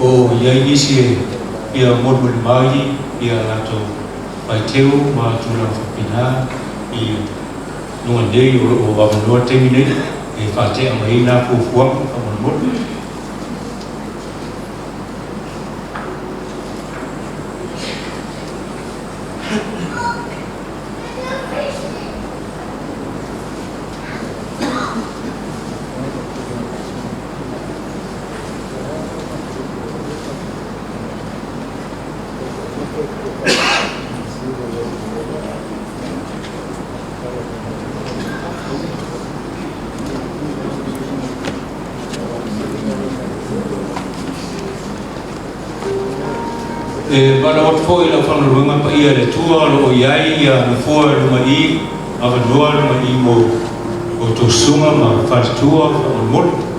O i ai nisi e fia molimoli mai ia latou faitio ma tulaga faapena i luga nei, o lo o avanoa le taimi nei e faatea mai ai na fuafuaga faamolemole. E valaau atu foi i le aufaigaluega paia a le Atua o lo o i ai ia nofoa i luga i i, avanoa i luga i i mo outou susuga ma faletua faamolemole.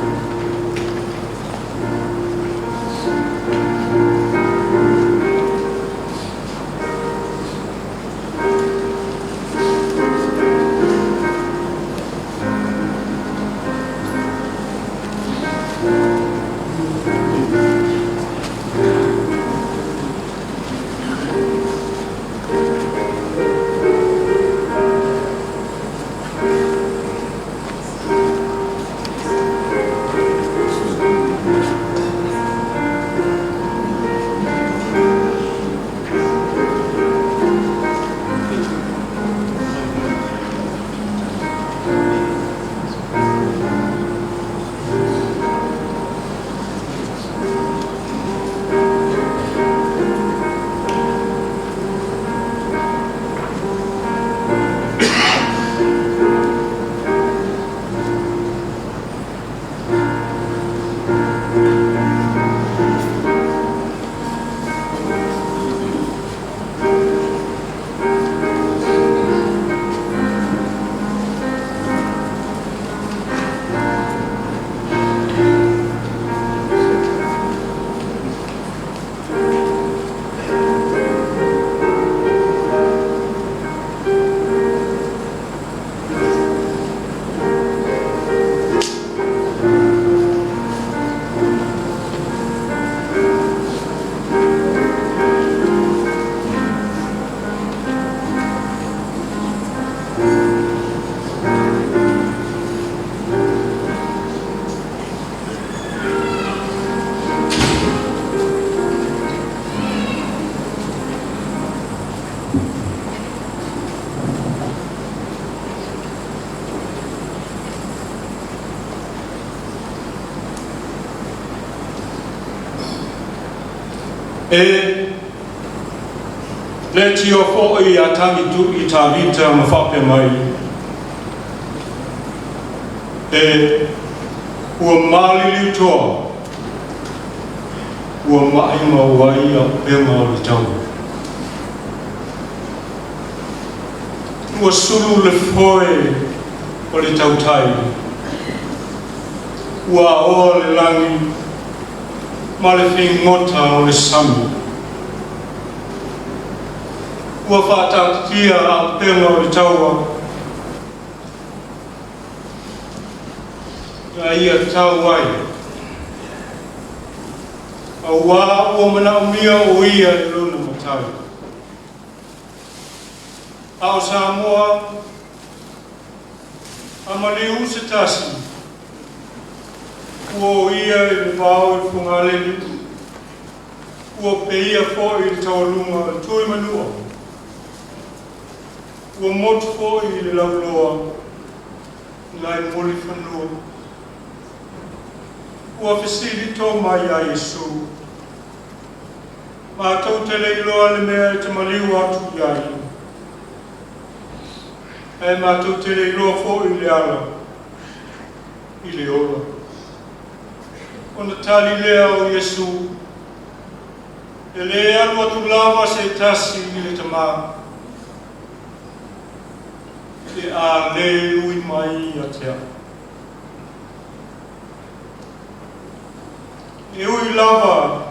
E leitio foi a Tagi i Tavita ma faapea mai, E ua maliliu toa, ua maʻimau ai auupega o le taua. Ua sulu le foe o le tautai, ua aoa le lagi ma le figota o le sami. Ua faataatitia auupega o le taua. Na ia tau ai, auā ua manaomia o ia e lona Matai. A o Samoa, a maliu se tasi, ua o ia i le vao i Fogalele, ua peia foi i le taualuga o le Tuimanua, ua motu foi i le lauloa nai Mulifanua. Ua fesili Toma ia Iesu, matou te le iloa le mea e te maliu atu i ai, ae matou te le iloa foi le ala i le ola. Ona tali lea o Iesu, e le alu atu lava se tasi i le Tamā, pe a le ui mai ia te a'u. E ui lava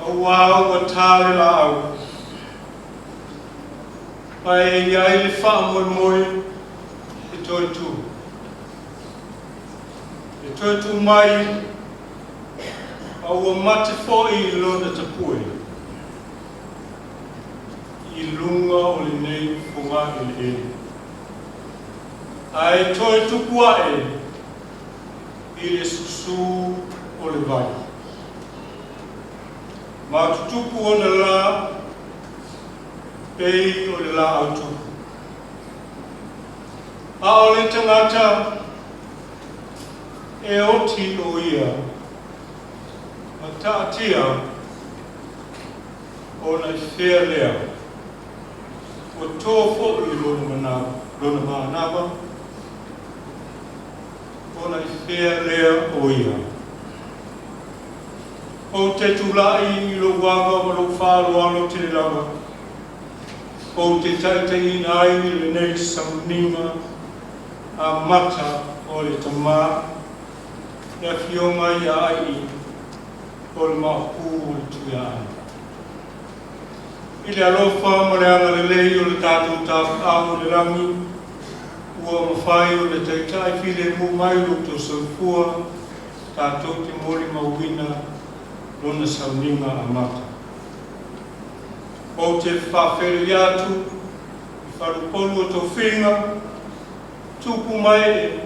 auā ua tā le laau, ae i ai le faamoemoe e toe tū. E toe tū mai, a ua mate foi i lona tapue i luga o lenei fogaeleele. Ae toe tupu ae i le susū o le vai. Ma tutupu ona lā pei o le laau tupu. A o le tagata e oti o ia, ma taatia ona i fea lea, ua to foi lona manava, ona i fea lea o ia. Ou te tulai i lou ava ma lou faaaloalo tele lava, ou te taitaiina ai lenei sauniga amata o le tamā, le afioga ia Ai o le Maopu o le Tuiaana. I le alofa ma le agalelei o le tatou Tapaau i le lagi, ua mafai ona taitai filemu mai lo outou soifua, tatou te molimauina lona sauniga amata. Ou te faafeiloai atu i faleupolu o tofiga, tupu ma ee,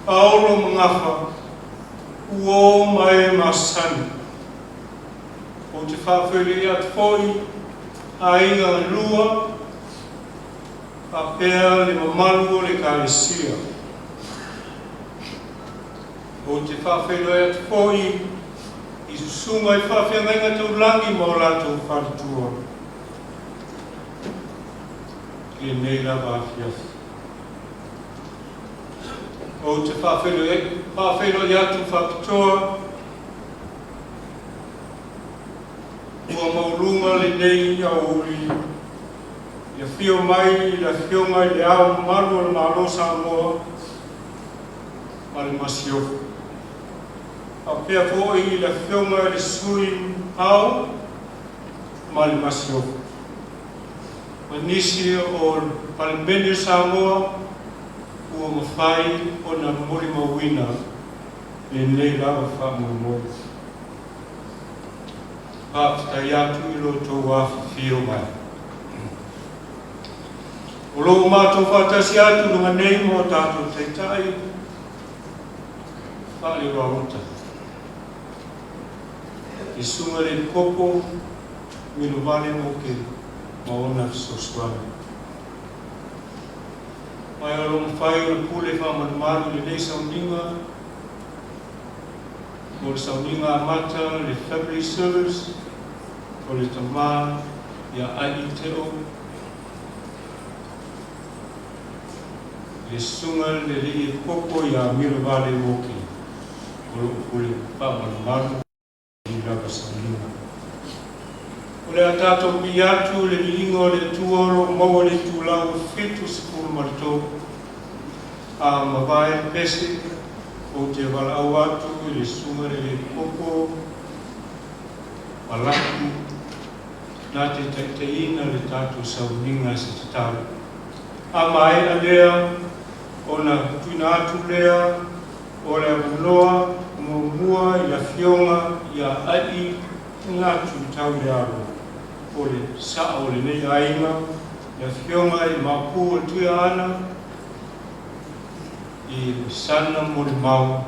paolo ma gafa, uō ma e masani. Ou te faafeiloai atu foi aiga e lua, faapea le mamalu o le Ekalesia. Ou te faafeiloai atu foi i susuga i faafeagaiga taulagi ma o latou faletua i lenei lava afiafi. Ou te faafeiloai atu faapitoa ua maualuga lenei aoauli i afio mai i le Afioga i le Ao Mamalu o le Malo Samoa ma le Masiofo. Faapea foi i le Afioga i le Sui Ao ma le Masiofo. Ma nisi o le Palemene o Samoa ua mafai ona molimauina lenei lava faamoemoe. Faafetai atu i lo outou afifio mai. O lo o matou faatasi atu luga nei ma o tatou taitai faale-uaota. Le susuga i le Epikopo Milovale Moke ma ona fesoasoani. Ma o lo o mafai ona pule faamalumalu i lenei sauniga, o le sauniga amata, le family service, o le tamā ia Ai Teo, le susuga le alii Epikopo ia Milovale Moke, o lo o pule faamalumalu i lava sauniga. O le a tatou pipii atu le viiga o le Atua o lo o maua i le itulau 73. A mavae le pese, ou te valaau atu i le susuga i le Epikopo Malaki na te taitaiina le tatou sauniga i se tatalo. A maea lea ona tuuina atu lea o le avanoa muamua i le Afioga ia A'i Latu Taulealo, o le sa'o o lenei aiga, le afioga i le Maopu o le Tuiaana i le sana molimau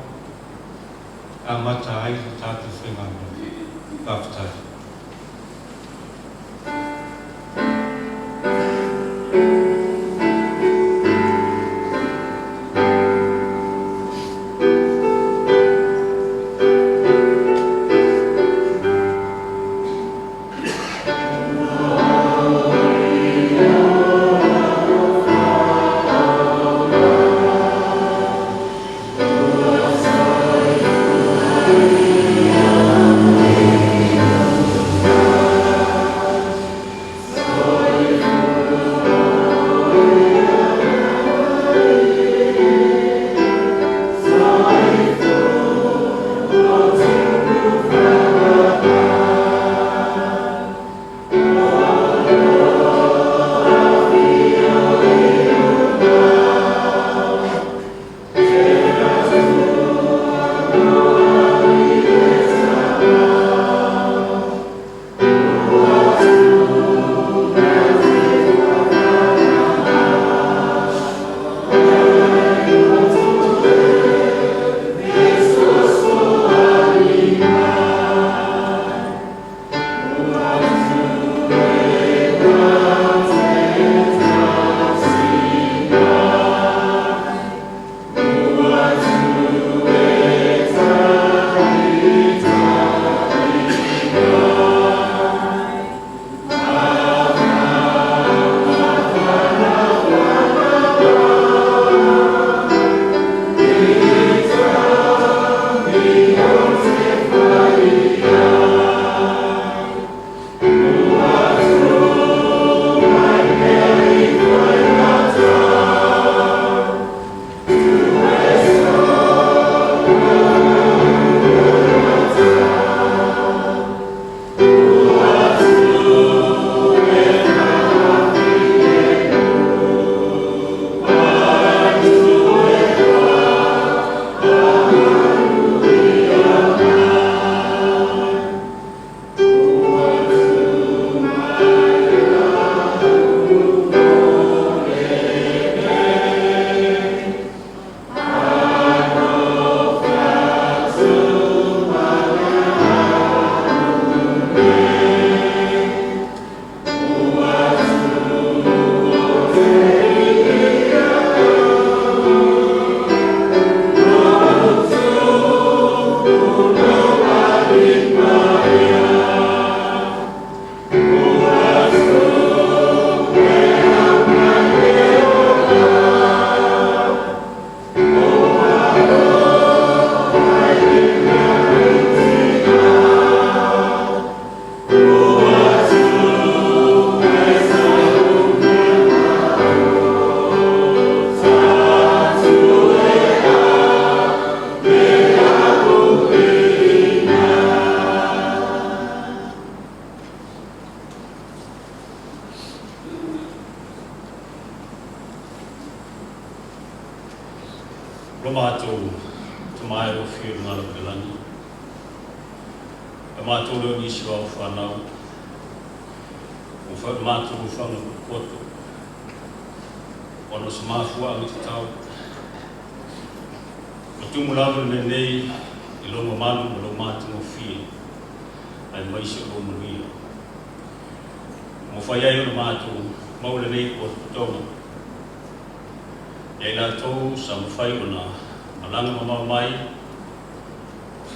amata ai le tatou faigamea. Faafetai. Lo matou Tama e o afio i luga o le lagi, e matou leo nisi o au fanau, ua fai matou ufaga poto, ona o se mafuaaga tatau. Ua tumu lava le mea nei i lou mamalu ma lou matagofie, aemaise o lou manuia. Ua mafai ai ona matou maua lenei potopotoga, ia i latou sa mafai ona malaga mamao mai,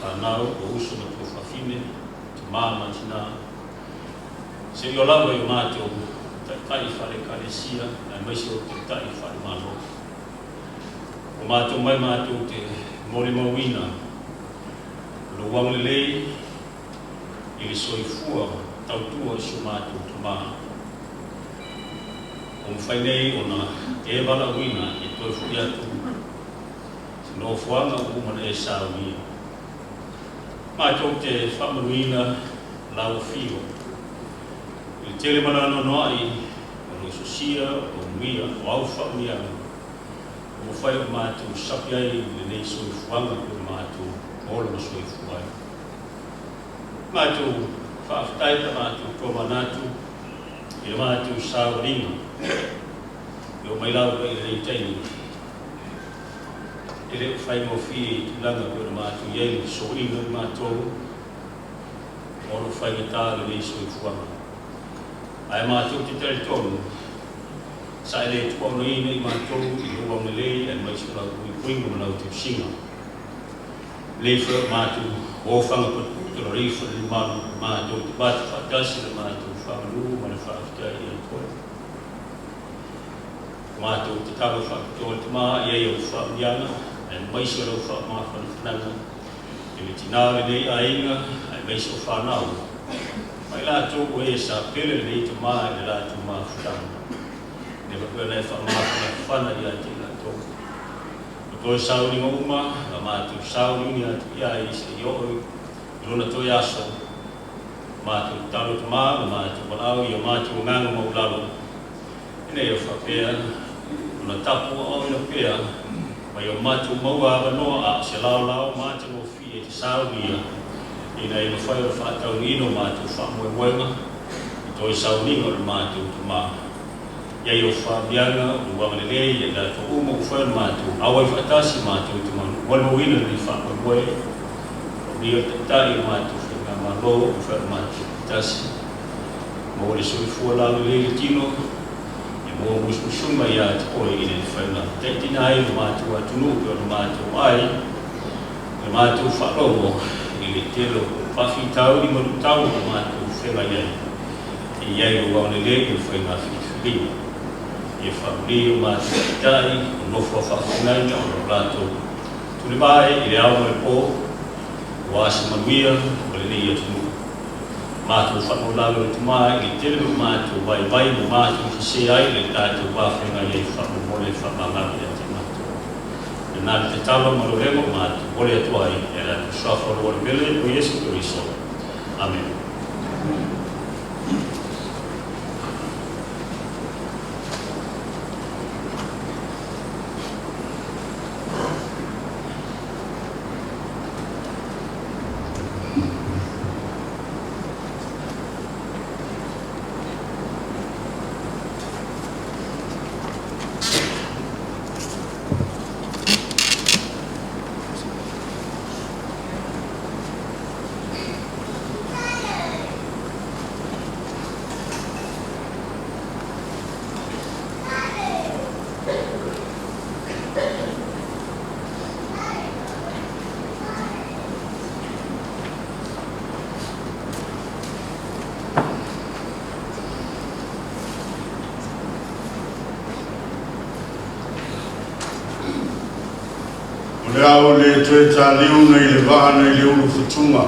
fanau o uso ma tuafafine, tama ma tina, seia lava i o matou taitai faale-ekalesia, aemaise o taitai faale-Malo. Ua matou mai matou te molimauina lou agalelei i le soifua tautua i si o matou tama. Ua mafai nei ona e valaauina e toe foi atu se nofoaga ua uma ona e saunia. Matou te faamanuina lau afio i le tele ma le anoanoai o loisosia, o manuia, o au faamanuiaga ua mafai ona matou sapi ai i lenei soifuaga pei ona matou ola ma soifua ai. Matou faafetai pe a matou tomanatu i le matou savaliga e oo mai lava i lenei taimi. E le o faigofie i tulaga pei ona matou i ai le soiga o matou ona o faigata lenei soifuaga. Ae matou te talitonu, sa e le tuuaunaina i matou i lou agalelei aemaise o lau puipuiga ma lau tausiga. Lelei foi o matou ofaga patuputu la rei foi le malu matou te vatu faatasi le matou faamanu ma le faafetai ia te oe. Matou tatalo faapitoa le Tama i ai au faamanuiaga aemaise o lau faamafanafanaga i le tina o lenei aiga aemaise o fanau ma i latou o e sa pele lenei tama i le latou mafutaga. E faapea ona e faamafanafana ia te i latou. O toe sauniga uma na matou sauniuni atu i ai seia oo i lona toe aso. Matou tatalo Tama ma matou valaau i o matou agaga maualalo ina ia faapea ona tapuaaoina pea ma ia matou maua avanoa a o se laolao matagofie e te saunia ina ia mafai ona faataunuuina o matou faamoemoega i toe sauniga o le matou Tama. Ia i o faamanuiaga o lou agalelei ia i latou uma ua fai ona matou auai faatasi matou te molimauina lenei faamoemoe. Faamanuia le Taitai o le matou faigamalo ua fai ona matou faatasi. Maua le soifua laulelei i le tino, e maua musumusuga ia te oe ina ia mafai ona taitaina ai lo matou atunuu pei ona matou ai le matou faalogo i le tele o faafitauli ma luitau ua matou feagai ai. E i ai lou agalelei i le faiga filifiliga. Ia faamanuia o matou taitai, o nofo a faafeagaiga o lo latou tulivae i le ao ma le po, aua se manuia o lenei atunuu. Matou faamaualalo le Tama i le tele o matou vaivai ma matou sese ai le tatou va feagai ai faamolemole faamagalo ia te matou. Lena le tatalo ma lolego o matou ole atu ai e ala i le suafa o le Alii pele o Iesu Keriso. Amene. O le a o le toe taliu nei le vaa nei le ulufutuga.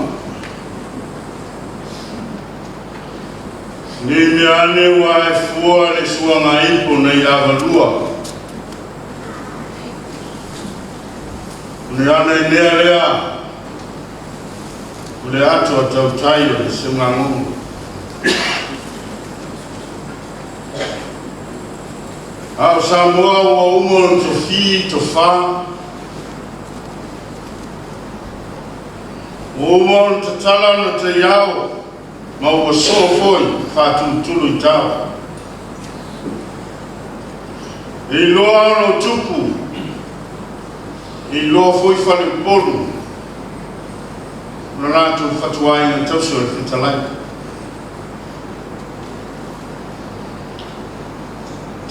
Nei mea ane ua e fua le suaga ipo nei avalua. O le ana i lea lea, o le ato a tautai o le seugagogo. A o Samoa ua uma ona tofi tofā, ua uma ona tatala ona taiao, ma ua soo foi faatulutulu i tao. E iloa ona o tupu, e iloa foi faleupolu, o le latou fatuaiga tausi o le fetalai.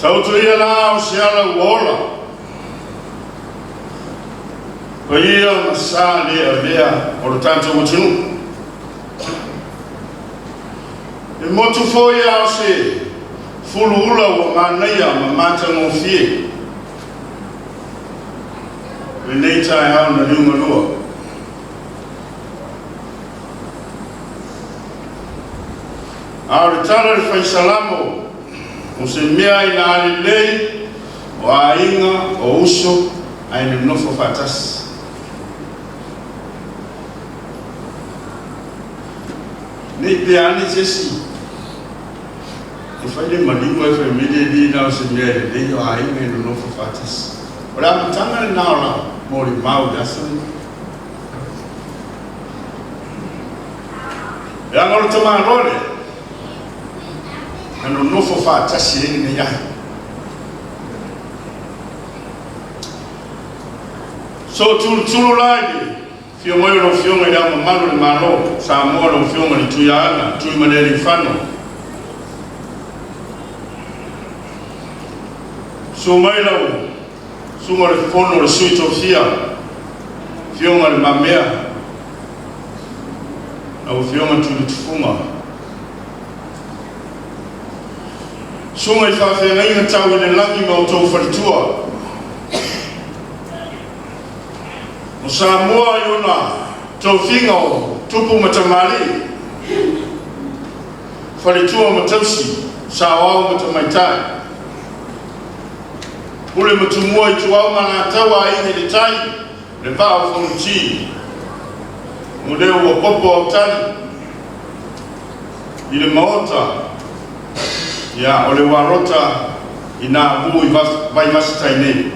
Taoto ia la o se ala ua ola, paia ma sa le avea o le tatou atunuu. E motu foi a o se fuluula ua manaia ma matagofie lenei taeao na liugalua. A o le tala i le fai Salamo, o se mea ina a lelei o aiga, o uso, ae nonofo faatasi. Nei pe ane se isi E fai le maliu ae fai mai le Alii na o se mea e lelei o aiga e nonofo faatasi. O le amataga lena o lau molimau i le aso lenei. Leaga o le tamaloa lea na nonofo faatasi ai lenei aiga. Sootulutulu la i le afio mai o lau Afioga i Le Ao Mamalu o le Malo o Samoa, lau Afioga i le Tuiaana Tuimalealiifano. Susu mai lau Susuga i le Fono o le Sui Tofia, Afioga i Le Mamea, lau Afioga Tuiletufuga. Susuga i faafeagaiga tau i le lagi ma outou faletua. O Samoa i ona tofiga o tupu ma tamalii, faletua ma tausi, saoao ma tamaitai, pule ma tumua, ituau ma alataua, aiga i le tai, le vaa o Fonoti, o lea ua popo autali i le maota, ia o le ualota i Navu i Vaivase tai nei.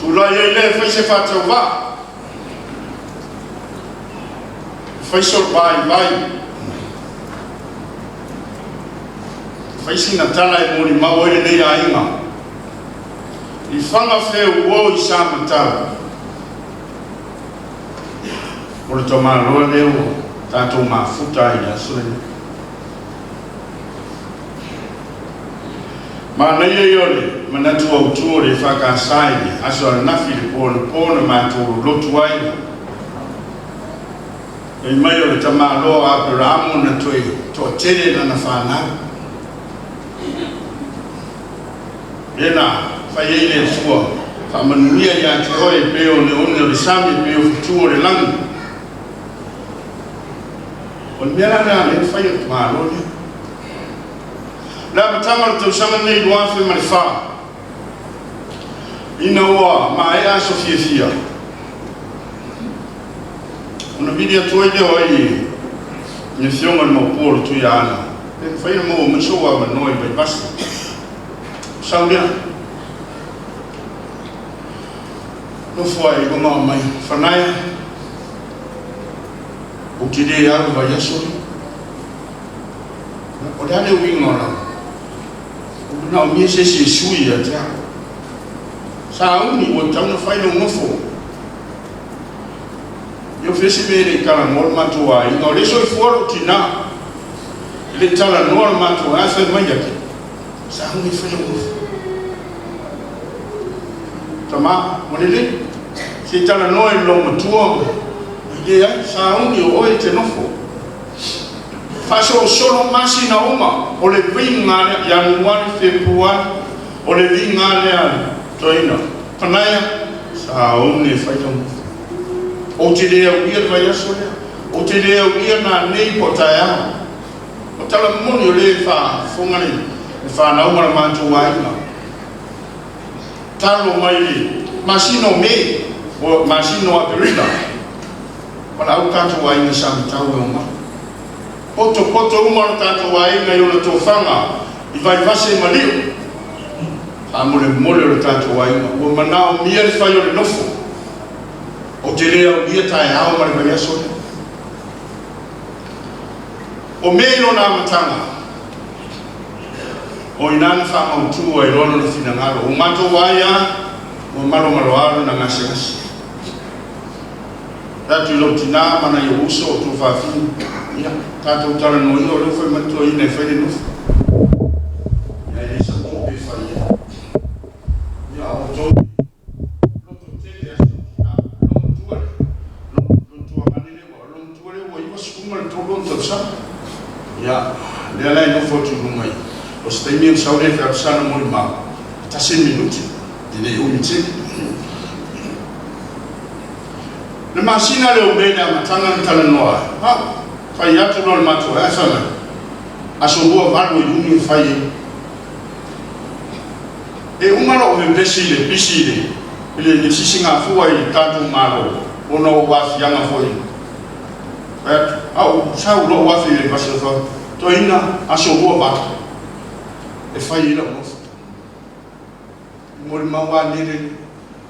Tulai ai lea e fai se faatauvaa, e fai so vaivai, e fai sina tala e molimau ai lenei aiga i faga feuo i Samatau. O le tamaloa lea ua tatou mafuta ai i le aso lenei. Manaia ia o le manatu autu o le EFKS i le aso ananafi, le po anapo na matou lolotu ai. Fai mai o le tamaloa o Aperamo na toe toatele lana fanau. Lea na fai ai le Atua faamanuia ia te oe e pei o oneone o le sami, e pei o fetu o le lagi. O le mea la lea lea na fai e le tamaloa lea. Le amataga o le tausaga lenei 2004, ina ua maea aso fiafia, ona vili atu ai lea o ai i le afioga i le Maopu o le Tuiaana, pe mafai ona maua mai sou avanoa i Vaivase. Sau lea, nofo ai i luga o mai, Fanaia, ou te le alu i vaiaso nei. O le a le uiga o lau? Ua manaomia se isi e sui ia te au. Sauni ua tatau ona fai lou nofo. Ia o fea se mea e le i talanoa le matou aiga, o lea e soifua lou tina. E le i talanoa le matou aiga, ae fai mai ake, sauni e fai lou nofo. Tama, ua lelei, se i talanoa i lou matua, e leai, sauni o oe e te nofo. Faasolosolo masina uma, o le uiga lea, Ianuari, Fepuari, o le uiga lea a le toeaina. Fanaia, sauni e fai lau nofo. Ou te le aulia le vaiaso lea, ou te le aulia nanei po o taeao. O tala moni o lea e faafofoga le fanau ma le matou aiga. Talo mai le masina o Me, o masina o Aperila, valaau tatou aiga Samatau e omai. Poto poto uma lo tatou aiga i ona tofaga i Vaivase ma Lio. Faamolemole o le tatou aiga ua manaomia le fai o le nofo. Ou te le aulia taeao ma le vaiaso lea. O Me i lona amataga, o i ina na faamautu ai loa lona finagalo. Ua matou vaai lava, ua malomaloa lona gasegase. Fai atu i lou tina ma nai ou uso o tuafafine, ia, tatou talanoa ia, o lea ua fai mai le toeaina e fai le nofo. Ia, e leai sau tupe e fai ai. Ia, a outou lototele a si ou tina, lou matua lea, lou tuagane lea, ua, lou matua lea ua 93 ona tausaga. Ia, lea la e nofo atu i luga i, o se taimi ona sau lea e fai atu sana molimau, e tasi le minute, e le umi tele. Le masina lea o Me i le amataga na talanoa ai, ha, fai atu loa le matou ae fai mai, aso 2 8 o Iuni e fai ai. E uma lou vevesi i le pisi i le, i le, i le sisigafua i le tatou Malo, ona o aafiaga foi. Fai atu. A ou sau loa ou afe i Vaivase ou fai atu, Toeaina, aso 28 e fai ai lau nofo. E molimau lava nei le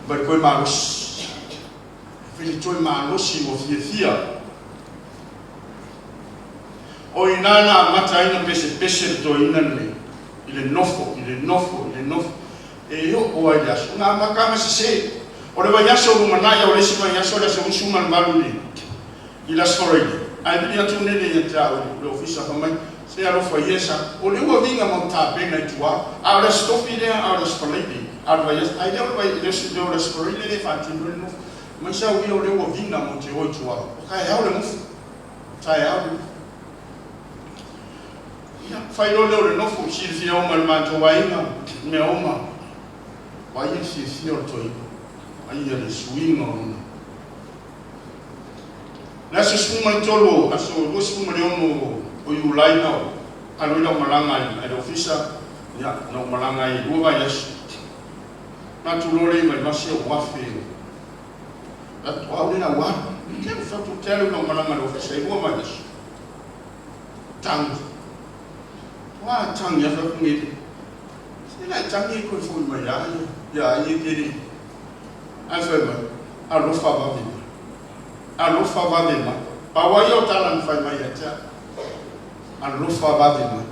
vai toe malosi. E fai le toe malosi ua fiafia. O i ina na amata ai ona pesepese le toeaina lenei i le nofo, i le nofo, i le nofo, e oo lava i le aso na amata ona sese. O le vaiaso o lumanai a o le isi vaiaso o le aso 28 i le i le Aso Faraile, ae vili atu Nele ia te au i le ofisa fai mai, Se alofa ia sa, o lea ua viga mau tapena i tua, a o le Aso Tofi lea, a o le Aso Faraile, a o le vaiaso, ae le o le vai, le o le Aso Faraile lea e faatino ai le nofo. Mai sau ia o lea ua viga mau te o i tua, o taeao le nofo, taeao le nofo. Ia, fai loa lea o le nofo, silafia uma e le matou aiga, mea uma, vaai le fiafia o le toeaina, vaai le suiga o lona. Le aso 13 o aso 26 o Iulai na ou alu ai lau malaga i le ofisa, ia, na ou malaga ai i 2 vaiaso. Na atu loa lea i Vaivase ou afe, o au lea na ou alu. Te alu fatu, te alu lau malaga i le ofisa i 2 vaiaso. Tagi. Ua tagi afe atu nei. Se la e tagi e koe foi mai ia ia ai e te le. Ae fai mai, alofa vave mai. Alofa vave mai. Pau ai o tala na fai mai ia te au. Alofa vave mai.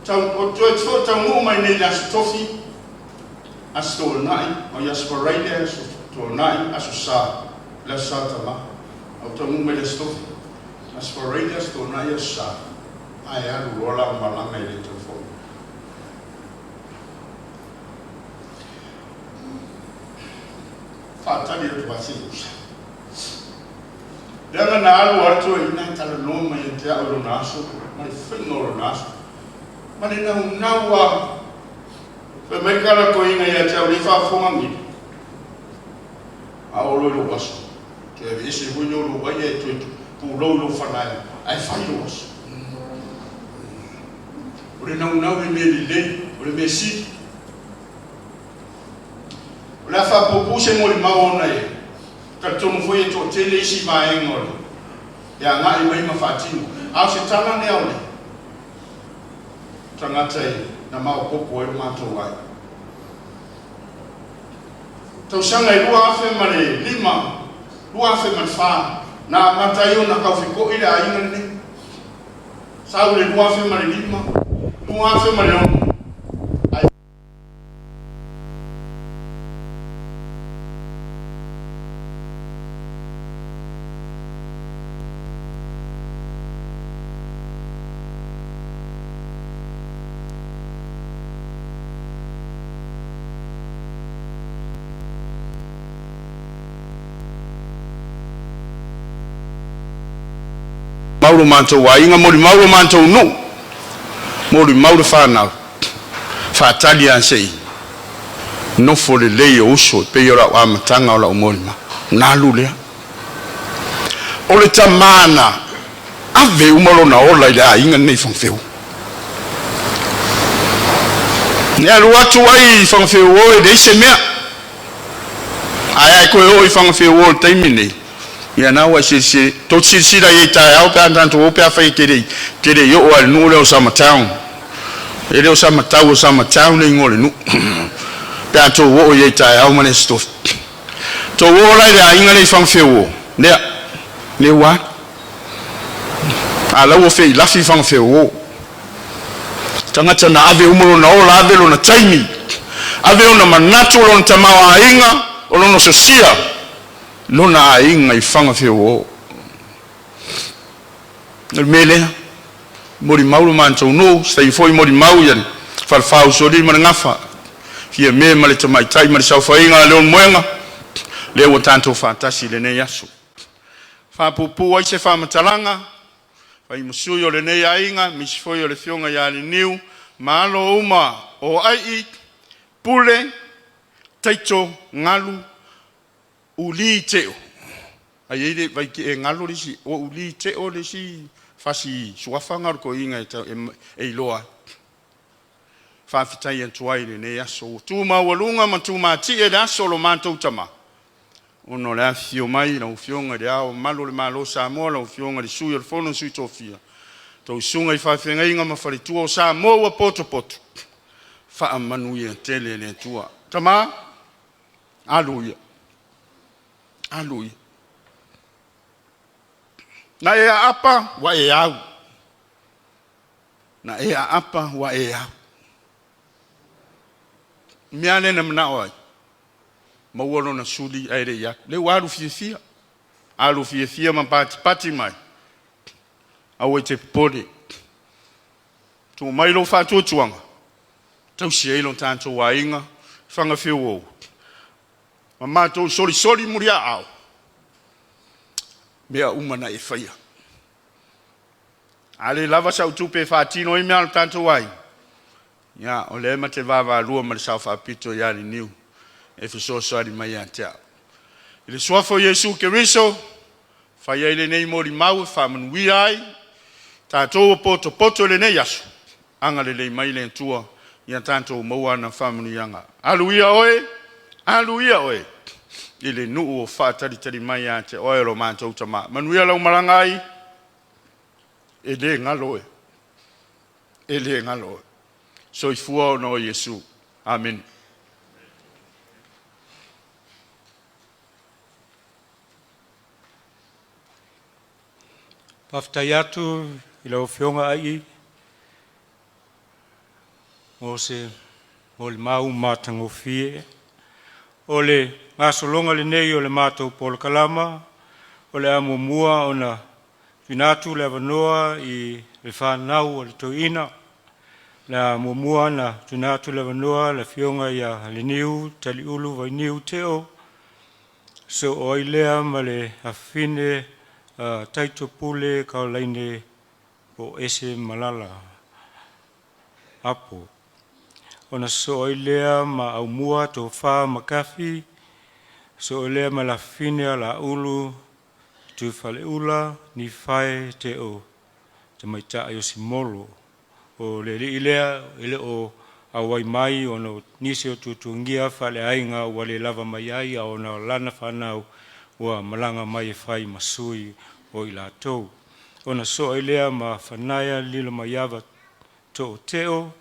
Tau, o toe toe taunuu mai nei i le Aso Tofi, Aso Toonai, o i Aso Faraile, Aso Toonai, Aso Sa, le Aso Sa Tama. A ua taunuu mai le Aso Tofi, Aso Faraile, Aso Toonai, Aso Sa. Ae alu loa lau malaga e le tau foi. Faatali atu lava se i usa. Leaga na alu lava le toeaina e talanoa mai ia te au i lona aso ma le faiga o lona aso ma le naunau lava. Fai mai le tala a le toeaina ia te au, lea e faafofoga Mili, a oo loa i lou aso, toe aveese foi lea o lou ai ae toe pulou i lou falaea ae fai lou aso. O le naunau i mea lelei, o le mea sili. O le a faapuupuu se molimau ona e talitonu foi e toatele isi vaega o le e agai mai ma faatino. A o se tala lea o le tagata e na maopoopo ai lo matou aiga. Tausaga e 2005, 2004, na amata ai ona taufeko'i le aiga lenei. Sau le 2005, 2006, ae Mau lo matou aiga, molimau lo matou nuu, molimau le fanau, faatali lava se i nofo lelei o uso e pei o lau amataga o lau molimau. Ona alu lea. O le tama na ave uma lona ola i le aiga lenei i Fagafeu. E alu atu ai i Fagafeu o e leai se mea. Ae a e toe oo i Fagafeu o i le taimi lenei, ia na ua e silasila, tou te silasila i ai taeao pe a tatou o pe afai e te le i, te le i oo lava i le nuu lea o Samatown. E le o Samatau o Samatown le igoa o le nuu. Pe a tou oo i ai taeao ma le Aso Tofi. Tou oo la i le aiga lea i Fagafeu o, lea, lea ua alu. A la ua feilafi Fagafeu o. Tagata na ave uma lona ola, ave lona taimi, ave ona manatu, o lona tamaoaiga, o lona sosia, lona aiga i Fagafeu o. O le mea lea, molimau lo matou nuu, se taimi foi molimau ia le falefa usoalii ma le gafa, Fiame ma le tamaitai ma le saofaiga a Leulumoega, lea ua tatou faatasi i lenei aso. Faapuupuu ai se faamatalaga, fai ma sui o lenei aiga, aemaise foi o le afioga ia Leniu ma alo uma o Ai, Pule, Taito, Galu, Uli Teo. Ai ai le vai e galo le isi, o Uli Teo le isi fasi suafa na o le toeaina e iloa ai. Faafetai atu ai i lenei aso ua tu maualuga ma tumatie le aso o lo matou tama. Ona o le afifio mai lau Afioga i le Ao Mamalu o le Malo o Samoa, lau Afioga i le Sui o le Fono a Sui Tofia, tou Susuga i Faafeagaiga ma Faletua o Samoa ua potopoto, faamanuia tele le Atua. Tama, alu ia, alu ia. Na e aapa ua e au, na e aapa ua e au. O le mea lava lea na manao ai, maua lona suli ae le i alu. O lea ua alu fiafia, alu fiafia ma patipati mai, aua e te popole, tuu mai lou faatuatuaga e tausi ai lo tatou aiga, Fagafeuo ma matou solisoli muliaao mea uma na e faia. A le lava sau tupe e faatino ai mea a lo tatou aiga, ia o lea ma te vaavaalua ma le Sao Faapito ia Leniu e fesoasoani mai ia te au. I le Suafa o Iesu Keriso fai ai lenei molimau e faamanuia ai tatou ua potopoto i lenei aso, agalelei mai le Atua ia tatou maua ana faamanuiaga. Alu ia oe, alu ia oe i le nuu o faatalitali mai ia te oe lo matou Tama. Manuia lau malaga ai, e le galo oe, e le galo oe. Soifua ona o Iesu. Amene. Faafetai atu i lau Afioga Ai mo se molimau matagofie. O le gasologa lenei o le matou polokalama, o le a muamua ona tuuina atu le avanoa i le fanau a le toeaina. O le a muamua ona tuuina atu le avanoa i le Afioga ia Leniu Taliulu Vainiu Teo, sosoo ai lea ma le afafine Taito Pule Kalolaine Poese Malala Apo. Ona sosoo ai lea ma Aumua Tofa McCarthy, sosoo ai lea ma le afafine Laulu Tuifaleula Nifae Teo tamaitai o Simolo. O le alii lea e le o auai mai ona o nisi o tuatuagia faaleaiga ua le lava mai ai, a ona o lana fanau ua malaga mai e fai ma sui o i latou. Ona sosoo ai lea ma Fanaea Lilomaiava Tooteo,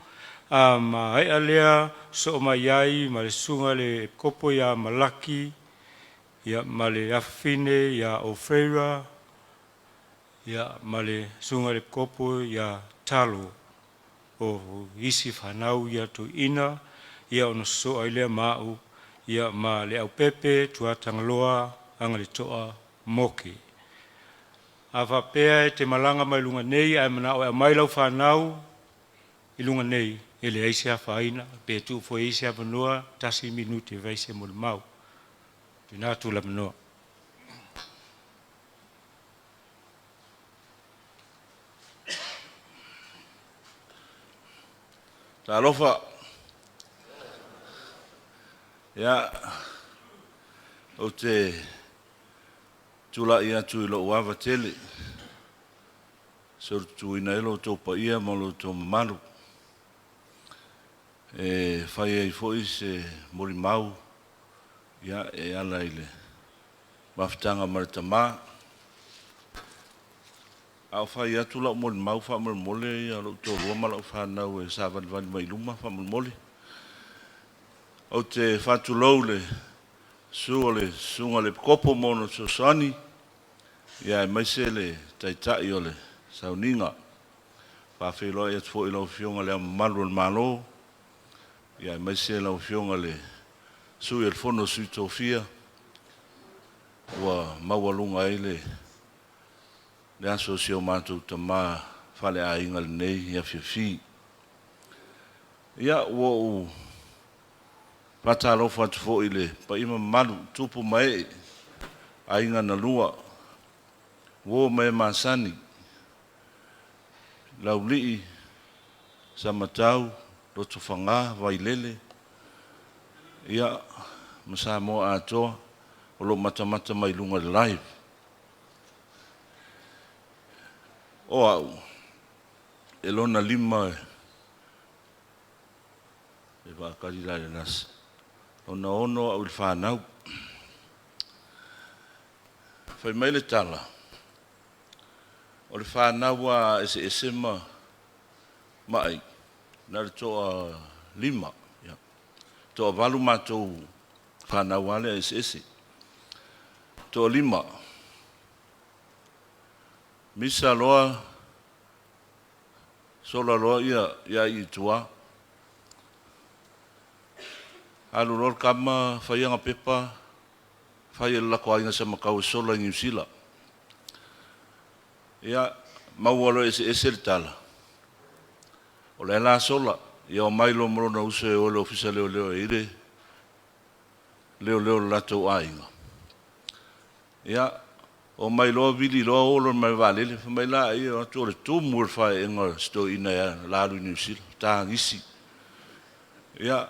a maea lea sosoo mai ai ma le susuga i le Epikopo ia Malaki ma le afafine ia Ofeira ma le susuga i le Epikopo ia Talo. O isi fanau ia a toeaiina, ona sosoo ai lea ma au ma Leaupepe Tuatagaloa Agaletoa Moke. A faapea e te malaga mai luga nei ae manao e aumai lau fanau i luga nei, e leai se afaina, pe tuu foi i ai se avanoa, tasi le minute e fai ai se molimau. Tuuina atu le avanoa. Talofa, ia, ou te tulai atu i lou ava tele e solitutuina ai lo outou paia ma lo outou mamalu e fai ai foi se molimau e ala i le mafutaga ma le Tama. A o fai atu lau molimau faamolemole lou toalua ma lau fanau e savalivali mai i luma faamolemole. Ou te faatulou i le susu o le Susuga i le Epikopo ma ona Fesoasoani, aemaise le Taitai o le Sauniga. E faafeiloai atu foi i lau Afioga i Le Ao Mamalu o le Malo, aemaise lau Afioga i le Sui o le Fono a Sui Tofia, ua maualuga ai le aso o si o matou tama faaleaiga i lenei afiafi. Ia, ua ou faatalofa atu foi i le paia ma mamalu, tupu ma ee, aiga na lua, uo ma e masani, Laulii, Samatau, Lotofaga, Vailele, ia, ma Samoa atoa o lo o matamata mai i luga o le live. O au, e lona lima, se i faatali la i le lasi, lona 6 au i le fanau. Fai mai le tala, o le fanau a eseese ma ai, na o le toalima, toavalu matou fanau lava lea eseese. Toalima, misa loa, sola loa ia i tua. Alu loa le tama fai ana pepa, fai e le latou aiga Samatau e sola i Niu Sila. Ia, maua loa e eseese le tala, o lea la sola, ia omai loa ma lona uso e o i le ofisa o leoleo e i ai le leoleo o le latou aiga. Ia, omai loa vili loa o loa ma le vaalele, fai mai laia, o atu o le tumu i le faeega o si toeaina o le a alu i Niu Sila, tagisi. Ia,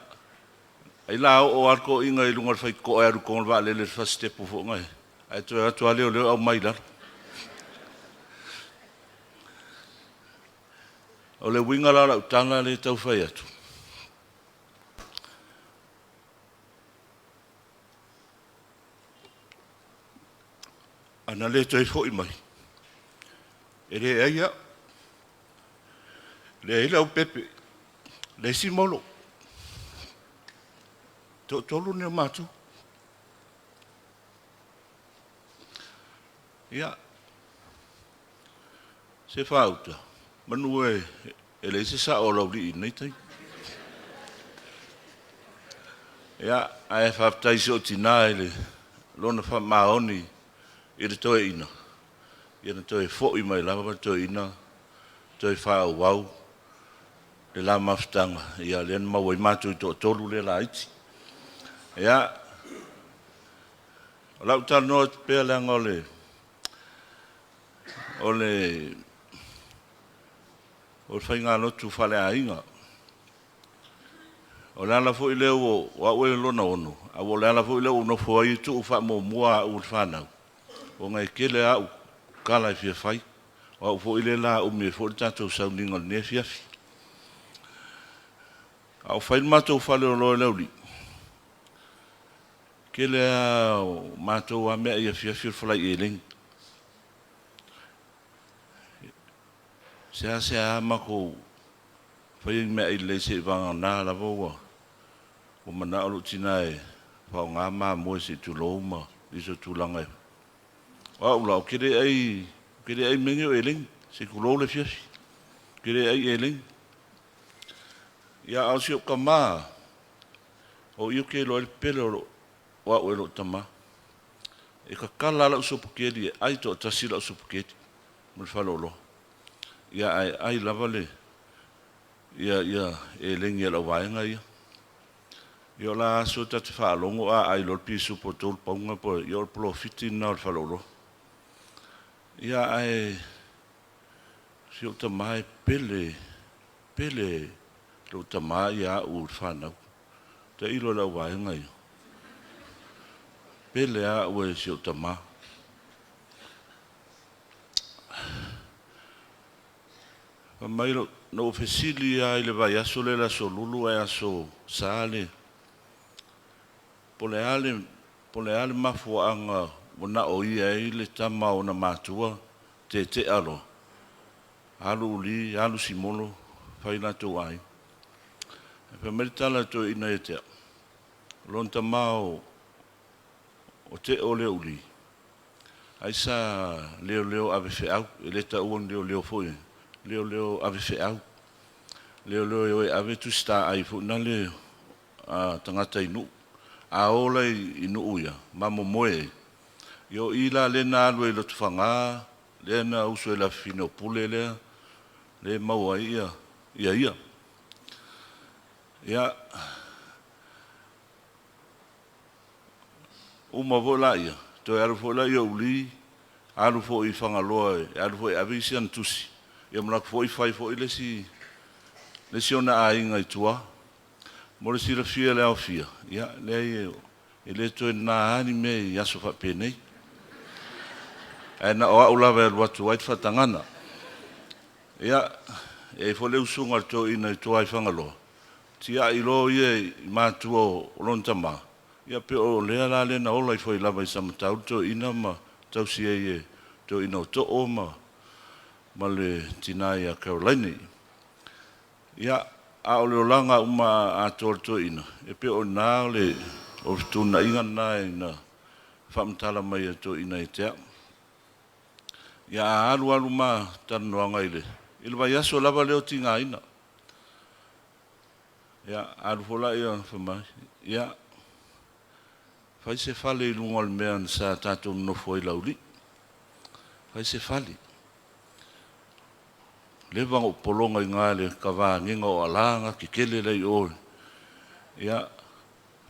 ai la oo lava le toeaina i luga o le faitotoa e alu i totonu o le vaalele i le fasitepu foi lea, ae toe o atu lava leoleo aumai i lalo. O le uiga la o lau tala lea e tau fai atu, ana le toe foi mai, e leai au, leai Leaupepe, leai Simolo, toatolu nei o matou. Ia, se faauta, manu e leai se sao o Laulii i lenei taimi. Ia, ae faafetai i si ou tina i le lona faamaoni i le toeaina, ia na toe foi mai lava le toeaina toe faaauau le la mafutaga, ia lea na maua ai matou e toatolu lea laiti. Ia, o le a ou talanoa atu pea leaga o le o le faigalotu faaleaiga. O le ala foi lea o au e lona 6, ae o le ala foi lea ua ou nofo ai tuu faamuamua au e le fanau, ona e tele au tala e fia fai. O au foi lea o le a umi ai foi le tatou sauniga i lenei afiafi. A o fai le matou faleoloa i Laulii, e tele lava o matou meaai afiafi o le falai elegi. E seasea matou faia ni meaai lelei seivagana lava ua manao lou tina e faaaoga mamoe se i tulou ma nisi o tulaga. O au la, ou te le ai i mea nei o elegi, se i tulou le afiafi. Ou te le ai elegi. Ia, a o si ou tama, o i ou te iloa ai le pele o au e lou tama. E tatala lava lau supakeli e ai toatasi lau supakeli ma le faleoloa. Ia, ae ai lava le elegi a le auvaega ia. Ia o la aso ta te faalogo a ai loa le pisupo e 3 pauna, ia o le polofiti lena o le faleoloa. Ia ae o si ou tama e pele, pele lou tama ia au i le fanau. Tailo i le auvaega ia. Pele lava au e si ou tama. Fai mai na ou fesili lava i le vaiaso lea i le Aso Lulu ae Aso Sa le, po o le a le, po o le a le mafuaaga ua na o ia ai le tama a ona matua tetea loa, alu Uli, alu Simolo, fai latou aiga. Ae fai mai le tala a le toeaina ia te au, o lona tama o Teo lea o Uli, ai sa leoleo ave feau, e le taua ni leoleo foi, leoleo ave feau, leoleo e o e ave tusi taai foi nale a tagata i nuu. A o la i nuu ia ma momoe ai, ia o i la lea na alu ai i Lotofaga, lea na usu ai i le afafine o Pule lea, lea e maua ai ia ia. Ia, uma foi laia, toe alu foi laia o Uli, alu foi i Fagaloa e alu foi e ave isi ana tusi, ia ma alu atu foi fai foi le isi ona aiga i tua. Mo le silafia e le aofia, ia, leai e le toe na lava ni mea i aso faapenei. Ae na o au lava e alu atu ai le faatagana. Ia, e i ai foi le usuga a le toeaina i tua i Fagaloa, tiai loa ia i matua o lona tama, ia pei o lea la lea na ola ifo ai lava i Samatau le toeaina ma tausi ai e toeaina o Too ma ma le tina ia Caroline. Ia, a o le olaga uma atoa o le toeaina, e pei o i ina o le o le fetuunaiga lena ina faamatala mai e le toeaina ia te au. Ia, a alu alu ma talanoaga i le i le vaiaso lava lea o tigaina, ia, alu foi lea fai mai, ia, fai se fale i luga o le mea sa tatou nonofo ai i Laulii, fai se fale. Leva ona ou pologa i ina i le kavaina o ala na tetele la e i o. Ia,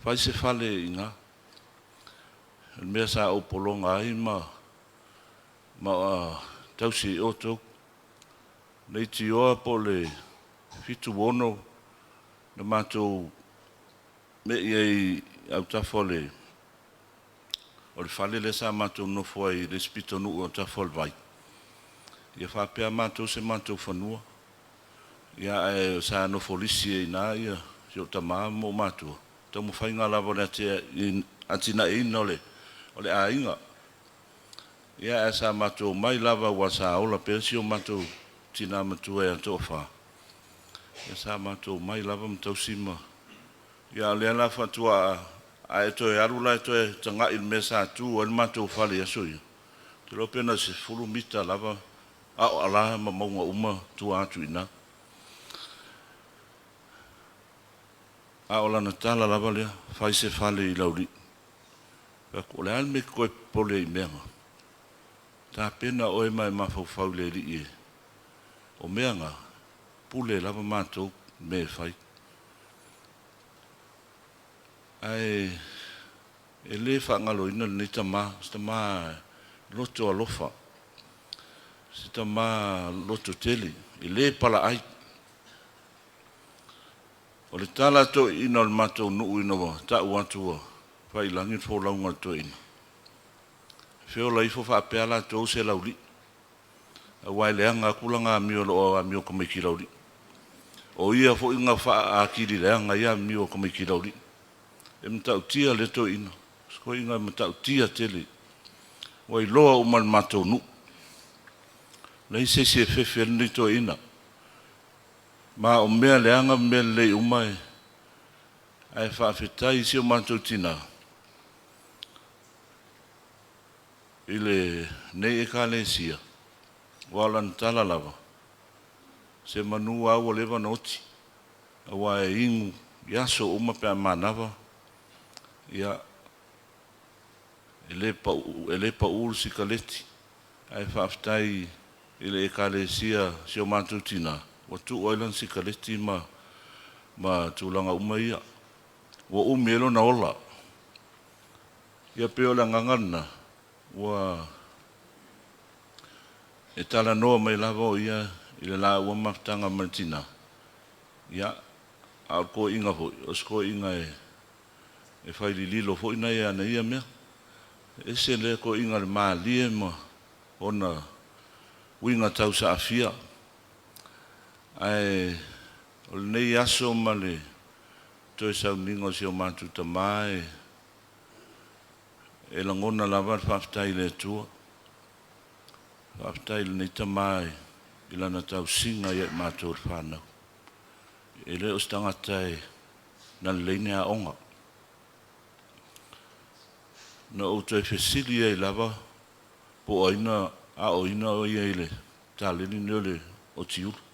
fai se fale i ina. O le mea sa ou pologa ai ma tausi ai outou. Leitioa po o le 76 na matou me'i ai i autafa o le fale lea sa matou nonofo ai i le isi pitonuu i autafa o le vai, ia faapea matou se matou fanua, ia ae sa nofo lisi ai i ina si ou tama ma ou matua, taumafaiga lava o le atinaeina o le aiga. Ia ae sa matou omai lava aua sa ola pea si o matou tina matua ia Toafa, ia sa matou omai lava ma tausi ma... Ia a o lea la faatoa... a e toe alu la e toe tagai i le mea sa tu ai le matou fale i aso ia, ou te iloa pe na o se 10 mita lava a o ala ma mauga uma tua atu i ina. A o lana tala lava lea, fai se fale i Laulii. Ou fai atu, o le a le mea e te toe popole ai i mea na? Tapena oe ma e mafaufau i le Alii e... o mea na, pule lava matou i mea e fai. Ae e le faagaloina lenei tama, o se tama loto alofa, o se tama loto tele, e le palaai. O le tala a toeaiina o le matou nuu ina ua tau atu ua faiilagi le folauga a le toeaina, feola ifo faapea latou se Laulii, aua e leaga atu lana amio i lo amio a tamaiti Laulii. O ia foi na faaatili leaga ai amio a tamaiti Laulii. E matautia lea toeaina, o se toeaina e matautia tele, ua iloa uma e le matou nuu. E leai se isi e fefe ai lenei toeaina. Ma o mea leaga ma mea lelei uma, ae faafetai i si o matou tina i lenei Ekalesia, aua o lana tala lava, semanu lava ua leva ona oti, aua e inu i aso uma pe a manava, ia, e le pau, e le pau le sikaleti, ae faafetai i le Ekalesia si o matou tina ua tuu ai lana sikaleti ma ma tulaga uma ia, ua umi ai lona ola. Ia pei o le agaga lena, ua e talanoa mai lava o ia i le laua mafutaga ma le tina, ia, a o le toeaina foi, o se toeaina e fai lililo foi nai ana ia mea. E ese lea toeaina i le malie ma ona uiga tausaafia. Ae o lenei aso ma le toe sauniga o si o matou tama e e lagona lava le faafetai i le Atua. Faafetai i lenei tama i lana tausiga ia i matou le fanau. E le o se tagata e na lelei ni aoga. Na ou toe fesili ai lava po o ai na aoaoina o ia i le taleni lenei o le Otiulu.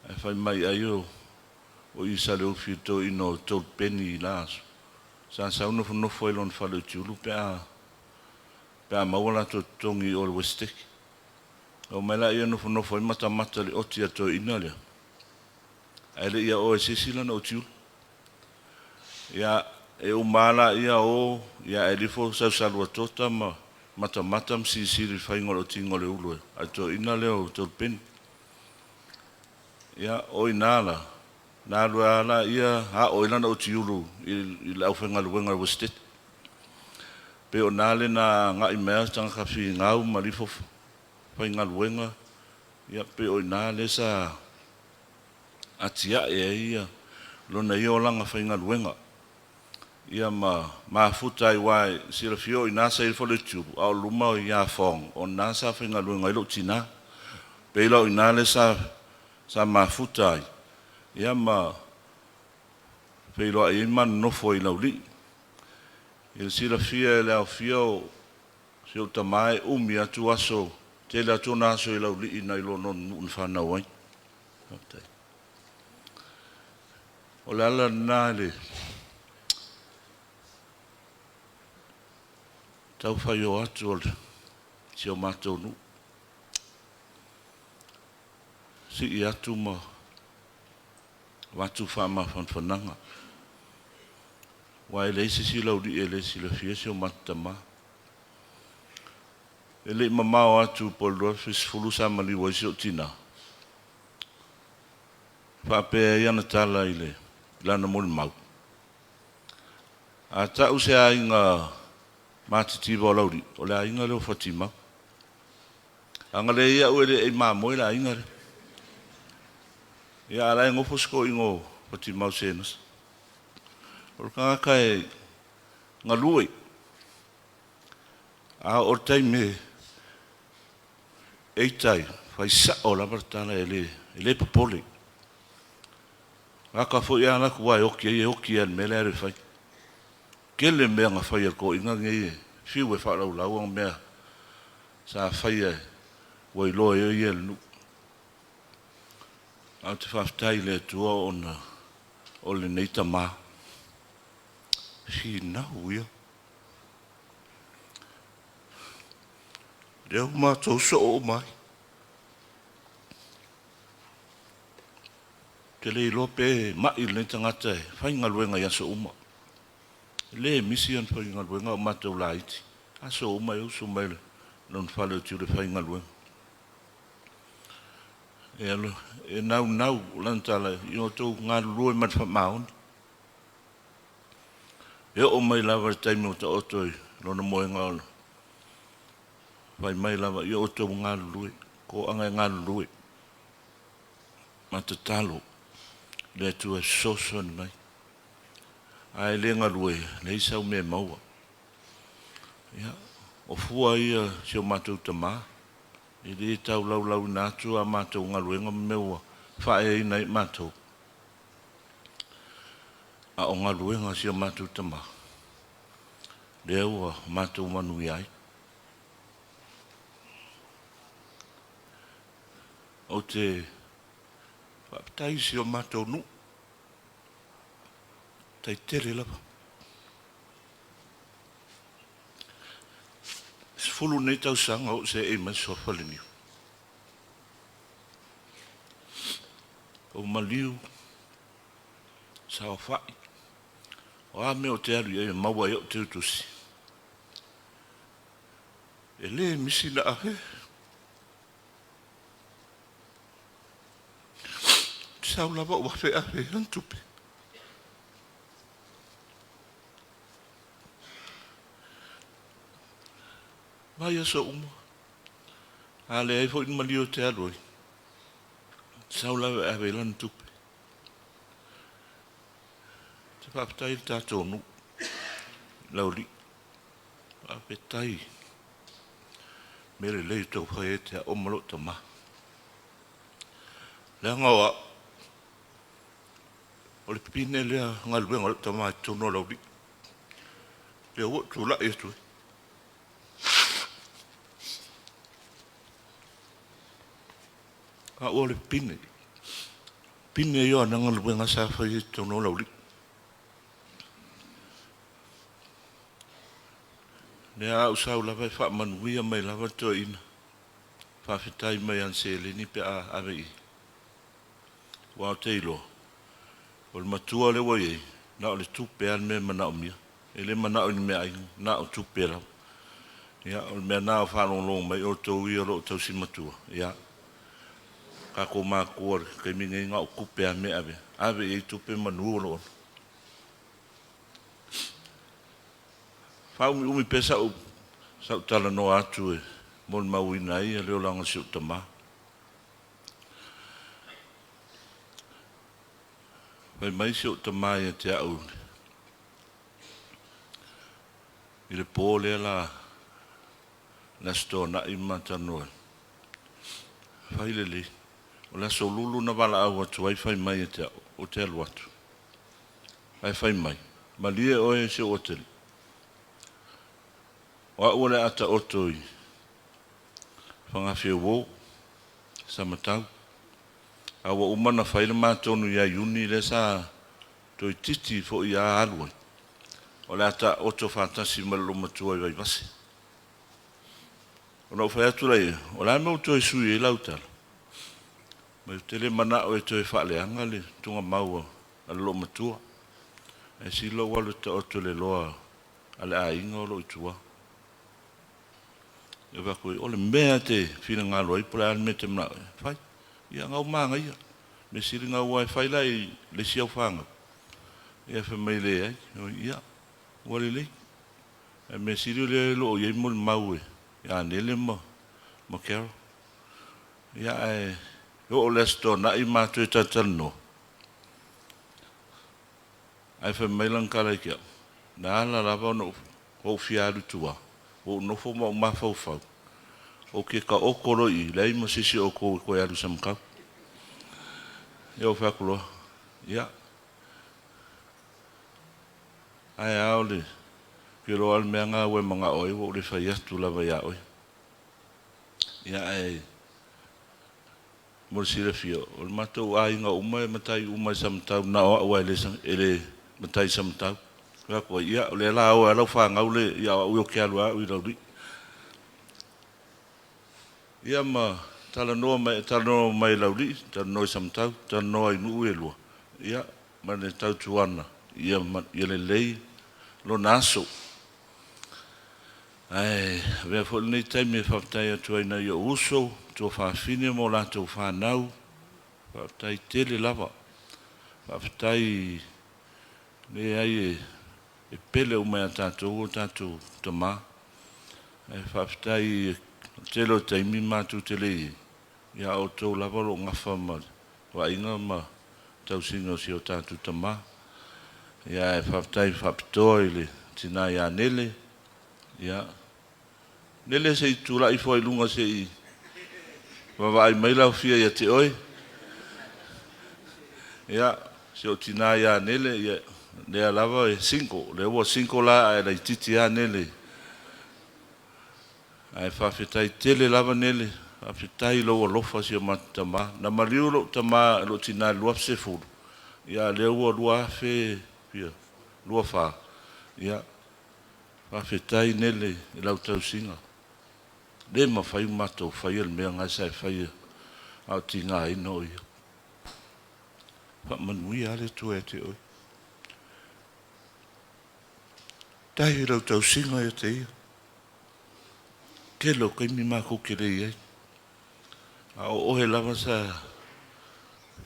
Ae fai mai ai o i Saleufi i le toeaina o Tolupeni i la aso, sa sau nofonofo ai i lona fale i Otiulu pe a pe a maua latou totogi i o i le Esetete. Omai laia nofonofo ai matamata i le oti a le toeaina lea, ae le i aoa e se isi lana otiulu. Ia, e uma lava laia o, ia ae alu ifo sau saluatota ma matamata ma silisili i le faiga o le otiga o le ulu a le toeaina lea o Taulupeni. Ia, o i ina la, na alu ai lava laia ao ai lana otiulu i le aufaigaluega a le Esetete. Pei o i ina lea na agai mai ai le tagata finau ma alu ifo faigaluega, ia pei o i ina lea sa atiae ai lona ia olaga faigaluega. Ia ma mafuta ai aua e silafia o i ina sa i ai le faleitiulu, a o luma i Afoga, o lena sa faigaluega ai lou tina. Pei la o i ina lea sa sa mafuta ai, ia ma feiloai ai ma nonofo ai i Laulii. I le silafia e le aofia o si ou tama e umi atu aso, tele atu ona aso i Laulii nai lo lona nuu na fanau ai. Faafetai. O le ala lena i le tau faio atu o si o matou nuu, sii atu ma avatu faamafanafanaga, aua e leai se isi Laulii e le silafia si o matou tama. E le i mamao atu po o le 2010 sa maliu ai si ou tina, faapea ai ana tala i le lana molimau, A tau se aiga matitiva o Laulii, o le aiga lea o Fuatimau. A na leai au e le ai mamoe le aiga lea. Ia, a o la e nofo si toeaina o Fuatimau Senasa. O le tagata e galue, a oo i le taimi e ita ai, fai sao lava le tala e le popole. Gata foi a alu atu lava e oti ai, e oti lava i le mea la e alu e fai. Tele mea na fai e le toeaina lenei e fiu e faalaulau ana mea sa faia ua iloa ai o ia e le nuu. Ae ou te faafetai i le Atua ona o lenei tama. Finau ia. Lea ua matou soo uma ai. Ou te le iloa pe mai lenei tagata e faigaluega i aso uma. E le misi ana faigaluega a o matou laiti. Aso uma e usu mai lona fale o Tiule e faigaluega. E, e naunau lana tala, ia outou galulue ma le faamaoni. E oo mai lava i le taimi ua taoto i lona moega o fai mai lava, ia outou galulue, toaga e galulue ma tatalo le Atua e fesoasoani mai. A e le galue, e leai sau mea e maua. Ia, o fua ia a si o matou tama, e le tau laulauina atu a matou galuega ma mea ua faaeaina ai matou, a o galuega a si o matou tama, lea ua matou manuia ai. Ou te faafetai i si o matou nuu, faafetai tele lava. 10 nei tausaga o ou seei mai le suafa Leniu. O maliu, saofai, o a mea ou te alu i ai e maua ai ou teutusi, e le misi na ave. Sau lava ou afe ave ai ana tupe. Vaiaso uma, a leai foi ni maliu ou te alu ai, sau lava e ave ai lana tupe. Ou te faafetai i le tatou nuu, Laulii, faafetai i mea lelei ua outou faia ia te au ma lou tama. Leaga o au, o le pine lea galuega a lou tama i totonu o Laulii, lea ua ou tulai atu ai. Au o le pine, pine ia o ana galuega sa faia i totonu o Laulii. Lea a ou sau lava e faamanuia mai lava le toeaina, faafetai mai ana seleni pe a ave i ai. Aua ou te iloa, o le matua lea ua i ai, na o le tupe lava le mea e manaomia. E le manao i ni meaai, na o tupe lava. Ia, o le mea lena a o faalogologo mai outou ia o lo o tausi matua, ia, tatou matua i le taimi lenei na o tupe lava le mea e ave ai. Ave i ai tupe manu o lou ola. Faaumiumi pea sau sau talanoa atu e molimauina ai le olaga o si ou tama. Fai mai si ou tama ia te au. i le po lea la le Aso Toonai ma talanoa ai, fai lelei. O le Aso Lulu na valaau atu ai fai mai ia te au, ou te alu atu. Ae fai mai, malie oe e si ou atalii, o au o le a taoto i Fagafeuo, Samatau, a ua uma ona fai le ma tonu ia Iuni lea sa toeitiiti foi lava alu ai, o le a taoto faatasi ma le loomatua i Vaivase. Ona ou fai atu lea i ai, o le a le mea ua toe sui ai lau tala? Fai mai ou te le manao e toe faaleaga le tuugamau a le loomatua, ae sili lou alu e taoto i le loa a le aiga o lo o i tua. Ou fai atu, o le mea lava e te finagalo ai po o le a le mea e te manao ai, fai. Ia na ua manaia. Mea sili na ua e fai la i le isi au fanau. Ia fai mai e leai. Ia, ua lelei. Ae mea sili o lea o lo o i ai molimau ia Nele ma Carol. Ia ae oo i le Aso Toonai matou talatalanoa, ae fai mai lana tala ia te au, na ala lava ona ou fia alu i tua, ua ou nofo ma ou mafaufau, ou te taoto loa i i, leai ma se isi o outou e toe alu i Samatau. Ia ou fai atu loa, ia, ae a o le, ou te iloa lava o le mea lena ua e manao ai ua ou le fai atu lava ia oe. Ia ae mo le silafia, o le matou aiga uma e matai uma i Samatau na o au lava e le matai i Samatau. Fai atu ai, ia o lea o le a o ai lava lau fanau le ia o au ou te alu lava au i Laulii. Ia ma talanoa mai, talanoa mai i Laulii, talanoa i Samatau, talanoa i nuu e lua, ia ma le tautuana ia lelei lona aso. Ae avea foi lenei taimi e faafetai atu ai i nai ou uso, tuafafine ma o latou fanau, faafetai tele lava. Faafetai, leai e pele uma ia tatou o tatou tama. Ae faafetai i le tele o taimi matou te le i ai, a o outou lava o lo o nafa ma le vaaiga ma le tausiga o si o tatou tama. Ae faafetai faapitoa i le tina ia Nele. Ia, Nele se i tulai ifo lava i luga se i vaavaai mai le aofia ia te oe. Ia, si ou tina ia Nele, ia, lea lava e single, lea ua single la ae laitiiti lava Nele. Ae faafetai tele lava Nele, faafetai i lou alofa i si o matou tama. Na maliu lou tama, lou tina i le 2010, ia a o lea ua 2024, ia, faafetai Nele i lau tausiga. Le mafai ona matou faia le mea lena sa e faia a o tigaina o ia. Faamanuia lava le Atua ia te oe. Faafetai i lau tausiga ia te ia. Tele o taimi matou te le i ai, a o oe lava sa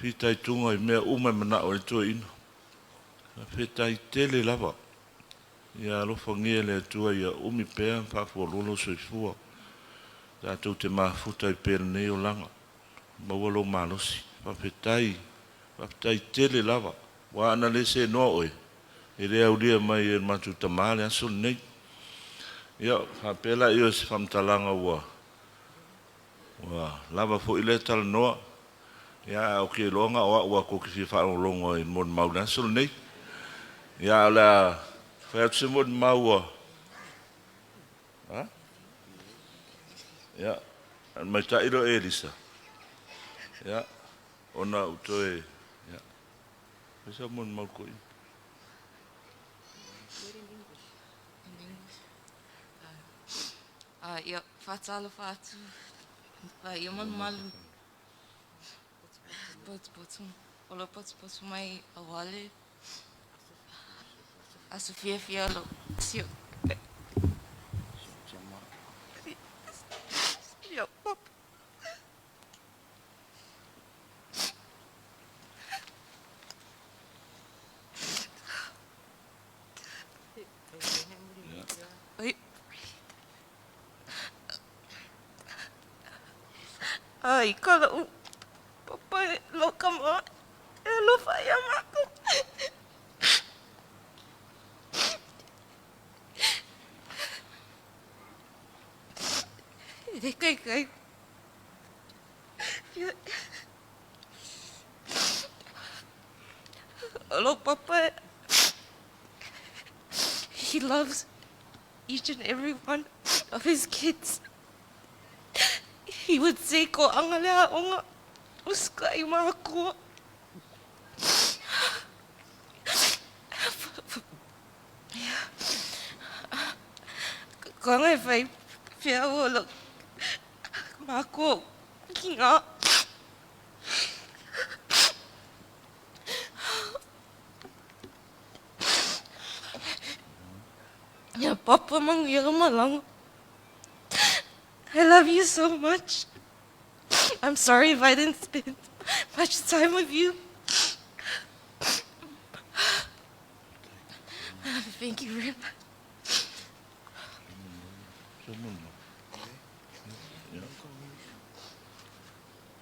fitaituga i mea uma e manao ai le toeaina. Faafetai tele lava. Ia alofagia e le Atua ia umi pea ma faafualoa lou soifua, tatou te mafuta ai pea i lenei olaga. Maua lou malosi. Faafetai, faafetai tele lava. Aua ana le seenoa oe, e le aulia mai e le matou tama le aso lenei. Ia, faapea lea o se faamatalaga ua lava foi lea talanoa. Ia, ae ou te iloa na o au lava tou te fia faalogologo ai i le molimau i le aso lenei. Ia, ae o le a fai atu se molimau ua... A? Ia, ona maita'i lea o Elisa, ia, ona ou toe... Ia, fai sau molimau toeaina. Ia, faatalofa atu paia ma mamalu potopoto o lo o potopoto mai aua le aso fiafia o lo si o papa. Ai, ka lou papa e lou tama e alofa iā matou. le kaikai. O lou papa, he loves each and every one of his kids. He would say, ko anga le aoga, usikai makua. Ko anga e whai whia o lo makua ki ngā. Ia papa manuia malaga. I love you so much. I'm sorry if I didn't spend much time with you. Thank you very much.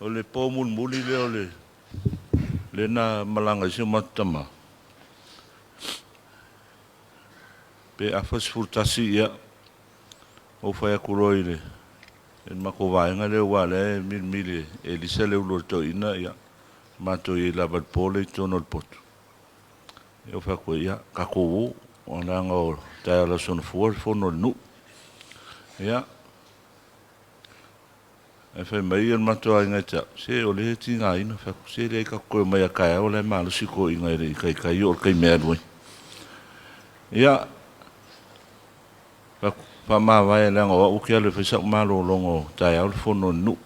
O le po mulimuli lea o le lea na malaga ai si o matou tama, pe afa 11 ia, ou fai atu loa i le matou vaega lea aua o lea e milimili e Elisa le ulu o le toeaina, ia, matou i ai lava i le po lea i totonu o le potu. Ia ou fai atu ai, ia, tatou o, leaga o le taeao o le Aso Gafua le fono a le nuu. Ia, ae fai mai le matou aiga ia te au, se o lea e tigaina, fai atu, se leai tatou toe omai a taeao o la e malosi toeaiina e le i taitai oo i le taimi e alu ai. Ia, fai atu, faamavae leaga o au ou te alu e fai sau malologa o taeao le fono a le nuu.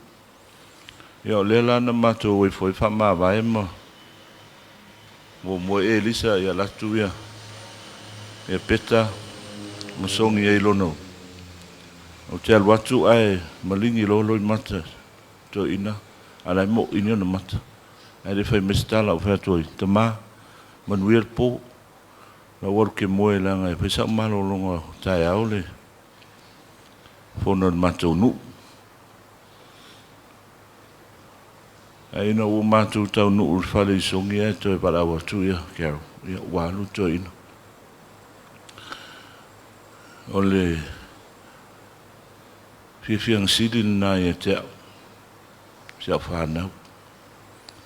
Ia o lea la na matou o ifo ai faamavae ma muamua e Elisa ia alu atu ia ia Peta ma sogi ai lona ou te alu atu ae maligi loa loimata toeaina a o la e moini ona mata ae le fai mai se tala. Ou fai atu ai, Tama, manuia le po, la ua alu ke moe leaga e fai sau malologa o taeao le fono a le matou nuu. Ae ina ua matou taunuu i le fale i Sogi ae toe valaau atu ia Carol, ia ua alu le toeaina. O le fiafiaga sili lena ia te au, si au fanau,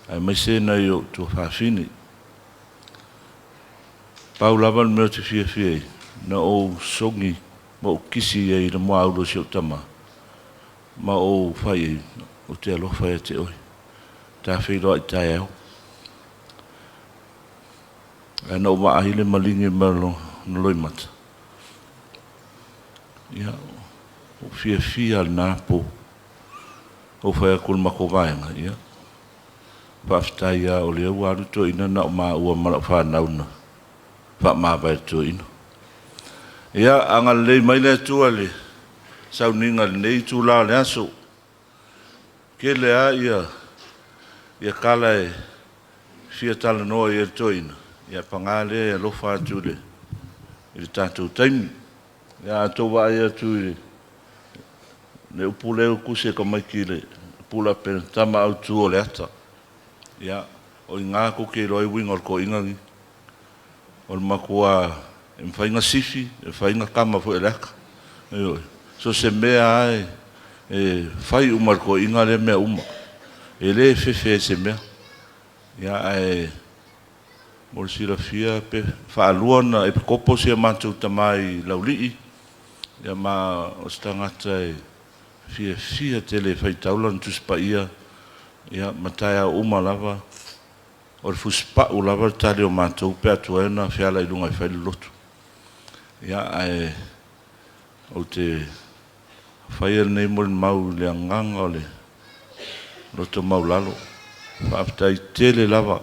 aemaise nai ou tuafafine. Pau lava le mea ou te fiafia ai, na ou sogi ma ou kisi ai i le muaulu o si ou tama, ma ou fai ai, ou te alofa ia te oe. Ta feiloai taeao. Ae na ou vaai le maligi mai o lona loimata, ia, ua ou fiafia lena po. Ou fai atu i le matou vaega, ia, faafetai lava o lea ua alu toeaina na o maua ma lau fanau na faamavae i le toeaina. Ia, agalelei mai le Atua i le sauniga i lenei itula o le aso. Tele lava ia, ia tala e fia talanoa i ai le toeaina, ia paga lea e alofa atu i le, i le tatou taimi. Ia a outou vaai atu i le upu lea ua tusi e tamaiti i le pula pena tama autu o le ata. Ia, o i ina tou te iloa ai uiga o le toeaina lenei. O le matua e mafai ona sifi, e mafai ona kama foi e le ata. Ioe. So o se mea lava e fai uma e le toeaina lea mea uma. E le fefe ai i se mea. Ia ae mo le silafia pe faalua ona epikopo si a matou tama i Laulii, ia ma o se tagata e fiafia tele e faitau lana Tusi Paia, ia ma taeao uma lava. O le fusipau lava le tali o matou pe a tuai ona feala i luga e fai le lotu. Ia, ae ou te faia lenei molimau i le agaga o le loto maualalo. Faafetai tele lava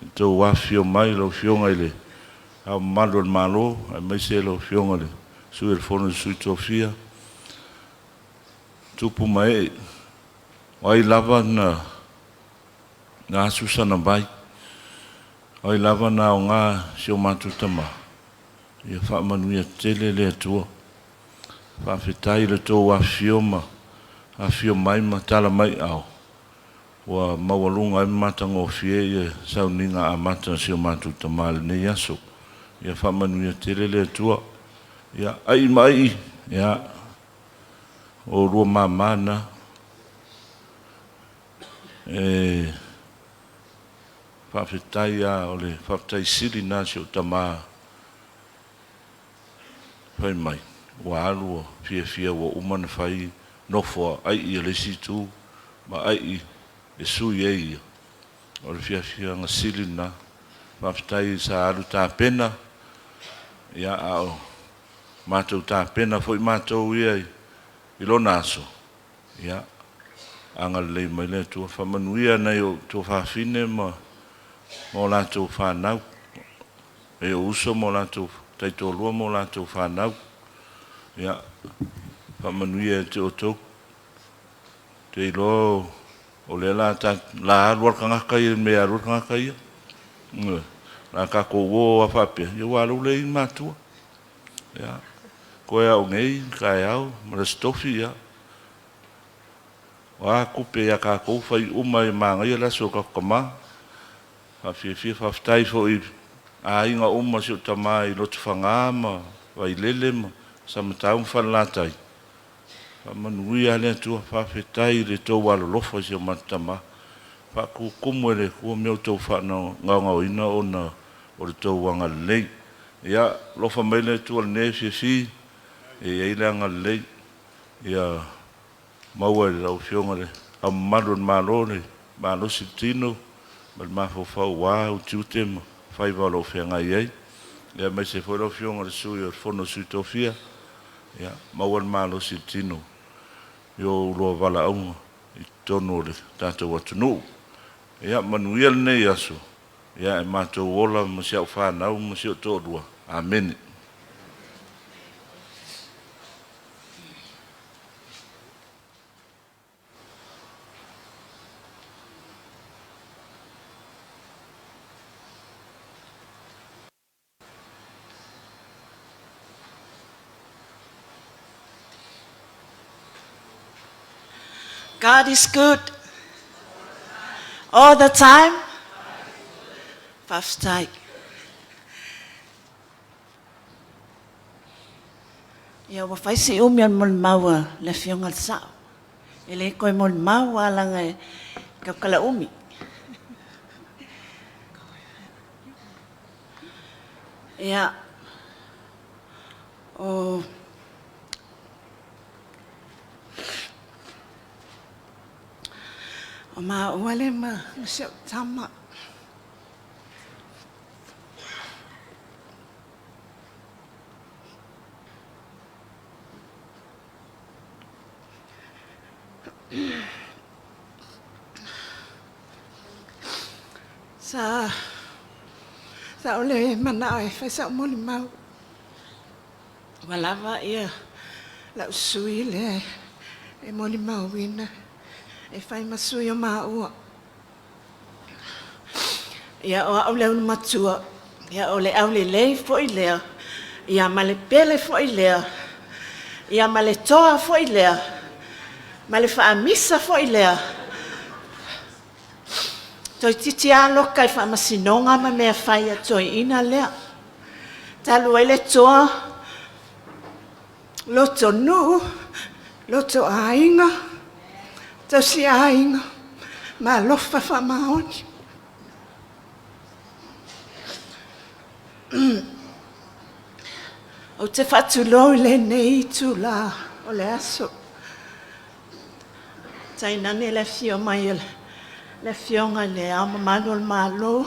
i le tou afifio mai lau Afioga i le Ao Mamalu o le Malo, aemaise lau Afioga i le Sui o le Fono a Sui Tofia, tupu ma ee, o ai lava na Na asu sana vai. O ai lava na aoga si o matou tama, ia faamanuia tele le Atua. Faafetai i le tou afifio ma afifio mai ma tala mai ao ua maualuga ai ma matagofie ia sauniga amata a si o matou tama i lenei aso. Ia faamanuia tele le Atua. Ia, ai ma ai, ia. O oulua mama na. E faafetai lava, o le faafetai sili lena a si ou tama fai mai ua alu ua fiafia ua uma ona fai nofo a ai a le isi itu ma ai e sui ai ia. O le fiafiaga sili lena. Faafetai sa alu tapena, ia a o matou tapena foi matou ia i lona aso, ia agalelei mai le Atua. Faamanuia nai ou tuafafine ma o latou fanau, nai ou uso ma o latou taitoalua ma o latou fanau. Ia faamanuia ia te outou. Ou te iloa o lea la ta, la alu lava le tagata ia i le mea e alu ai le tagata ia. Ioe. O le a tatou o lava faapea, ia ua alu lea i matua. Ia, toe lava o nei, taeao ma le Aso Tofi, ia, o a tupe ia tatou, fai uma e manaia le aso o tatou tama. Faafiafia, faafetai foi i aiga uma o si ou tama i Lotofaga ma Vailele ma Samatau ma Falelatai. Faamanuia le Atua, faafetai i le tou alolofa i si o matou tama. Faatutumu e le Atua mea o outou faagaogaoina ona o le tou agalelei. Ia alofa mai le Atua i lenei afiafi, ia i ai le agalelei, ia maua e lau Afioga i Le Ao Mamalu o le Malo le malosi i le tino ma le mafaufau aua ou tiute ma faiva o lo o feagai ai, aemaise foi lau Afioga i le Sui o le Fono a Sui Tofia, ia maua le malosi i le tino i o oulua valaauga i totonu o le tatou atunuu. Ia manuia lenei aso, ia ae matou ola ma si au fanau ma si ou toalua. Amene. God is good all the time. Faafetai. Ia ua fai si umi o le molimau a le Afioga i le Sao. E le toe molimau lava leaga e tautala umi. Ia, o O maua lea ma si au tama. Sa sa o le manao e fai sa'u molimau. Ua lava ia la'u sui lea e molimauina e fai ma sui o maua. Ia o a'u le ulumatua, ia o le aulelei foi lea, ia ma le pele foi lea, ia ma le toa foi lea, ma le faamisa foi lea. Toeitiiti lava loka i faamasinoga ma mea fai a toeaiina lea. Talu ai le toa, loto nuu, loto aiga, tausi aiga, ma alofa faamaoni. Ou te faatulou i lenei itulā o le aso. Tainane le afio mai o le Afioga i Le Ao Mamalu o le Malo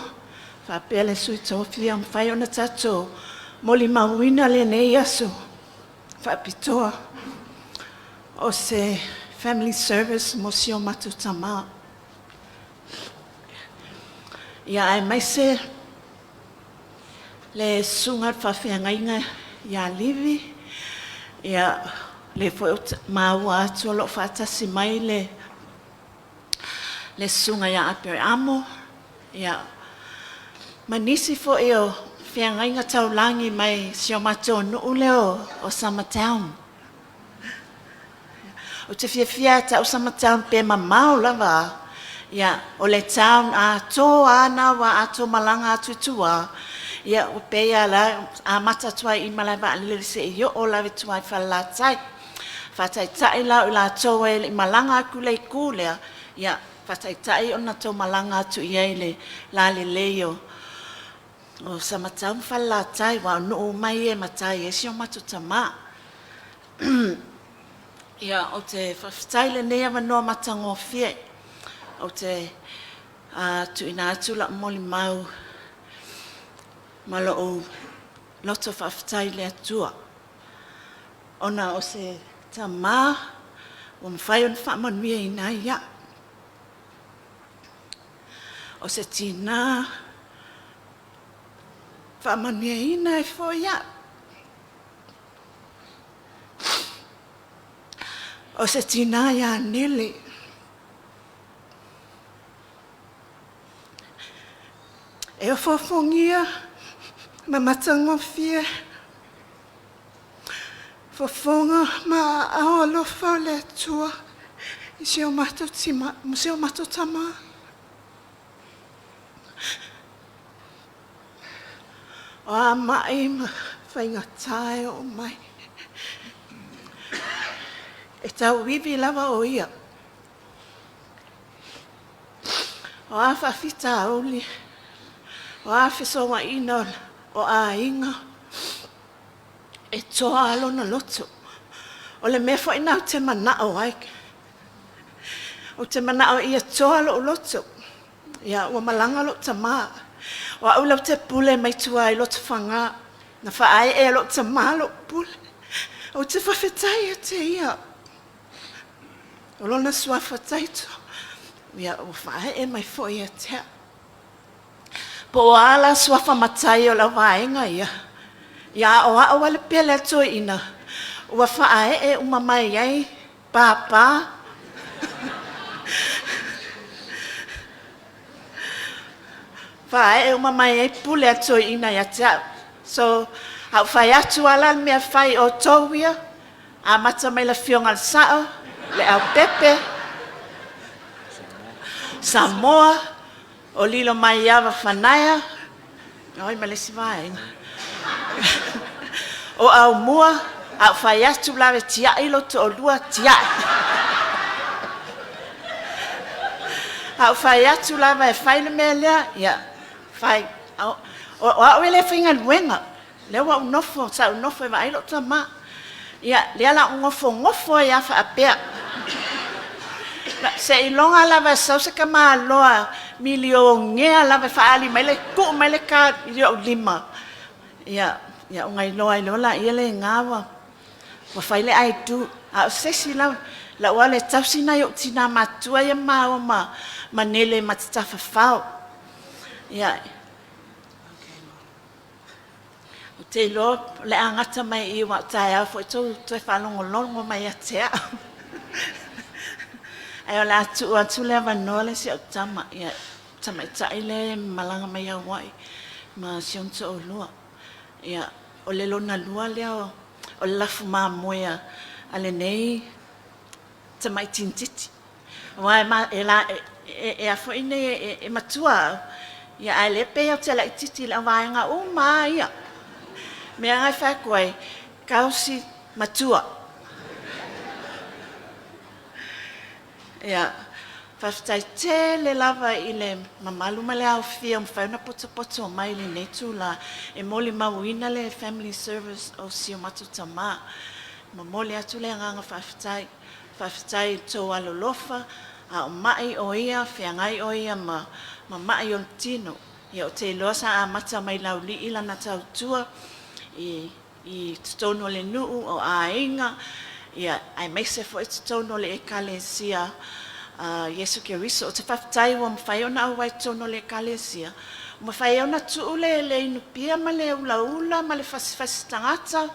faapea le Sui Tofia, ua mafai ona tatou molimauina lenei aso faapitoa o se family service mo si o matou tama. Ia aemaise le susuga i le faafeagaiga ia Livi, ia lea foi ou te maua atu o lo o faatasi mai le le susuga ia Aperamo, ia ma nisi foi o feagaiga taulagi mai si o matou nuu lea o Summertown. Ou te fiafia e ta'u Summertown pe mamao lava a, ia o le town atoa a na ua atoa malaga atu i tua, ia ua pei lava la amata atu ai i malaevaalele seia oo lava i tua i Falelatai. Faataitai la o i latou e le i malaga atu i le itu lea, ia faataitai ona tou malaga atu i ai i le lalelei o Samatau ma Falelatai, aua o nuu uma ia e matai ai si o matou tama. Ia, ou te faafetai i lenei avanoa matagofie. Ou te tuuina atu lau molimau ma lou loto faafetai i le Atua, ona o se tama ua mafai ona faamanuiaina ai au. O se tina faamanuiaina ai foi au. O se tina ia Nele. E ofoofogia ma matagofie fofoga ma aao alofa o le Atua i si o matou tama. O a mai ma faigata e oo mai, e tauivi lava o ia. O a faafitauli, o a fesoaina o aiga, e toa lona loto. O le mea foi lena ou te manao ai. Ou te manao ia toa lou loto. Ia, ua malaga lou tama. O au lea ou te pule mai tua i Lotofaga. Na faaee e lou tama lou pule. Ou te faafetai ia te ia. O lona suafa Taito, ia ua faaee mai foi ia te au. Po o a la suafa matai o le vaega ia, ia aoao ai le pele a toeaina, ua faaee uma mai ai papa, faaee uma mai ai pule a toeaina ia te au. So, a ou fai atu lava la le mea fai outou ia, amata mai le afioga i le Sao, le Aupepe, Samoa, o Lilomaiava Fanaea, oi ma le isi vaega. O Aumua, a ou fai atu la e tiai lo toalua, tiai. A ou fai atu lava e fai le mea lea, ia, fai. O au e le faigaluega, lea ua ou nofo, sa ou nofo e vaai lou tama. Ia, lea la ou nofonofo ai lava faapea. Seiloga lava e sau se tamaloa milionea lava e faaali mai le tuu mai le card i ou lima. Ia, ona iloa ai loa lea lena ua fai le I do. A o se isi lava, lau alu e tausi nai ou tina matutua ia maua ma Nele ma te tafafao. Ia, ou te iloa o le a gata mai i i aua o taeao foi tou toe faalogologo mai ia te au. Ae o le a tuu atu le avanoa lea i si au tama, ia, tamaitai lea e malaga mai Hawaii ma si ona toalua. Ia, o le lona lua lea o le lafu mamoe a lenei tamai tinititi. Aua e a foi nei e matua au, ia ae le pei ou te laitiiti i le vaega uma lava ia. Mea lava e fai atu ai, tausi matua. Ia, faafetai tele lava i le mamalu ma le aofia ua mafai ona potopoto mai i lenei itula e molimauina le family service o si o matou tama. Momoli atu le agaga faafetai. Faafetai i le tou alolofa, a o mai o ia, feagai o ia ma mai o le tino. Ia, ou te iloa sa amata mai Laulii lana tautua i totonu o le nuu, o aiga, ia, aemaise foi totonu o le ekalesia a Iesu Keriso. Ou te faafetai ua mafai ona auai i totonu o le ekalesia, ua mafai ai ona tuu le inupia ma le ulaula ma le fasifasi tagata,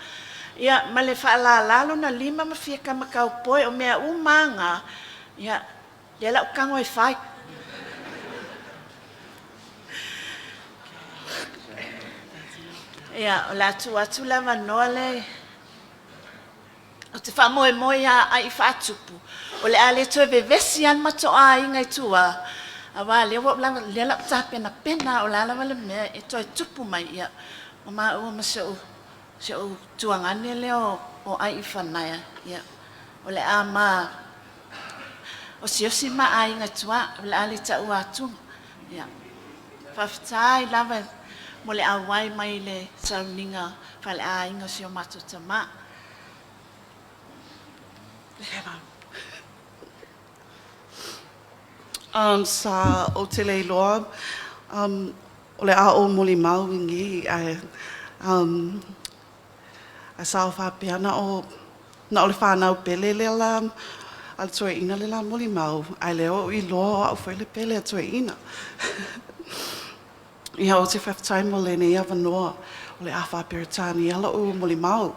ia, ma le faalala lona lima ma fia tama kaupoe, o mea uma lava na, ia, lea la ou tago e fai. Ia, o le a tuu atu le avanoa lea. Ou te faamoemoe ia Ai Faatupu, o le a le toe vevesi lava le matou aiga i tua, aua lea ua ou lava, lea la ou tapenapena, o le a lava le mea e toe tupu mai, ia, o maua ma si ou tuagane lea o Ai Fanaea, ia. O le a ma osiosi ma aiga i tua, o le a le taua atuga. Ia. Faafetai lava mo le auai mai i le sauniga faaleaiga o si o matou tamā. Sa ou te le iloa o le a ou molimau i nei ae ae sa ou faapea na o le fanau pele lea la a le toeaina le la molimau ae lea ua ou iloa o au foi le pele a toeaina. Ia ou te faafetai mo lenei avanoa o le a faa-Peretania la'u molimau.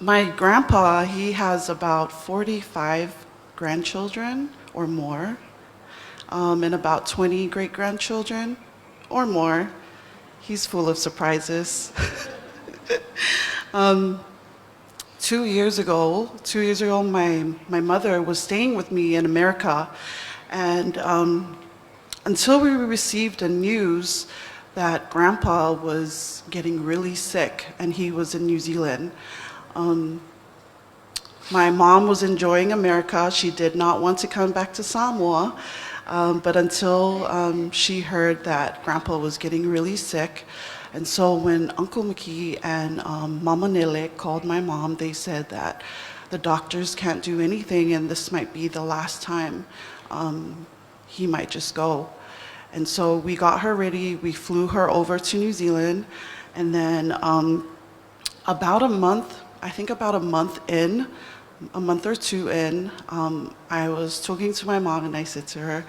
My grandpa, he has about 45 grandchildren or more, and about 20 great grandchildren or more. He's full of surprises. 2 years ago, my mother was staying with me in America, and until we received the news that Grandpa was getting really sick and he was in New Zealand. My mom was enjoying America. She did not want to come back to Samoa. But until she heard that Grandpa was getting really sick, and so when Uncle McKee and Mama Nele called my mom, they said that the doctors can't do anything and this might be the last time he might just go. And so we got her ready. We flew her over to New Zealand, and then about a month, I think about a month in, a month or two in, I was talking to my mom and I said to her,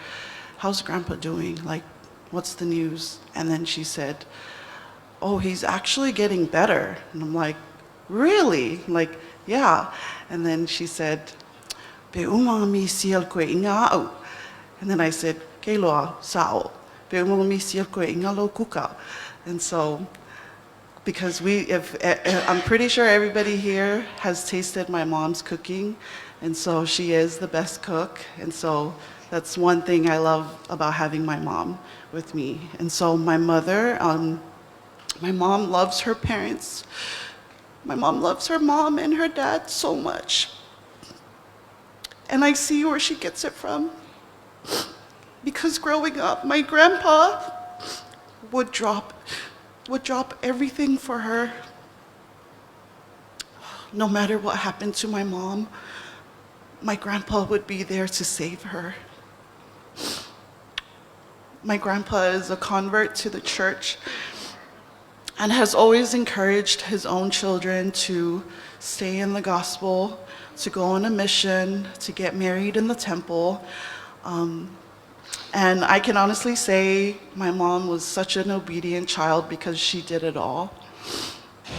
"How's Grandpa doing? Like, what's the news?" And then she said, "Oh, he's actually getting better." And I'm like, "Really?" Like, "Yeah." And then she said, "Pe uma misi al koe inga au." And then I said, "Ke loa, sao. Pe uma misi al koe inga lo kuka." And so because we, if, I'm pretty sure everybody here has tasted my mom's cooking, and so she is the best cook, and so that's one thing I love about having my mom with me. And so my mother, my mom loves her parents. My mom loves her mom and her dad so much. And I see where she gets it from. Because growing up, my grandpa would drop everything for her. No matter what happened to my mom, my grandpa would be there to save her. My grandpa is a convert to the church and has always encouraged his own children to stay in the gospel, to go on a mission, to get married in the temple. And I can honestly say my mom was such an obedient child because she did it all,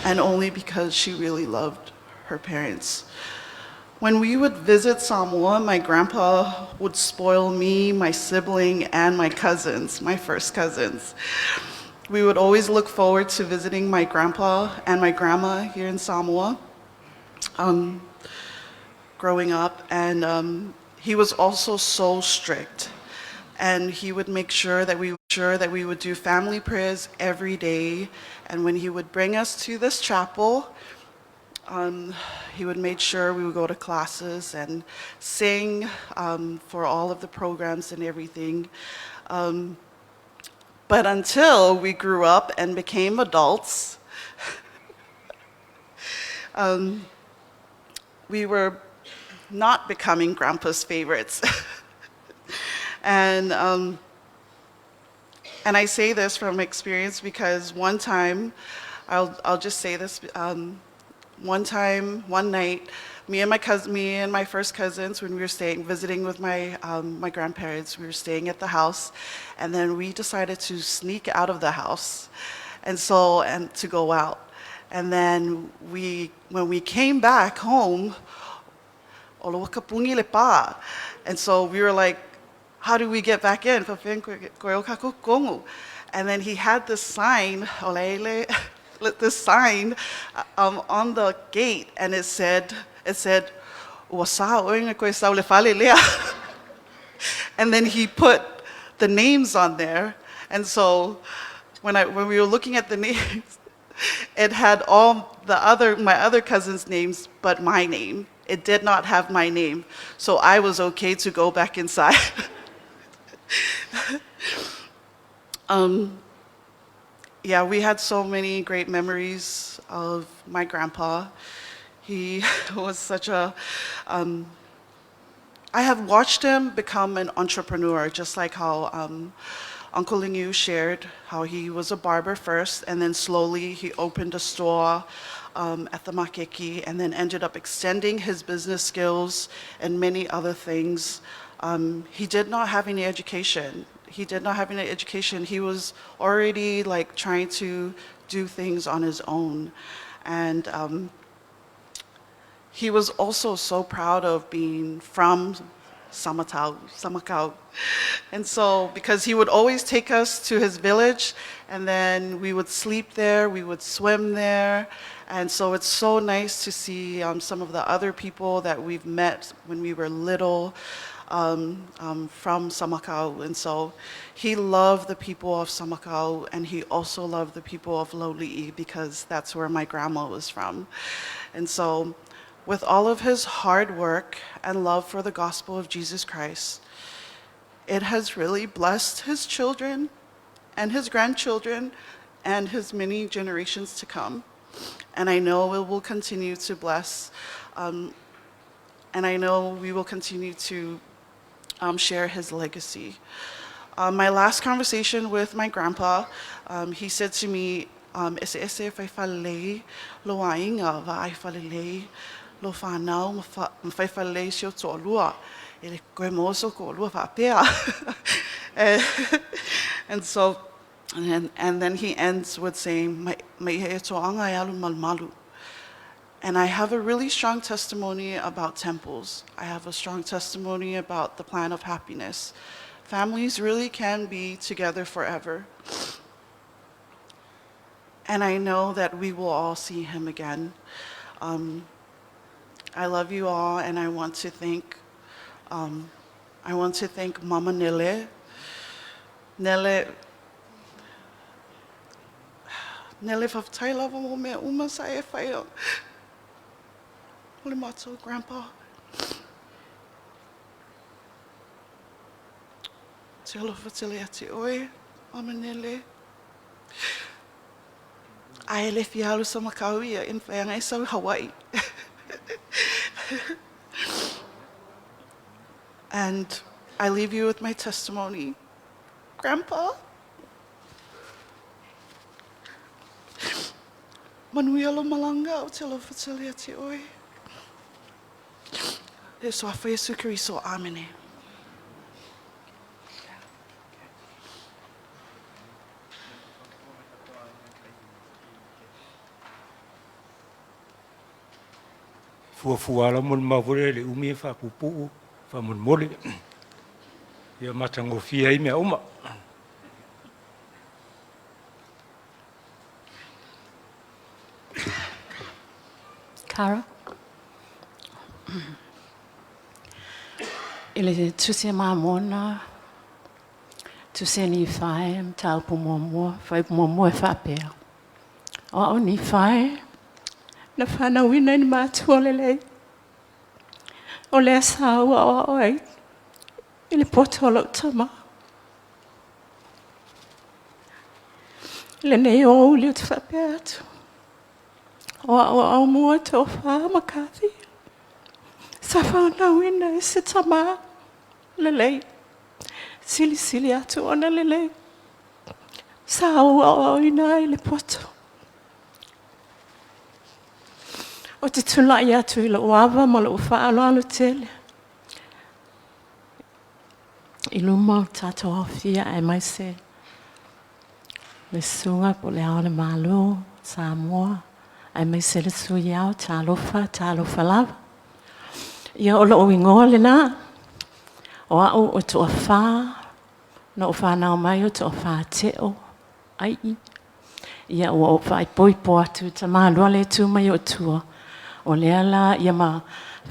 and only because she really loved her parents. When we would visit Samoa, my grandpa would spoil me, my sibling, and my cousins, my first cousins. We would always look forward to visiting my grandpa and my grandma here in Samoa growing up. And he was also so strict. And he would make sure that we would do family prayers every day. And when he would bring us to this chapel, he would make sure we would go to classes and sing for all of the programs and everything. But until we grew up and became adults, we were not becoming grandpa's favorites. And I say this from experience because one time, I'll just say this, one time, one night, me and my first cousins, when we were staying, visiting with my grandparents, we were staying at the house, and then we decided to sneak out of the house, and to go out. And then when we came back home, olo wakapungi le pa. And so we were like, "How do we get back in? And then he had this sign, olele, this sign on the gate, and it said, "Ua sa oe koe sau le fale lea." And then he put the names on there. And so when we were looking at the names, It had all the other my other cousins' names but my name. It did not have my name, so I was okay to go back inside. Yeah, we had so many great memories of my grandpa. He was such a I have watched him become an entrepreneur, just like how Uncle Lingyu shared how he was a barber first, and then slowly he opened a store at the Makeke, and then ended up extending his business skills and many other things. He did not have any education. He did not have any education. He was already like trying to do things on his own. And he was also so proud of being from Samatau, Samakau. And so, because he would always take us to his village, and then we would sleep there, we would swim there. And so it's so nice to see some of the other people that we've met when we were little from Samakau. And so he loved the people of Samakau, and he also loved the people of Loli'i because that's where my grandma was from. And so with all of his hard work and love for the gospel of Jesus Christ, it has really blessed his children and his grandchildren and his many generations to come. And I know it will continue to bless, and I know we will continue to share his legacy. My last conversation with my grandpa, he said to me, "Ese ese fai falelei lo aiga, vaai falelei lo whanau, ma fai falelei si o to'alua. E le koe maua so ko'olua faapea." And so, and then he ends with saying, mai, mai e to'aga e alu malumalu. And I have a really strong testimony about temples. I have a strong testimony about the plan of happiness. Families really can be together forever. And I know that we will all see him again. I love you all, and I want to thank Mama Nele. Nele, Nele faafetai lava mo mea uma sa e faia. O le matou grandpa. Te alofa tele ia te oe, Mama Nele. A e le fia alu Samakau ia e mafai e sau Hawaii. And I leave you with my testimony. Grandpa, manuia lo malaga ou te alofa tele ia te oe. Le suafa Iesu Keriso, amene. Fuafua la molimau foi lea i le umi e faapuupuu faamolemole ia matagofie ai mea uma. Cara. I le tusi a Mamona, tusi a Nifai, mataupu muamua, fuaiupu muamua e faapea. O a'u Nifai, na fanauina i ni matua lelei. O lea sa ou a'oa'o ai i le poto o lo'u tamā. I lenei aoauli ou te faapea atu. O a'u o Aumua Tofa McCarthy. Sa fanauina e se tamā lelei. Silisili atu ona lelei. Sa ou a'oa'oina ai i le poto. Ou te tulai atu i lo'u ava ma lo'u faaaloalo tele. I luma o tatou aofia aemaise le susuga po o le Ao o le Malo Samoa, aemaise le Sui Ao, talofa, talofa lava. Ia o lo'u igoa lenā, o a'u o Toafā, na ou fanau mai o Toafā Teo, ai. Ia ua ou faaipoipo atu i tamālua le tu mai o tua. O lea la ia ma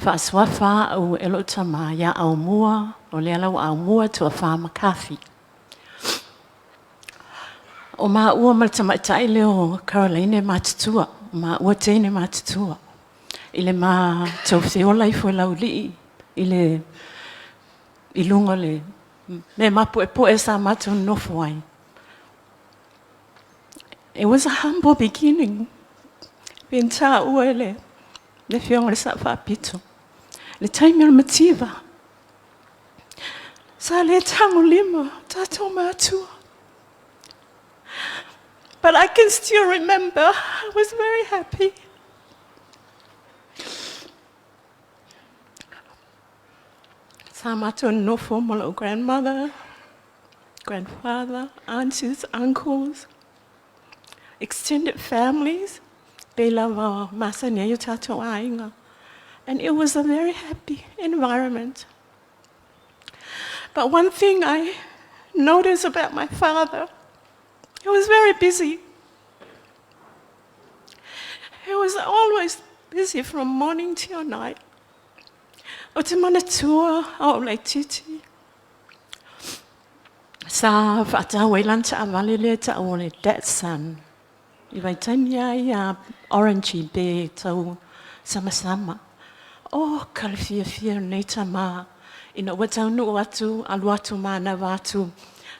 faasuafa a'u e lo'u tamā iā Aumua, o lea la ua Aumua Toafā McCarthy. O maua ma le tamaitai lea o Caroline e matutua, o maua teine matutua. I le matou feola ifo i Laulii i le i luga o le mea mapuepue sa matou nofo ai. It was a humble beginning. Pei taua e le afioga i le Sao Faapito. Le taimi o le mativa, sa le tagolima tatou matua. But I can still remember I was very happy. Sa matou nofo ma lou grandmother, grandfather, aunties, uncles, extended families, pe lava masani ai o tatou aiga. And it was a very happy environment. But one thing I noticed about my father, he was very busy. He was always busy from morning till night. O te manatua a o laitiiti. Sa faatau ai lana taavale lea e tau o le Datsun. I vaitaimi lava ia orange pe tau samasama. Oh, ka le fiafia o lenei tama ina ua taunuu atu, alu atu manava atu,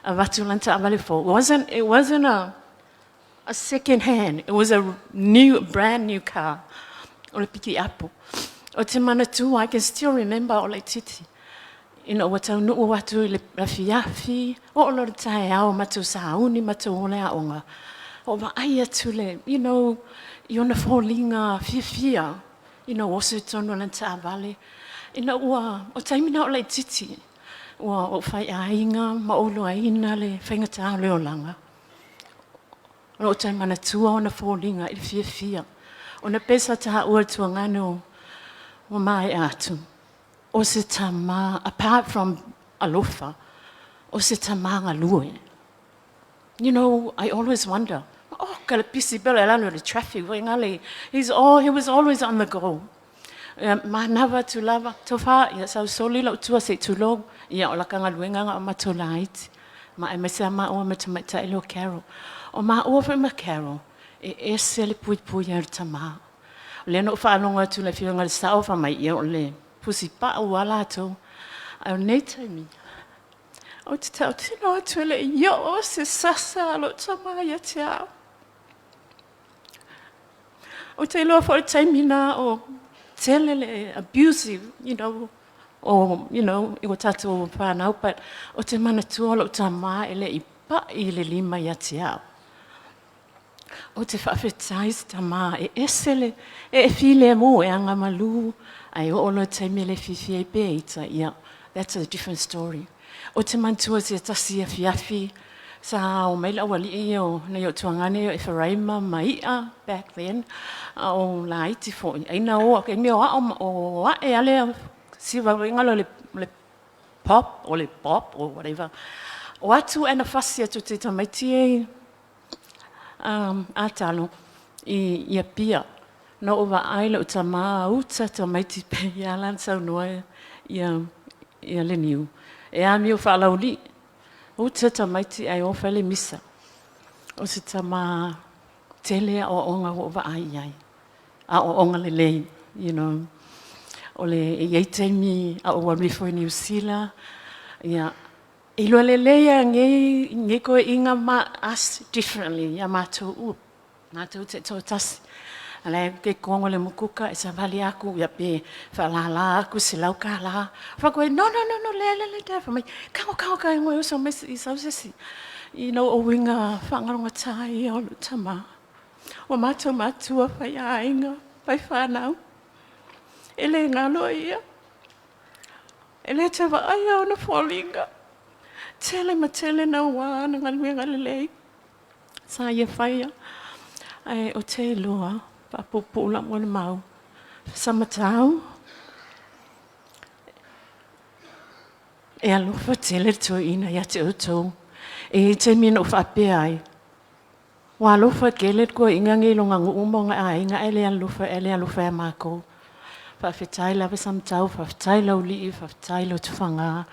avatu lana taavale fou. It wasn't a second hand. It was a new, brand new car. O le pikiapu. O te manatua, I can still remember o laitiiti. Ina ua taunuu atu i le afiafi, o o le taeao matou sauni, matou o le aoga. O vaai atu le, i ona foliga fiafia, oso i tonu o lana taavale. Ina ua, o taimi na o laitiiti, ua ou fai aiga ma ou iloaina le faigata o le olaga. O loo tai manatua ona foliga i le fiafia. Ona pesa taua le tuagane o ua maea atu. O se tama, apart from alofa, o se tama galue. I always wonder, oh, ka le busy pele lalo le traffic, ngale. He was always on the go. Manava atu lava, tofa, ia sau soli lau tua se tulou, ia o la ka galuega nga o matou laiti. Ma e maise a maua ma tamaitai leo Carol. O maua foi ma Carol, e ese le puipui ai o le tamā. O lea na ou faalogo atu i le afioga i le Sao fai mai ia o le fusipau lava latou. Ae o lenei taimi, ou te tautino atu e le i oo se sasa a lou tama ia te au. Ou te iloa foi le taimi na o tele le abusive, o, i o tatou whanau, but o te manatua o lou tama e le i pai i le lima ia te au. O te faafetai se tama e ese le, e filemu e agamalu, ae oo loa taimi e le fiafia ai pe ita, ia, that's a different story. O te manatua se tasi afiafi, sa o mai le aualii ia o nai o tuagane o Eferaima ma ia back then, a o laiti foi, aina o, ke mea o ao o ae ale siva ngalo le pop o le pop or whatever. O atu ana fasi atu te tamaiti e a talo i ia pia. Na o vaai lou tama uta tamaiti pe ia lan saunoa ia le niu. E a miu faalauli. Uta tamaiti ai o fale misa. O se tama tele a o onga o vaai ai. A o onga lelei. O le e iai taimi a o alu ifo i Niu Sila, ia, e iloa lelei a nei toeaiina ma us differently ia matou uma, matou taitoatasi. A la e te togo le mukuka e savali atu ia pe faalala atu $100. Fai atu ai, no, no, no, no, le, le, le, le, fai mai, kago, kago, kago, e uso mai i sau se isi. O uiga faagalogata ia o lou tama. Ua matou matua fai aiga, fai whanau. E le galo ia. E le te vaaia ona foliga. Tele ma tele na ua na galuega lelei. Sa ia faia. Ae o te iloa, faapuupuu lau molimau. Samatau, e alofa tele le toeaina ia te outou. E i ai taimi na ou faapea ai, ua alofa tele le toeaina nei i lona nuu ma ona aiga ae le alofa, e le alofa ia matou. Faafetai lava Samatau, faafetai Laulii, faafetai Lotofaga.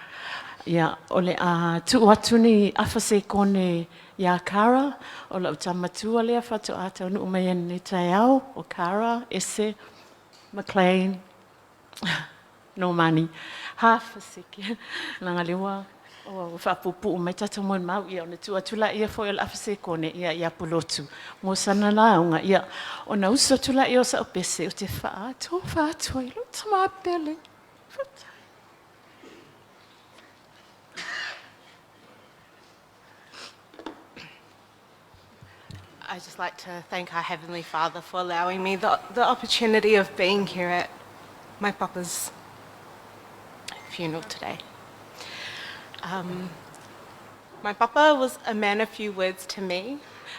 Ia, o le a tuu atu ni afa sekone iā Cara, o lau tama matua lea faatoa taunuu mai ai i lenei taeao, o Cara Ese McLean Normani. Half a second, leaga o lea ua faapuupuu mai tatou molimau, ia ona tuu atu laia foi o le afa sekone ia ia Pulotu mo sana lauga, ia ona usu atu laia o sau pese ou te faatofa atu ai lou tama pele. Faafetai. I'd just like to thank our Heavenly Father for allowing me the, the opportunity of being here at my papa's funeral today. Um, my papa was a man of few words to me,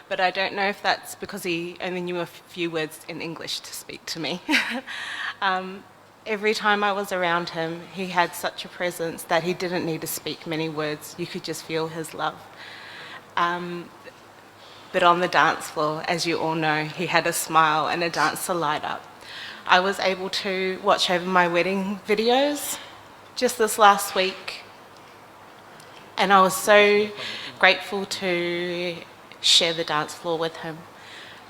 but I don't know if that's because he only knew a few words in English to speak to me. um, every time I was around him, he had such a presence that he didn't need to speak many words. You could just feel his love. Um, but on the dance floor, as you all know, he had a smile and a dance to light up. I was able to watch over my wedding videos just this last week, and I was so grateful to share the dance floor with him.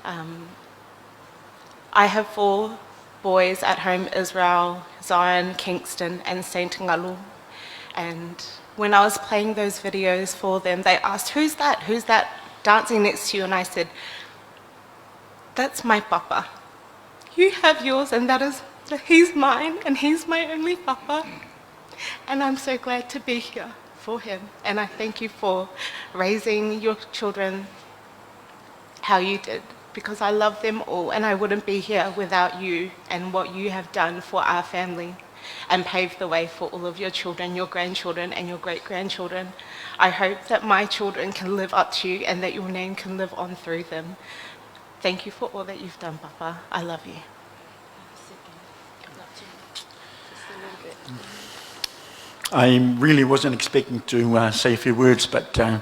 Um, I have four boys at home Israel, Zion, Kingston, and Saint Ngalu. And when I was playing those videos for them, they asked, Who's that? Who's that dancing next to you? And I said, That's my papa. You have yours, and that is, he's mine, and he's my only papa. And I'm so glad to be here for him. And I thank you for raising your children how you did, because I love them all, and I wouldn't be here without you and what you have done for our family and paved the way for all of your children, your grandchildren, and your great grandchildren. I hope that my children can live up to you and that your name can live on through them. Thank you for all that you've done, Papa. I love you. I really wasn't expecting to uh, say a few words, but uh,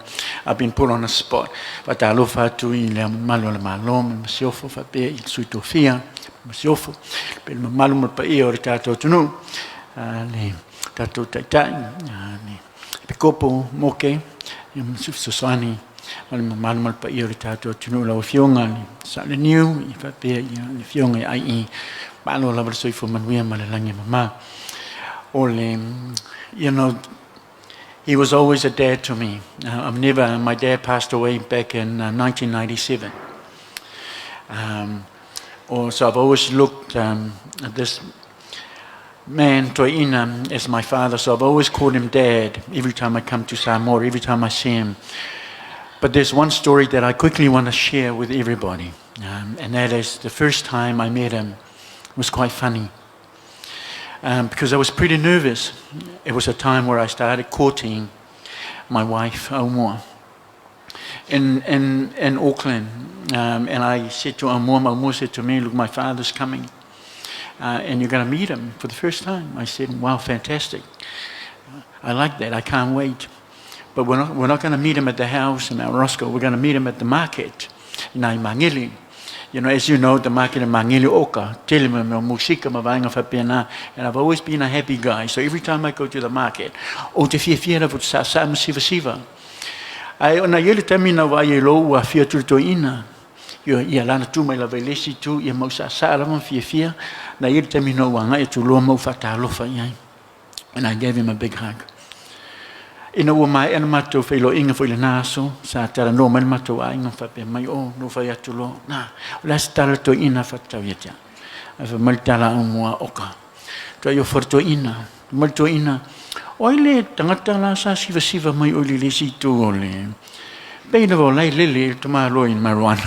I've been put on a spot. Fatalofa atu i le mamalu o le Malo ma le Masiofo faapea i le Sui Tofia, Masiofo, pe le mamalu ma le paia o le tātou atunuu, uh, le tātou taitai, uh, le Pikopo Moke, ia ma fesoasoani ma le mamalu ma le paia o le tātou atunuu lau Afioga le Sa'o-le-Niu, i faapea ia le Afioga i ai malo lava le soifua manuia ma le lagi e mama. O le, you know, he was always a dad to me. Uh, I've never, my dad passed away back in uh, 1997. Um, or, so I've always looked um, at this man, Toina, as my father, so I've always called him dad every time I come to Samoa, every time I see him. But there's one story that I quickly want to share with everybody, um, and that is the first time I met him was quite funny. Um, because I was pretty nervous. It was a time where I started courting my wife, Aumua, in, in, in Auckland. Um, and I said to Aumua, Aumua said to me, look, my father's coming. Uh, and you're going to meet him for the first time. I said, wow, fantastic. I like that. I can't wait. But we're not, we're not going to meet him at the house in Mount Roscoe. We're going to meet him at the market in Mangili. You know, as you know, the market in Mangili Oka, tele me mea musika ma vaenga faapena, and I've always been a happy guy. So every time I go to the market, o te fiafia lava o te saasaa ma sivasiva. Ae ona i ai le taimi na vaai ai loa ua afio atu le toeaina, ia, ia lana tu mai lava i le isi itu, ia ma ou saasaa lava ma fiafia, na i ai le taimi na ou agai atu loa ma ou faatalofa i ai. And I gave him a big hug. Ina ua maea na matou feiloaiga foi i lena aso, sa talanoa mai le matou aiga ma faapea mai, oh, na ou fai atu loa, na, o le a se tala toeaina faatatau ia te au. Ae fai mai le tala au mua, oka, tuai ofo le toeaina, fai mai le toeaina, o ai le tagata la sa sivasiva mai oe i le isi itu o le, pei lava o la e lele i le tamaloa i le marijuana.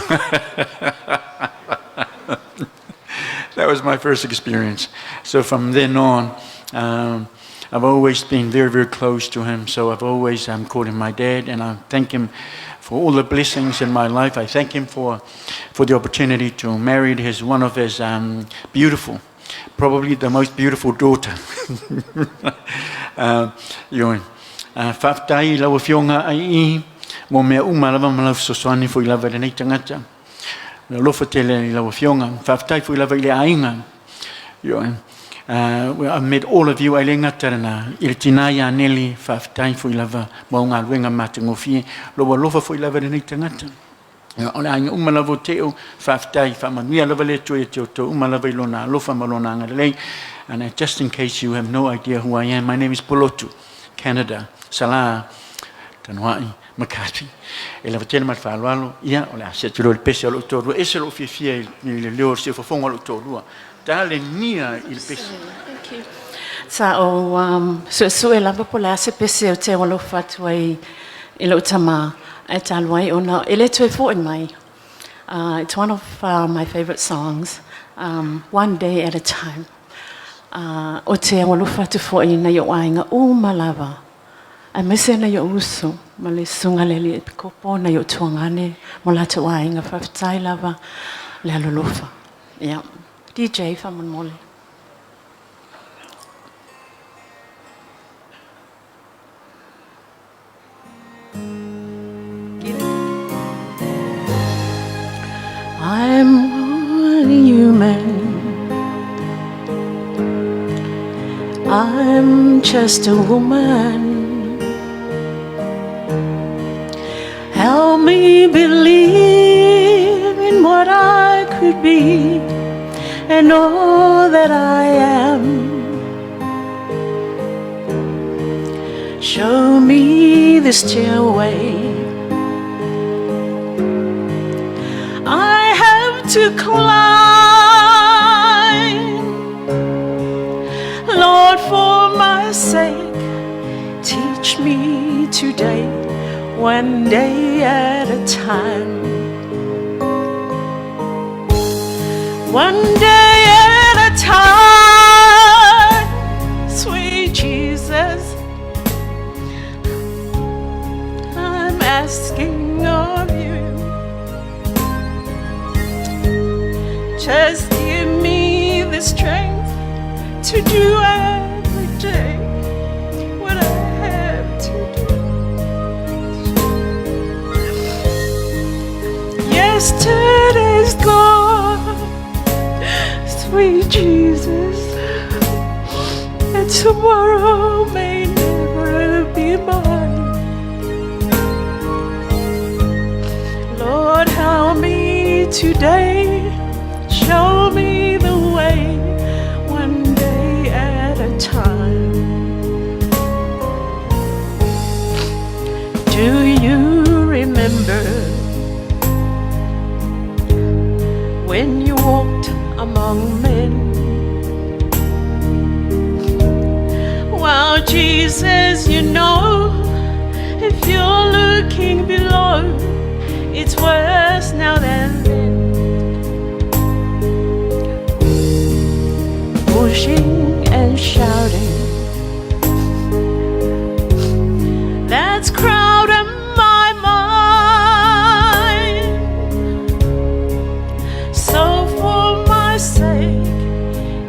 That was my first experience. So from then on, um, I've always been very, very close to him. So I've always um, called him my dad, and I thank him for all the blessings in my life. I thank him for, for the opportunity to marry his one of his um, beautiful, probably the most beautiful daughter. uh, ioe. Uh, Faafetai lau afioga ai mo mea uma lava ma lau fesoasoani foi lava i lenei tagata. Le alofa tele i lau afioga. Faafetai foi lava i le aiga. Ioe. I've met all of you, ae le gata i lena, i le tina ia Neli, faafetai foi lava mo au galuega matagofie, lou alofa foi lava i lenei tagata. O le aiga uma lava o Teo, faafetai, faamanuia lava le Atua ia te outou uma lava i lona alofa ma lona agalelei. And just in case you have no idea who I am, my name is Polotu, Canada, Sala, Tanuai, McCarthy. E lava tele ma le faaaloalo, ia, o le a see atu loa i le pese a lou toalua. E ese lou fiafia i le leo o le siufofoga o lou toalua. Talenia i le pese. Thank you. Sa ou um, suesue lava po o le a se pese ou te alofa atu ai i lou tama ae talu ai ona e le toe foi mai. It's one of my favourite songs, um, One Day at a Time. Ou te alofa atu foi i nai ou aiga uma lava, aemaise nai ou uso ma le susuga i le alii epikopo, nai ou tuagane ma o latou aiga. Faafetai lava le alolofa. Yeah. DJ faamolemole. I'm only human. I'm just a woman. Help me believe in what I could be and all that I am. Show me the stairway I have to climb. Lord, for my sake, teach me today, one day at a time. One day at a time, sweet Jesus, I'm asking of you. Just give me the strength to do every day what I have to do. Yesterday's gone, sweet Jesus, and tomorrow may never be mine. Lord, help me today. Show me the way, one day at a time. Do you remember when you walked among men? Well, Jesus, you know, if you're looking below, it's worse now than then. Pushing and shouting, that's crowding my mind. So for my sake,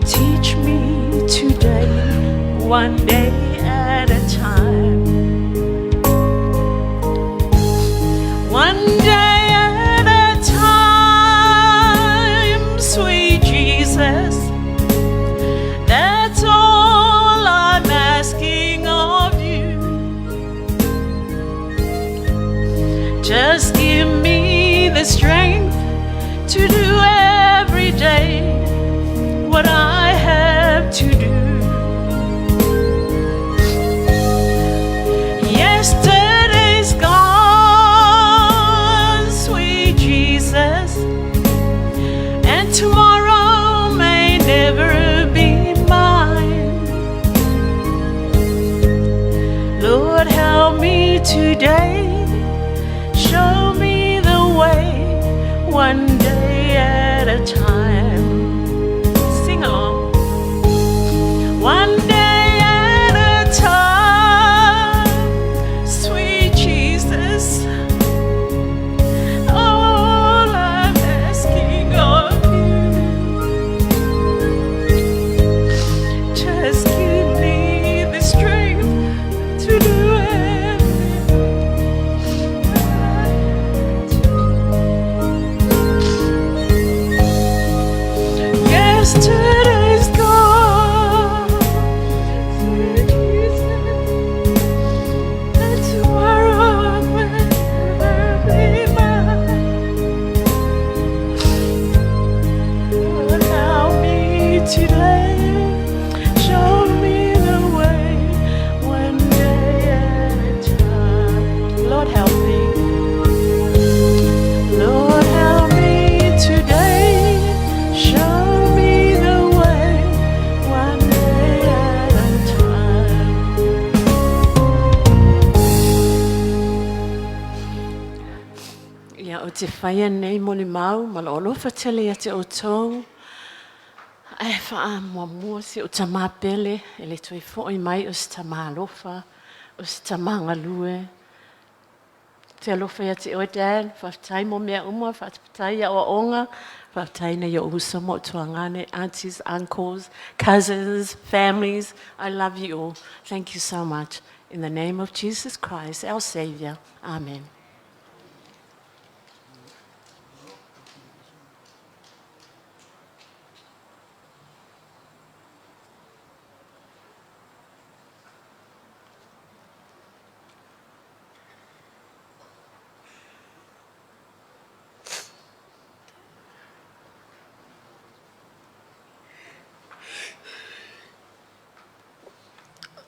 teach me today, one day at a time. One day at a time, sweet Jesus. That's all I'm asking of you. Just give me the strength to do every day what I have to do. Yesterday's gone, sweet Jesus, and tomorrow may never be mine. Lord, help me today. Show me the way, one day at a time. Sing along. One day at a time, sweet Jesus. All I'm asking of you, just give me the strength to do everything. today. Show me the way, one day at a time. Lord, help me. Lord, help me today. Show me the way, one day at a time. Ia, ou te whaia nei mo le mau, ma lo alofa tele ia te outou. Ae faamuamua si ou tamā pele, e le toe foi mai o se tamā alofa, o se tamā galue. Te alofa ia te oe, Dad, faafetai mo mea uma, faafetai i aoaoga, faafetai nai ou uso ma ou tuagane, aunties, uncles, cousins, families. I love you all. Thank you so much. In the name of Jesus Christ, our Savior. Amen.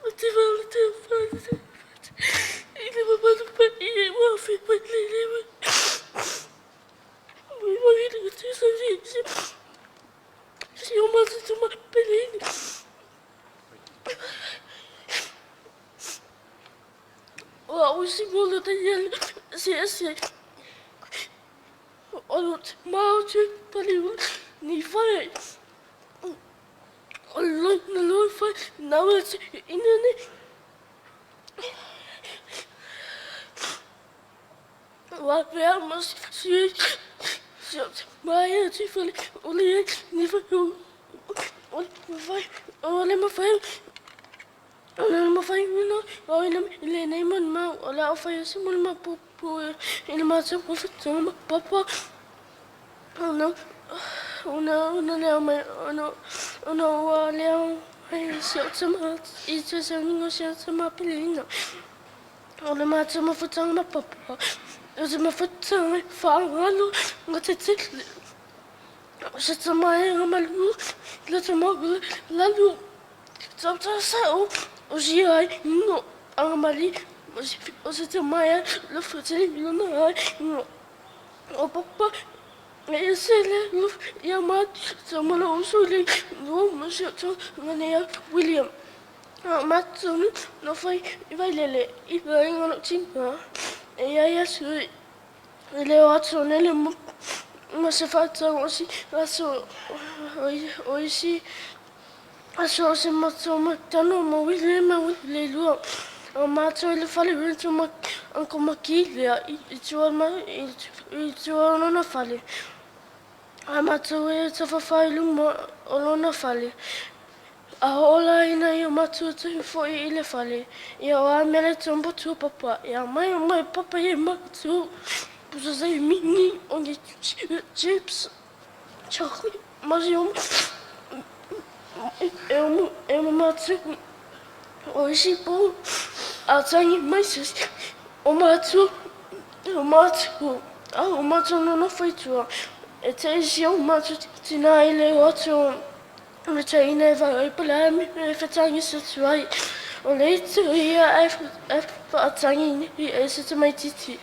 Ou te i le mamalu paia ua afe mai lenei si o matou tama pele. O au si mola ta iala se ese o lo te mao te pali ni whai o lo na lo whai nau e te ina ne wa pea ma si si o te mai e te whale o le e ni whai o le whai o le mawhai o le mawhai una o ina le nei man ma o le au whai se mo le ma pu pu i le mātou o whitonga ma papa ona ona ona lea mai ona ona ua lea ai se o tama i te sauninga se o tama peleina o le mātou mafutanga ma papa o te mafutanga whaangalo nga te tele o se tama e nga malu le tama lalu tau tau sa o o si ai no anga mali o se tama e le futele lona ai no o papa e se le lo ia ma tama lo uso le no ma se to ngane ia William ma tonu no fai i vai lele i vai ngano tina e ia ia su i le o atu nele mo ma se whātau o si aso o isi aso o se matua ma tano ma wile ma wile lua o mātou i le fale rento ma anko maki lea i tua ma i tua o lona fale a mātou e tawhawhai luma o lona fale a hoʻola ina i o mātou tuhi foi i le fale ia o a mele tombo tu papa ia mai o mai papa i mātou pusa sei mini o ngi chips chocolate mas eu e o mātou o isi po a tangi mai se o mātou o mātou a o mātou no whaitua e te isi o mātou tina i le o atu o me te ina e whangai pala me e whatangi sa tuai o le itu ia e whaatangi i e se te mai titi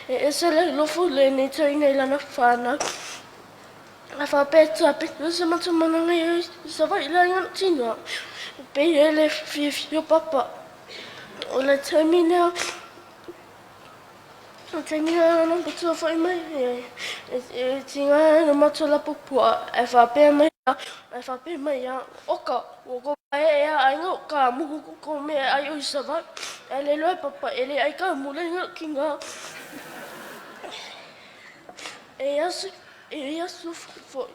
e ese le lofo le nei te ina i lana whānau a whapeta pe se matu mananga i sa vai la ngano tina pe e le fia papa o le taimi o taimi na patua whai mai e tinga na matua la pupua e whapea mai e whapea mai ia oka o ko e e ai ngau ka muku ko me ai o sa vai e le loe papa e le ai ka mule ngau ki ngā e asu e asu foi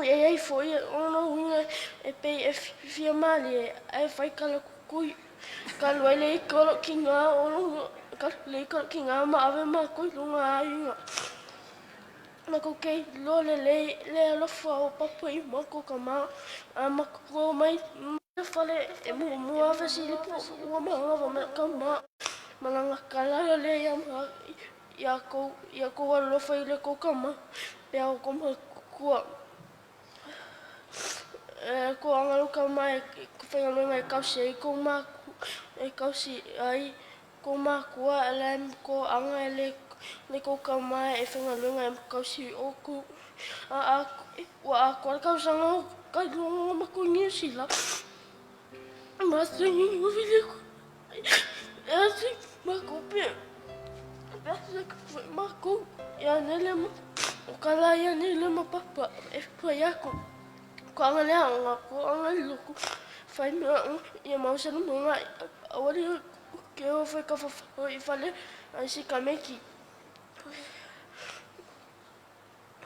e ai foi ona uinga e pe e fia mali e whai kala kukui ka lue le kolo ki ngā o ka le kolo ki ngā ma ave ma koi lunga ai ngā ma ko kei lo le le le alofa o papa i mako ka ma a mako mai fale e mu mu ave si le po ua ma ngava me ka ma malanga kala le ia ma ia ko alofa i le ko ka ma pe au ko ma kua E ko anga lo ka mai ko whaingaluenga e kausi ai ko maku e kausi ai ko makua e le ko anga e le le ko ka mai e whaingaluenga e kausi o ku a a ua a ko ka sanga ka lunga ma ko ni sila ma se ni o vile ko e se ma ko pe pe se ma ko ya nele ma o kala ya nele ma papa e pa ya ko ko anga le anga ko anga luku fai me ia mau se mo nga awali ke o fai ka fa i fale ai si kameki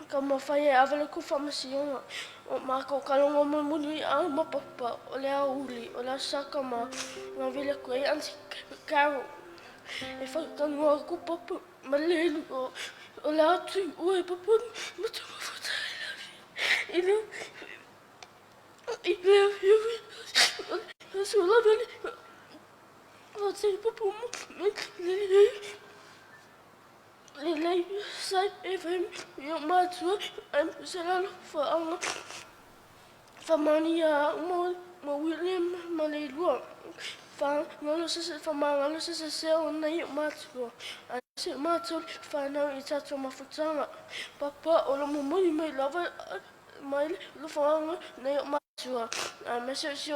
ka ma fai e avale ku famasionga o ma ko kalongo mo muli a ma papa o le auli o le saka ma nga vile ko ai ansi karo e fa ka no ku papa ma le o o le atu o e papa ma tu ma fa ta I love I love you so love o te papa mo le le le sa e fai ia matua ai se la fa anga fa mani ia mo mo William ma le lua fa ngalo se se fa mangalo se se se o nei matua ai se matua fa nau i tatou mafutanga papa o lo mo mai lava mai lo fa anga nei matua ai ma se se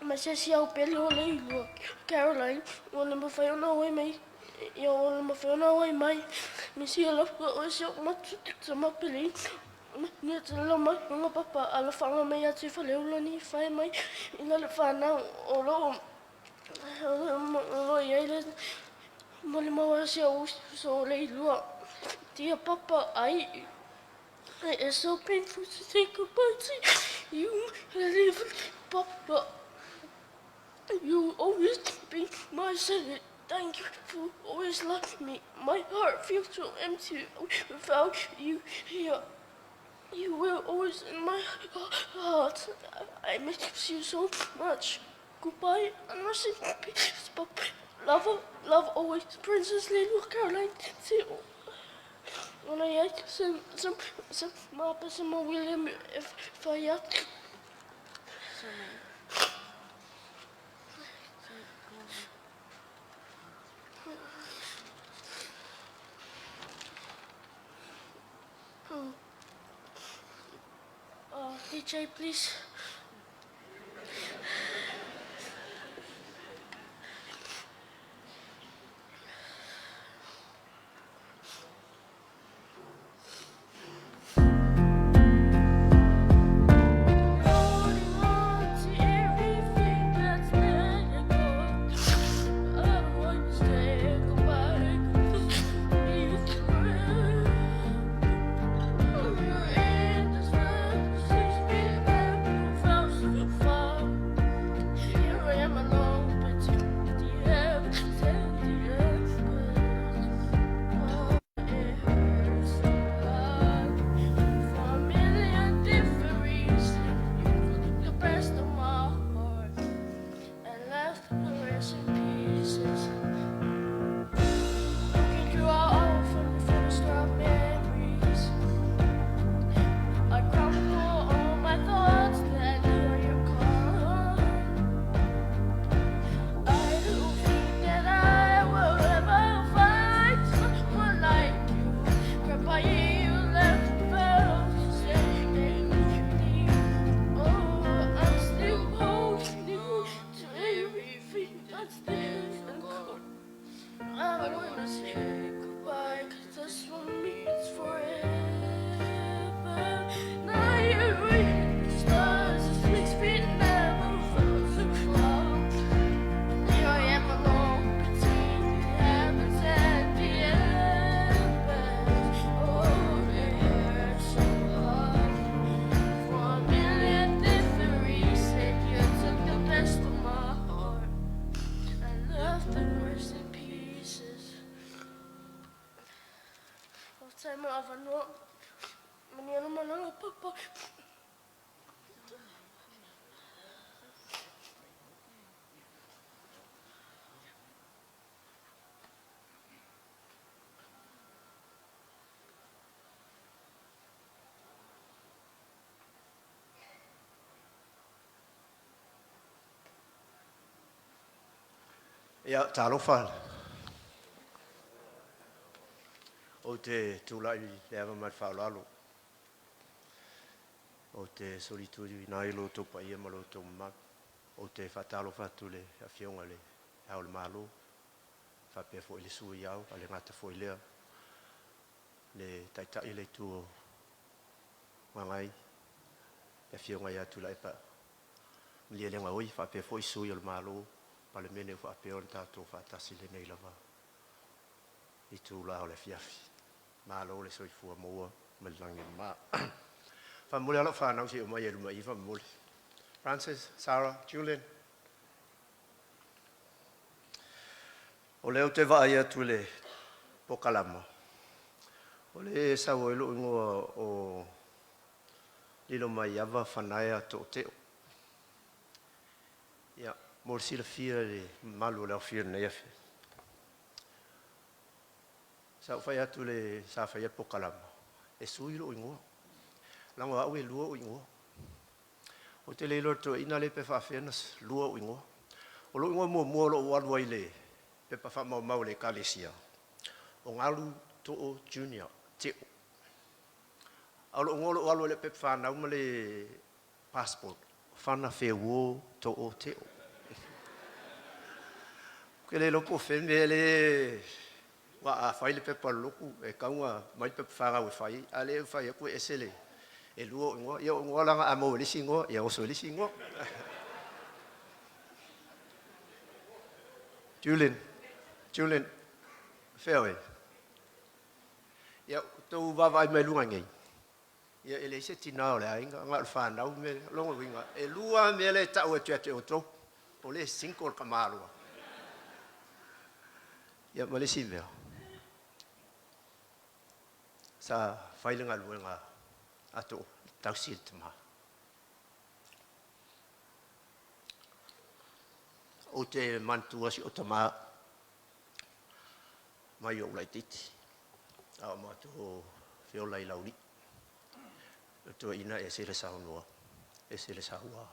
ma se se au pele o le lua Caroline o le ma fai ona oi mai ia o le ma fai ona oi mai mi si lo o se ma tu ma pele ni te lo mai nga papa ala fanga mai atu fa le ulo ni fai mai ina le whanau o lo o lo ia le mo le maua se o so le lua dear papa I it's so painful to say goodbye to you little papa. You always be my second. Thank you for always loving me. My heart feels so empty without you here. You will always in my heart. I miss you so much. Goodbye and rest in peace, Papa. Love, love always, Princess Little Caroline. See when I some ma ma William if I DJ, please. Ia, talofa. Ou te tulai i le ava ma le faaaloalo. Ou te solituina ai lo outou paia ma lo outou mamalu. Ou te faatalofa atu i le Afioga i le Ao o le Malo, faapea foi le Sui Ao, a le gata foi i lea, le Taitai o le Itu o Agai, le Afioga ia Tuilaepa Malielegaoi, faapea foi sui o le Malo, Palemene ua faapea ona tatou faatasi i lenei lava itula o le afiafi. Malo le soifua maua mai le lagi e mama. Faamomoli lava lau fanau se i omai i luma i i faamomoli. Francis, Sarah, Julian. O lea ou te vaai atu i le pokalama, o lea e sau ai lou igoa o Lilomaiava Fanaea Tooteo. Ia, mo le silafia e le mamalu o le aofia i lenei afiafi, sa ou fai atu i le sa faia le pokalama, e sui lou igoa, leaga o au e lua ou igoa. Ou te le iloa i le toeaina lea pe faapefea ona lua ou igoa. O lou igoa muamua o lo o ou alu ai i le pepa faamaumau a le Ekalesia, o Galu Too Junior Teo. A o lou igoa o lo o alu ai i lau pepa fanau ma le passport, Fana Feuo Too Teo. Ou te le iloa po o fea le mea lea, aua a fai le pepa a le lotu, e tatau ona aumai le pepa fanau e fai ai, a o lea e fai atu e ese le, e lua ou igoa. Ia o ou igoa la a maua i le isi igoa, ia oso i le isi igoa. Julian, Julian, fea oe? Ia, tou vaavaai mai luga nei, ia e leai se tinã o le aiga, na o le fanau le mea lea. O lona uiga, e lua lava mea la e tau atu ia te outou, o lea e single le tamaloa. Ia ma le isi mea, sa fai le galuega a Too, tausi le tama. Ou te manatua si ou tama mai ou laitiiti, a o matou feola i Laulii. O le toeaina e ese le saunoa, ese le saua.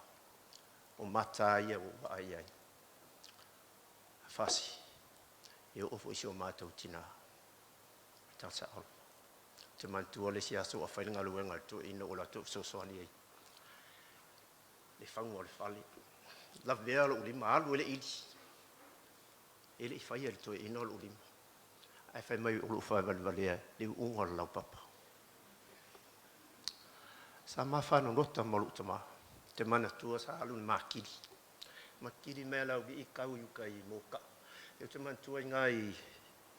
O mata ia ua ou vaai i ai. Fasi, e oo foi i si o matou tina, Tala Saole. Ou te manatua le isi aso a fai le galuega a le toeaina ua alu atu ou fesoasoani ai le fauga o le fale. Lavea lou lima, alu ai le ili. E le i faia e le toeaina lou lima. Ae fai mai o lou faavalevalea le uuga o le laupapa. Sa ma fanonota ma lou tama. Ou te manatua sa alu i le makili. Makili mai a Laulii tau i uka i Moka'a. Ou te manatua i ina i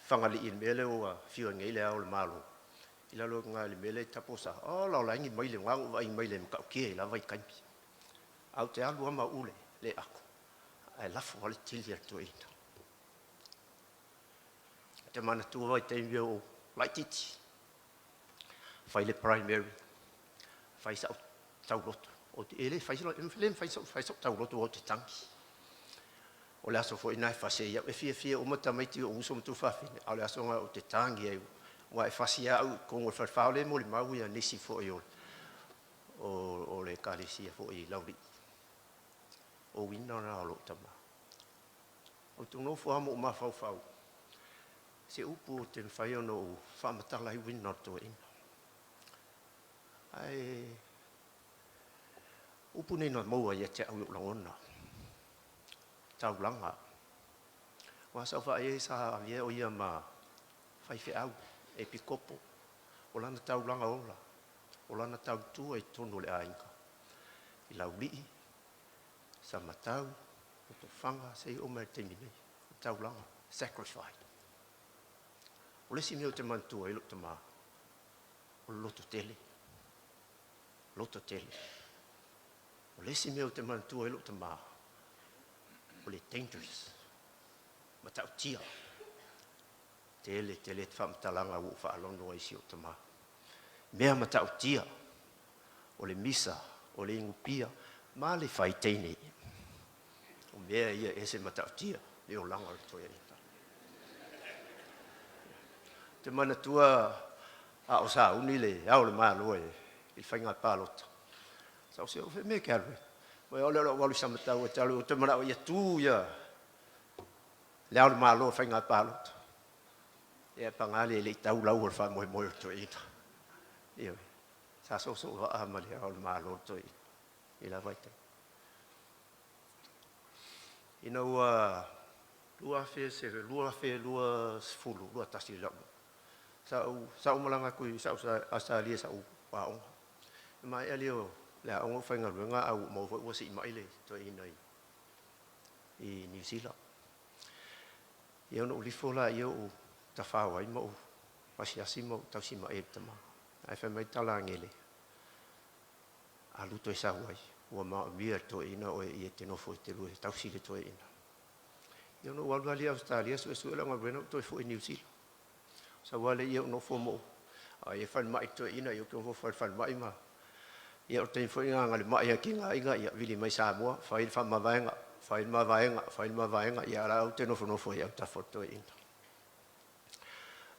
Fagalii i le mea lea ua afio ai nei Le Ao o le Malo, i lalo atu i ina i le mea lea i Taposa, ola o la e ni maile, na ona ou vaai i maile e matautia i la vaitaimi. Ae ou te alu lava ma uu le ato, ae lafo lava le tili a le toeaina. Ou te manatua vaitaimi o ou laitiiti, fai le primary, fai sau tauloto. E le mafai fai sau tauloto aua ou te tagi. O le aso foi lena e fasi ai au. E fiafia uma tamaiti o ou uso ma tuafafine, a o le aso lena ou te tagi ai, aua e fasi lava au i totonu o le falefa, o lea e molimau nisi foi o le Ekalesia foi i Laulii. O uiga na o lou tama. Ou te nofo lava ma ou mafaufau, se upu ou te mafai ona ou faamatala ai uiga o le toeaina. Ae upu nei na maua ia te au i ou lagona, taulaga. Aua sa ou vaai ai sa avea o ia ma faifeau, epikopo, o lana taulaga ola, o lana tautua i totonu o le aiga, i Laulii, Samatau, Lotofaga, seia oo mai i le taimi nei, o le taulaga, sacrifice. O le isi mea ou te manatua ai lou tama, o le lototele, lototele. O le isi mea ou te manatua ai lou tama, o le dangerous, matautia. Tele tele faamatalaga ua ou faalogo ai i si ou tama. Mea matautia, o le misa, o le inupia, ma le fai teine. O mea ia e ese matautia, le olaga o le toeaina. Ou te manatua a o sauni le Ao o le Malo i le faiga palota, sa ou o fea mea e te alu ai? O lea o le a ou alu i Samatau ou te alu, ou te manao ia tu ia Le Ao o le Malo o le faiga palota. Ia paga lea e le i tau lau o le faamoemoe o le toeaina. Ioe. Sa soosoo vaa ma le Ao o le Malo le toeaina i la vaitaimi. Ina ua 2020, 21 lau sa ou malaga atu i Ausetalia i sa'u aoga. E maea lea o le aoga ou faigaluega ae ua ou maua foi ua sii mai le toeaina i Niu Sila. Ia ona ou lifo laia ou tafao ai ma ou asiasi ma ou tausima'i ai i le tama. Ae fai mai le tala a Gele, Alu toe sau ai, ua maomia e le toeaina oe ia e te nofo e te lua e tausi le toeaina. Ia ona ou alu la lea i Ausetalia suesue lau galuega ou toe foi i Niu Sila. Sau lava lea ou nofo ma ou ai e falemai le toeaina, ia ou te nofo i le falemai ma ia o le taimi foi lena na o le mai lava e tigaina ia vili mai Samoa, fai le faamavaega, fai le mavaega, fai le mavaega, ia a o la ou te nofonofo i autafa o le toeaina.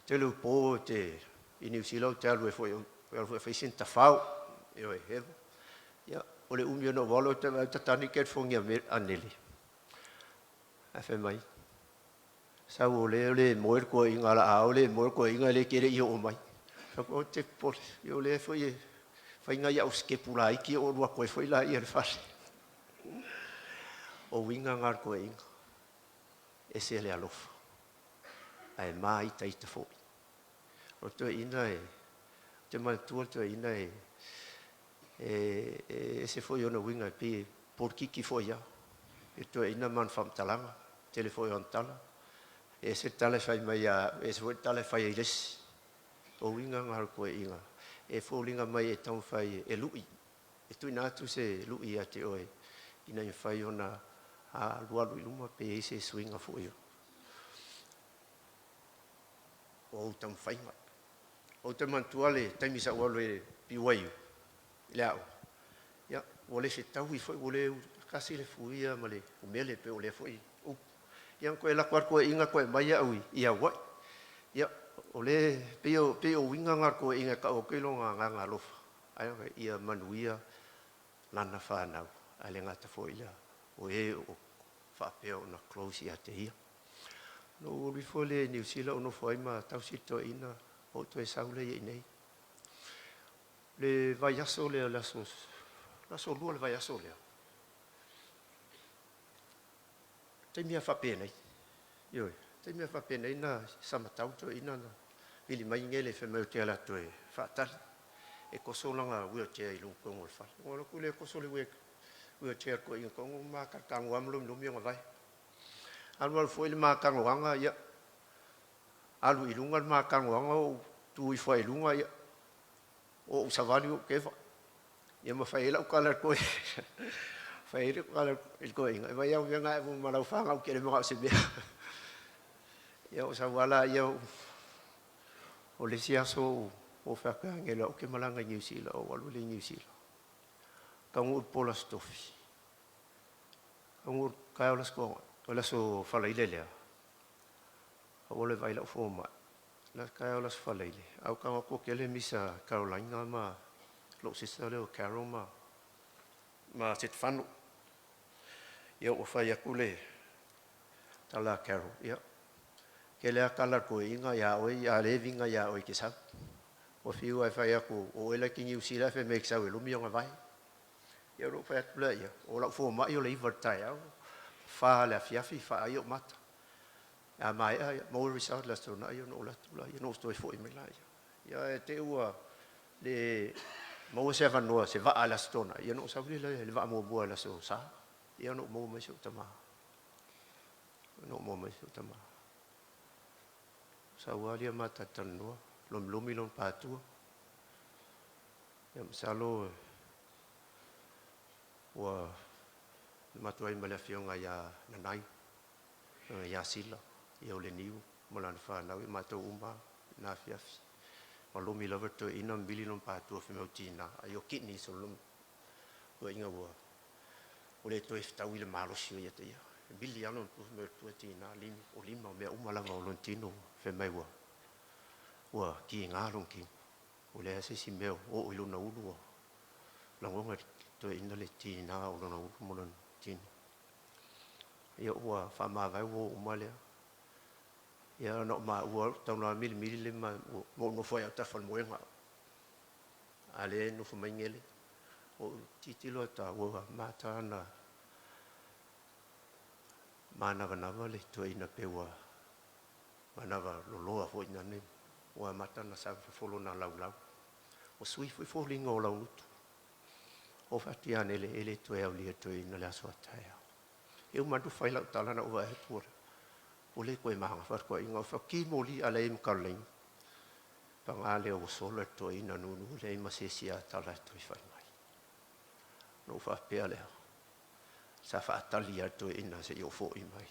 Tele o po ou te i Niu Sila ou te alu ai foi alu foi e fai sina tafao, ioe, heva. Ia o le umi ona ou alu ou te vaai atu o tatani le telefoni a Nele. Ae fai mai, Sau o lea le moe le toeaina a ao le moe le toeaina lea e te le i oo mai. Fai atu, aua e te popole, ia o lea foi e fai nai au sitepu laiti ou alu atu ai foi lea i le fale. O uiga na o le toeaina, e ese le alofa, ae māitaita foi. O le toeaina e, ou te manatua le toeaina e, e ese foi ona uiga e pei e polokiki foi lava. I le toeaina ma ana faamatalaga, tele foi o ana tala. E ese le tala e fai mai ia au, e ese foi le tala e fai ai i le isi. O uiga na o le toeaina. E foliga mai e taumafai e lui, e tuuina atu se lui ia te oe ina ia mafai ona alualu i luma pe i ai se suiga foi o ou taumafaiga. Ou te manatua le taimi sa ou alu ai i le BYU i le aoga, ia, ua le fetaui foi, ua le tasi le fuia ma le umele pei o lea foi upu. Ia na toe alu atu lava le toeaina toe aumai au i Hawaii. Ia, o le, pei o, pei o uiga na o le toeaina e tau atu ai lona agaga alofa, ae ia manuia lana fanau, ae le gata foi i lea, o e o faapea ona close ia te ia. Na ou alu ifo lea i Niu Sila ou nofo ai ma tausi le toeaina, ou toe sau lea i inei. Le vaiaso lea, le aso, le aso lua le vaiaso lea, taimi lava faapenei, ioe, taimi lava faapenei na samatau le toeaina na vili mai Gele fai mai ou te alu atu e faatali, e toso lana wheelchair i luga tonu o le fale. Ona alu atu lea e toso le wheelchair a le toeaina tonu ma tago lava ma lomilomi ona vae. Alu alu foi le ma tagoaga, ia, alu i luga le ma tagoaga ou tu ifo ai i luga, ia, o ou savali ou keva. Ia ma fai ai lau tala i le toeaina, fai ai lau tala i le toeaina, e vaai au mea na e ma lau fanau tele manao i se mea. Ia ou sau lava laia, o le isi aso ou fai atu ia Agelo, au ou te malaga i Niu Sila, ou alu lea i Niu Sila. Taunuu i le po o le Aso Tofi. Taunuu i le taeao o le Aso Toonai, o le Aso Faraile lea, ou alu e vaai lau fomai. O le taeao o le Aso Faraile, ae ou tago atu ua tele misa a Carolina ma lou sister lea o Carol ma Setefano. Ia ua fai atu le tala a Carol, ia, tele lava tala a le toeaina ia oe, a o lea e viga ia oe e te sau. Ua fiu lava e fai atu, o oe la e te Niu Sila ae fai mai e te sau e lumi ona vae. Ia ona ou fai atu lea, o lau fomai o le 9 i le taeao, fa i le afiafi, faai ou mata. A maea, ia, maua le result i le Aso Toonai ona ou alu atu lea, ona ou toe foi mai lea. Ia ae te i ua le maua se avanoa, se vaa i le Aso Toonai, ia ona ou sau lea i le vaa muamua i le Aso Sa, ia ona ou maua mai si ou tama. Ona ou maua mai si ou tama. Sau lava lea ma talatalanoa, lomilomi lona patua. Ia masalo ua matou ai ma le afioga ia Nanai, ia Sila, ia o Leniu ma lana fanau, ia matou uma lava na afiafi. Ua lomi lava le toeaina ma vili lona patua fai mai o tina, ai o kidneys o lona toeaina ua le toe fetaui le malosi o ia te ia. E vili lava lona tua fai mai o le tua tina, o lima o mea uma lava o lona tino fai mai ua kiga lona tino. Ua leai se isi mea o oo i lona ulu ua lagona e le toeaina le tiga o lona ulu ma lona tino. Ia ua faamavae uo uma lea. Ia ona o maua tau milimili le ma ma ou nofo ai autafa o le moega. A lea e nofo mai Gele. O tilotilo ua amata ona manavanava le toeaina pe ua manava loloa foi na nei. Ua amata ona fofolo na laulau. Ua sui foi foliga o laugutu. O fai atu ia Nele e le toe aulia toeaina le aso a taeao. E uma atu fai lau tala na ou vaai atu ua le toe magafa le toeaina. O fai moli a leai ma Caroline. Paga lea ua sola le toeaina nunu leai ma se isi a tala e toe fai mai. Na ou faapea lea, sa faatali a le toeaina seia ou fo'i mai.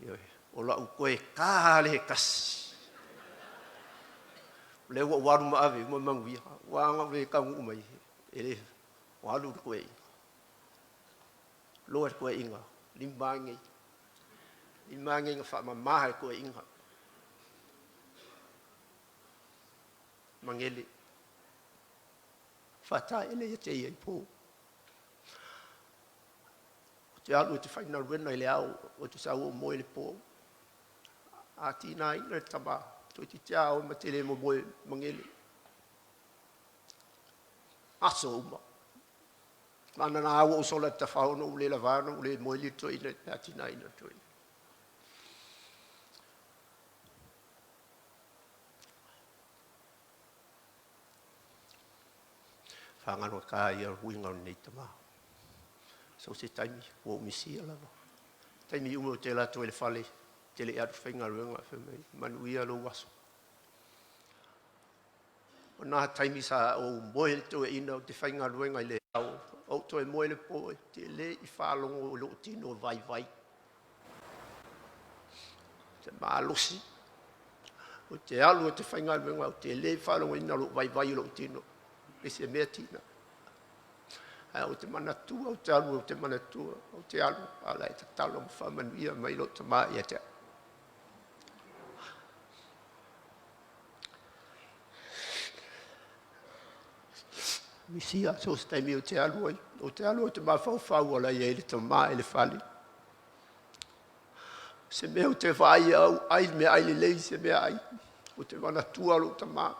Ioe, o lau toe ta lea e tasi. O lea ua ou alu ma ave uma manuia. Ua ana ou le taunuu mai, e le, ua alu le toeaina. Loa le toeaina, 5 nei. 5 nei na faamama e le toeaina. Magele. Faataele ia te ia i po. O te alu e te whainaruena i le ao, o te sau o moe le po. A tina ina le tama, toi ti te ao ma te le mo moe Magele. Aso uma. Mana na au o sola te tawhao no ule la vano ule moe li toi ina pe a tina ina toi. Whangano ka ia huinga o nei tama. So se taimi, ua umisia lava. Taimi uma o te lato e le fale, te le atu whaingaruenga, wha mai, manu ia lo waso. O nā taimi sa o moe le toe ina o te whaingaruenga i le au, o toe moe le po, te le i whaalongo o lo tino vai vai. Te malosi. O te alu o te whaingaruenga, o te le i whaalongo ina lo vai vai o lo tino. E se mea tina. Ae o te manatua, o te alu, o te manatua, o te alu, ala e tatalo ma whaamanuia mai lo tama ia te au. Misia so se taimi o te alu ai. O te alu o te mafaufau ala ia i le tama i le fale. Se mea o te whaai au, ai mea ai le lei se mea ai. O te manatua lo tama.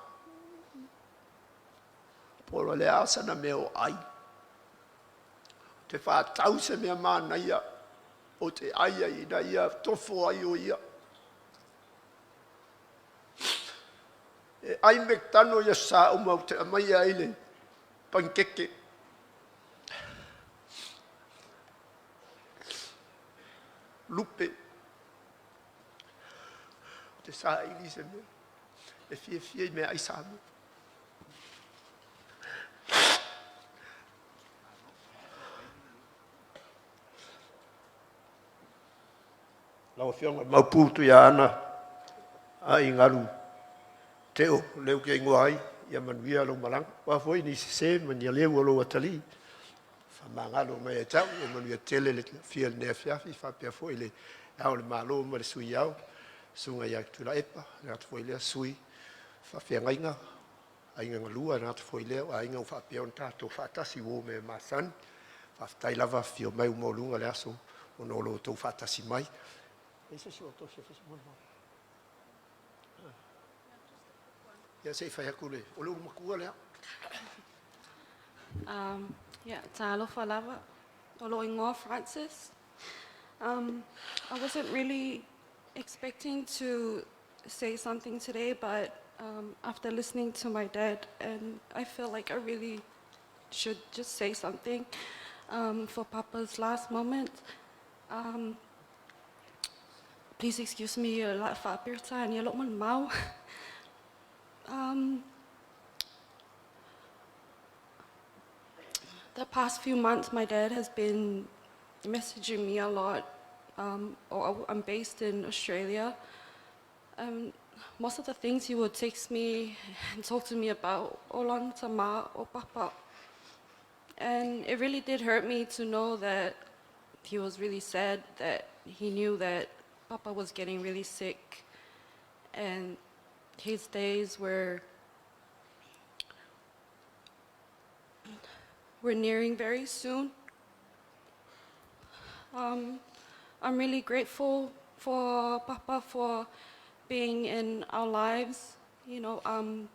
Polo le asa na mea o ai. O te whātau se mea mānaia. O te ai ai ina ia tofo ai o ia. E ai me tano ia sa uma o te amai ai le pankeke. Lupe. O te sa ili se mea. E fia fia i mea ai sa mea. Lau Afioga Maopu Tuiaana a i galu teo leu ke ingoa ai ia manuia lou malaga. Ua foi ni sese ma ni aleu o lou atalii. Faamagalo mai e tau o manuia tele le fia lenei afiafi faapea foi le ao le Malo ma le sui ao susuga ia Tuilaepa le atu foi lea sui faafeagaiga aiga galua le atu foi lea o aiga ua faapea ona tatou faatasi ua o mea masani. Faafetai lava afio mai ua maualuga le aso ona o lo outou faatasi mai. E se isi o outou fia fai se molimau? Ia se i fai atu le, o le ulu matua lea. Yeah, talofa lava. O lo ingoa Francis. I wasn't really expecting to say something today, but after listening to my dad, and I feel like I really should just say something for Papa's last moment. Please excuse me, la whaapirta ni lo mau. The past few months, my dad has been messaging me a lot. Or I'm based in Australia. Most of the things he would text me and talk to me about, o lana tama, o Papa. And it really did hurt me to know that he was really sad, that he knew that Papa was getting really sick and his days were nearing very soon. I'm really grateful for Papa for being in our lives, you know, um,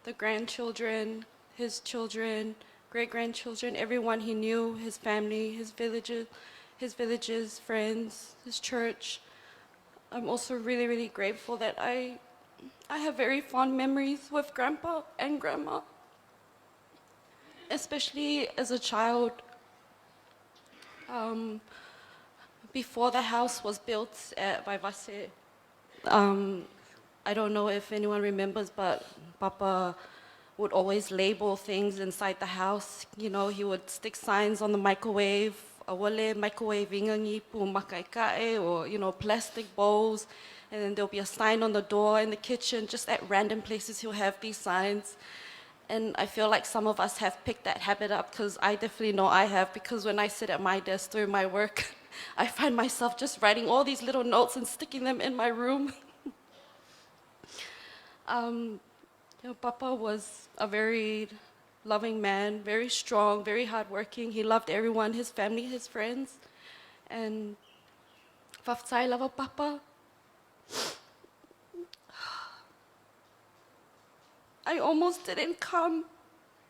the grandchildren, his children, great grandchildren, everyone he knew, his family, his villages, his villages, friends, his church. I'm also really, really grateful that I, I have very fond memories with grandpa and grandma, especially as a child. Um, before the house was built at Vaivase, um, I don't know if anyone remembers, but Papa would always label things inside the house. You know, he would stick signs on the microwave, awale microwave ingangi pu makaikae, or, you know, plastic bowls. And then there'll be a sign on the door in the kitchen, just at random places he'll have these signs. And I feel like some of us have picked that habit up because I definitely know I have because when I sit at my desk doing my work, I find myself just writing all these little notes and sticking them in my room. um, you know, Papa was a very loving man, very strong, very hardworking. He loved everyone, his family, his friends. And fa'afetai lava Papa. I almost didn't come,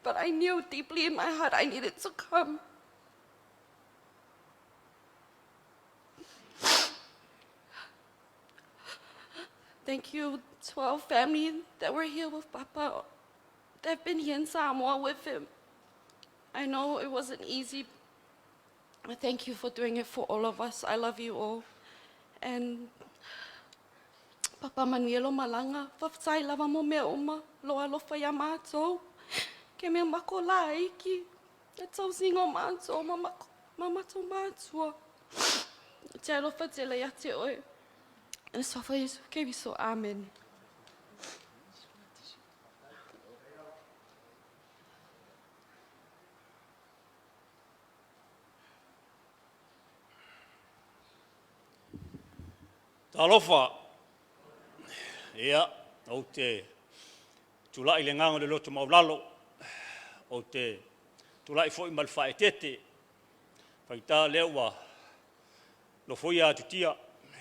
but I knew deeply in my heart I needed to come. Thank you to our family that were here with Papa. They've been here in Samoa with him. I know it wasn't easy, but thank you for doing it for all of us. I love you all. And Papa manuia lou malaga, fa'afetai lava mo mea uma, lou alofa iā matou, ke mea mako laiki, le tausiga o matou ma ma matou matua. Ou te alofa tele ia te oe. I le Suafa o Iesu Keriso. Amene. Talofa! Ia, ou te tulai i le agaga o le loto maualalo, ou te tulai foi ma le faaeteete, faigata lea ua nofoia atutia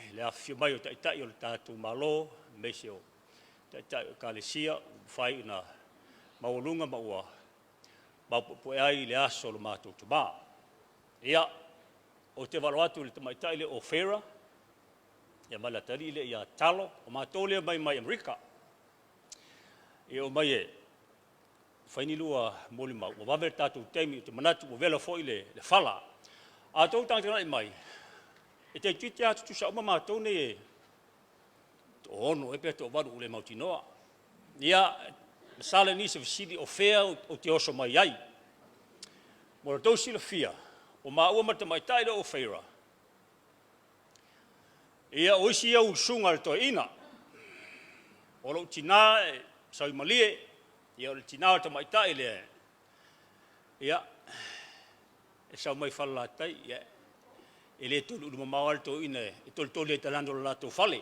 i le afifio mai o Taitai o le tatou Malo, aemaise o Taitai o Ekalesia ua mafai ona maualuga ma ua maopoepoe ai le aso o lo matou tama. Ia, ou te valaau atu i le tamaitai lea o Farah, ia ma le atalii lea ia Talo, o matou lea mai mai Amerika. Ia omai e fai ni lua molimau, ua vave le tatou taimi, ou te manatu ua vela foi le, le fala. A outou tagatagai mai, e te itiiti lava tutusa uma matou nei e toaono ea pe toavalu ua le mautinoa. Ia, masalo nisi o fesili o fea ou te oso mai ai. Mo le tou silafia, o maua ma le tamaitai lea o Feira, ia, o isi ia usuga a le toeaina. O lou tinā e sauimalie, ia, o le tinā o le tamaitai lea, ia, e sau mai Falelatai, ia, e le toliulu mamao lava le toeaina e tolitoli ai i talaane o le latou fale.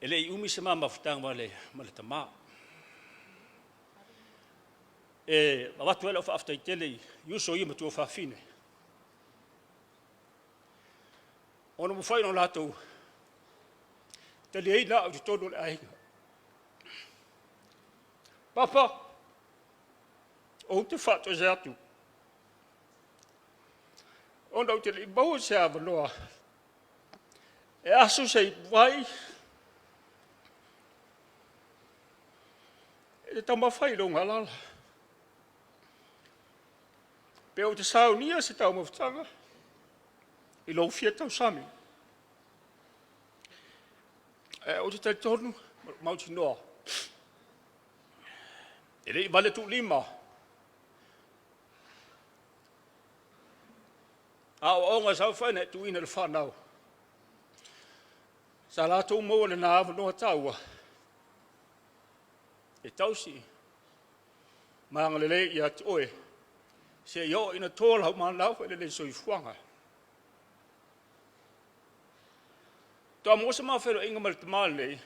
E le i umi se ma mafutaga ma le, ma le tamā. E avatu ai lau faafetai tele i uso ia ma tuafafine, ona mafai ona latou taliaina au i totonu o le aiga. Papa, ou te faatoese atu, ona ou te le i maua se avanoa e aso se ipuvai e te taumafai i lou galala. Pe ou te saunia se taumafataga i lou fia tausami. Ae ou te talitonu ma lou mautinoa, e le i vale tuulima aoaoga sa mafai ona e tuuina i le fanau. Sa latou maua lena avanoa taua e tausi ma agalelei ia te oe seia oo ina to lau manau i le soifuaga. Toa maua se ma feiloaiga ma le tama lenei,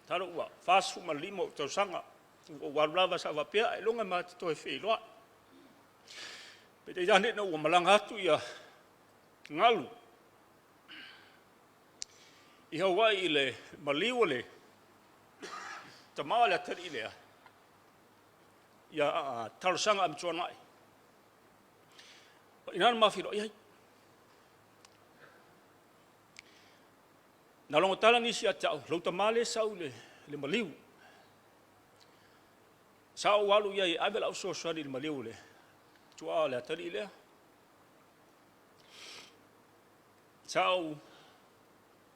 talo ua 45 ou tausaga, ua ou alu lava sa faapea ailoga ma te toe feiloai. Peitai ane ina ua malaga atu ia galu i Hawaii i le maliu o le tama o le atalii lea, ia talosaga Amituanai. O i ina na ma feiloai ai. Na logo tala nisi ia te au, lou tama lea e sau i le maliu. Sa ou alu i ai e ave lau fesoasoani i le maliu o le tuaa o le atalii lea. Sa ou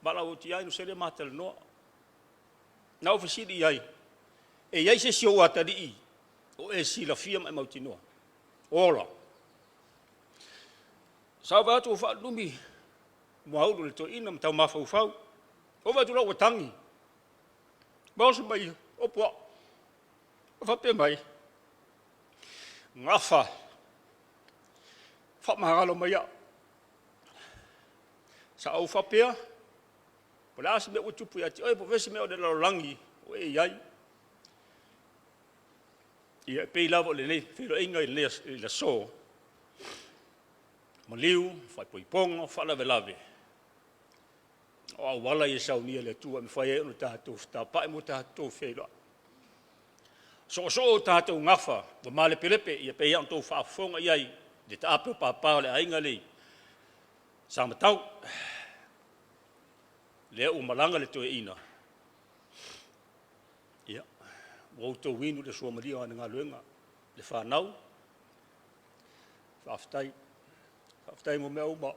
valaau atu i ai, se lea ma talanoa. Na ou fesili i ai, e i ai se isi ou atalii o e silafia ma e mautinoa? Ola. Sa ou vaai atu ua faalulumi muaulu le toeaina ma tau mafaufau. Ou vaai atu la ua tagi. Ma oso mai o puaa. O faapea mai, gafa, faamagalo mai au. Sa ou faapea, po o le a se mea ua tupu ia te oe, po o fea se mea o le lalolagi o e i ai. Ia, e pei lava o lenei feiloaiga i le aso, maliu, faaipoipoga, faalavelave, o auala ia e saunia e le Atua e mafai ai ona tatou fetapai ma tatou feiloai. Soosoo o tatou gafa ua malepelepe, ia pei ona outou faafofoga i ai i le taape o papa o le aiga lenei Samatau. Lea ua malaga le toeaina, ia, ua outou inu i le suamalie o ana galuega, le fanau, faafetai, faafetai mo mea uma.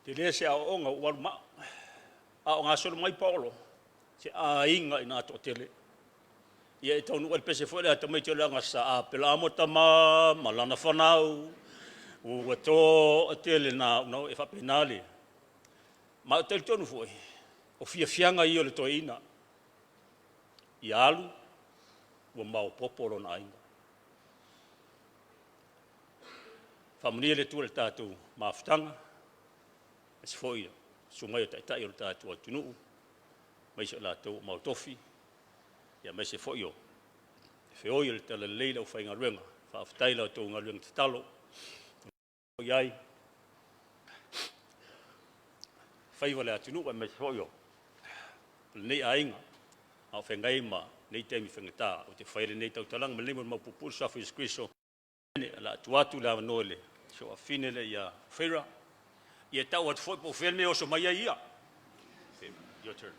Tele se aoaoga ua alu ma au, a o gasolo mai paolo, se aiga ina toatele. Ia e taunuu ai le pese foi lea a tamaiti o le Agasa, Apelamo tama ma lana fanau, ua toatele na na e faapena le. Ma ou te talitonu foi, o fiafiaga ia o le toeaina, ia alu ua maopoopo lona aiga. Faamanuia le Atua i le tatou mafutaga, aemaise foi o susu mai o taitai o le tatou atunuu, aemaise o latou ua maotofi, aemaise foi o feoi o le talalelei le aufaigaluega. Faafetai i la outou galuega tatalo i ai faiva o le atunuu aemaise foi o lenei aiga a o feagai ma nei taimi faigata. Ou te fai lenei tautalaga ma lenei molimau puupuu i le suafa o Iesu Keriso. O le a tuu atu le avanoa i le si ou afafine lea ia Feira, ia tau atu foi po o fea le mea e oso mai ai ia. Your turn.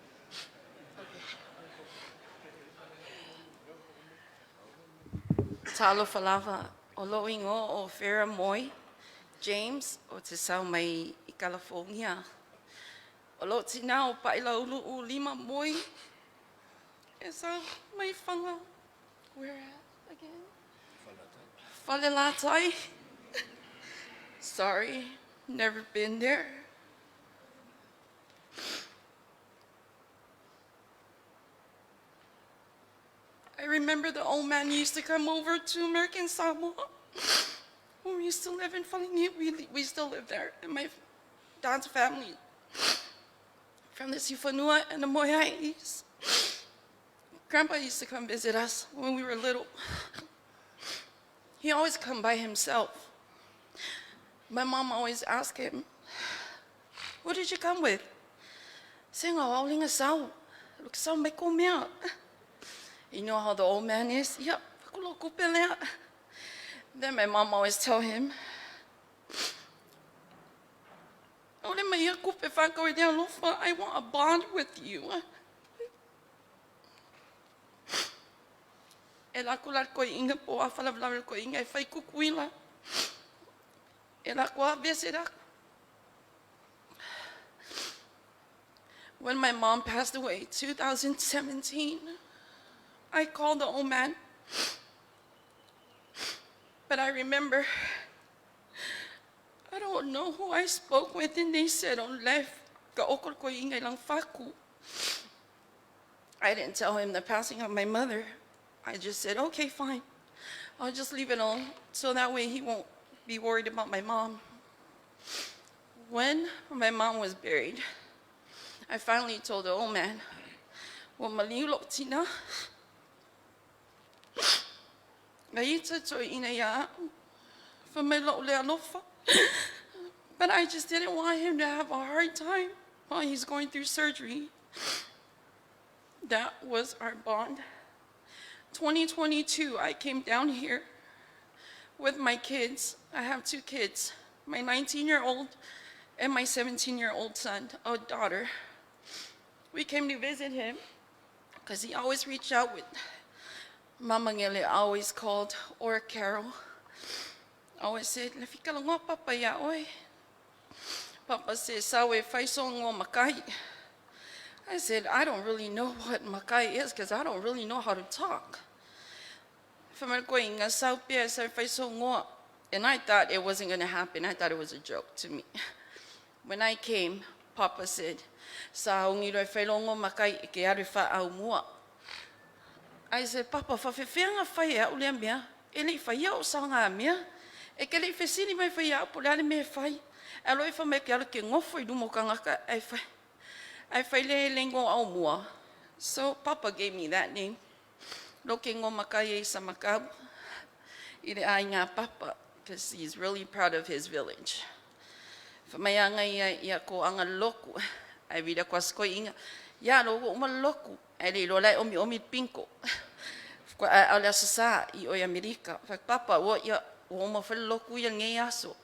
Talofa lava, o lou igoa o Farrah Moy James o te sau mai i California. O lou tina o Pailaulu u lima Moy e sau mai Whanga. Where at again? Falelatai. Sorry, never been there. I remember the old man used to come over to American Samoa. When we used to live in Falani, we still live there. And my dad's family from the Siufanua and the Moeais. Grandpa used to come visit us when we were little. He always come by himself. My mom always asked him, who did you come with? Saying, oh, Look, sau mai ko mea. You know how the old man is? Yep. Then my mom always tell him, I want a bond with you. E la ko la ko inga po a whala ko inga e whai kukuila. E la ko a vese. When my mom passed away, 2017, I called the old man. But I remember, I don't know who I spoke with, and they said, on left, ka okol ko inga ilang faku. I didn't tell him the passing of my mother. I just said, okay, fine. I'll just leave it alone, so that way he won't be worried about my mom. When my mom was buried, I finally told the old man, well, maliu lo tina. Na ita toeaina ia a'u, fai mai lo'u le alofa. But I just didn't want him to have a hard time while he's going through surgery. That was our bond. 2022, I came down here with my kids. I have two kids, my 19-year-old and my 17-year-old son, a daughter. We came to visit him because he always reached out with Mama Ngele always called, or Carol. Always said, "Lefika longo papa ia oe." Papa says, "Sawe fai songo makai." I said, "I don't really know what makai is because I don't really know how to talk." And I thought it wasn't going to happen. I thought it was a joke to me. When I came, Papa said, "Sa ungi roi whailongo makai i ke aru wha au mua." I said, "Papa, whawhewhenga whai a ule mea, e lei whai au sa ngā mea, e ke lei whesini mai whai au po le ale me whai. A loi wha me ke alu ke ngofo i lumo kangaka, ai whai, ai whai le lengo au mua." So Papa gave me that name. Lo ke ngō makai e sa makau, i le ai ngā papa, because he's really proud of his village. Fa mai anga ia ia ko anga loku, ai vira kwa sko inga, ia lo o uma loku, ai le lo lai omi omi pinko. Ko a le asa i o Amerika. Fa papa o ia o uma fa loku ia ngai aso.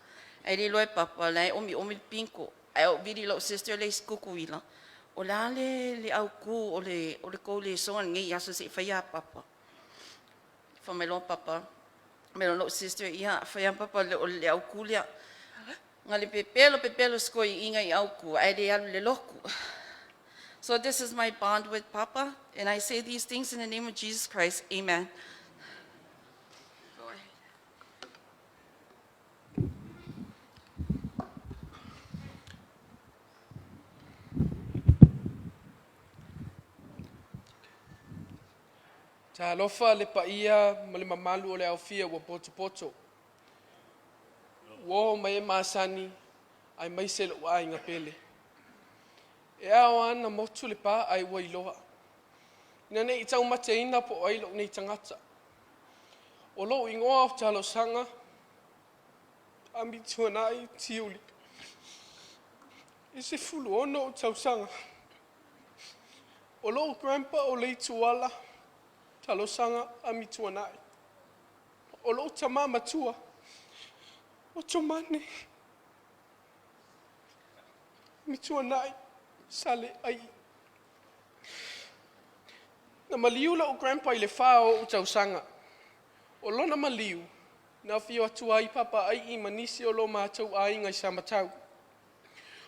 Ai le lo papa lai omi omi pinko. Ai o viri lo sister le skuku ila. O la le le au ku o le ko le so ngai aso se fa ia papa. Fa mai lo papa. Me lo sister ia fa ia papa le o le au ku lea. Nga le pepelo pepelo sko i inga i au ku ai le alu le loku. So this is my bond with Papa, and I say these things in the name of Jesus Christ. Amen. Go ahead. Talofa le paia ma le mamalu o le aufia ua poto poto. Ua mai e masani ai mai se lo ai pele. E ao ana motu le pa ai ua iloa. Ina nei i tau mate ina po ai lo nei tangata. O lo ingoa o talosaga Amituanai Tiuli. E 16 o tausaga. O lo grandpa o Leituala Talosaga Amituanai. O lo tama matua o Tomane Amituanai Sale ai. Na maliu lou grandpa i le 4 o tausaga. O lona maliu, na fio atu ai papa ai i manisi o lo mātou aiga i Samatau.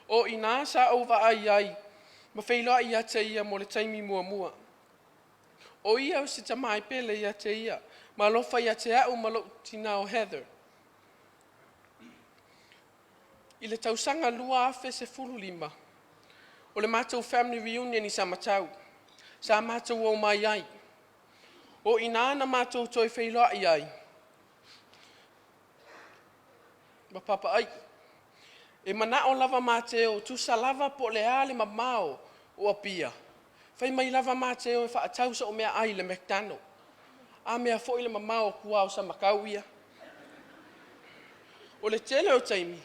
O ina sa au vaai ai, ma feiloai ia te ia mo le taimi muamua. O ia o se tamai pele ia te ia, ma alofa ia te au ma lou tina o Heather. I le tausaga 2015, o le matou family reunion i Samatau, sa matou o mai ai. O ina na matou toe feiloai ai. Ma papa ai. E manao lava Mateo, tusa lava po le a le mamao o Apia. Fai mai lava Mateo e whaatau sa o mea ai le McDonald. A mea foi le mamao o kua o sa makau ia. O le tele o taimi,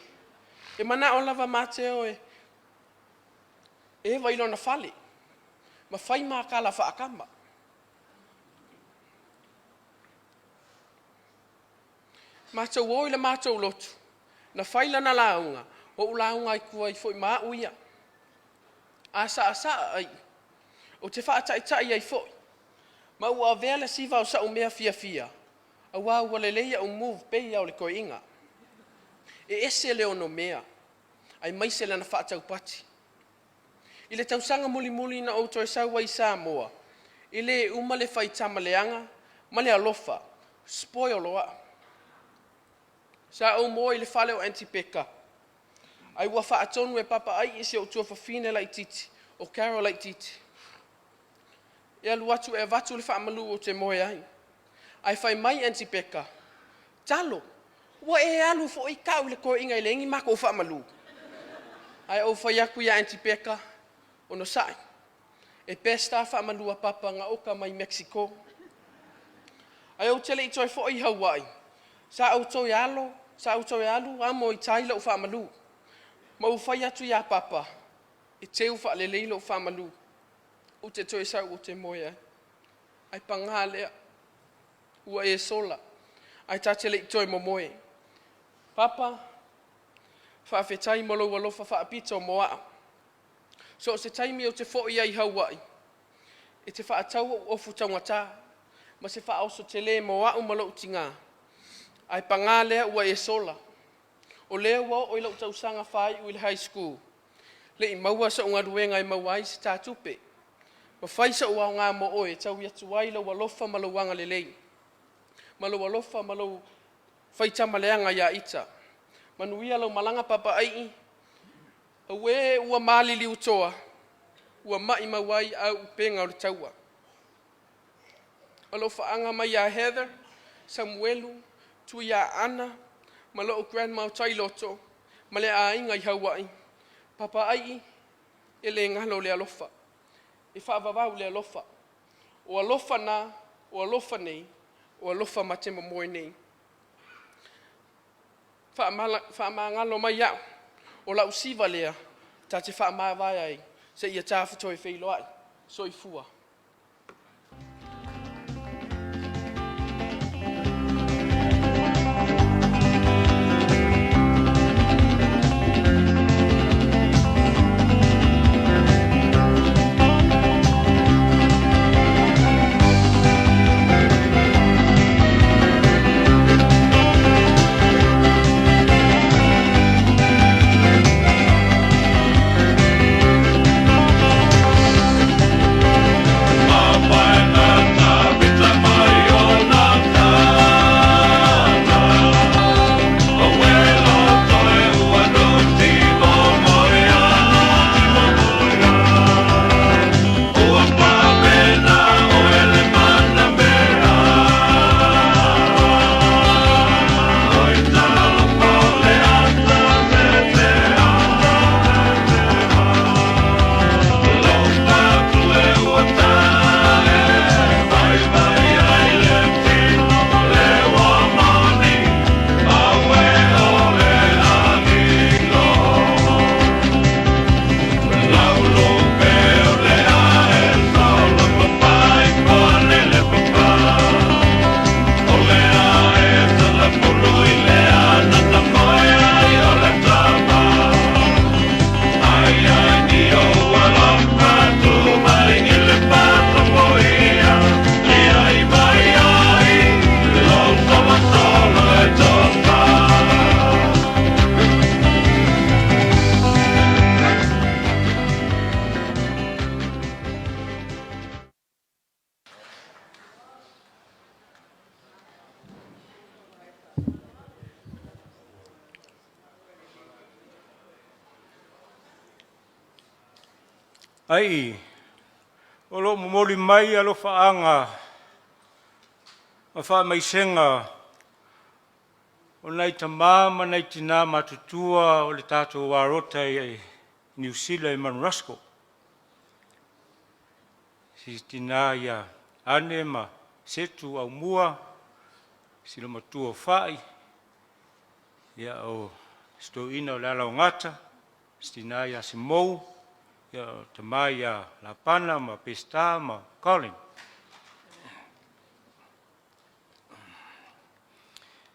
e manao lava Mateo e e vai lona fale. Ma fai makala whaakama. Mātou o i le mātou lotu. Na fai lana launga. O u launga i kua i foi maa uia. A sa a sa ai. O te whaataitai ai foi. Ma ua avea le siva o sa umea fia fia. A wā ua le leia o move pe ia o le koinga. E ese le ono mea. Ai mai se lana whaataupati. I le tausaga mulimuli na ou toe sau ai Samoa. I le uma le whaitama leanga, ma le alofa, spoil loa. Sa ou moe i le fale o Aunty Peka. Ai ua whaatonu e papa ai i se o tuafafine laititi, o Carol laititi. E alu atu e avatu le whaamalu o te moe ai. Ai whai mai Aunty Peka. Talo, ua e alu fo i kau le koinga i le ingi mako o whaamalu. Ai o whai aku ia Aunty Peka, o no sai. E pesta whaamalu a papa ngā oka mai Mexico. Ae ou te le i toe foi i Hawaii, sa ou toe alo, sa ou toe alu amo i tai lou faamalu. Ma ou fai atu iā Papa, e teu faalelei lou faamalu, ou te toe sau ou te moe ai. Ae pagā lea, ua e sola, ae ta te le i toe momoe. Papa, faafetai mo lou alofa faapito mo a'u. So o se taimi ou te foi ai i Hawaii, e te faatau ou ofu taugata ma se faaoso tele mo a'u ma lo'u tinā. Ae pagā lea ua e sola. O lea ua oo i lou tausaga faaiu i le high school, le i maua so'u galuega e maua ai se tā tupe. Ma fai so'u aoga mo oe e taui atu ai lou alofa ma lou agalelei, ma lou alofa ma lou faitama leaga iā ita. Manuia lau malaga Papaaii, auē ua maliliutoa, ua maimau ai au upega o le taua. Alofaaga mai ia Heather, Samuelu, Tuiaana ma lou grandma o Tailoto ma le aiga i Hawaii. Papaaii, e le galo le alofa. E faavavau le alofa. O alofa na, o alofa nei, o alofa ma te momoe nei. Faamagalo mai au, o lau siva lea, ta te faamavae ai, seia tafu toe feiloai. Soifua. Ai, o lo o momoli mai alofaaga ma faamaisega o nai tamā ma nai tinā matutua o le tatou alota i Niu Sila i Mount Roskill. Si tinā ia Ane ma Setu Aumua, si le matua o Fai, ia o si toeaina o le ala o Gata, si tinā ia Simou, ia o tamā ia Lapana ma Peseta ma Colin.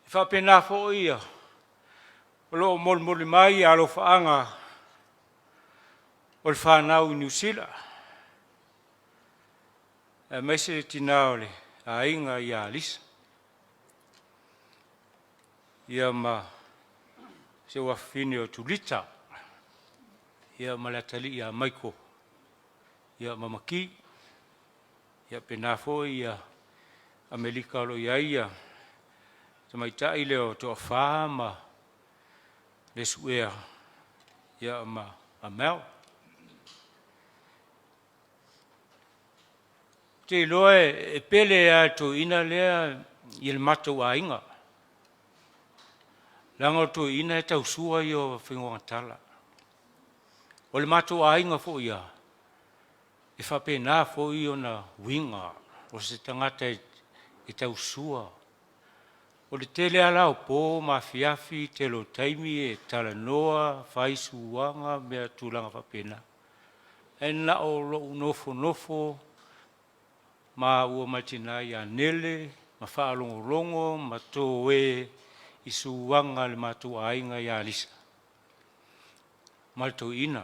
E faapena foi ia o lo o molimoli mai alofaaga o le fanau i Niu Sila, aemaise le tinā o le aiga ia Alisa. Ia ma si ou afafine o Tulita, ia ma le atalii ia Maiko, ia ma Maki. Ia pena foi ia Amelika o lo o i ai ia tamaitai lea o Toafa ma le Suea ia ma Amel. Ou te iloa e pele lava i le toeaina lea i le matou aiga, leaga o le toeaina e tausua ia o faigaugatala. O le matou aiga foi ia, e faapena foi ona uiga o se tagata. e tausua. O le tele lava la o po ma afiafi, tele o taimi e talanoa, fai suaga, mea tulaga faapena. Ae na o lou nofonofo maua ma le tina ia Nele ma faalogologo ma toe i suaga a le matou aiga ia Lisa ma le toeaina.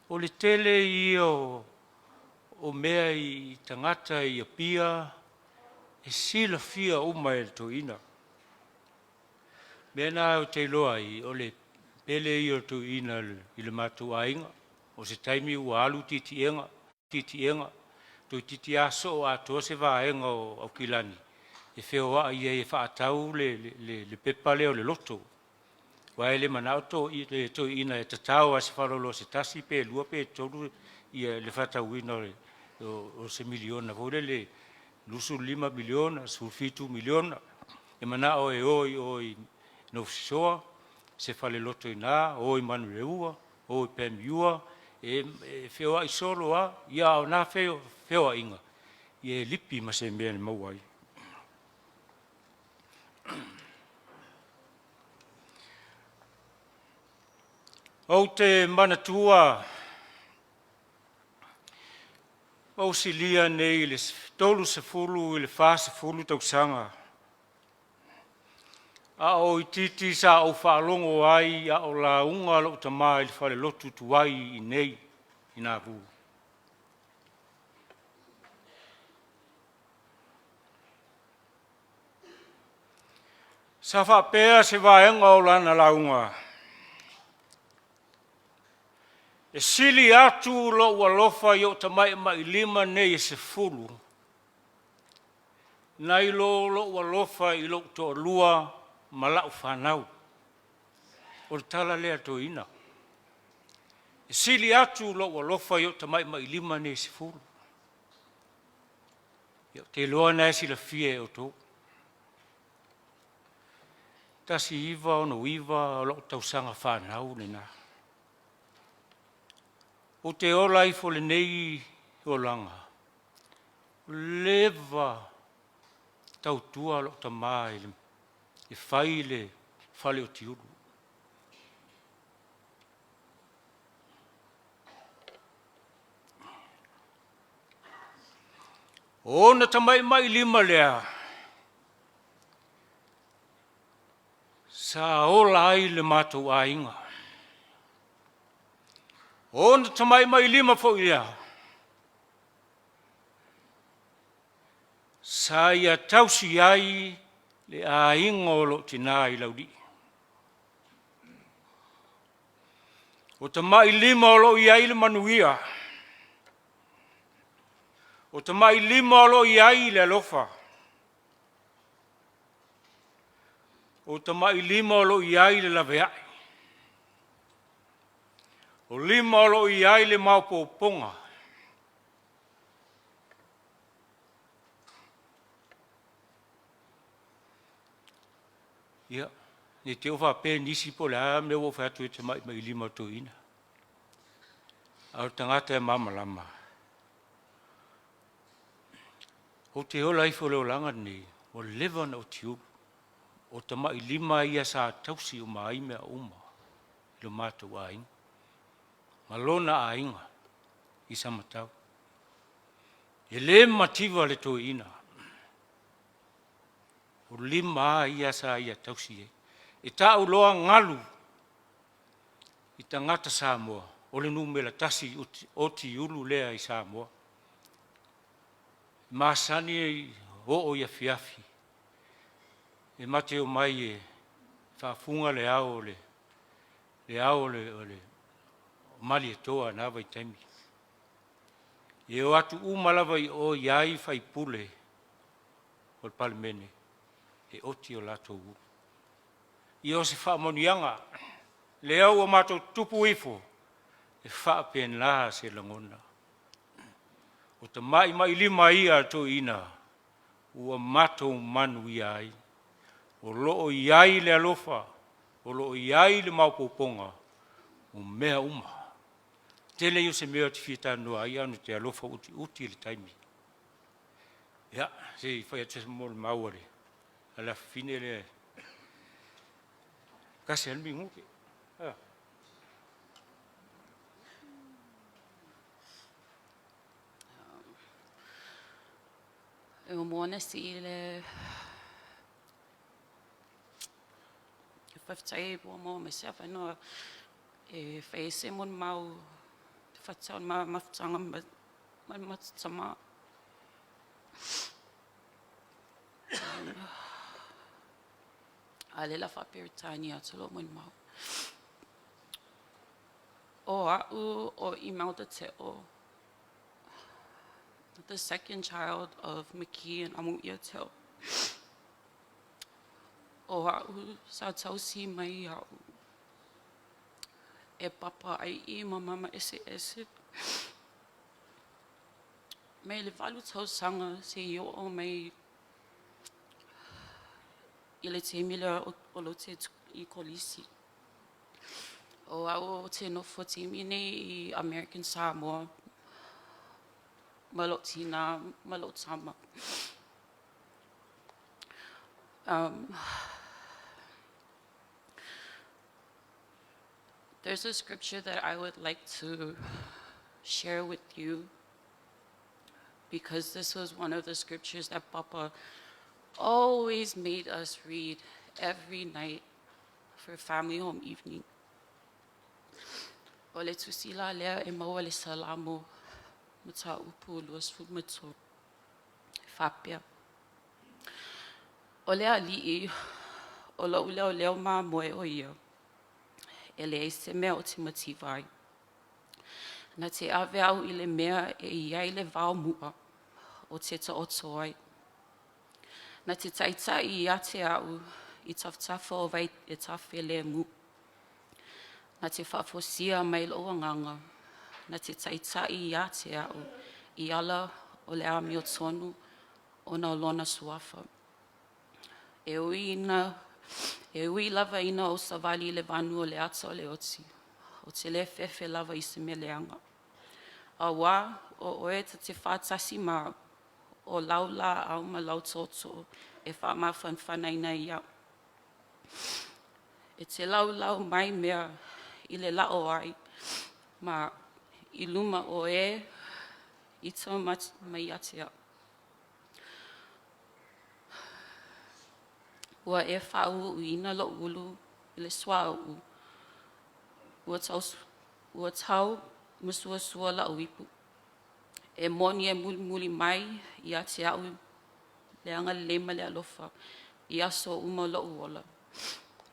O le tele ia o mea i tagata i Apia e silafia uma e le toeaina. O mea na ou te iloa ai, o le pele ia o le toeaina i le matou aiga. O se taimi ua alu tietiega, tietiega, toeitiiti lava soo atoa se vaega o Aukilani e feoai ai e faatau le, le, le pepa lea o le loto. Aua e le manao to, le toeaina e tatao lava i se faleoloa se tasi pe lua pe tolu ia le faatauina o, le, o, o se miliona foi lele 25 miliona, 17 miliona. E manao e o i o i Nuususoa, se faleloto i ina, o i Manuleua, o i Pembiua, e, e feoai solo lava, ia o na feoaiga, ia e lipi ma se mea e maua ai. Ou te manatua ou silia nei i le 30 i le 40 tausaga, a o itiiti sa ou faalogo ai a o lauga lou tama i le falelotu tuai i inei i Navu. Sa faapea se vaega o lana lauga, e sili atu lou alofa i ou tamatamailima nei e 10, nai lo lou alofa i lou toalua ma lau fanau. O le tala lea a le toeaina. E sili atu lou alofa i ou tamatamailima nei e 10. Ia, ou te iloa o lena e silafia e outou. 1969 o lou tausaga fanau lena. Ou te ola ifo i lenei olaga, ua leva tautua lou tama e fai le fale o Tiulu. O ona tamatamailima lea sa ola ai le matou aiga. O ona tamatamailima foi lea sa ia tausi ai le aiga o lou tina i Laulii. O tamailima o lo o i ai le manuia. O tamailima o lo o i ai le alofa. O tamailima o lo o i ai le laveai. O lima o lo o i ai le maopoopoga. Ia, ne i te i ua faapea nisi po o le a le mea ua ou fai atu ai i tamatamailima o le toeaina. A o le tagata e malamalama, ou te ola ifo i le olaga lenei, ua leva ona ou tiulu. O tamailima ia sa tausi uma ai mea uma i lo matou aiga ma lona aiga i Samatau. E le mativa le toeaina. O lima lava ia sa ia tausi ai. E tau loa galu i tagata Samoa, o le numera tasi o tiulu lea i Samoa. E masani oo i afiafi, e ma te omai e faafuga le ao o le, le ao o le, o le Malietoa i na vaitaimi. E o atu uma lava i o e i ai faipule o le Palemene e oti o latou ulu. Ia o se faamanuiaga lea ua matou tutupu ifo, e faapena se lagona. O tamatamailima ia a le toeaina ua matou manuia ai. O lo o i ai le alofa, o lo o i ai le maopoopoga o mea uma. Tele ia o se mea ou te fia talanoa ai ae ou te alofa utiuti le taimi. Ia, se i fai atu se molimau a le a le afafine lea tasi lava le minute. Ah. E muamua ona sii le faafetai ua maua mai se avanoa e fai ai se molimau faatatau i le mafutaga ma le matou tama. A o lea o le a faa-Peretania atu lou molimau. O a'u o Imelda Te'o, the second child of McKee and Amuia Te'o. O a'u sa tausi mai a'u e papa ai i ma mama eseese. Mai le 8 tausaga seia oo mai i le taimi lea o lou te i kolisi. O au ou te nofo taimi nei i American Samoa ma lou tina ma lou tama. There's a scripture that I would like to share with you because this was one of the scriptures that Papa always made us read every night for family home evening. O le tusi la lea e maua i le Salamo mataupu 23. Faapea. O le Alii, o lou leoleo mamoe o ia, e leai se mea ou te mativa ai. Na te ave au i le mea e i ai le vao mu'a ou te taoto ai. Na te taitai ia te au i tafatafa o vai e tafilemu. Na te faafoisia mai lou agaga, na te taitai ia te au i ala o le amiotonu ona o lona suafa. E ui, ina, e ui lava ina ou savali i le vanu o le ata o le oti, ou te le fefe lava i se mea leaga. Auā o oe ta te faatasi ma au, o lau laau ma lau tootoo e faamafanafanaina ai au. E te laulau mai mea i le la'o ai ma i luma o e ita mai ia te au. Ua e faauuina lou ulu i le suauu, ua taumasuasua lau ipu. E moni e mulimuli mai ia te au le agalelei ma le alofa i aso uma o lou ola.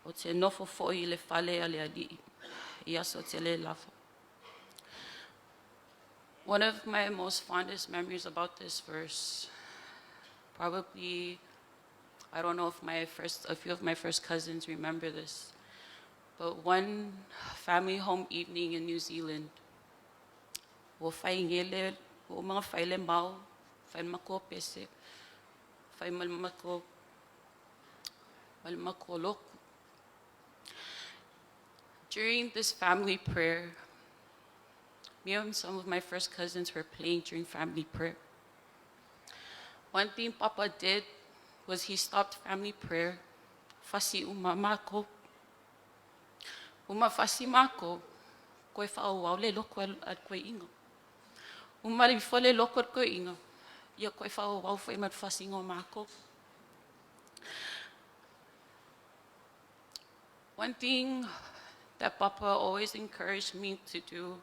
Ou te nofo foi i le fale a le Alii i aso tele lava. One of my most fondest memories about this verse, probably, I don't know if a few of my first cousins remember this, but one family home evening in New Zealand, ua fai gele, ua uma ona fai le mao, fai le matou pese, fai ma le matou lotu. During this family prayer, me and some of my first cousins were playing during family prayer. One thing Papa did was he stopped family prayer. Fasi uma makou. Uma fasi makou, koe faaauau le lotu a le toeaina. Uma ifo le lotu a le toeaina, ia koe faaauau foi ma le fasiga o makou. One thing that Papa always encouraged me to do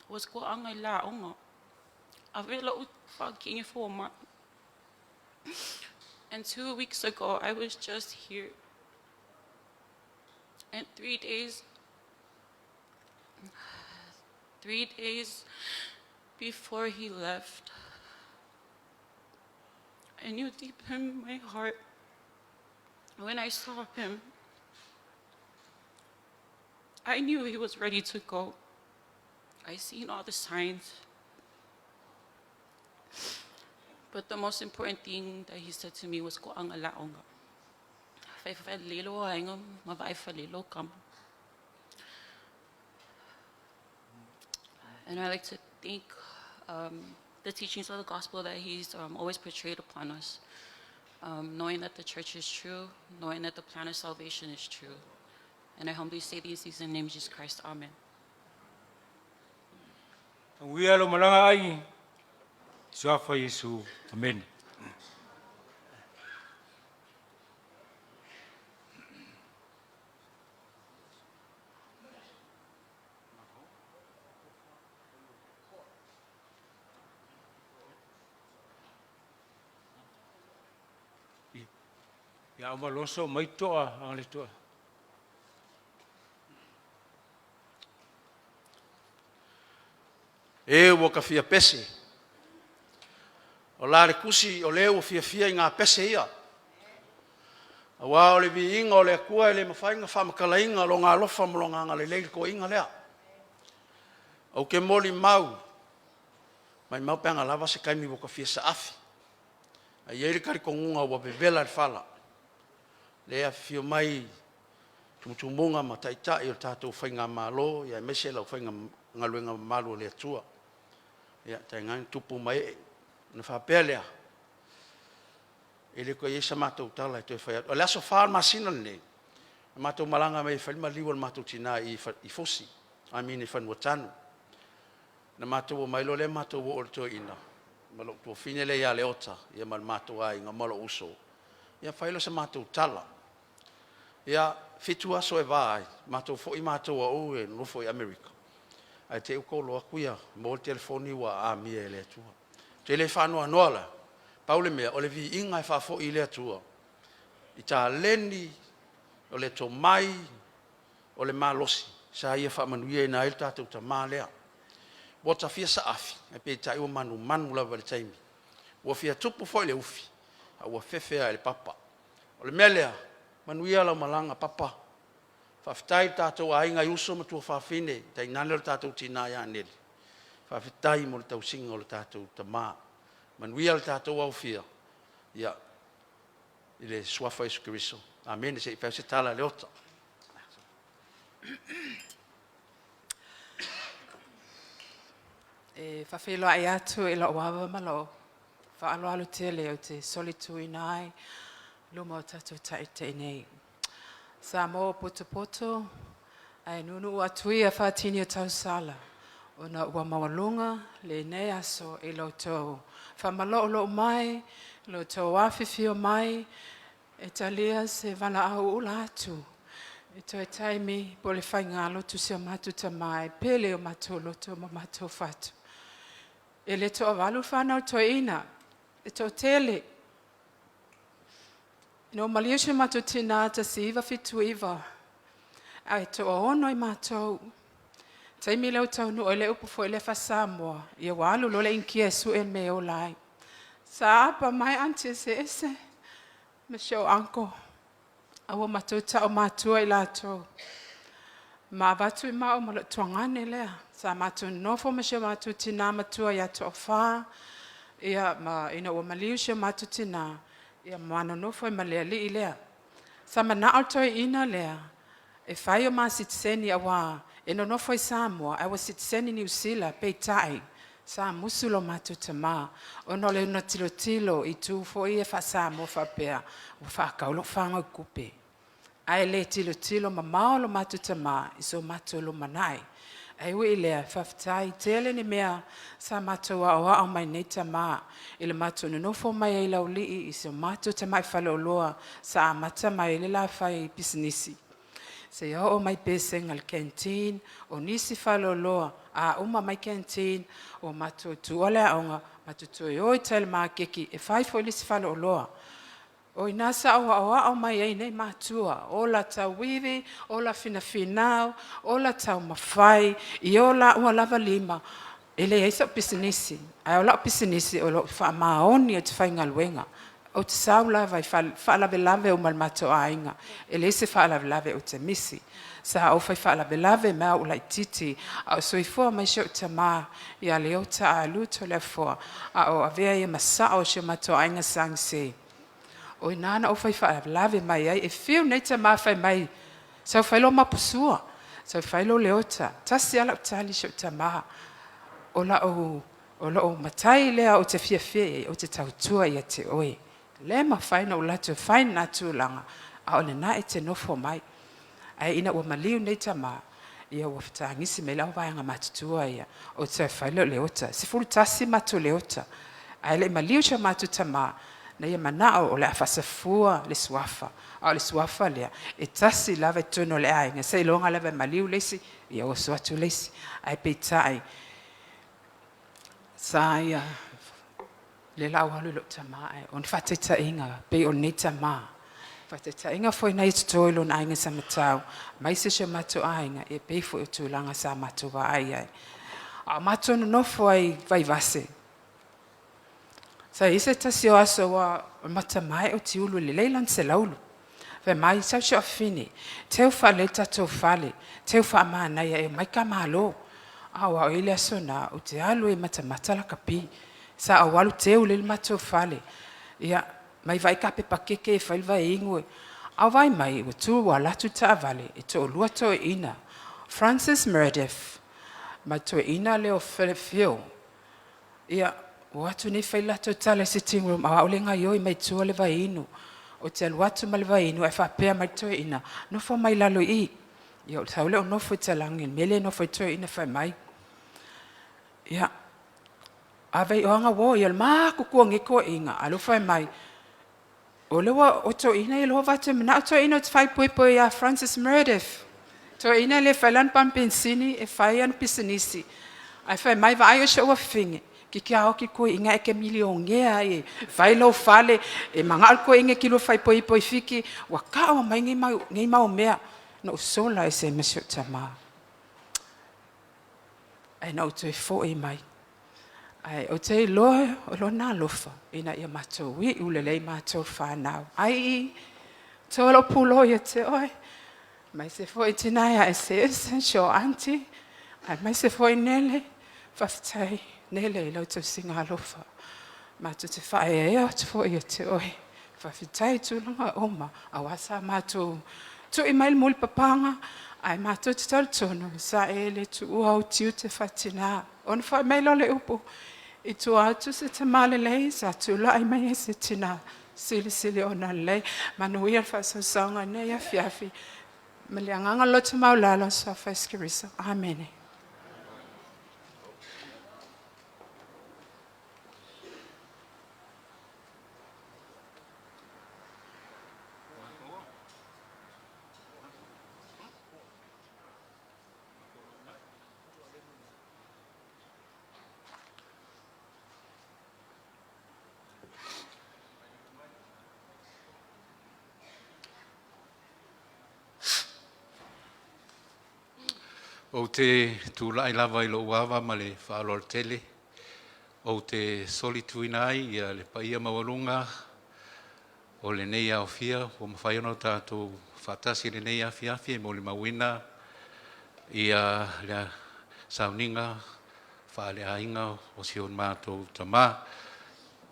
was go anga i la'oga. Ave lou faakini fomai. And 2 weeks ago, I was just here. And 3 days before he left, I knew deep in my heart when I saw him, I knew he was ready to go. I seen all the signs. But the most important thing that he said to me was ko anga la'oga. Fai falelei lou aiga ma vaai falelei lou kama. And I like to thank the teachings of the gospel that he's always portrayed upon us. Knowing that the church is true, knowing that the plan of salvation is true. And I humbly say these things in the name of Jesus Christ. Amen. Manuia lou malaga ai, suafa Iesu. Amene. Ia uma loso mai toa a le toa. E ua ka fia pese. O la le tusi o le ua fiafia i ngā pese ia. Auā o le viiga o le Atua e le mafai ona faamatalaina Lona alofa ma Lona agalelei i le toeaina lea. Ou te molimau, maimau pe ana lava se taimi ua ta fia saafi. Ae i ai le talitonuga ua vevela le fala. Le afifio mai tumutumuga ma taitai o le tatou faigamalo aemaise le aufaigaluega mamalu a le Atua. Ia tainane tupu ma ee. Ona faapea lea, e le toe i ai sa matou tala e toe fai atu. O le aso 4 o le masina lenei, na matou malaga mai ai e fai le maliu o le matou tina i Fusi, I mean i Fanuatanu. Na matou omai loa lea matou oo i le toeaina ma lou tuafafine lea ia Leota ma le matou aiga ma lou uso, ia fai lea o se matou tala. Ia, 7 aso e va ai, matou foi matou a ou e nonofo i Amerika, ae te i ua tolo atu ia maua le telefoni ua amia e le Atua. Ou te le faanoanoa la, pau le mea o le viiga e faafoi i le Atua i taleni, o le tomai, o le malosi sa Ia faamanuiaina ai le tatou tama lea. Ua ta fia saafi, ae peitai ua manumanu lava i le taimi. Ua fia tupu foi le ufi, a ua fefe lava i le papa. O le mea lea, manuia lau malaga Papa. Faafetai i le tatou aiga i uso ma tuafafine, tainane o le tatou tina ia Neli, faafetai mo le tausiga o le tatou tama. Manuia le tatou aofia i le Suafa o Iesu Keriso. Amene. Se i fai se tala a Leota. E faafeiloai atu i lou ava ma lou faaaloalo tele ou te solituina ai luma o tatou ta'ita'i nei. Samoa ua potopoto ae nuunuu atu ia faatini o tausala ona ua maualuga lenei aso i lo outou faamalooloo mai, lo outou afifio mai, e talia se valaau ula atu e toe taimi po o le faigalotu si o matou tama e pele o matou loto ma matou fatu. E le toavalu whanau toeaina, e toatele. Na ou maliu si o matou tina 1979, ae toaono i matou. Taimi lea ua taunuu ai le upu foi lea faa-Samoa, ia ua alu loa le inikia e sue le mea e ola ai. Sa apa mai aunty eseese ma si ou uncle, a ua matou taumatua i latou. Ma avatu i maua ma lou tuagane lea. Sa matou nofo ma si o matou tina matua ia Toafa, ia ma ina ua maliu si o matou tina, ia ma nonofo ai ma le alii lea. Sa manao le toeaina lea e fai o ma sitiseni auā e nonofo i Samoa ae ua sitiseni Niu Sila, peitai sa musu lo matou tamā ona o le ona tilotilo i itu foi ia faa-Samoa faapea ua faatau lau fanau i tupe. Ae le tilotilo mamao lo matou tamā i so matou lumanai. Ae ui i lea, faafetai tele ni mea sa matou aoao mai nei tamā i le matou nonofo mai ai i Laulii i so matou tamai faleoloa sa amata mai ai le la fai pisinisi seia oo mai i pesega i le canteen, o nisi faleoloa, a uma mai canteen ua matou tuua le aoga, matou toe o i tai i le maketi e fai foi le isi faleoloa. O i ina sa ou aoao mai ai nei matua, ola tauivi, ola finafinau, ola taumafai i o laua lava lima. E leai sau pisinisi, ae o lau pisinisi o lou faamaoni ou te faigaluega. Ou te sau lava i faalavelave uma o le matou aiga, e leai se faalavelave ou te misi. Sa ou fai faalavelave mai lava a ou laitiiti, a o soifua mai si ou tama ia Leota Ah Loo Toleafoa, a o avea ia ma sa'o o si o matou aiga sa Gise. O i ina na ou fai faalavelave mai ai. E fiu nei tama fai mai, sau fai lou maposua, sau fai lou Leota. Tasi lava lau tali i si ou tama, o lau O loo matai lea ou te fiafia i ai, ou te tautua ia te oe. Le mafai ona ou alu atu e fai lena tulaga, a o lena e te nofo mai. Ae ina ua maliu nei tama, ia ua fetagisi mai le au vaega matutua ia, ou te fai lea o Leota, 11 matou Leota. Ae le i maliu si o matou tama, na ia manao o le a faasafua le suafa. A o le suafa lea, e tasi lava i totonu o le aiga, seiloga lava e maliu le isi, ia oso atu le isi. Ae peitai, sa ia le la ua alu i lou tama, ae o ni faataitaiga pei o lenei tama. Faataitaiga foi na i toto i lona aiga sa matau, mai se si o matou aiga, e pei foi o tulaga sa matou vaai ai. A o matou nonofo ai Vaivase, sa i ai se tasi o aso ua matamae o tiulu lelei lana selaulu. Fai mai, sau si afafine, teu faalelei le tatou fale, teu faamanaia e mai ka malo. A o au i le aso na, ou te alu e matamata lakapi. Sa ou alu teu lelei le matou fale. Ia, mai vai ka pepa keke e fai le vaiinu. A vai mai, ua tu ua alu atu taavale, e toalua toeaiina. Francis Meredith, ma toeaina lea o Philip Phil. Ia, ua atu nei fai latou tala i sitting room, a o le gaioi mai tua le vaiinu. Ou te alu atu ma le vaiinu, ae faapea mai le toeaina, nofo mai lalo i i. Ia, o sau lea o nofo i talaane i le mea lea e nofo ai toeaina fai mai. Ia, ave i o anga wo, ia le matutua o nei toeaiina, a lea fai mai, o le ua o toeaina ia loa vatu e manao toeaina o te faaipoipo ia Francis Meredith. Toeaina le fai lana pamu penisini e fai ana pisinisi. Ae fai mai vaai o si ou afafine, ki ke ao ki koe inga e ke milionea ai e fai lou fale, e manao le toeaina e kilo faaipoipo i Fiti, ua tau mai nei mau mea, na ou sola ese ma si ou tama. Ae na ou toe foi mai. Ae ou te iloa o lona alofa ina ia matou iu lelei matou whanau. Ai, tolo pulo ia te oe. Mai se foi tina ia ese ese, si o auntie. Ai mai se foi nele, whawhitai nele i lau tausiga alofa. Matou te whaeaea atu foi ia te oe. Whawhitai tūlanga oma, a wasa mātou tui mai le muli papanga, ai mātou te talitonu, sa e le tuua o tiu te whatina. Ona whai mai lo le upu, i tua atu se te lelei, sa tūlai mai e se tina, sili sili ona lelei. Manuia le whaasausaunga nei afiafi. Ma le agaga loto maulalo sa Iesu Keriso. Amene. Ou te tula'i lava i lou ava ma le faaaloalo tele, ou te solituina ai ia le paia maualuga o lenei aofia ua mafai ona tatou faatasi i lenei afiafi e molimauina ia le sauniga faaleaiga o si o matou tamā.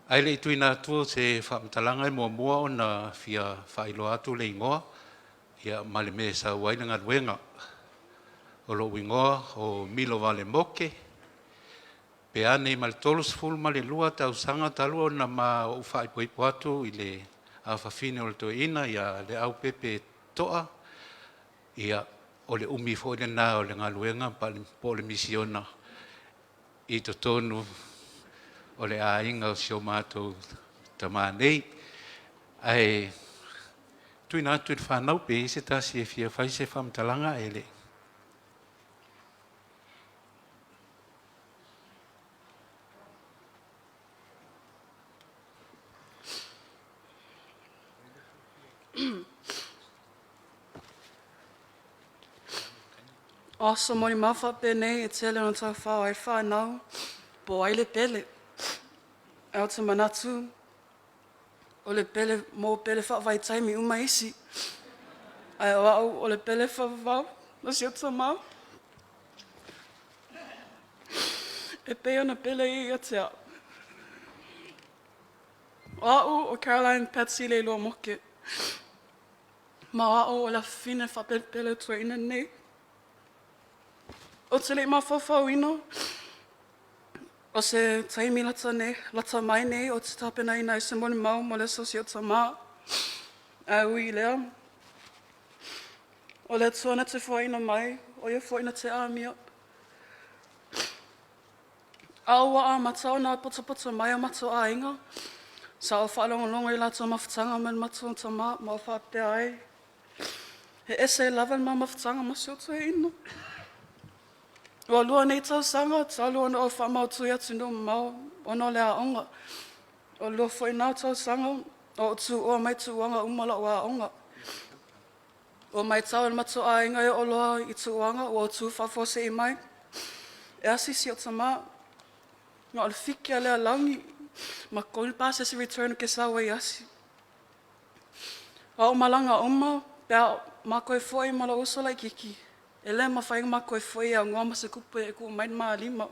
Ae le i tuuina atu se faamatalaga e muamua ona fia faailoa atu le igoa ia ma le mea e sau ai le galuega. O lou igoa o Milo Vale Moke, pe ane ma le 32 tausaga talu ona ma ou faaipoipo atu i le afafine o le toeaina ia Leaupepe Toa, ia o le umi foi lena o le galuega po o le misiona i totonu o le aiga o si o matou tamā nei. Ae tuuina atu i le whanau pe i se tasi e fia fai se faamatalaga e le. O aso molimau faapenei e tele ona taufao ai le fanau po o ai le pele. Ae ou te manatu o le pele mo pele faavaitaimi uma isi. Ae o au o le pele faavavau na si ou tamā. E pei ona pele ia ia te au. O au o Caroline Patsy Leiloa Moke. Ma o au o le afafine faapelepele o toeaina nei. Ou te le i mafaufauina. O se taimi lata nei, lata mai nei ou te tapenaina ai se molimau mo le aso o si ou tamā. Ae ui i lea, o le Atua na te foaiina mai, o Ia foi na te amia. A ua amata ona potapota mai o matou aiga, sa ou faalogologo i latou mafutaga ma le matou tamā ma ou faapea ai, He ese lava le ma mafutaga ma si ou toeaina. Ua lua nei tausaga talu ona ou faamautu i atunuu mamao ona o le aoga. O le lua foi lena o tausaga o ou tuua mai tuuaga uma o lau aoga. Ua matau e le matou aiga e oo loa i tuuaga ua o tu faafuasei mai e asi si ou tamā. Na o le fiki lava o le alauni ma totogi le pasese return ou te sau ai e asi. O au malaga uma pe a matou e foi ma lou uso laitiiti, e le mafai ona matou toe foi e aunoa ma se tupe e tuu mai le ma lima.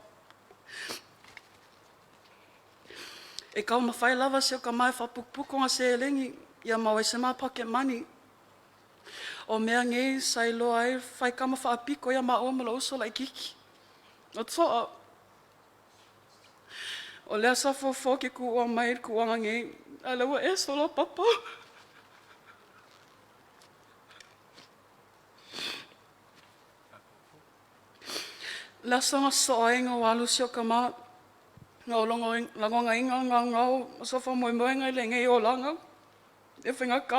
E taumafai lava si ou tama e faaputuputu ana seleni ia maua ai se ma pocket money. O mea nei sa iloa ai le faitama faapito ia maua ma lou uso laitiiti. O toa, o lea sa fuafua ou te tuua mai i le tulaga nei, a o lea ua e sola Papa. O le aso na sosoo ai ina ua alu si ou tama, na ou lagonaina le naunau o sou faamoemoega i lenei olaga, e faigata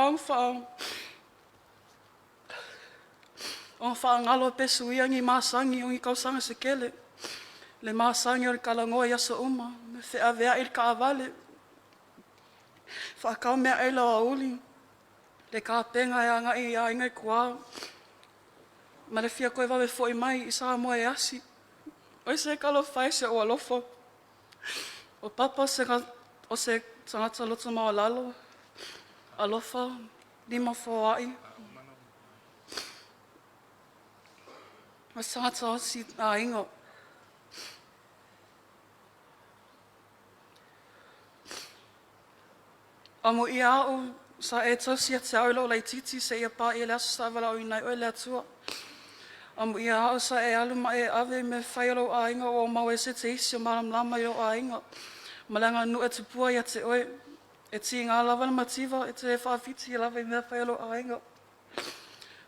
ona faagalo pe suia ni masani o ni tausaga se tele, le masani o le talanoa i aso uma, feaveai le taavale, faatau meaai i le aoauli, le tapena e agai i aiga i tua, ma le fia toe vave foi mai i Samoa e asi. Oi se talofa e i si ou alofa. O Papa o se tagata loto maualalo, alofa, lima foai, o se tagata osi aiga. Amuia au sa e tausi ia te au i lou laitiiti seia paia le aso sa e valaauina ai oe e le Atua. Amuia au sa e alu ma e ave i mea fai a lou aiga ua ou maua ese te isi o malamalama i lou aiga ma le aganuu e tupua ia te oe. E tiga lava le mativa e te le faafiti lava i mea fai a lou aiga.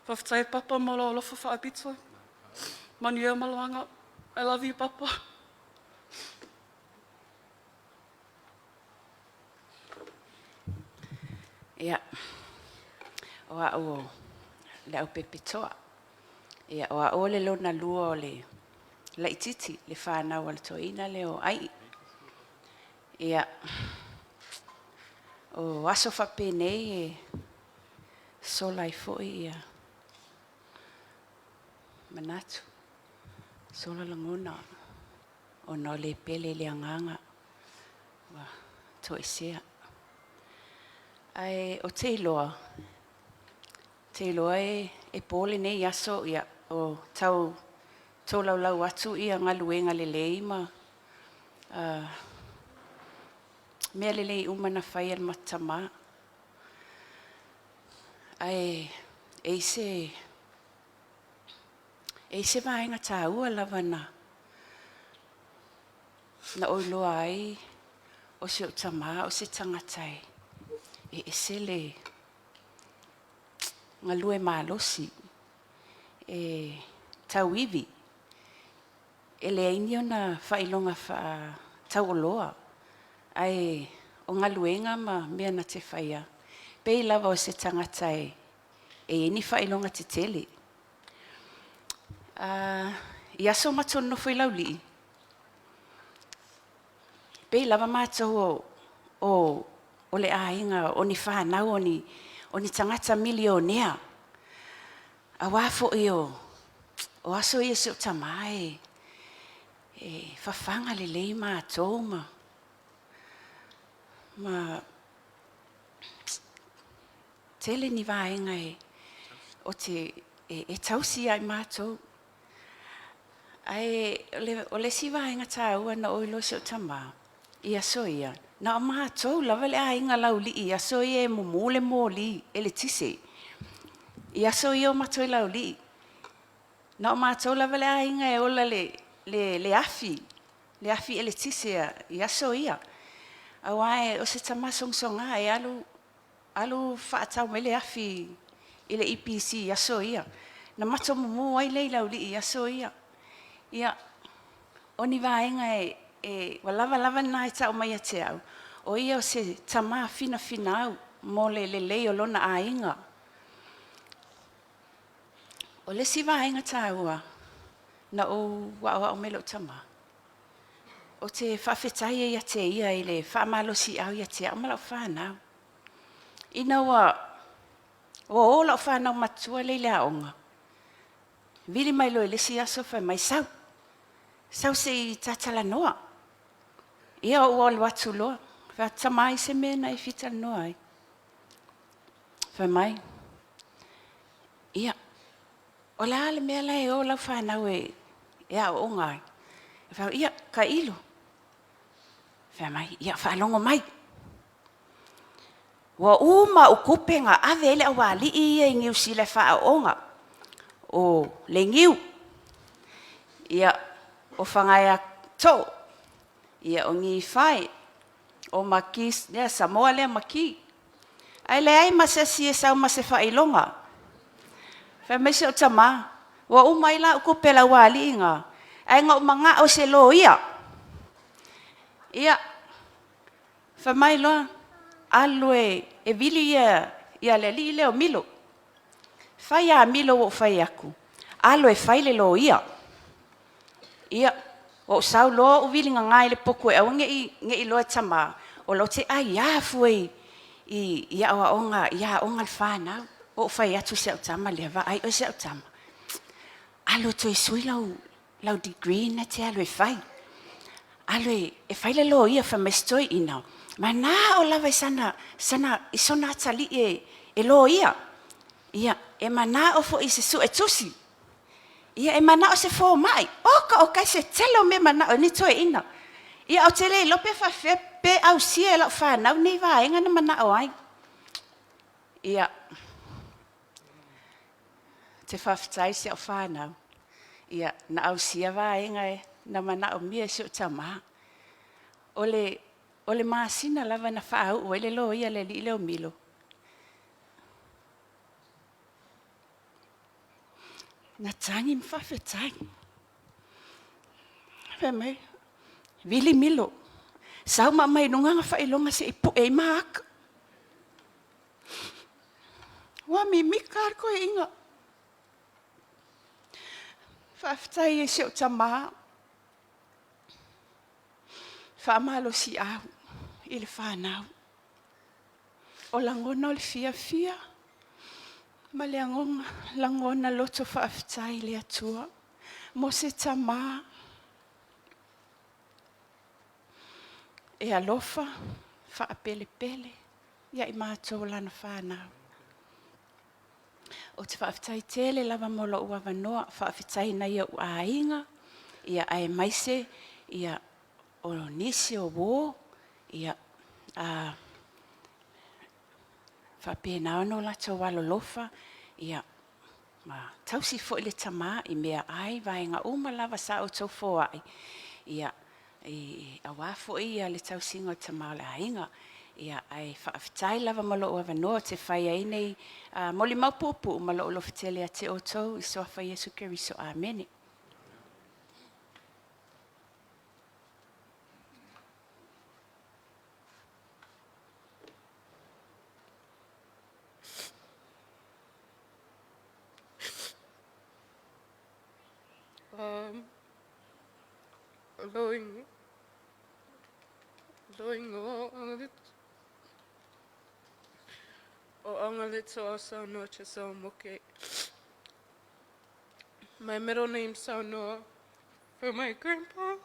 Faafetai Papa mo lou alofa faapito. Manuia malamaga. I love you, Papa. Ia, o au o Leaupepe Toa. Ia, o au o le lona lua o le laitiiti, le fanau a le toeaina lea o Ai'i. Ia, o aso faapenei e sola ai foi ia manatu, sola lagona ona o le pele i le agaga ua toesea. Ae ou te iloa, ou te iloa e po lenei aso, ia, o tau tolaulau atu ia galuega lelei ma mea lelei uma na fai e le matou tamā. Ae e i se E i se vaega taua lava na na ou iloa ai o si ou tamā o se tagata e e ese le galue malosi, e tauivi, e leai ni ona faailoga faatauoloa, ae o galuega ma mea na te faia, pei lava o se tagata e e i ai ni faailoga tetele. I aso matou nonofo i Laulii, pei lava matou o, o, o le aiga, o ni fanau, o ni, o ni tagata milionea. Aua foi o, o aso ia si ou tamā e, e fafaga lelei matou ma, ma tele ni vaega e, o te, e, e tausi ia i matou. Ae o le, o le isi vaega taua na ou iloa i si ou tamā, i aso ia, na o matou lava le aiga Laulii i aso ia e mumu le moli eletise. I aso ia o matou i Laulii, na o matou lava le aiga e ola le, le, le afi. le afi eletise i aso ia. Auā o se tama sogasoga e alu alu faatau mai le afi i le EPC i aso ia. Na matou mumu ai lea i le aualii i aso ia. Ia, o ni vaega e, e ua lava lava lena e tau mai ia te au, o ia o se tama finafinau mo le lelei o lona aiga. O le isi vaega taua na ou aoao mai lou tama, ou te faafetai ai ia te ia i le faamalosiau ia te au ma lau fanau. Ina ua o lau fanau matua lea i le aoga, vili mai loa i le isi aso fai mai, sau, sau se i ta talanoa. Ia ou alu atu loa, fai atu, tama ai se mea na e fia talanoa ai. Fai mai, ia, o le a le mea la e o lau fanau e aooga ai? Fai atu, ia, tailo. Fai mai, ia, faalogo mai. Ua uma au tupe na ave ai le aualii ia i Niu Sila e faaooga. O Legiu, ia, o Fagaeatoo, ia, o Nifae, o Maki, lea Samoa lea Maki. Ae leai ma se isi e sau ma se faailoga. Fai mai si ou tama, ua uma ai la au tupe a le aualii na, ae na ou manao i se loia. Ia, fai mai loa, alu e vili ia le alii lea o Milo. Fai a Milo ua ou fai atu, alu e fai le loia. Ia, ua ou sau loa ou vili gaga i le potu e aua ne i iloa e tama, o la ou te aiā fua i aoaoga, i aoga a le fanau. Ua ou fai atu i si au tama lea, vaai oe si au tama, alu e toe sui lau degree na te alu e fai. Alu e fai le loia, fai mai si toeaina, manao lava i sana, sana, i sona atalii e loia. Ia, e manao foi i se suetusi. Ia, e manao se fomai. Oka oka e se tele o mea manao ai ni toeaina. Ia, ou te le iloa pe faapefea pe ausia e lau fanau nei vaega na manao ai. Ia, ou te faafetai i si au fanau. Ia, na ausia vaega na manaomia e si ou tama. O le masina lava na faauu ai le loia a le alii lea o Milo, na tagi ma faafetai. Fai mai, vili Milo, sau ma aumai i luga ana faailoga se i pue ai ma aka. Ua mimika lava le toeaina. Faafetai e si ou tama, faamalosiau i le fanau. O lagona o le fiafia ma le lagona loto faafetai i le Atua mo se tama e alofa faapelepele ia i matou lana fanau. Ou te faafetai tele lava mo lou avanoa, faafetai nai ou aiga, ia aemaise ia o nisi o uō, ia faapena ona o latou alolofa, ia ma tausi foi le tama i meaai vaega uma lava sa outou foai, ia aua foi le tausiga o le tama o le aiga. Ia, ae faafetai lava mo lou avanoa ou te fai ai nei molimau puupuu ma lou alofa tele ia te outou i le suafa o Iesu Keriso. Amene. O Agaletoa Saunoa Chisel Moke. My middle name Saunoa for my grandpa.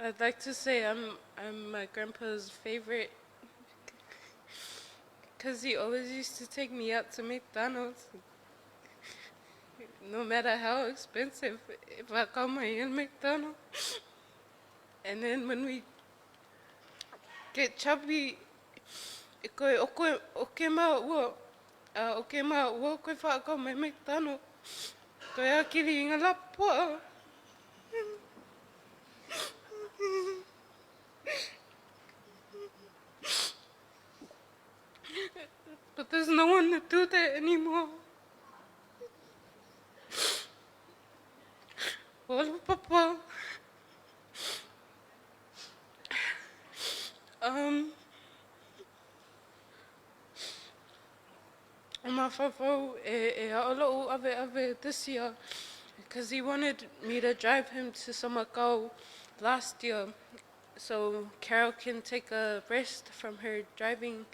I'd like to say I'm my grandpa's favorite because he always used to take me out to McDonald's. No matter how expensive, e whakau mai e McDonald's. And then when we get chubby, e koe, o koe, o ke ma ua, o ke ma ua koe whakau mai McDonald's. Koe a kiri i ngā lapoa. But there's no one to do that anymore. Olo papa. Um, o mafafau e, e alo ave ave this year because he wanted me to drive him to Samakau last year so Carol can take a rest from her driving.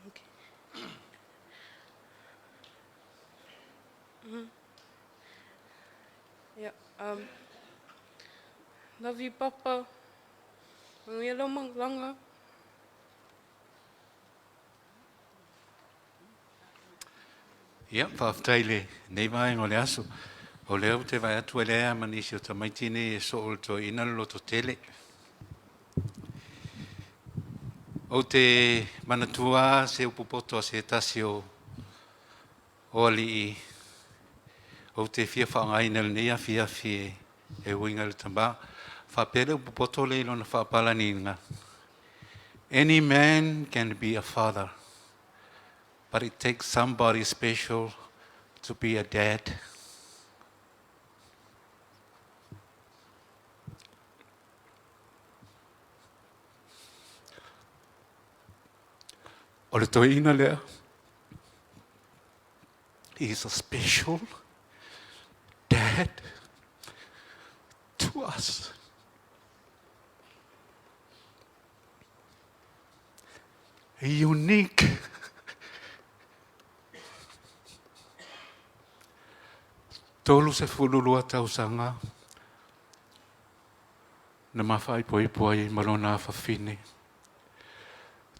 Okay. Yeah. Love you, Papa. Manuia. Ia, faafetai i lenei vaega o le aso. O lea ou te vaai atu e leai lava ma nisi o tamaiti nei e soo i le toeaina le lototele. Ou te manatua se upu poto a se tasi o o alii ou te fia faaaogaina i lenei afiafi e e uiga i le tama. Faapea le upu poto lea i lona faapalaniga, Any man can be a father, but it takes somebody special to be a dad. O le toeaina lea, he is a special dad to us. A unique 32 tausaga na mafaaipoipo ai ma lona afafine.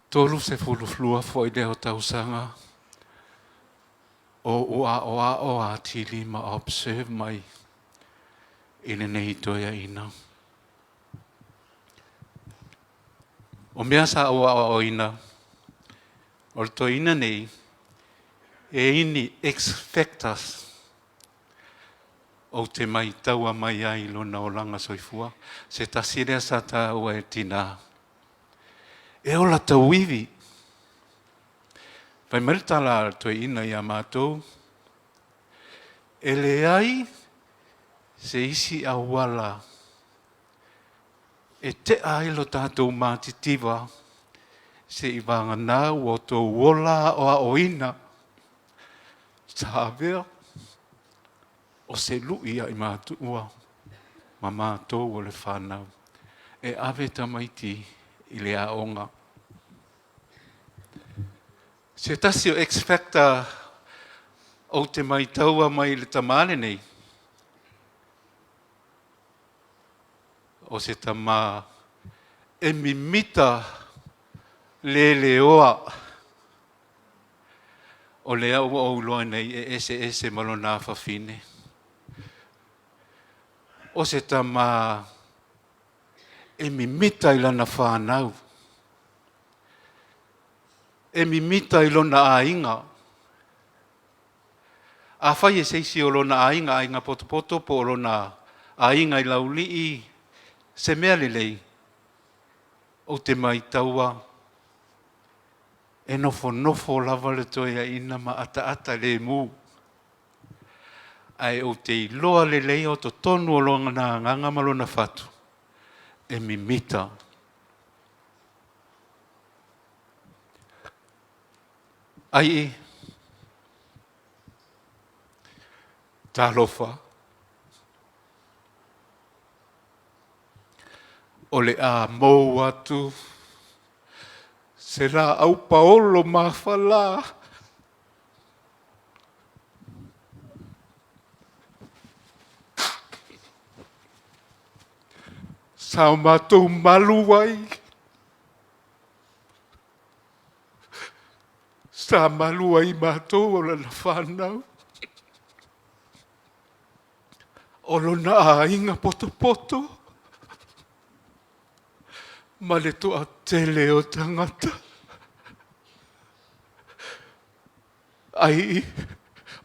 32 foi lea o tausaga o ou aoao atili ma observe mai i lenei toeaina. O mea sa ou aoaoina, o le toeaina nei, e ini X-factors ou te maitaua mai ai i lona olaga soifua. Se tasi lea sa taua e tinā. E ola tauivi. Fai mai le tala a le toeaina ia matou, e leai se isi auala e tea ai lo tatou matitiva seivagana ua outou ola aoaoina sa avea o se lui ia i matua ma matou o le fanau e ave tamaiti i le aoga. Se tasi o X-factor ou te maitaua mai i le tama lenei, o se tama e mimita leleoa. O lea ua ou iloa nei e eseese ma lona afafine. O se tama e mimita i lana fanau. E mimita i lona aiga. Afai e se isi o lona aiga, aiga potopoto po o lona aiga i Laulii se mea lelei, ou te maitaua e nofonofo lava le toeaina ma ataata lemu. Ae ou te iloa lelei o totonu o lona agaga ma lona fatu, e mimita. Ai, talofa, o le a mou atu se laau paolo mafala. Sa o matou malu ai. Sa malu ai matou o lana fanau. O lona aiga potopoto ma le toatele o tagata. Ai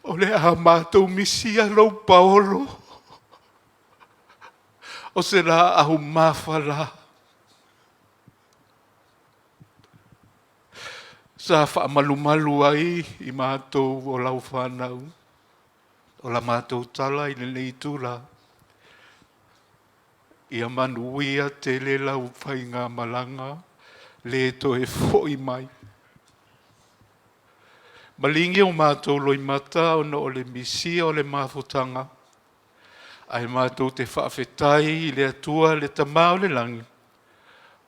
o le a matou misia lou paolo o se laau mafala. Sa faamalumalu ai i matou o lau fanau. O la matou tala i lenei itula, ia manuia tele lau faigamalaga, le toe foi mai. Maligi o matou loimata ona o le misia o le mafutaga, ae matou te faafetai i le Atua le Tama o le lagi,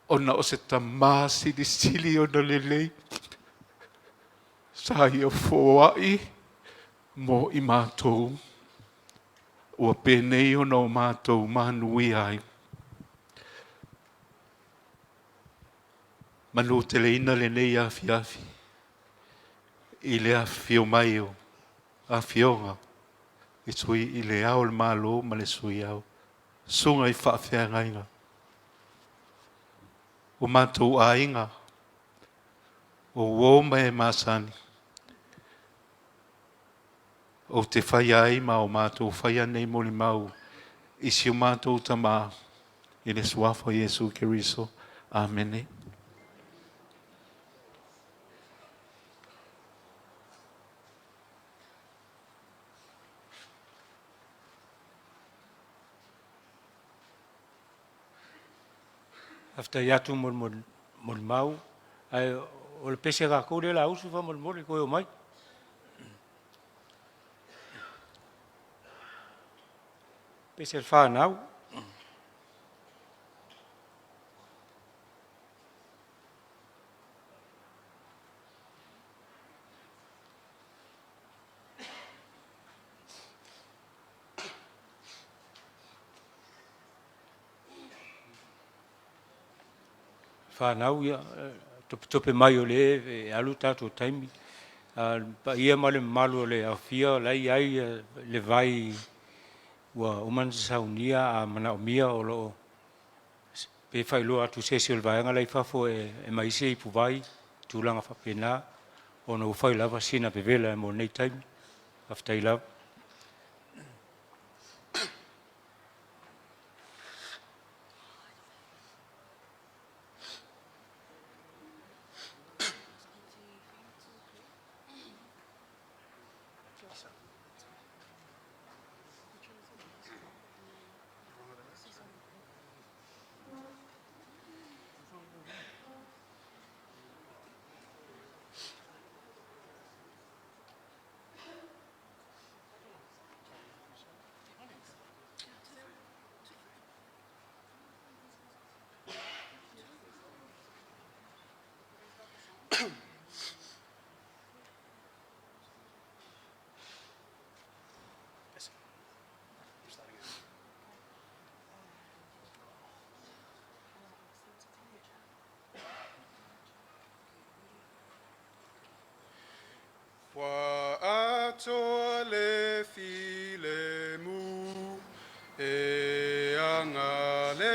ona o se Tama silisili ona lelei, sa ia foai mo i matou, ua penei ona o matou manuia ai. Manuteleina lenei afiafi i le afifio mai o afioga i Sui i Le Ao o le Malo ma le Sui Ao, susuga i faafeagaiga, o matou aiga, o uo ma e masani, ou te faia ai ma o matou faia nei molimau i si o matou Tama, i le Suafa o Iesu Keriso. Amene. Faafetai atu mo le molimau, ae o le pese a tatou lea o le a usu faamolemole toe omai. Pese a le fanau. Fanau, ia, topetope mai o lea e alu le tatou taimi. Le paia ma le mamalu o le aofia, o la e i ai le vai ua uma ona saunia, a manaomia o lo o, pe faailoa atu i se isi o le vaega la e i fafo e aumai ai se ipuvai, tulaga faapena, ona ua fai lava sina vevela mo lenei taimi. Faafetai lava. Ua atoa le filemu e agalelei.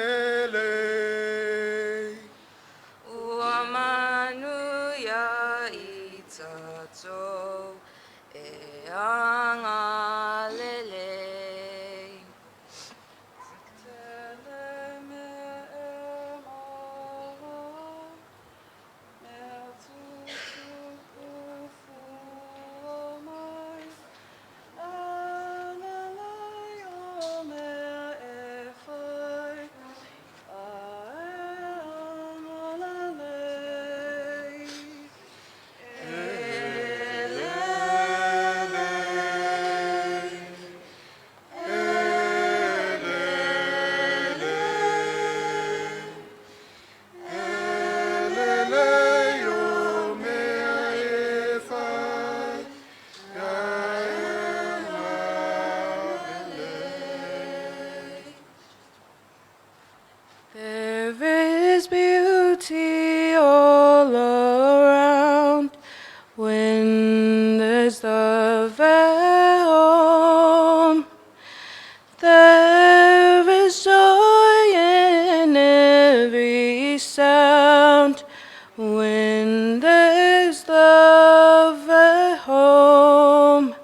Ua manuia i tatou e agalelei. Tele mea e maua, mea tutupu fua mai, agalelei o mea e fai. There is joy in every sound when there's love at home.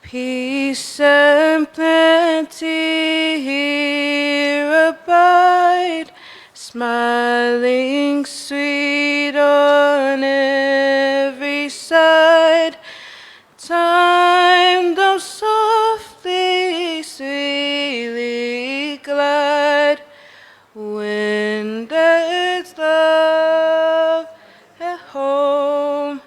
Peace and plenty here abide, smiling sweet on every side. Time does softly, sweetly glide when there's love at home.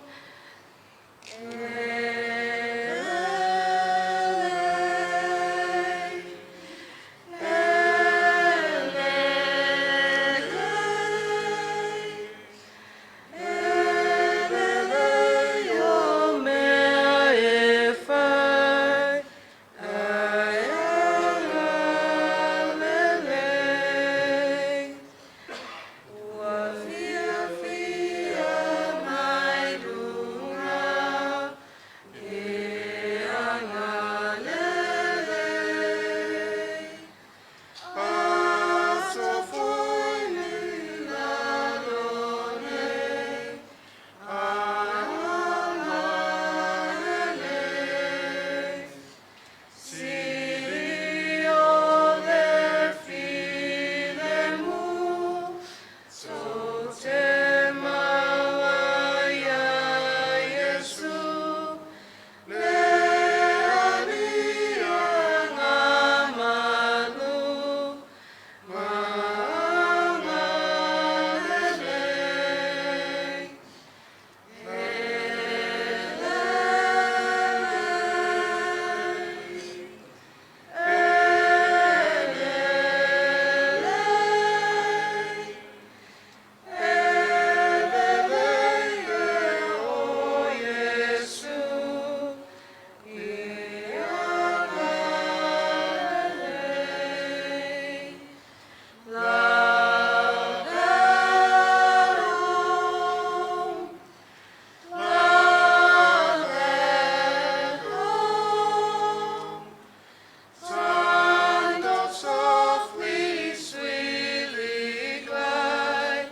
Softly, sweetly glide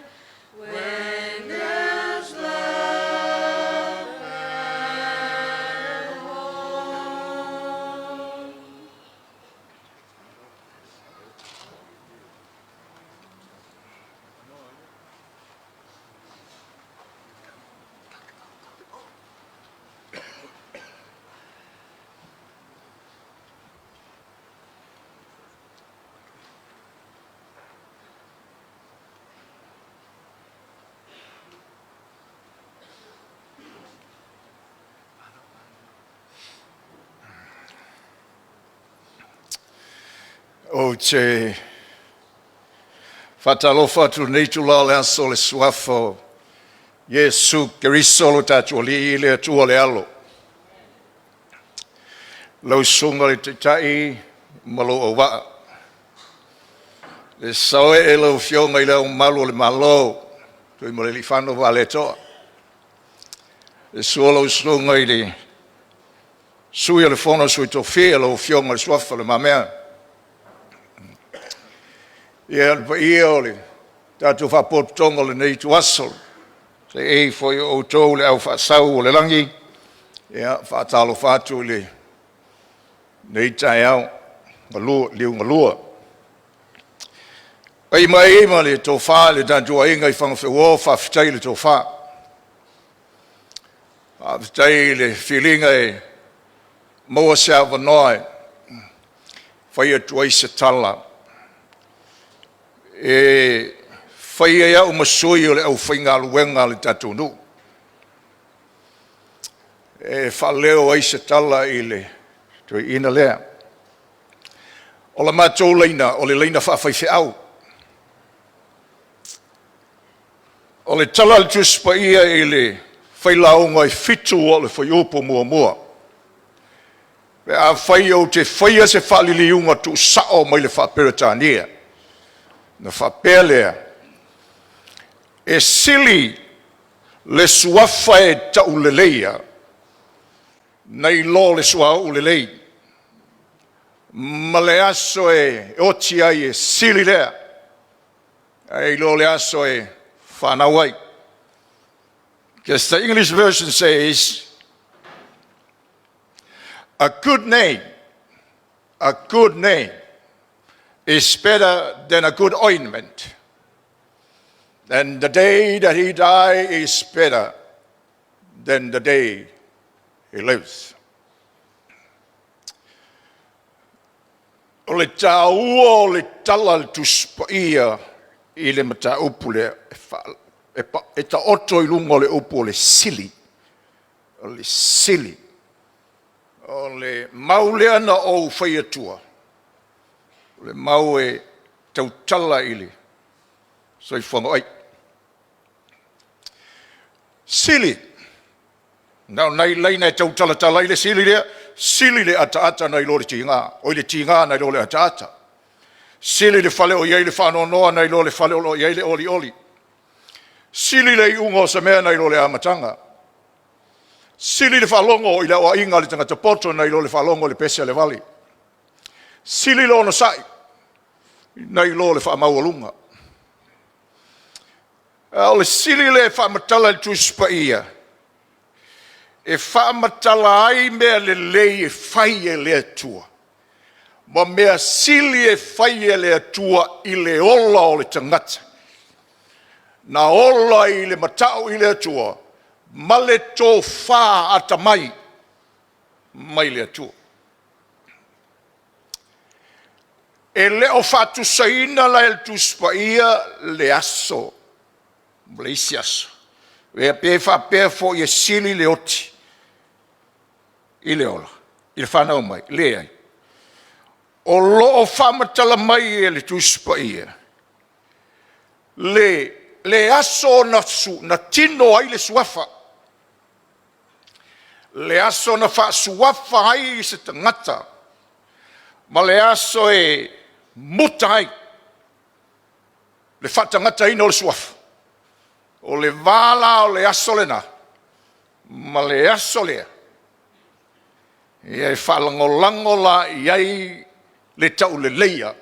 when there's love at home. Ou te faatalofa atu i lenei itula o le aso i le Suafa o Iesu Keriso lo tatou Alii, le Atua le Alo. Lau Susuga i le Taitai ma lou auvaa, le saoee lau Afioga i Le Ao Mamalu o le Malo, Tuimalealiifano Vaaletoa, le susu o lau Susuga i le Sui o le Fono a Sui Tofia, lau Afioga i le Suafa Le Mamea. Ia, le paia o le tatou Faapotopotoga o lenei ituaso, seei foi o outou le aufaasau o le lagi, ia, e faatalofa atu i lenei taeao liugalua. Le paia mai ma le tofa i le tatou aiga i Fagafeuo, faafetai i le tofa, faafetai i le filiga e maua se avanoa e fai atu ai se tala e fai ai au ma sui o le aufaigaluega a le tatou nuu, e faaleo ai se tala i le toeaina lea. O la matou laina, o le laina faafaifeau. O le tala a le Tusi Paia i le Failauga e 7 oo i le fuaiupu 1, “Pe afai ou te faia se faaliliuga tuusao mai le faa-Peretania, ona faapea lea, e sili le suafa e tauleleia nai lo le suauu lelei. ma le aso e oti ai e sili lea, ae i lo le aso e fanau ai. Because the English version says, a good name, a good name is better than a good ointment. And the day that he died is better than the day he lives. O le taua o le tala a le Tusi Paia i le mataupu lea e, fa, e, pa, e taoto i luga o le upu o le sili. O le sili. O le mau lea na ou fai atua, o le mau e tautala i le soifuaga o ai. Sili. Na o nai laina e tautalatala ai le sili lea, sili le ataata nai lo le tiga, oi le tiga nai lo le ataata. Sili le fale o i ai le faanoanoa nai lo le fale o lo o i ai le olioli. Sili le iuga o se mea nai lo le amataga. Sili le faalogo i le aoaiga a le tagata poto nai lo le faalogo i le pese a le vale. Sili le onosai nai lo le faamaualuga. A o le sili lea e faamatala i le Tusi Paia, e faamatala ai mea lelei e fai e le Atua, ma mea sili e fai e le Atua i le ola o le tagata, na ola i le matau i le Atua ma le tofa atamai mai le Atua. E le o faatusaina la e le Tusi Paia le aso ma le isi aso. Pe pe faapea foi e sili le oti i le ola, i le fanau mai, leai. O lo o faamatala mai e le Tusi Paia le, le aso na, su, na tino ai le suafa, le aso na faasuafa ai se tagata, ma le aso e muta ai le faatagataina o le suafa. O le va la o le aso lena ma le aso lea, ia e faalagolago la i ai le tauleleia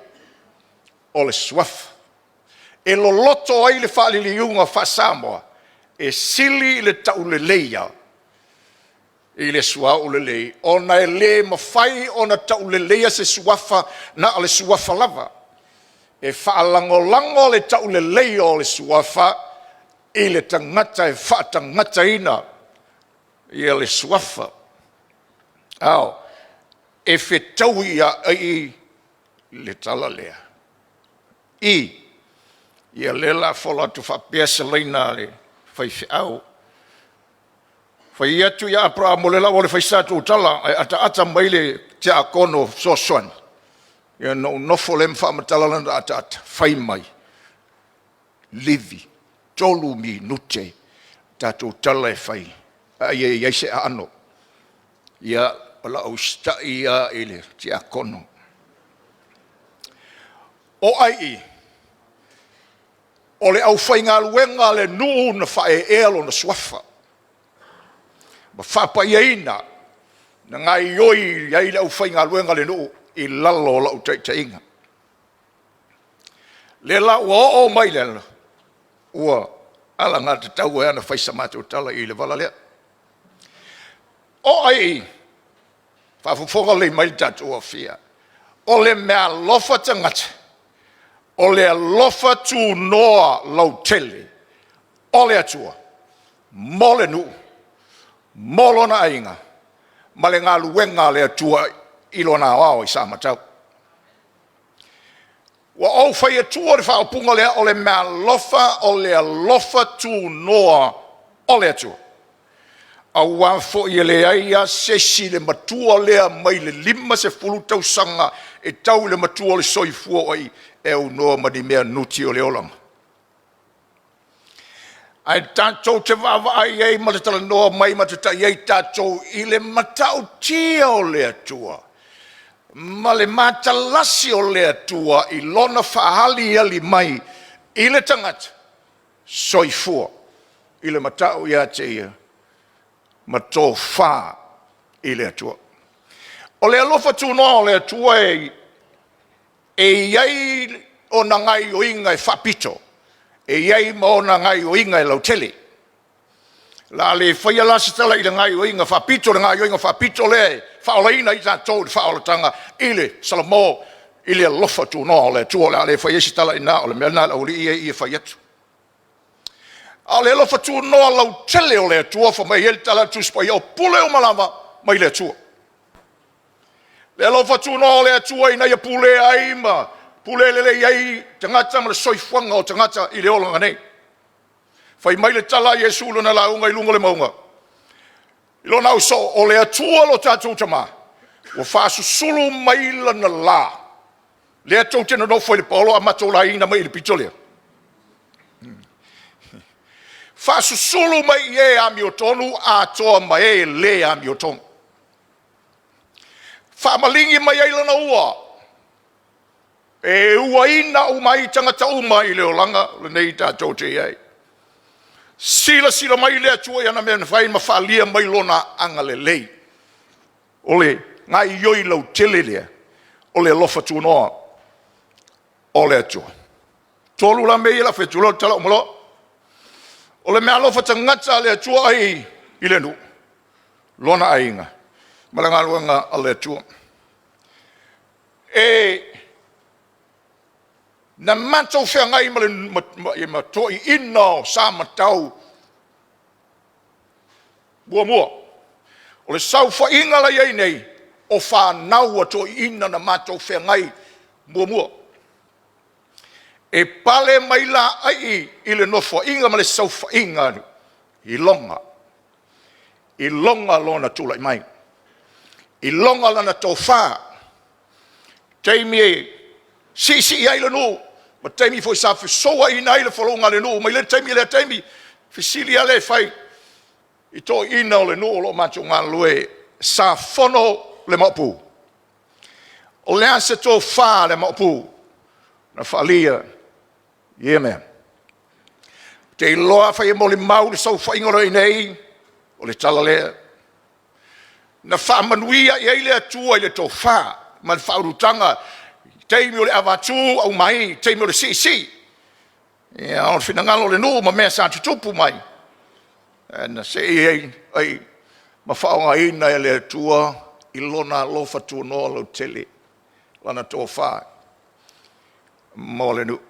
o le suafa. E loloto ai le faaliliuga faa-Samoa, e sili le tauleleia i le suauu lelei, ona e le mafai ona tauleleia se suafa na o le suafa lava. E faalagolago le tauleleia o le suafa i le tagata e faatagataina ia le suafa. Ao, e fetaui ia i le tala lea. I, ia lea la fola atu faapea se laina a le faifeau. Fai atu ia Aperamo, o lea la ua le fai sa tou tala, ae ataata mai le tiakono fesoasoani, ia ona ou nofo lea ma faamatala lana ataata, fai mai, Livi, tolu minute tatou tala e fai, a ia i ai se aano. Ia, o la ou usitai lava i le tiakono. O ai i? O le aufaigaluega a le nuu na faaeaea lona suafa ma faapaiaina, na gaoioi ai le aufaigaluega a le nuu i lalo o lau taitaiga. Lea la ua oo mai le ala, ua alagatatau ai ona fai sa matou tala i le vala lea. O ai faafofoga lelei mai le tatou aofia, o le meaalofa tagata, o le alofa tunoa lautele o le Atua mo le nuu, mo lona aiga, ma le galuega a le Atua i lona aoao i Samatau. Ua ou fai atua le faaupuga lea, o le meaalofa, o le alofa tunoa o le Atua. Aua foi e leai lava se isi le matua lea mai le 50 tausaga e tau i le matua o le soifua o ai e aunoa ma ni mea nuti o le olaga. Ae tatou te vaavaai ai ma le talanoa mai ma tatai ai tatou i le matautia o le Atua ma le matalasi o le Atua i lona faaaliali mai i le tagata soifua i le matau ia te ia ma tofa i le Atua. O le alofa tunoa o le Atua e i ai ona gaioiga e faapito, e i ai ma ona gaioiga e lautele. O le a le faia la se tala i le gaioiga faapito, le gaioiga faapito lea e faaolaina ai tatou i le faaolataga i le Salamo i le alofa tunoa o le Atua. O le a le faia se tala i ina, o le mea lena a le aualii ia e fai atu. A o le alofa tunoa lautele o le Atua, fai mai ai le tala a le Tusi Paia, o pule uma lava mai le Atua. Le alofa tunoa o le Atua ina ia pulea ai ma pule lelei ai tagata ma le soifuaga o tagata i le olaga nei. Fai mai le tala a Iesu i lona lauga i luga o le mauga, i lona ausoo, o le Atua lo tatou Tama, ua faasusulu mai lana la, lea tou te nonofo i le paolo a matou laina mai i le pito lea, faasusulu mai i e amiotonu atoa ma e le amiotonu. Faamaligi mai ai lana ua, e uaina uma ai tagata uma i le olaga lenei tatou te i ai. Silasila mai le Atua i ana mea na fai ma faaalia mai lona agalelei. O le gaoioi lautele lea o le alofa tunoa o le Atua. 3 la mea ia o le a fai atu loa, tala uma loa. O le meaalofa tagata a le Atua ai i le nuu, lona aiga ma le galuega a le Atua. E na matou feagai ma le toeaiina o Samatau muamua. O le saofaiga la e i ai nei, o fanau a toeaiina na matou feagai muamua. E pale mai la ai i le nofoaiga ma le saofaiga i Lona, i Lona lona tulai mai, i Lona lana tofa, taimi e siisii ai le nuu, ma taimi foi sa fesouaina ai le folauga a le nuu mai lea taimi i lea taimi. Fesili lava lea e fai i toeaiina o le nuu o lo o matou galulue, sa fono le Maopu? O le a se tofa a le Maopu na faaalia i ia mea? Ou te iloa afai e molimau le saofaiga o lo o i ai nei, o le tala lea. Na faamanuia i ai le Atua i le tofa ma le faaulutaga i taimi o le avatu aumai, taimi o le siisii, a o le finagalo o le nuu ma mea sa tutupu mai, na sei ai ma faaaogaina e le Atua i Lona alofa tunoa lautele, Lana tofa mo le nuu.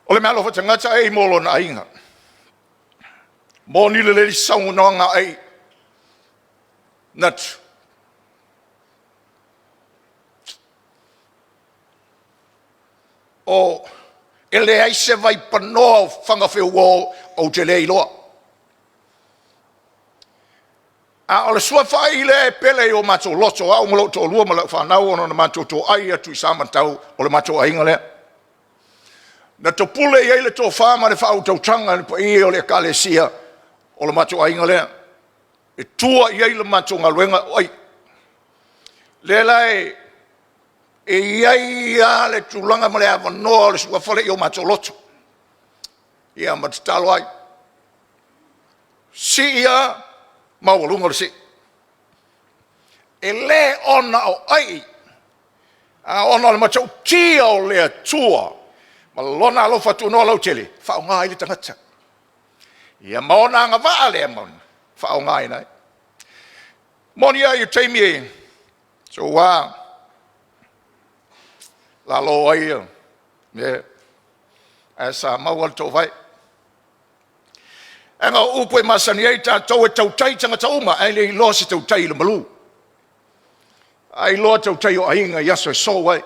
O le meaalofa tagata e mo lona aiga. Moni lelei saunoaga ai natu. O e leai se vaipanoa o Fagafeuo ou te le iloa. A o le suafa ai lea e pele i o matou loto, au ma lou toalua ma lau fanau, ona na matou toai atu i Samatau, o le matou aiga lea. Na topule i ai le tofa ma le faautautaga i le paia o le Ekalesia, o le matou aiga lea. E tua i ai le matou galuega o ai. Lea la e i ai lava le tulaga ma le avanoa o le suafa lea i o matou loto. Ia ma tatalo ai. Sii lava, maualuga le sii. E le ona o ai, a ona o le matautia o le Atua ma Lona alofa tunoa lautele, e faaaoga ai le tagata. Ia ma ona agavaa lea ma faaaogaina ai. Moni ai i taimi e soua lalo ai le ae sa maua le toovae. Leaga o upu e masani ai tatou e tautai tagata uma ae le iloa se tautai i le malu. A iloa tautai o aiga i aso e sou ai.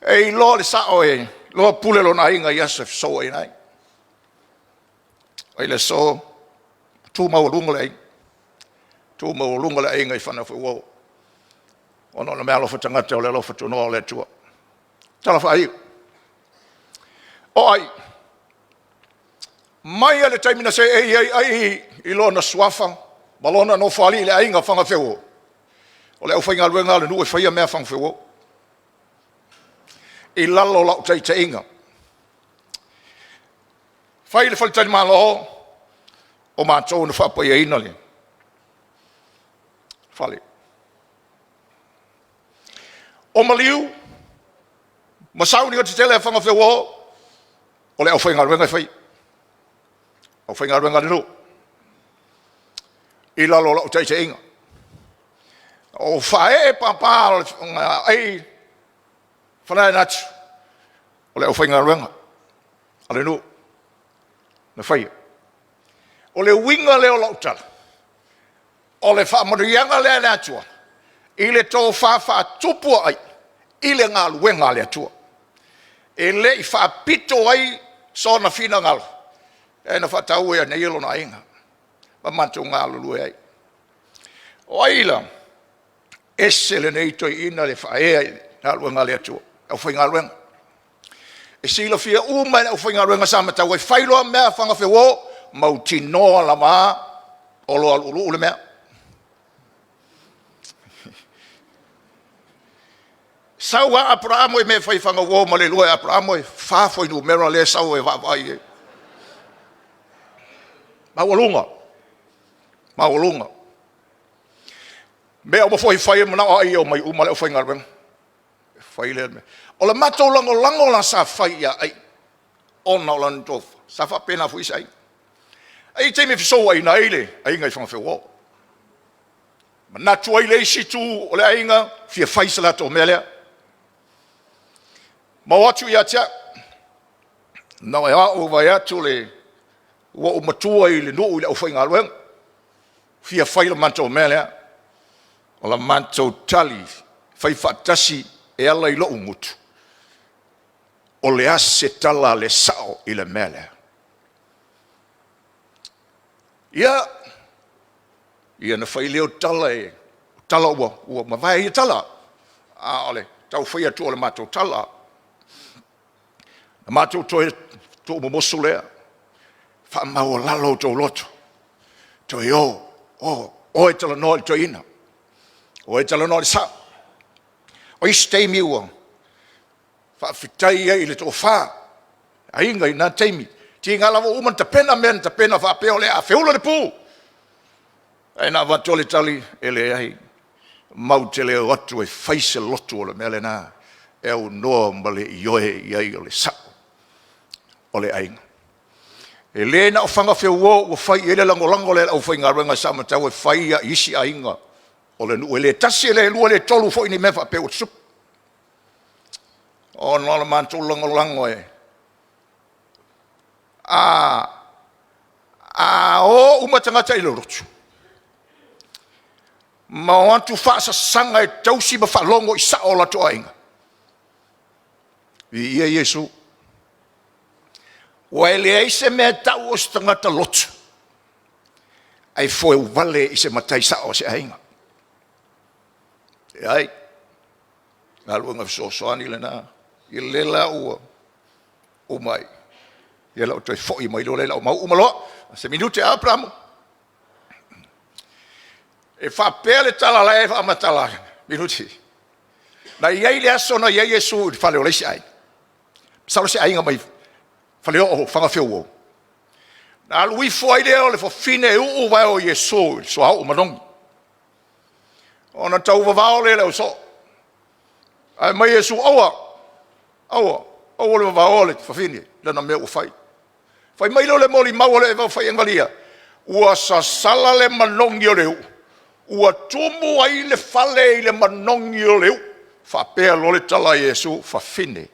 E iloa le sao e iloa pule lona aiga i aso e fesouaina ai. Mai le aso, tu maualuga le aiga, tu maualuga le aiga i Fanafeuo, ona o le meaalofa tagata o le alofa tunoa o le Atua. Tala faaiu. O ai? Mai lava i le taimi na seei ai ai i lona suafa ma lona nofoalii i le aiga Fagafeuo, o le aufaigaluega a le nuu e faia mea a Fagafeuo. I lalo o lau taitaiga. Fai le faletalimalo, o matou na faapaiaina le Fale. O maliu ma sauniga tetele a fagafeuo, o le aufaigaluega e faia. Aufaigaluega a le nuu i lalo o lau taitaiga. O faaee papa o le ai Faleanatu, o le aufaigaluega a le nuu na faia. O le uiga lea o lau tala, o le faamanuiaga lea a le Atua i le tofa faatupuai i le galuega a le Atua. E le i faapito ai sona finagalo, e na faataua ia nei lona aiga ma matou galulue ai. O ai la? Ese lenei toeaina le faaea i le galuega a le Atua, aufaigaluega. E silafia uma e le aufaigaluega sa matau ai, fai loa mea a fagafeuo, mautinoa lava o lo o aluuluu le mea. Sau lava Aperamo i mea e fai i Fagauo ma le lua e Aperamo e 4 fuainumera lea e sau e vaavaai i ai. Maualuga, maualuga. Mea uma foi e fai e manao ai e omai uma le aufaigaluega. E fai lea mea. O le matou lagolago la sa fai ia ai, ona o lana tofa, sa faapena foi isi aiga. E i ai taimi e fesouaina ai le aiga i Fagafeuo. Manatu ai le isi itu o le aiga, fia fai se latou mea lea. Ma o atu ia te au, na o au e vaai atu le ua ou matua i le nuu i le aufaigaluega, fia fai le matou mea lea. O la matou tali fai faatasi e ala i lou gutu, o le a se tala a le sao i le mea lea? Ia, ia na fai lea o tala e tala ua mavae ia tala, a o le tau fai atu o le matou tala. Na matou toe tuumomosu lea, faamaualalo outou loto, toe o, o, o e talanoa i le toeaina, o e talanoa i le sao. O isi taimi ua faafetai ai i le tofa, aiga i na taimi, tiga lava ua uma ona tapena mea na tapena faapea o le a feula le pu, ae na avatu le tali, e leai, matou te le o atu e fai se lotu o le mea lena e aunoa ma le ioe i ai o le sao o le aiga. E le na o Fagafeuo ua fai i ai le lagolago lea a le aufaigaluega sa matau e fai i isi aiga o le nuu. E le tasi, e le lua, e le tolu foi ni mea faapea ua tutupu. Ona o le matou lagolago e a o uma tagata i le lotu ma o atu faasasaga e tausi ma faalogo i sao o latou aiga, viia Iesu. Ua e leai se mea e tau o se tagata lotu ae foeuvale i se matai sao o se aiga. Leai, galuega fesoasoani lena. I le la ua uma ai, ia la ua toe foi mai loa lea i lau mau uma loa. Se minute Aperamo. E faapea le tala la e faamatala minuti. Na i ai le aso na i ai Iesu i le fale o le isi aiga. Masalo se aiga mai Faleoo, Fagafeuo. Na alu ifo ai lea o le fafine e uu vae o Iesu i le suauu manogi. Ona tau vavao lea i le ausoo. Ae mai Iesu, aua, aua, aua le vavaoa le fafine, lana mea ua fai. Fai mai lea o le molimau a le faiagali, ua sasala le manogi o le uu, ua tumu ai le fale i le manogi o le uu. Faapea loa le tala a Iesu, fafine,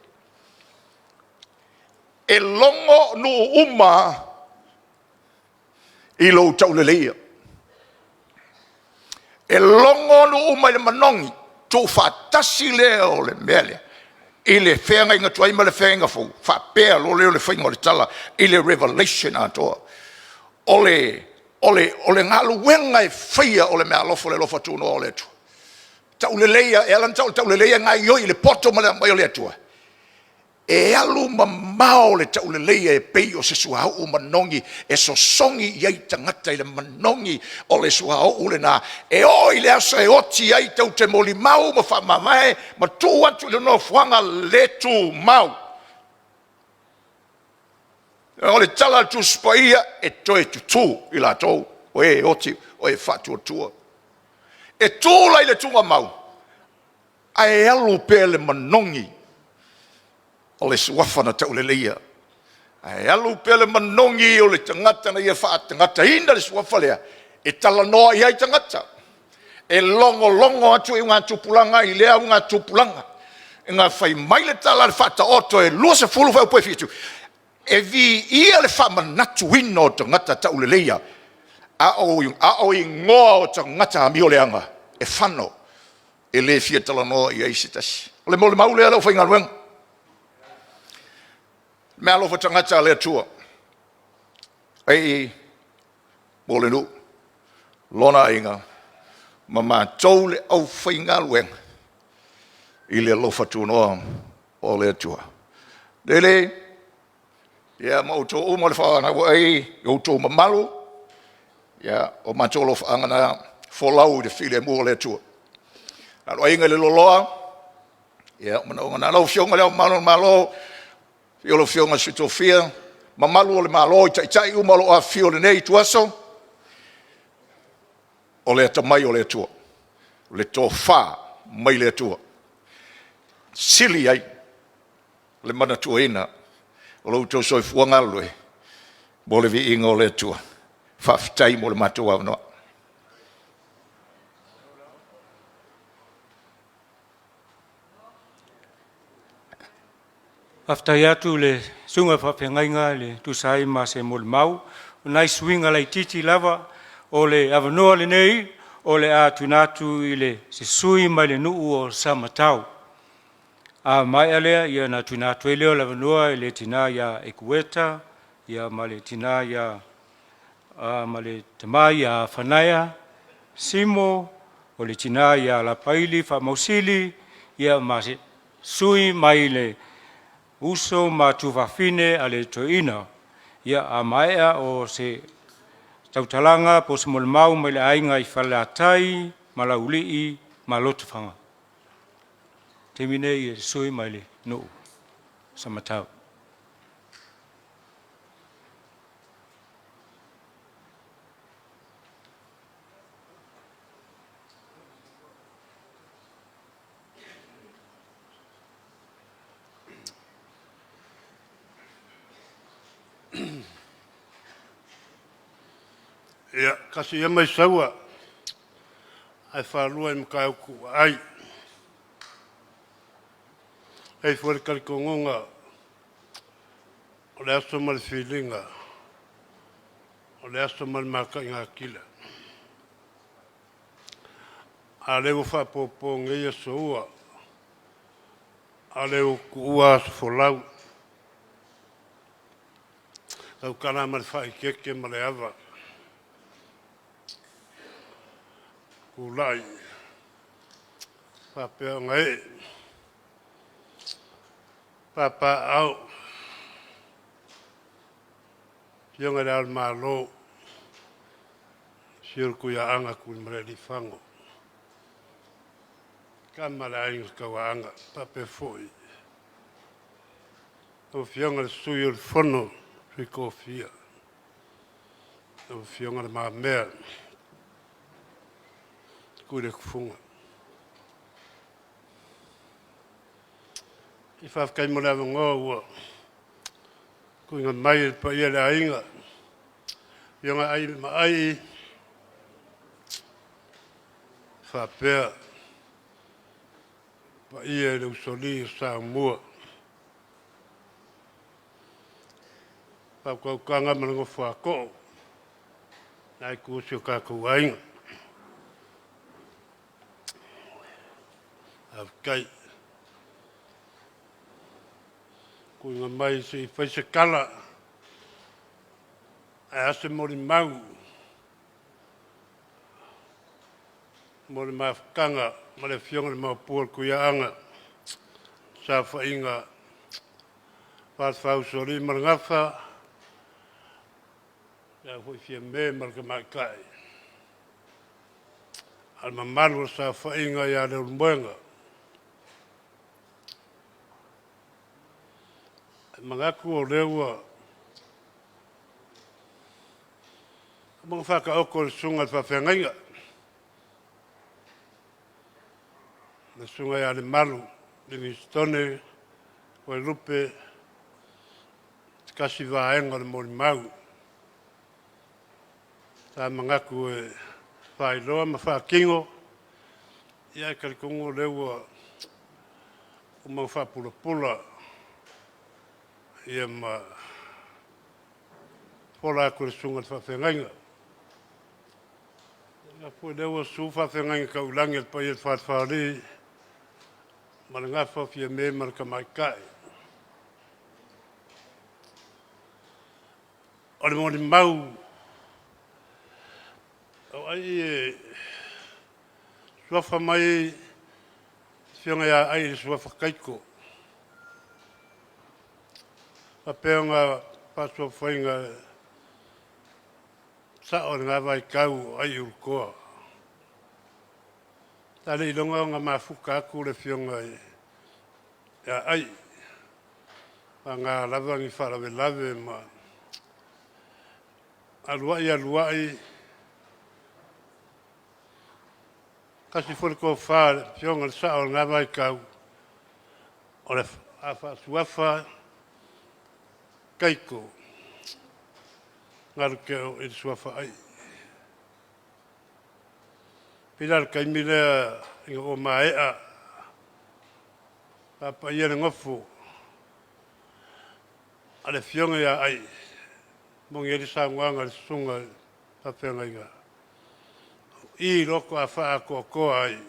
e logo nuu uma i lou tauleleia. E logo nuu uma i le manogi, tuufaatasi lea o le mea lea i le feagaiga tuai ma le feagaiga fou, faapea loa lea o le faiga o le tala i le revelation atoa. O le, o le, o le galuega e faia o le meaalofa o le alofa tunoa o le Atua. Tauleleia, e ala ona tau o le tauleleia e gaoioi i le poto ma le aumai o le Atua. E alu mamao le tauleleia e pei o se suauu manogi e sosogi i ai tagata i le manogi o le suauu lena, e oo i le aso e oti ai tou te molimau ma faamavae ma tuu atu i le nofoaga le tumau. O le tala a le Tusi Paia, e toe tutu i latou o e oti, o e faatuatua. E tu la i le tugamau, ae alu pea le manogi o le suafa na tauleleia. Ae alu pea le manogi o le tagata na ia faatagataina le suafa lea, e talanoa i ai tagata, e logologo atu i ugatupulaga i lea ugatupulaga, ina fai mai le tala a le Faataoto e 20 fuaiupu e 7, e viia le faamanatuina o tagata tauleleia, a o igoa o tagata amioleaga e fano, e le fia talanoa i ai se tasi. O le molimau lea a le aufaigaluega. Meaalofa tagata a le Atua, ei mo le nuu, lona aiga ma matou le aufaigaluega i le alofa tunoa o le Atua. Lele, ia ma outou uma le faanauai i outou mamalu, ia o matou alofaaga na folau i le filemu o le Atua. Aloaiga i le loaloa, ia o manaoga na. Lau Afioga i Le Ao Mamalu o le Malo, afio lau Afioga i le Sui Tofia, mamalu o le Malo i Taitai uma o lo o afifio i lenei ituaso, o le atamai o le Atua, o le tofa mai le Atua, e sili ai le manatuaina o lo outou soifua galulue mo le viiga o le Atua. Faafetai mo le matou avanoa. Faafetai atu i le susuga i le faafeagaiga e tusa ai ma se molimau. O nai suiga laitiiti lava, o le avanoa lenei o le a tuuina atu i se sui usufono mai le nuu o Samatau. A maea lea, ia ona tuuina atu ai lea o le avanoa i le tina ia Ekueta ma le tina ia ma le tama ia Fanaea Simo, o le tina ia Lapaili Faamausili, ia ma se sui mai le uso ma tuafafine a le toeaina. Ia, a maea o se tautalaga po o se molimau mai le aiga i Falelatai ma Laulii ma Lotofaga. O le taimi lenei i le sui usufono mai le nuu o Samatau. Ia, tasi ia mai Saua, ae faalua i Matautu aai. E i ai foi le talitonuga o le aso ma le filiga, o le aso ma le mataigatila. A o lea ua faapopo nei aso ua, a o lea ua tuua aso folau. Tautala ma le faaeteete ma le ava, tulai faapea ona ee papaaao Afioga i Le Ao o le Malo, afio le Tuiaana Tuimalealiifano, Tama a le Aiga Tauaana, faapea foi lau Afioga i le Sui o le Fono a Sui Tofia, lau Afioga Le Mamea Tuiletufuga. Faafetai mo le avanoa ua tuuina mai i le paia o le aiga, afioga ia Ai ma Ai, faapea paia i le usoalii o Samoa. Faautautaga ma le nofo a too na itu o si o tatou aiga. Faafetai. Tuuina mai se i fai se tala, ae a se molimau mo le mafutaga ma le Afioga i le Maopu o le Tuiaana, saofaiga Falefa-Usoalii ma le Gafa, ia foi Fiame ma le Tamaitai, a o le mamalu o le saofaiga ia Leulumoega. E manatu o lea ua uma ona faataoto e le susuga i le faafeagaiga. Le susuga ia Lemalu Livingstone Fuailupe, se tasi vaega o le molimau sa manatu e faailoa ma faatino, ia ae talitonu o lea ua uma ona faapulapula ia ma fola atu e le susuga i le faafeagaiga. Ia foi lea ua susu faafeagaiga taulagi a le paia o le Falefa o Alii ma le gafa o Fiame ma le Tamaitai. O le molimau o ai e suafa mai Afioga ia Ai i le suafa Taito, faapea ona faasuafaina e sao i lena vaitau o Ai Ulutoa. Sa le iloga ona mafuta atu le afioga ia Ai, vagana lava ni faalavelave ma alu ai alu ai, tasi foi le tofa a le afioga i le sao o lena vaitau, o le a faasuafa Taito i le suafa Ai. Pei la o le taimi lea ina ua maea faapaia le nofo a le afioga ia Ai, moni ai le saunoaga a le susuga i le faafeagaiga, o i loa faatoa faaatoatoa ai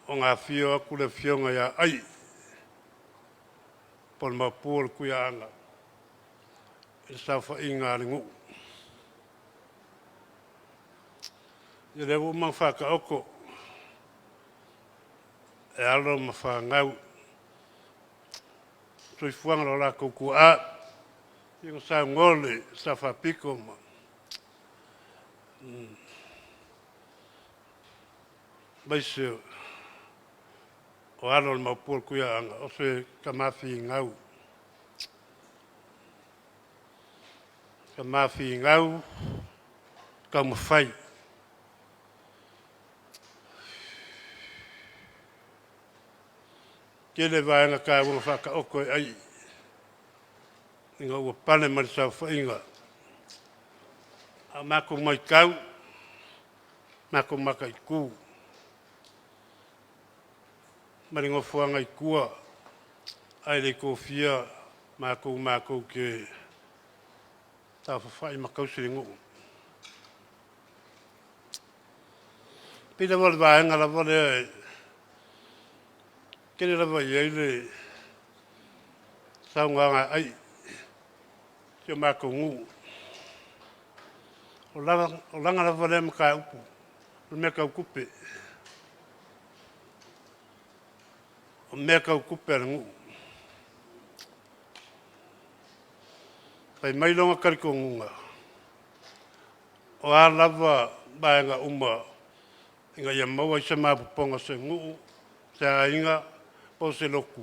ona afio atu le afioga ia Ai po o le Maopu o le Tuiaana i le saofaiga a le nuu. Ia lea ua uma ona faataoto e alo ma fanau soifuaga o lo latou tuaa, pei ona saunoa le Sao Faapito ma aemaise o alo o le Maopu o le Tuiaana, o se tama finau, tama finau taumafai. Tele vaega taua na faataoto e Ai ina ua pale mai le saofaiga. A o matou matau, matou mataitu ma le nofoaga i tua, ae le i tofia matou matou te saofafai ma tausi le nuu. E pei lava o le vaega lava lea e tele lava i ai le saunoaga a Ai i si o matou nuu. O lana lava lea mataupu, o mea tau tupe, o mea tau tupe a le nuu. Fai mai lona talitonuga, o a lava vaega uma ina ia maua ai se maopoopoga o se nuu, se aiga po o se lotu,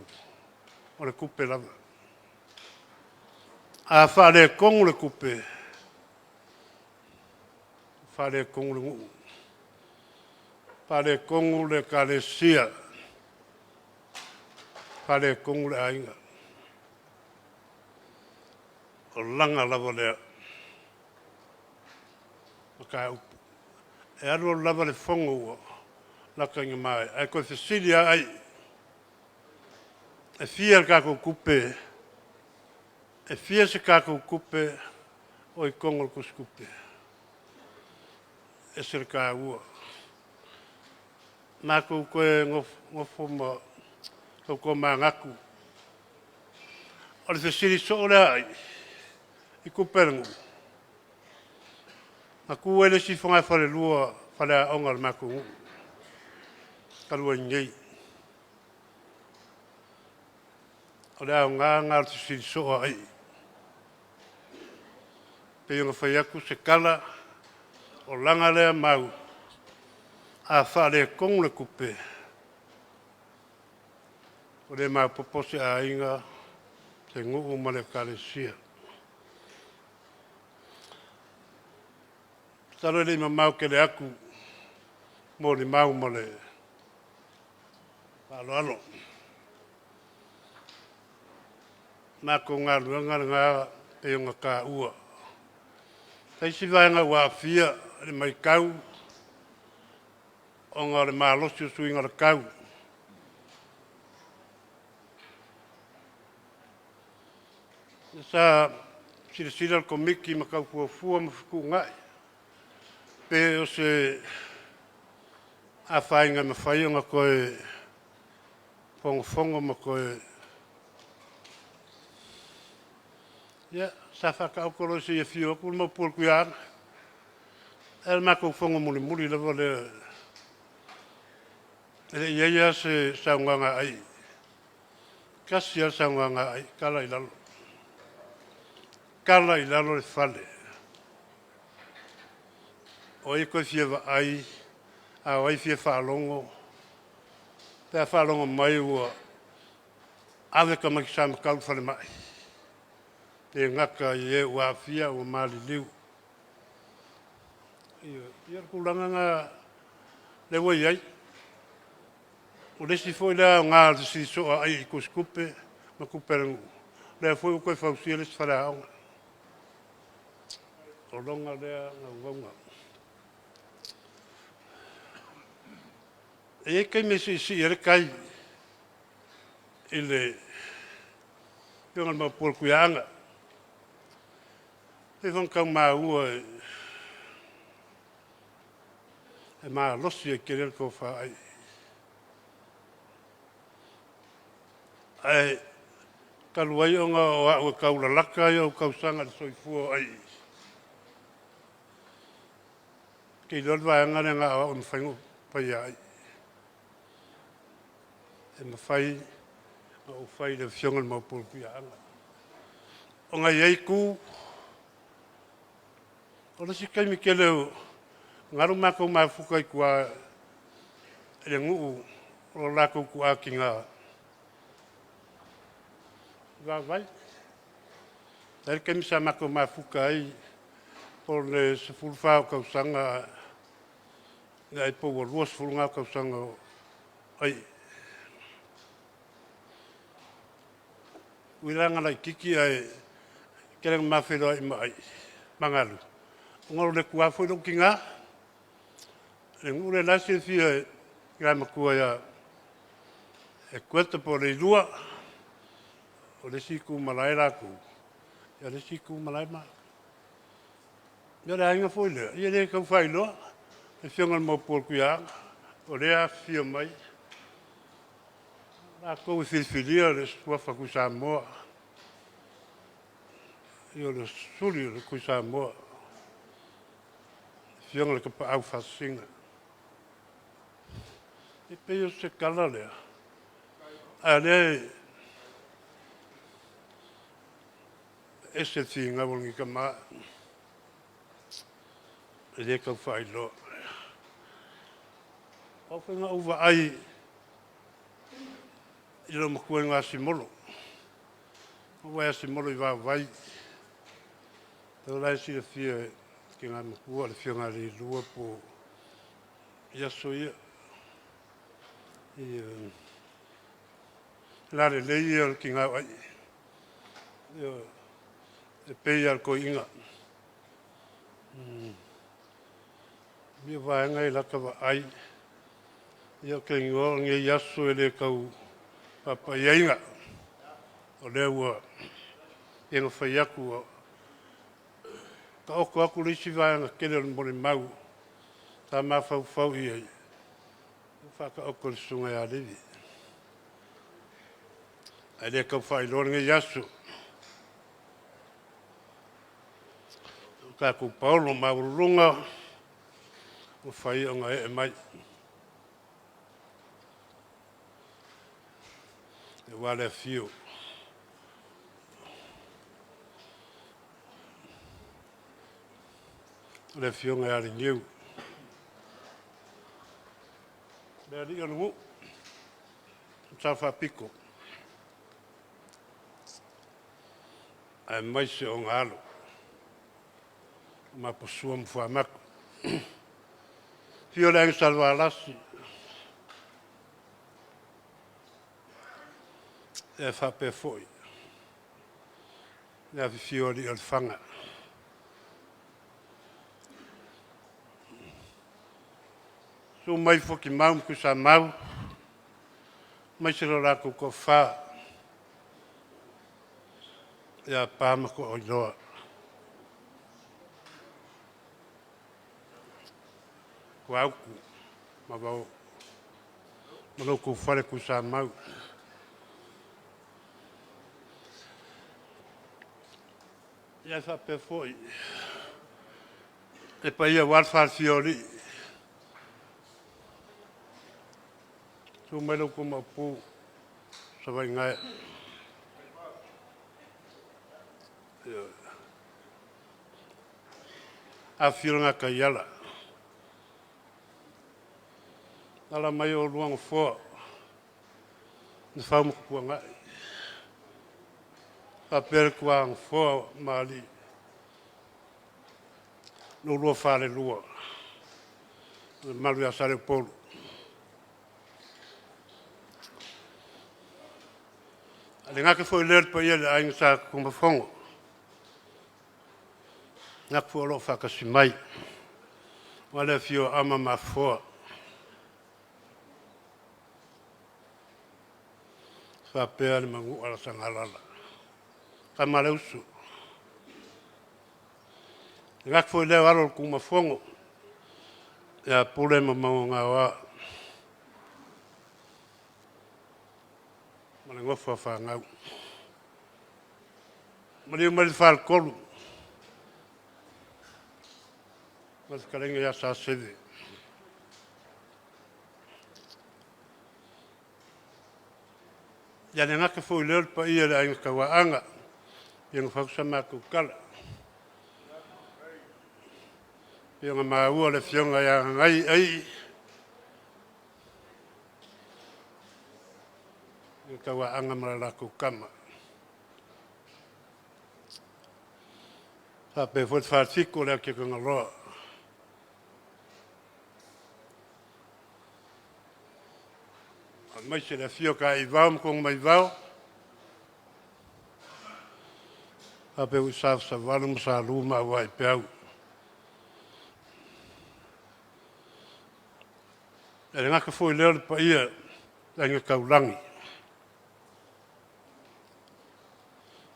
o le tupe lava. A faaletonu le tupe, faaletonu le nuu, faaletonu le ekalesia, faaletonu le aiga. O laga lava lea mataupu. E alu alu lava le fono ua lata ina maea, ae toe fesili lava Ai, e fia le tatou tupe, e fia se tatou tupe o i totonu o le tusitupe? E ese le taua. Matou toe nofonofo ma tau tomanatu, o le fesili soo lea a Ai i tupe a le nuu, na tu ai le isi fogafalelua faleaoga o le matou nuu talu ai nei. O le aoga lena o le fesili soo a Ai. Pei ona fai atu se tala, o lana lea mau, a faaletonu le tupe, ua le maopoopo se aiga, se nuu ma le ekalesia. Masalo e le i mamao tele atu molimau ma le Faaaloalo. Matou galuega lena pei ona taua. Se isi vaega ua aafia i le matau ona o le malosi o suiga o le tau. Sa silasila le Komiti ma tau fuafua ma fetuunai pe o se afaina e mafai ona toe fonofono ma toe... Ia, sa faataoto loa se i afio atu le Maopu o le Tuiaana. Ae o le matou fono mulimuli lava lea, e le i i ai lava se saunoaga a Ai, tasi lava le saunoaga a Ai, tala i lalo. Tala i lalo le fale. O ai e toe fia vaai, a o ai e fia faalogo pe a faalogo mai ua ave tamaiti sa matau i le falemai, e le gata i e ua aafia a ua maliliu. Ioe. Ia o le tulaga lena lea ua i ai. O le isi foi lea aoga o le fesili soo a Ai i tusitupe ma tupe a le nuu, lea foi ua toe fausia le isi faleaoga. O lona lea naunauga. E i ai taimi e siisii ai le tai i le Afioga i le Maopu o le Tuiaana. E pei foi ona tau maua e malosi ai tele le tofa a Ai. Ae talu ai ona o au e taulalata ou tausaga i le soifua o Ai, ou te iloa le vaega lea na o au e mafai ona ou faia ia Ai. E mafai ona ou fai i le Afioga i le Maopu o le Tuiaana, ona e i ai itu. O le isi taimi tele na alu matou mafuta i tua i le nuu o le latou tuaa-tina i Vaovai. E i ai le taimi sa matou mafuta ai po o le 14 o tausaga ia po ua 20 na tausaga o Ai. E ui la ina laitiiti ae tele ina ma feiloai ma Ai ma Galu, ona o le tuaa foi lou tina. O le nuu lea o la e silafia e le Igoamatua ia Ekueta po o Leilua, o le isi itu malae latou, a o le isi itu malae matou. Ia o le aiga foi lea, e le tau faailoa, le Afioga i le Maopu o le Tuiaana, o lea e afifio mai, o latou e filifilia le Suafa Tuisamoa, ia o le suli o le Tuisamoa, le Afioga i le Tapaau Faasisina. E pei o se tala lea, a o lea e ese le finau a lenei tama, e le tau faailoa. O au foi na ou vaai i le loomatua i Simolo, na ou vaai ia Simolo i Vaovai. O la e silafia e le tina matua le afioga ia Leilua po o i aso ia. O le lalelei ia o le tina o Ai, ioe, e pei lava o le toeaina. O vaega ia i lata vaai, ia ou te iloa o lenei aso e le tau faapaiaina, o lea ua pei ona fai atu, ua taoto atu le isi vaega tele o le molimau sa mafaufau i ai, ua faataoto e le Susuga ia Levi. Ae le tau faailoa lenei aso. O tatou paolo maualuluga ua mafai ona ee mai aua le afio o le Afioga ia Leniu, le alii o le nuu, le Sao Faapito, aemaise ona alo, Maposua ma Fuamatu. Afio le Aiga Salevalasi, Ia faapea foi le afifio o alii o le faga. Susu mai Fuakimau ma Tuisamau, aemaise lo latou toafa ia Pa ma Toailoa. Tuautu ma Vao ma lo outou fale Tuisamau. Ia e faapea foi le paia aua le falefia o alii. Susu mai lo outou Maopu Savaigaea. Ioe. Afifio le Gataiala. Alaala mai oulua Nofoa, Lefau ma Tupuanai, faapea le tuaganofoa ma alii, lo oulua falelua, le mamalu ia Saleupolu. E le gata foi i lea le paia o le aiga Sa Tunumafono, manatu foi o lo o faatasi mai, aua le afio o Ama ma Afoa, faapea le manua o Sagalala, tama a le uso. E le gata foi i lea o alo o le Tunumafono ia Pule ma Mauagaoa ma le nofo a fanau. Maliu mai le faletolu ma le fetalaiga ia Saseve. Ia le gata foi i lea o le paia o le Aiga Tauaana, pei ona fai atu sa matou tala. Pei ona maua le afioga ia Gagai Aii, le Tauaana ma le latou tama. Faapea foi le falefitu o le Atitagaloa. Aemaise le afio o Taiivao ma Tonumaivao, faapea foi Savasavalu ma Salu ma Auvaaipeau. E le gata foi i lea o le paia o Aiga Taulagi,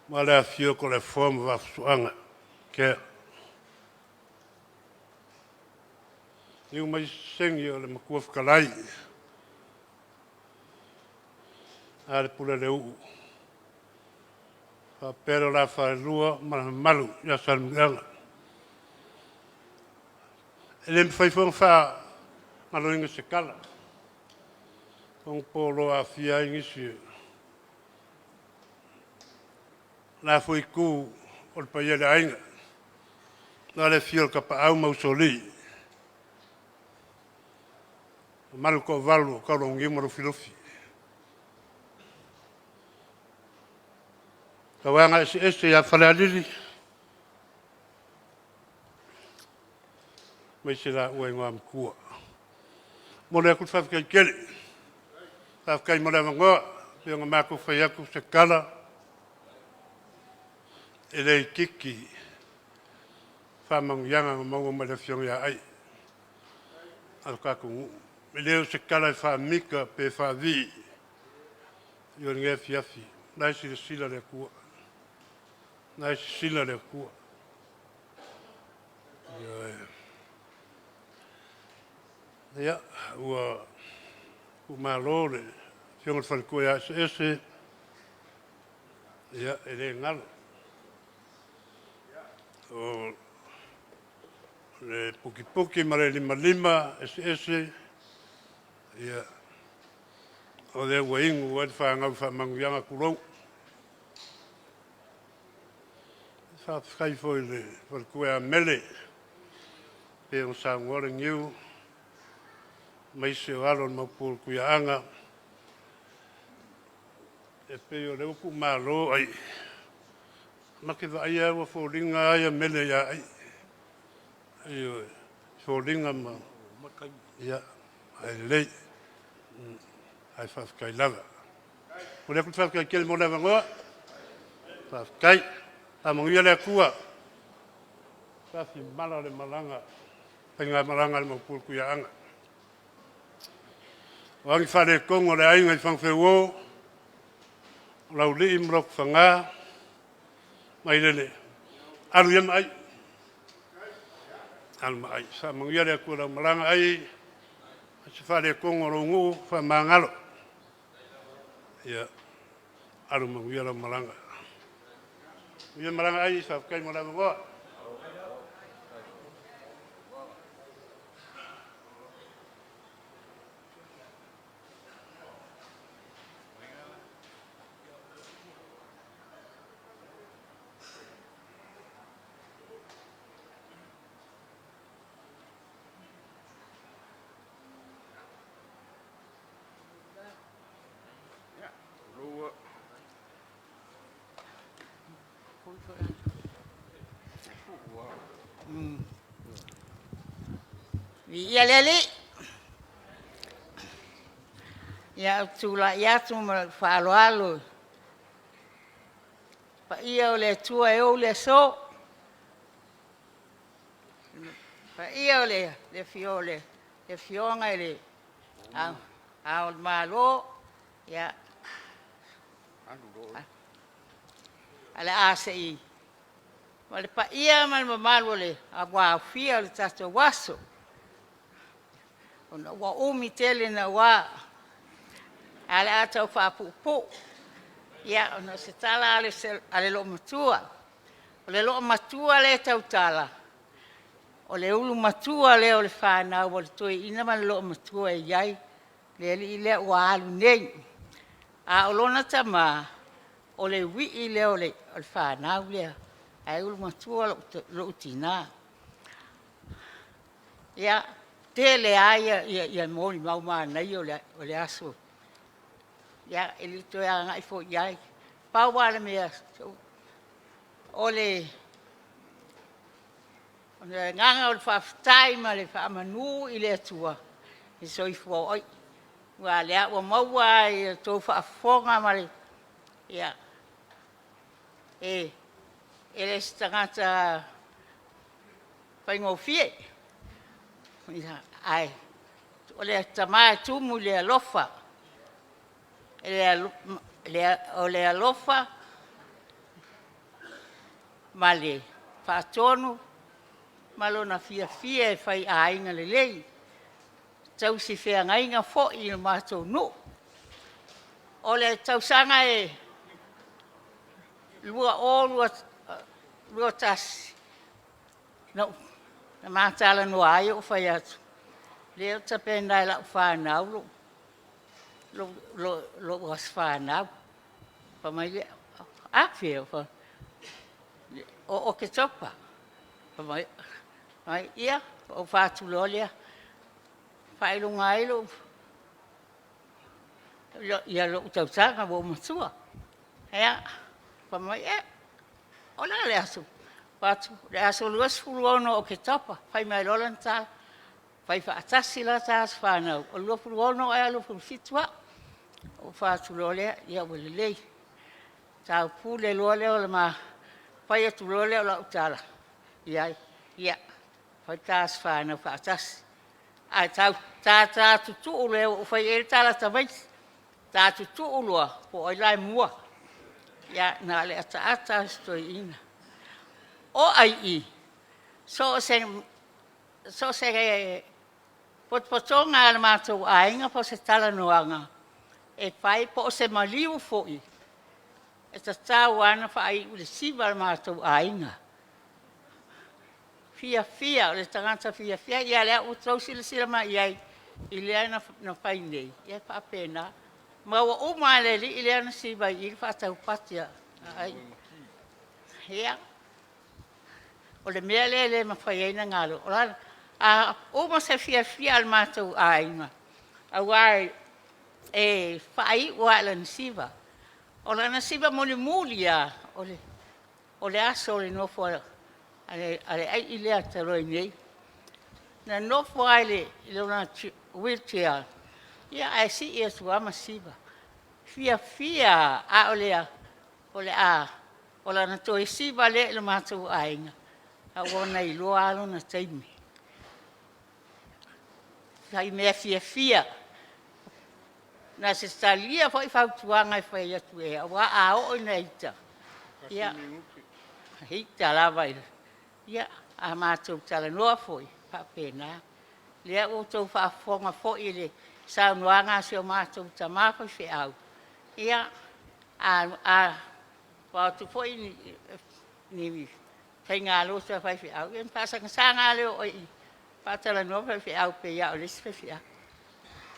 ma le afifio o Toleafoa ma Vaafusuaga Tea. Liliu mai Segi o le Matua Fetalai, a le pule a le uu, faapea le la falelua ma le mamalu ia Salemuliaga. E le mafai foi ona faagaloina se tala, ona po o lo o aafia ai nisi o la foi itu o le paia i le aiga. Na o le afio o le Tapaau ma Usoalii, mamalu toavalu o Taulauniu ma Lufilufi. Tauaga eseese ia Falealili, aemaise laua Igoamatua. Momoli atu le faafetai tele, faafetai mo le avanoa, pei ona matou fai atu se tala, e le itiiti faamanuiaga na maua mai le Afioga ia Ai a lo tatou nuu. E le o se tala e faamita pe faavii i lenei afiafi, o la e silasila le Atua. O la e sisila le Atua. Ioe. Ia, ua tuumalo le afioga i le faletua ia Eseese, ia, e le galo. O le putiputi ma le limalima Eseese, ia, o lea ua inu ai le fanau i faamanuiaga, tulou. Faafetai foi i le faletua ia Mele, pei ona saunoa le niu, aemaise o alo o le Maopu o le Tuiaana, e pei o lea ua tuumalo ai, ma te vaaia ua foliga lava ia Mele ia ai. Ioe, foliga ma... ia, ae lelei, ae faafetai lava. Momoli atu le faafetai tele mo le avanoa. Faafetai. Faamanuia le Atua i afimala o le malaga, faigamalaga a le Maopu o le Tuiaana. O a ni faaletonu o le aiga i Fagafeu, o Laulii ma Lotofaga, Vailele, alu ia maai, alu ma ai. Faamanuia le Atua i lau malaga ai, se faaletonu o lou nuu, faamagalo. Ia, alu manuia lau malaga. Manuia malaga ai, faafetai mo le avanoa. Viia le Alii. Ia, ou te tulai atu ma lou faaaloalo, paia o le Atua e ou le aso. Paia o le afio o le Afioga i le Ao o le Malo, ia, o le a se i... Ma le paia ma le mamalu ua aofia o le tatou aso, ona ua umi tele naua, ae o le a tau faapuupuu. Ia, ona o se tala a le loomatua, o le loomatua lea e tautala, o le ulu matua lea o le fanau a le toeaina ma le loomatua e i ai le alii lea ua alu nei. A o lona tama, o le uii lea o le fanau lea, ae ulu matua lou tina. Ia, tele lava ia molimau manaia o le aso, ia e le toe agai foi i ai. Pau lava le mea, o le agaga o le faafetai ma le faamanu i le Atua i le soifua o ai, aua o lea ua maua lava i la outou faafofoga ma le... Ia, e le o se tagata faigofie, ae o le tama e tumu i le alofa, o le alofa ma le faatonu ma lona fiafia e faiaiga lelei, tausi feagaiga foi i le matou nuu. O le tausaga e 2021, na ma talanoa ai ou fai atu, o lea ou te tapena i lau fanau lou aso fanau. Fai mai le, a fea? O Oketopa. Fai mai, ia, ou fai atu loa lea, faailoga ai lou tausaga ua ou matua. Ia, fai mai, e, o le a le aso? Ou fai atu, o le aso 26 o Oketopa. Fai mai loa lana tala, fai faatasi la ta aso fanau, o le 26 oe ae 27 au. Ou fai atu loa lea, ia ua lelei. Taupule loa lea o le ma fai atu loa lea o lau tala i ai, ia, fai le ta aso fanau faatasi. Ae ta tutuu loa, ua ou fai i ai le tala a tamaiti, ta tutuu loa po o ai la e mua. Ia, na o le ataata lava o si toeaina. O ai i, so o se potopotoga a le matou aiga po o se talanoaga e fai po o se maliu foi, e tatau lava ona faaiu i le 9 a le matou aiga. Fiafia, o le tagata fiafia, ia o lea ua outou silasila mai i ai i lea na fai nei, ia e faapena. Ma ua uma lava e le alii lea ona siva i i le faataupati a Ai'i. Ia, o le mea lea e le mafai ai ona galo, a uma se fiafia a le matou aiga, aua e faaiu lava i lana siva. O lana siva mulimuli lava, o le aso o le nofo a le alii lea talu ai nei. Na nofo lava i lona wheelchair, ae sii atu lava ma siva. Fiafia a o lea, o le a, o lana toe siva lea i le matou aiga, a ua ona iloa lava lona taimi. Fai mea fiafia, na te talia foi fautuaga e fai atu i ai, aua a oo ina ita, ia, e ita lava. Ia, a matou talanoa foi, e faapena. Lea ua outou faafofoga foi i le saunoaga a si o matou tama faifeau, ia, a o atu foi ni faigalotu a faifeau, ia ona faasaga lava lea o oe i i, faatalanoa ma faifeau pei lava o le isi faifeau.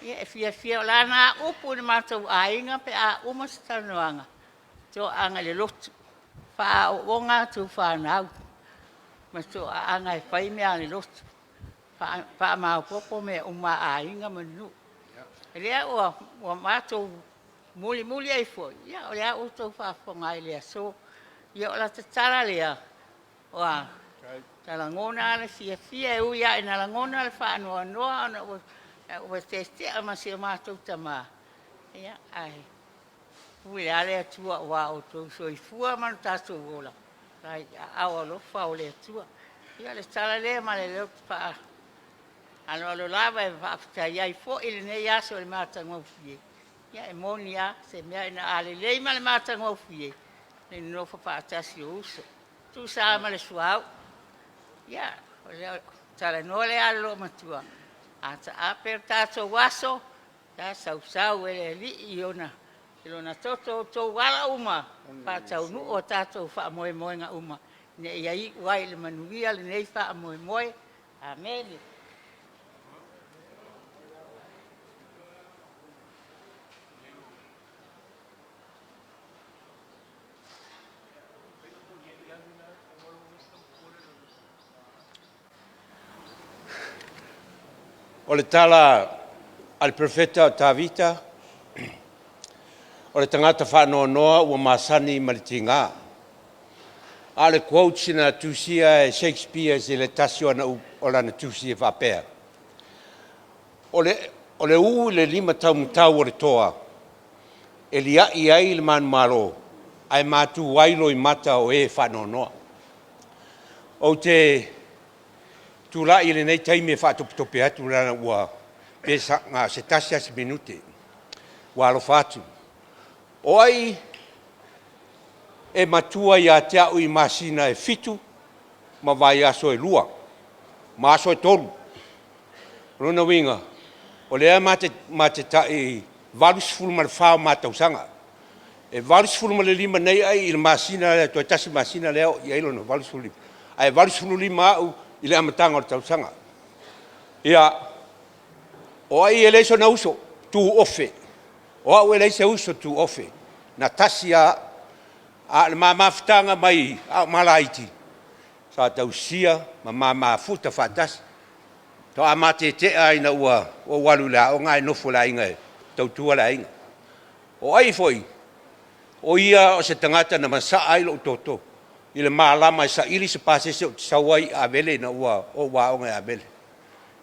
Ia e fiafia, o lana lava upu i le matou aiga pe a uma se talanoaga, toaga i le lotu, faaaooga a outou fanau ma toaaga e fai mea a le lotu, faamaopoopo mea uma a aiga ma nuu. O lea ua matou mulimuli ai foi, ia o lea ua outou faafofoga ai i le aso. Ia o lata tala lea, ua lagona lava le fiafia, e ui lava ina lagona le faanoanoa ona ua tetea ma si o matou tama, ae pule lava le Atua aua o outou soifua ma lo tatou ola i aao alofa o le Atua. Ia o le tala lea ma le loto faaaloalo lava e faafetai ai foi i lenei aso i le matagofie. Ia e moni lava se mea, a lelei ma le matagofie le nonofo faatasi o uso, tusa lava ma le suauu. Ia, o le talanoa lea a le loomatua, a taape lo tatou aso, ia sausau e le Alii i lona toto outou ala uma, faataunuu a tatou faamoemoega uma, ina ia iu ai i le manuia lenei faamoemoe. Amene. O le tala a le Perofeta o Tavita, o le tagata faanoanoa ua masani ma le tiga. A o le quotes na tusia e Shakespeare i se tasi o lana tusi e faapea, O le, o le ū i le lima taumatau o le toa, e liai ai le manumalo, ae matu ai loimata o e faanoanoa. Ou te tulai i lenei taimi e faatopetope atu leaga ua pe na o se tasi lava se minute ua alofa atu. O ai e matua ia te au i masina e 7 ma vaiaso e 2 ma aso e 3? O lona uiga, o lea ma te tai 84 o ma tausaga. E 85 nei ai i le masina lea toe tasi masina lea oo i ai lona 85, ae 85 au i le amataga o le tausaga. Ia, o ai e leai sona uso tuofe? O au e leai se uso tuofe, na tasi lava au. A o le ma mafutaga mai a o ma laiti, sa tausia ma ma mafuta faatasi. Faatoa ma tetea lava ina ua ou alu i le aoga ae nofo i le aiga e tautua le aiga. O ai foi? O ia o se tagata na masaa ai lou toto i le malama e saili se pasese ou te sau ai i Avele ina ua ou aoga i Avele.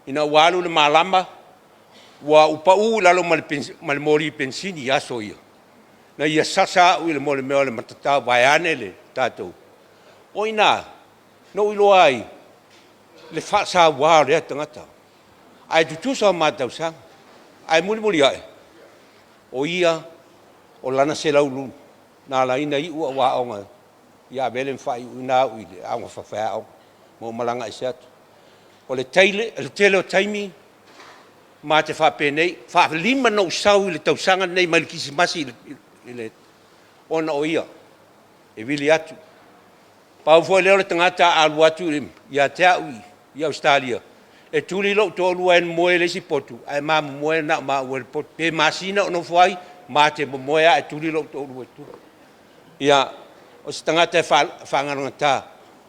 Ina ua alu le malama ua ou pau i lalo ma le moli penisini i aso ia, na ia sasa au i le mea o le matatao vaeane le tatou… O i ina na ou iloa ai le faasaua o lea tagata, ae tutusa o ma tausaga. Ae mulimuli a'e, o ia o lana 100 na ala ai ona iu au aoga i Avele ma faaiuina au i le aoga faafaiaoga ma ou malaga ese atu. O le tele o taimi ma te faapenei, faalima ona ou sau i le tausaga lenei mai le Kerisimasi i le… ona o ia, e vili atu. Pau foi lea o le tagata a alu atu ia te au i Ausetalia, e tuli lou toalua e moe i le isi potu, ae ma momoe na o maua i le potu. Pe masina o nofo ai, ma te momoe lava ae tuli lou toalua i tua. Ia, o se tagata e faagalagata,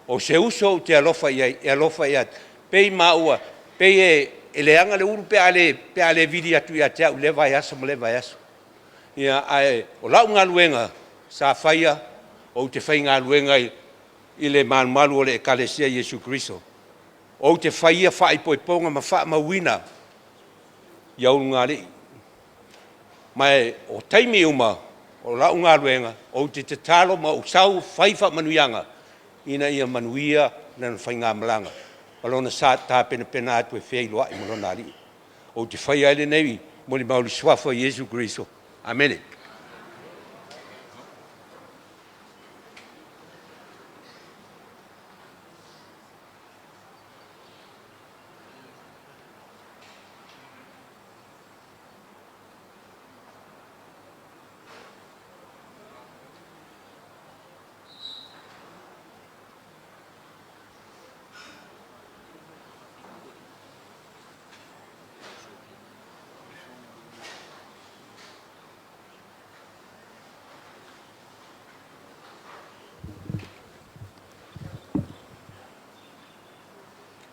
o se uso ou te alofa i ai, e alofa ia te au. E pei maua, pei e leaga le ulu pe a le vili atu ia te au i lea vaiaso ma lea vaiaso. Ae o lau galuega sa faia, ou te faigaluega i le malumalu o le Ekalesia a Iesu Keriso. Ou te faia faaipoipoga ma faamauina ia ulugalii. Ma e o taimi uma o la'u galuega, ou te tatalo ma ou sau fai faamanuiaga ina ia manuia lana faigamalaga ma lona sa tapenapena atu e feiloai ma lona Alii. Ou te faia ai lenei molimau i le Suafa o Iesu Keriso. Amene.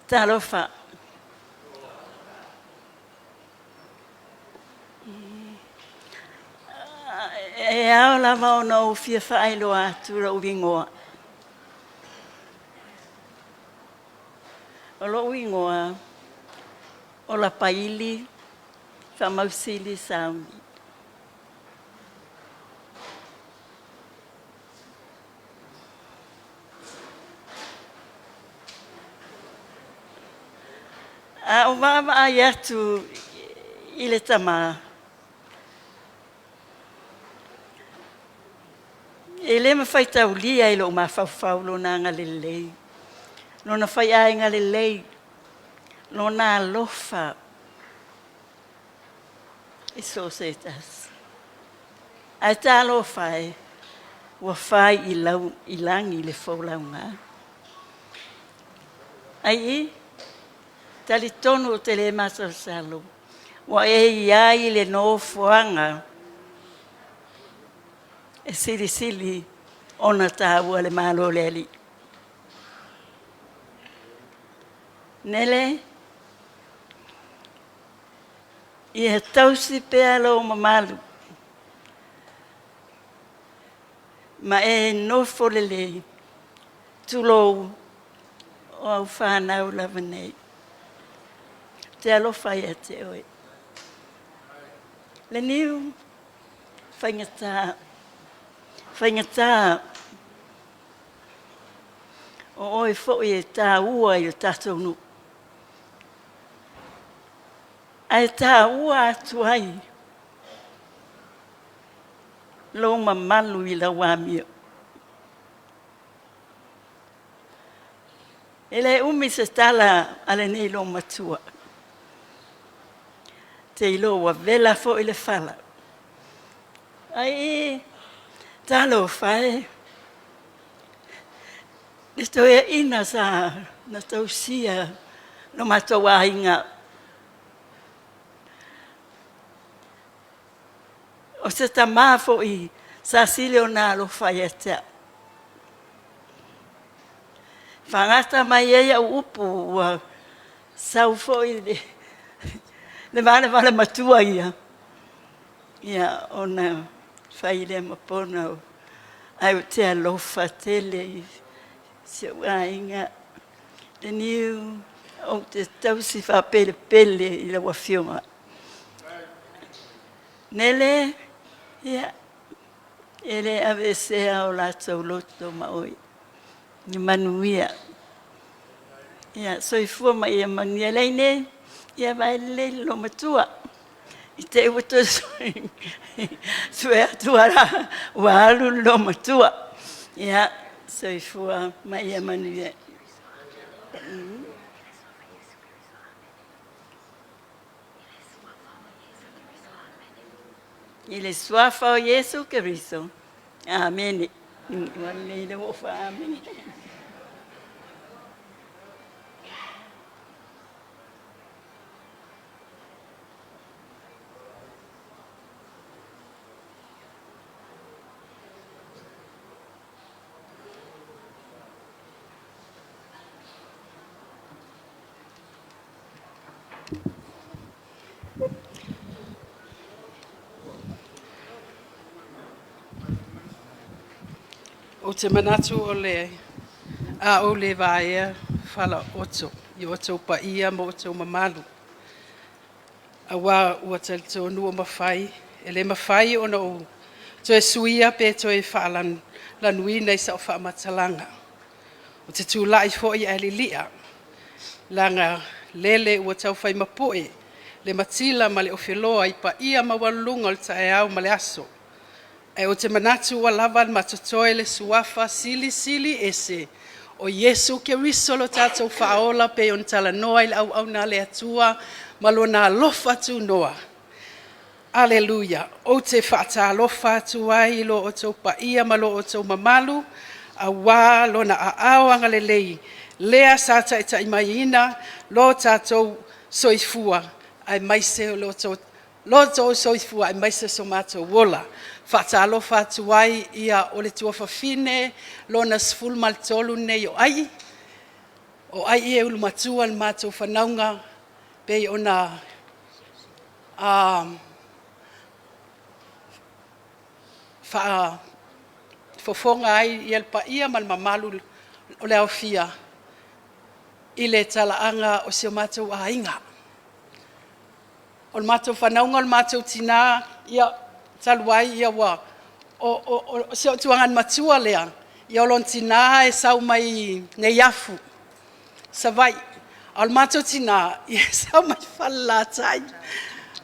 Talofa. E ao lava ona ou fia faailoa atu lou igoa. O lou igoa o Lapaili Faamausili Sauni. A ou vaavaai atu i le tamā, e le mafai taulia e lou mafaufau lona agalelei, lona faiaiga lelei, lona alofa i so o se tasi. Ae talofa e, ua fai i, lau, i lagi le folauga. Ai i, talitonu ou te le masalosalo, ua e i ai i le nofoaga e silisili ona taua le Malo o le Alii. Nele, ia tausi pea lou mamalu ma e nofo lelei, tulou o au fanau lava nei. Te alofa ia te oe. Le niu, faigata, faigata o oe foi e tāua i le tatou nuu. Ae tāua atu ai lou mamalu i lau amio. E le umi se tala a lenei loomatua. Te iloa ua vela foi le fala. Ai, talofa e, le toeaina sa na tausia lo matou aiga. O se tamā foi sa sili ona alofa ia te au. Fagata mai ai au upu ua sau foi le, le valevale matua ia, ia ona fai lea ma pona ae ou te alofa tele i si ou aiga. Le niu, ou te tausi faapelepele i lau afioga. Nele, ia, e le aveesea o latou loto ma oe. Ia manuia. Ia, soifua ma ia manuia. Laine, ia vae lelei le loomatua. I te ua toe sue atu ala, ua alu le loomatua. Ia, soifua ma ia manuia. I le suafa o Iesu Keriso. Amene. Ua lelei le ua faamene. Ou te manatu o le a ou le vaea falaoto i o outou paia ma outou mamalu, auā ua talitonu ua mafai E le mafai ona ou toe suia pe toe faalanuina i sau faamatalaga. Ou te tulai foi ae lilia, laga lele ua taufai mapu'e le matila ma le ofeloa i paia maualuluga o le taeao ma le aso. Ae ou te manatu ua lava le matotoe le suafa silisili ese o Iesu Keriso lo tatou Faaola pei ona talanoa i le auauna a le Atua ma lona alofa tunoa. Aleluia! Ou te faatalofa atu ai i lo outou paia ma lo outou mamalu, aua lona aao agalelei lea sa taitaimaiina lo tatou soifua aemaise o lo outou soifua aemaise so matou ola. Faatalofa atu ai ia o le tuafafine lona 13 lenei o Ai, o Ai e ulumatua le matou fanauga pei ona faafofoga ai le paia ma le mamalu o le aofia i le talaaga o si o matou aiga. O le matou fanauga o le matou tinā, ia, talu ai ia ua o si ou tuagana matua lea, ia o lona tinā e sau mai Neiafu, Savaii. A o le matou tinā, ia e sau mai Falelatai,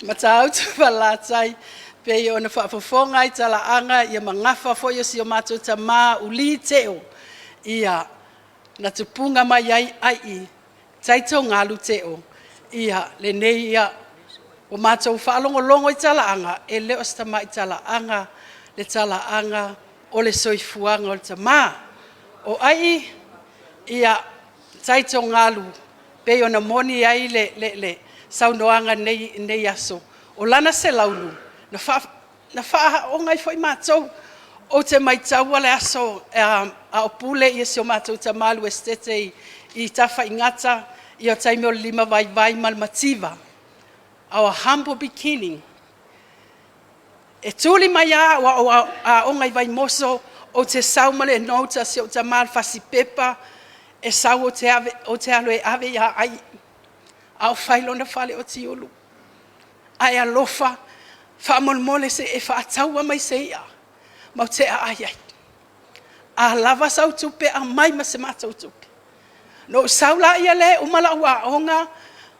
Matautu Falelatai, pei ona faafofoga i talaaga ia ma gafa foi o si o matou tamā Uli Teo, ia na tupuga mai ai Ai, Taitogalu Teo, ia lenei ia ua matou faalogologo i talaaga, e le o se tamai talaaga le talaaga o le soifuaga o le tamā. O Ai, ia, Taitogalu, pei ona moni ai le saunoaga i lenei aso, o lana selaulu, na faaaooga ai foi matou. Ou te maitaua le aso a o pule si o matou tama i le Uesetete i Tafaigata i le taimi o le limavaivai ma le mativa. Our humble beginning. E tuli mai lava aua o aoga i Vaimoso, ou te sau ma le note a si ou tama le fasipepa, e sau ou te alu e ave ia Ai a o fai lona fale o tiulu. Ae alofa, faamolemole se i e faataua mai se i'a matou te aai ai. A lava sau tupe, aumai ma se matou tupe. Na ou sau lea uma lau aoga,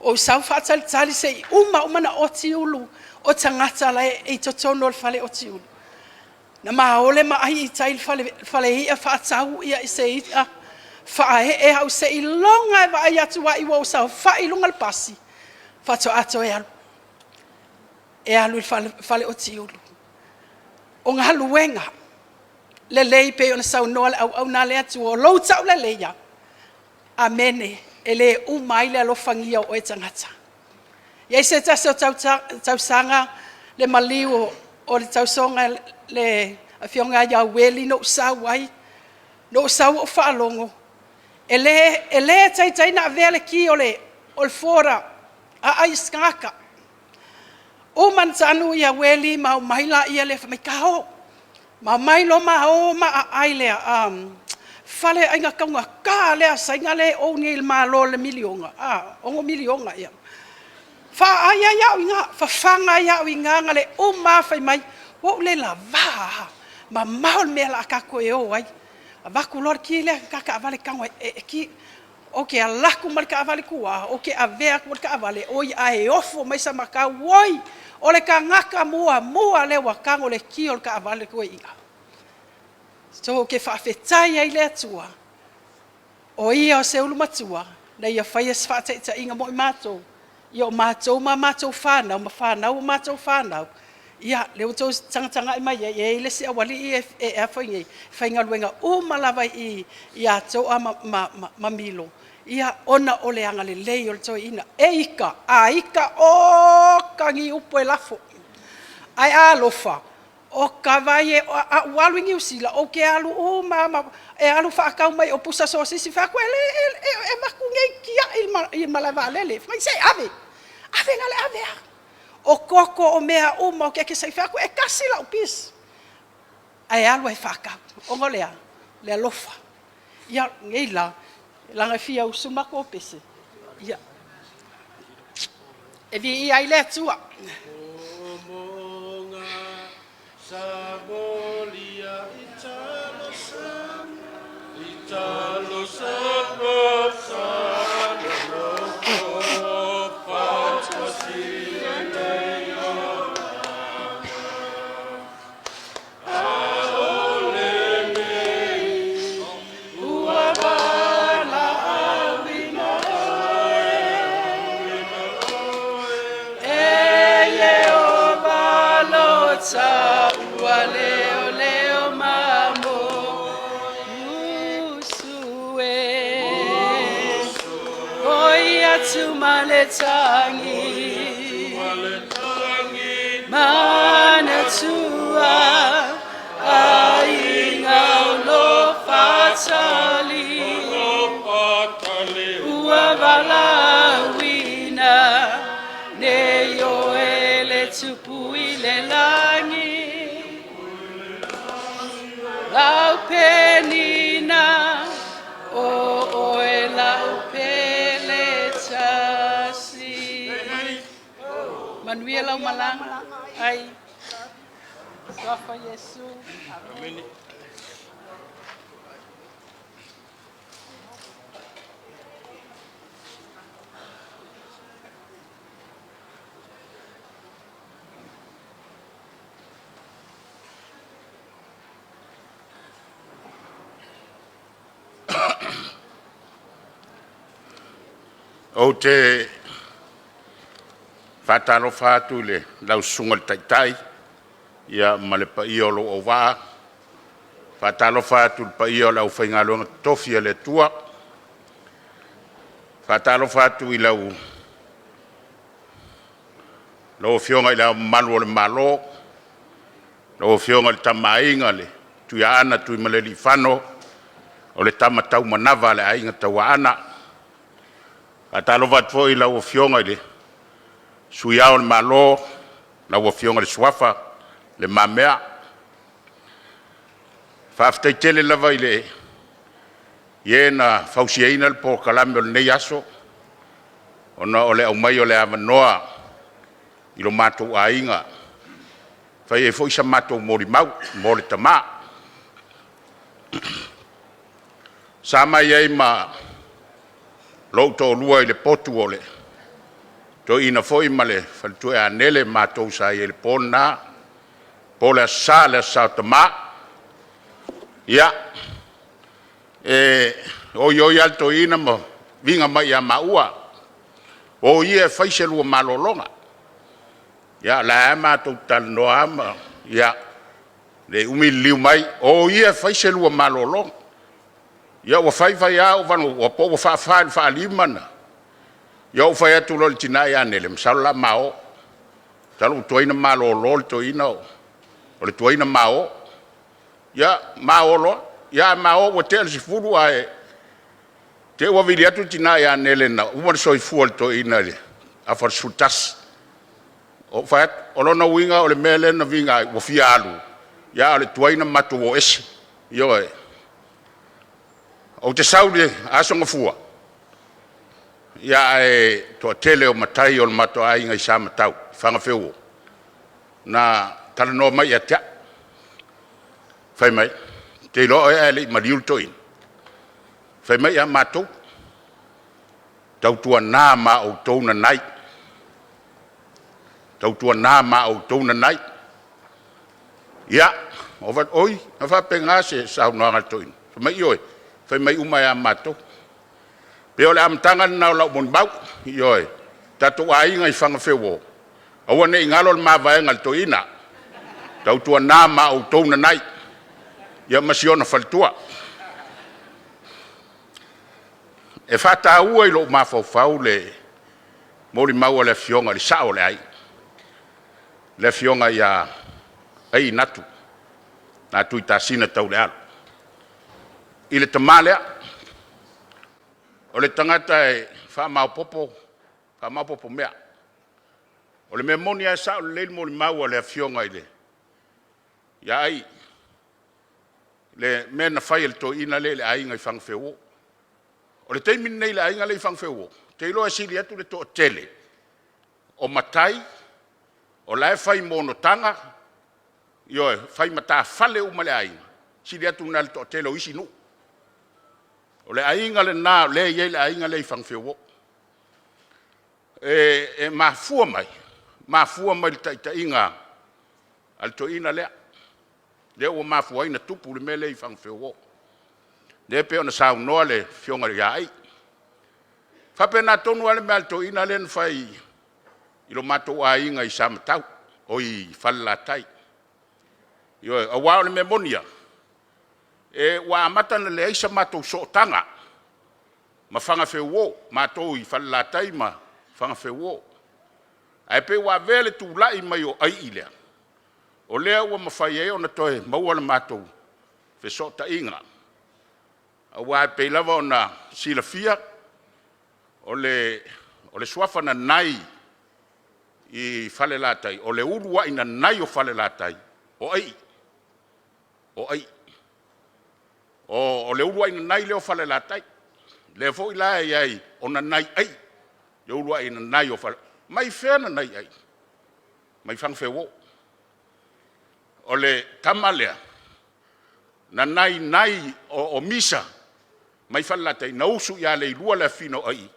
ou sau faatalitali se i uma uma ona oti ulu o tagata la e i totonu o le fale oti ulu. Na ma ole ma ai i tai i le fale i'a faatau se i'a, faaee au seiloga e vaai atu ai ua ou saofai i luga o le pasi faatoa toe alu e alu i le fale oti ulu. O galuega lelei pei ona saunoa le auauna a le Atua, o lou tauleleia, amene, e le uma ai le alofagia o oe tagata. E i ai se tasi o tausaga le maliu o le tausoga le afioga ia Ueli na ou sau ai, na ou sau ou faalogo e le taitai ona avea le ki o le Ford a Aai i se tagata. Uma ona tanu ia Ueli ma omai laia fai mai, tao. Ma omai loa ma o ma aai le faleaiga taugata lea a Saina lea e own nei e le Malo i le miliona, $6 miliona ea. Faaai ai au i ina, fafaga ai au i ina na le uma lava fai mai, ua ou le lavā lava, mamao le mea o le a ta toe o ai. Avatu loa le ki lea, ta taavale tago e ki. Ou te alu atu ma le taavale i tua, ou te avea atu le taavale, oi ae ofo mai Samatau, oi, o le tagata muamua lea ua tago i le ki o le taavale le toeaina. So ou te faafetai ai i le Atua, o Ia o se ulumatua na Ia faia se faataitaiga mo i matou, ia o matou ma a matou fanau, ma fanau a matou fanau, ia lea ua outou tagatagai mai ai, e i ai le isi aualii e faigaluega uma lava i ia Toa ma Milo, ia, ona o le agalelei o le toeaina. E ita, a ita, oka ni upu e lafo, ae a alofa, oka vai e, a ou alu i Niu Sila, ou te alu uma lava, e alu faatau mai o pusa sosisi. Fai atu, e le e avatu nei tiai i le malae vaalele. Fai mai, se ave, ave na o le ave lava. O koko, o mea uma, ou te fai atu, e tasi lau pisi, ae alu ai e faatau. Ona o le a? O le alofa. Ia, nei la, leaga e fia usu le matou pese. Ia, e viia ai le Atua. Samolia Italo Sam Italo Samo Saloloko Fatasi Ua leo leo mamo usue Oi atu maletangi Manatua ai lo fatali Ua valauina ne o ele tupu i le langi Lau penina o oe lau pele tasi. Manuia lau malanga. Ai. Suafa Yesu. Amen. Ou te faatalofa atu i le lau Susuga i le Taitai ia ma le paia o lou auvaa. Faatalofa atu i le paia o le aufaigaluega totofi a le Atua. Faatalofa atu i lau Afioga i Le Ao Mamalu o le Malo, lau Afioga i le Tama a Aiga le Tuiaana Tuimalealiifano, o le tama taumanava a le Aiga Tauaana. Faatalofa atu foi i lau Afioga i le Sui Ao o le Malo, lau Afioga i le Suafa Le Mamea. Faafetai tele lava i e na fausiaina le polokalame o lenei aso, ona o le aumai o le avanoa i lo matou aiga, e fai ai foi sa matou molimau mo le tama. Sa ma i ai ma lou toalua i le potu o le toeaina foi ma le faletua ia Nele, matou sa i ai i le po lena, po o le Aso Sa, le Aso Sa o Tama. Ia, e oi oi lava le toeaina ma viga mai ia maua, o ia e fai se lua malologa. Ia o la e matou te talanoa lava ma, ia, le umi liliu mai, o ia e fai se lua malologa. Ia ua fai fai lava ou faalogo po ua faafa i le faalima ona ou fai atu loa i le tina ia Nele, masalo o le a ma o. Masalo ua tuai ona malolo le toeaina o le tuai ona ma o. Ia ma o loa. Ia ae ma o ua tea le 10 ae te i ua vili atu le tina ia Nele ina ua uma le soifua o le toeaina i le afa o le 11. Ou fai atu, o lona uiga o le mea lea na viga ai, ua fia alu, a o le tuai ona matou o ese. Ioe. Ou te sau i le Aso Gafua, ae toatele o matai o le matou aiga i Samatau, i Fagafeuo, na talanoa mai ia te au, fai mai, ou te iloa oe ae le i maliu le toeaina. Fai mai ia matou, tautuana ma outou nanai, tautuana ma outou nanai. Ia, ou fai atu, oi, na faapena se saunoaga a le toeaina? Fai mai, ioe, fai mai uma ia matou. Pei o le amataga lena o lau molimau. Ioe, tatou aiga i Fagafeuo, aua ne i galo le mavaega a le toeaina. Tautuana ma outou nanai, ia ma si ona faletua. E faataua i lou mafaufau le molimau a le afioga i le sao o le aiga, le afioga ia Ai Natu Tuitasina Taulealo, i le tama lea. O le tagata e faamaopoopo, faamaopoopo mea. O le mea moni lava e sao lelei le molimau a le afioga ia Ai, le mea na fai e le toeaina lea i le aiga i Fagafeuo. O le taimi lenei i le aiga lea i Fagafeuo, ou te iloa e sili atu le toatele o matai o la e fai monotaga, Ioe, fai matafale uma le aiga, sili atu na le toatele o isi nuu. O le aiga lena o lea e i ai le aiga lea i Fagafeuo. E mafua mai, mafua mai i le taitaiga a le toeaina lea, lea ua mafua ai ona tupu le mea lea i Fagafeuo. Lea e pei ona saunoa le afioga ia Ai. E faapena tonu lava le mea a le toeaina lea na fai i lo matou aiga i Samatau, oi i Falelatai. Ioe, aua o le mea moni lava, ua amata ona leai se matou sootaga ma Fagafeuo, matou i Falelatai ma Fagafeuo. Ae pei ua avea le tulai mai o ai'i lea, o lea ua mafai ai ona toe maua le matou fesootaiga. Aua e pei lava ona silafia, o le suafa Nanai i Falelatai, o le uluai nanai o Falelatai, o Ai'i, o Ai'i. O le uluai nanai lea o Falelatai. Lea foi la e i ai, o nanai Ai'i, le uluai nanai o Falelatai. Mai fea nanai Ai'i? Mai Fagafeuo. O le tama lea na nainai, o Misa mai Falelatai na usu ia Leilua le afafine o Ai'i,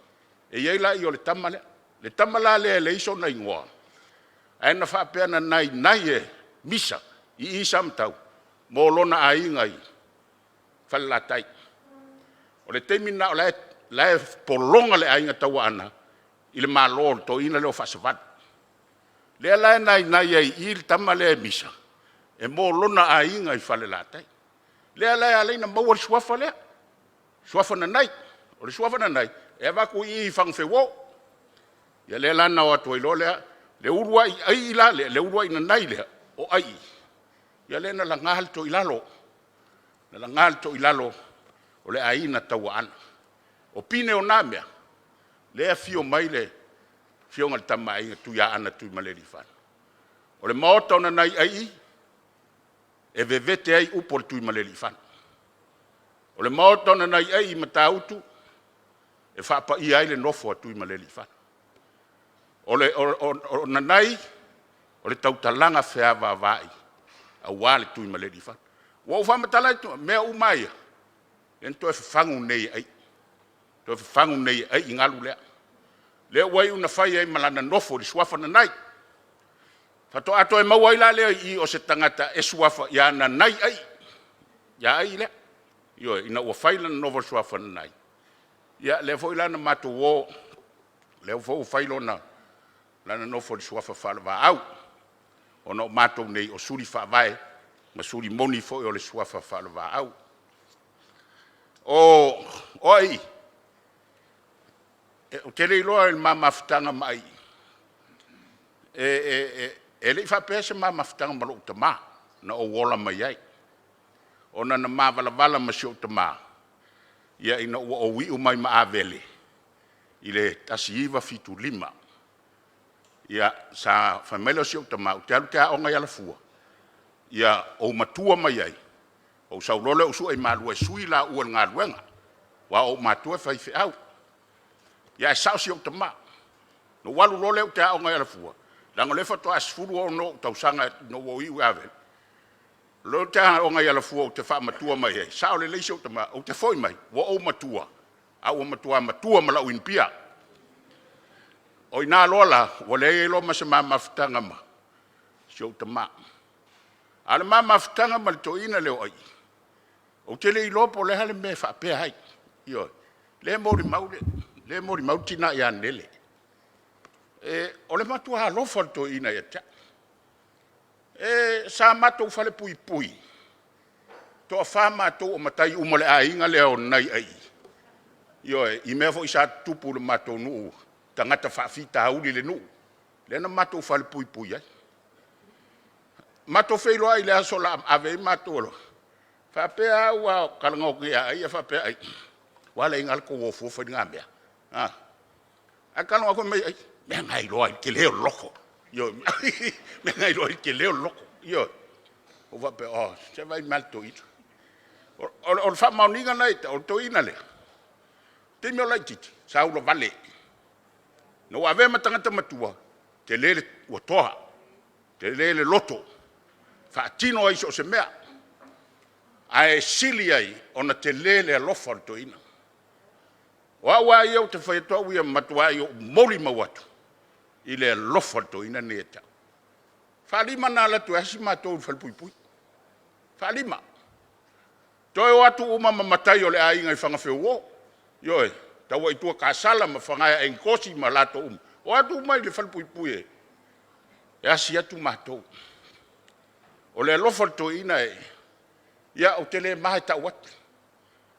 e i ai la o le tama lea. Le tama la lea e leai sona igoa, ae na faapea na nainai e Misa i i Samatau mo lona aiga i Falelatai. O le taimi lena o la e pologa le aiga Tauaana i le malo o le toeaina lea o Faasavali. Lea la e nainai ai i i le tama lea e Misa e mo lona aiga i Falelatai. Lea la e ala ai ona maua le suafa lea, suafa Nanai. O le suafa Nanai, e avatu i i Fagafeuo. Ia lea la na o atu ai loa lea, le uluai Ai'i la lea, le uluai Nanai lea o Ai'i, ia lea na laga le toilalo, na laga le toilalo o le aiga Tauaana. O pine o na mea, lea e afio mai le afioga i le Tama a Aiga Tuiaana Tuimalealiifano. O le maota o Nanai Ai'i, e vevete ai upu o le Tuimalealiifano. O le maota o Nanai Ai'i i Matautu, e faapaia ai le nofo a Tuimalealiifano. O Nanai, o le tautalaga feavaavaai aua le Tuimalealiifano. Ua ou faamatala atu mea uma lava ia, lea na toe fafagu nei e Ai'i, toe fafagu nei e Ai'i galu lea. Lea ua iu ina fai ai ma lana nofo i le suafa Nanai. Faatoa toe maua ai la lea i i o se tagata e suafa ia Nanai Ai'i, ia Ai'i lea. Ioe, ina ua fai lana nofo i le suafa Nanai, ia lea foi la na matou o, lea foi ua fai lana nofo i le suafa Faalevaau, ona o matou nei o suli faavae ma suli moni foi o le suafa Faalevaau. O Ai'i, ou te le iloa i le ma mafutaga ma Ai'i, e le i faapea se ma mafutaga ma lou tama na ou ola mai ai, ona na ma valavala ma si ou tama ina ua ou iu mai ma Avele i le 1975. Ia, sa fai mai lea o si ou tama, ou te alu ou te aoga i Alafua, ia ou matua mai ai, ou sau loa lea ou sue malua e sui laua i le galuega, aua o ou matua e faifeau. Ia ae sao si ou tama. Na ou alu loa lea ou te aoga i Alafua, leaga o lea faatoa 16 ou tausaga ina ua ou iu i Avele, o lea ou te aoga i Alafua ou te faamatua mai ai, sao lelei si ou tama, ou te foi mai, ua ou matua, a ua matua matua ma lau inipia. O i ina loa la, ua leai ai loa ma se ma mafutaga ma si ou tama. A o le ma mafutaga ma le toeaina lea o Ai'i, ou te le iloa po o le a le mea e faapea ai. Ioe. Lea e molimau le, lea e molimau le tina ia Nele. O le matua alofa o le toeaina ia te au. Sa matou falepuipui, toafa matou o matai uma o le aiga lea o Nanai Ai'i, ioe, i mea foi sa tutupu i le matou nuu, tagata faafitauli i le nuu, lea na matou falepuipui ai. Matou feiloai i le aso o le a ave ai matou e faapea au a ou talanoa atu nei ia Ai, ae faapea Ai, ua a le Aiga le tou o fua fai lena mea, a? Ae talanoa atu fai mai Ai, mea na e iloa ai le tele o le loto. Ioe, mea na e iloa ai le tele o le loto. Ioe. Ou faapea, oi, se i vaai mai lava i le toeaina. O le faamaoniga lena ia te au, o le toeaina lea, o le taimi o laitiiti, sa ulavale. Ina ua avea ma tagata matua, tele le, ua toa, tele le loto. Faatino ai so o se mea, ae sili ai ona tele le alofa o le toeaina. O au lava ia ou te fai atu au ia, matuai ou molimau atu i le alofa o le toeaina lenei ia te au. Faalima ona alu atu e asi matou i le falepuipui. Faalima. Toe o atu uma ma matai o le aiga i Fagafeuo. Ioe, tau ai i tua Kasala ma Fagaea Enikosi ma latou uma, o atu uma i le falepuipui e asi atu matou. O le alofa o le toeaina, ia ou te le ma e tau atu.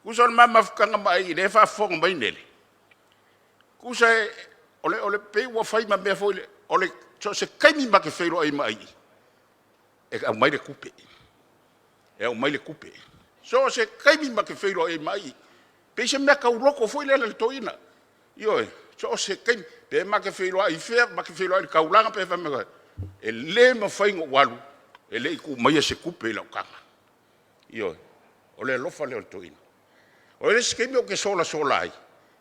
Tusa o le ma mafutaga ma ai o lea e faafofoga mai Nele, tusa o le pei ua fai ma mea foi lea, o le so o se taimi ma te feiloai ai ma Aii, e aumai le tupe, e aumai le tupe. So o se taimi ma te feiloai ai ma Aii, pei se mea tauloto foi lea le toeaina. Ioe, so o se taimi, pe ma te feiloai i fea, ma te feiloai i le taulaga pe fai mai, e le mafai ona ou alu e le i tuu maia se tupe i lau taga. Ioe, o le alofa lea o le toeaina. O le isi taimi ou te solasola ai,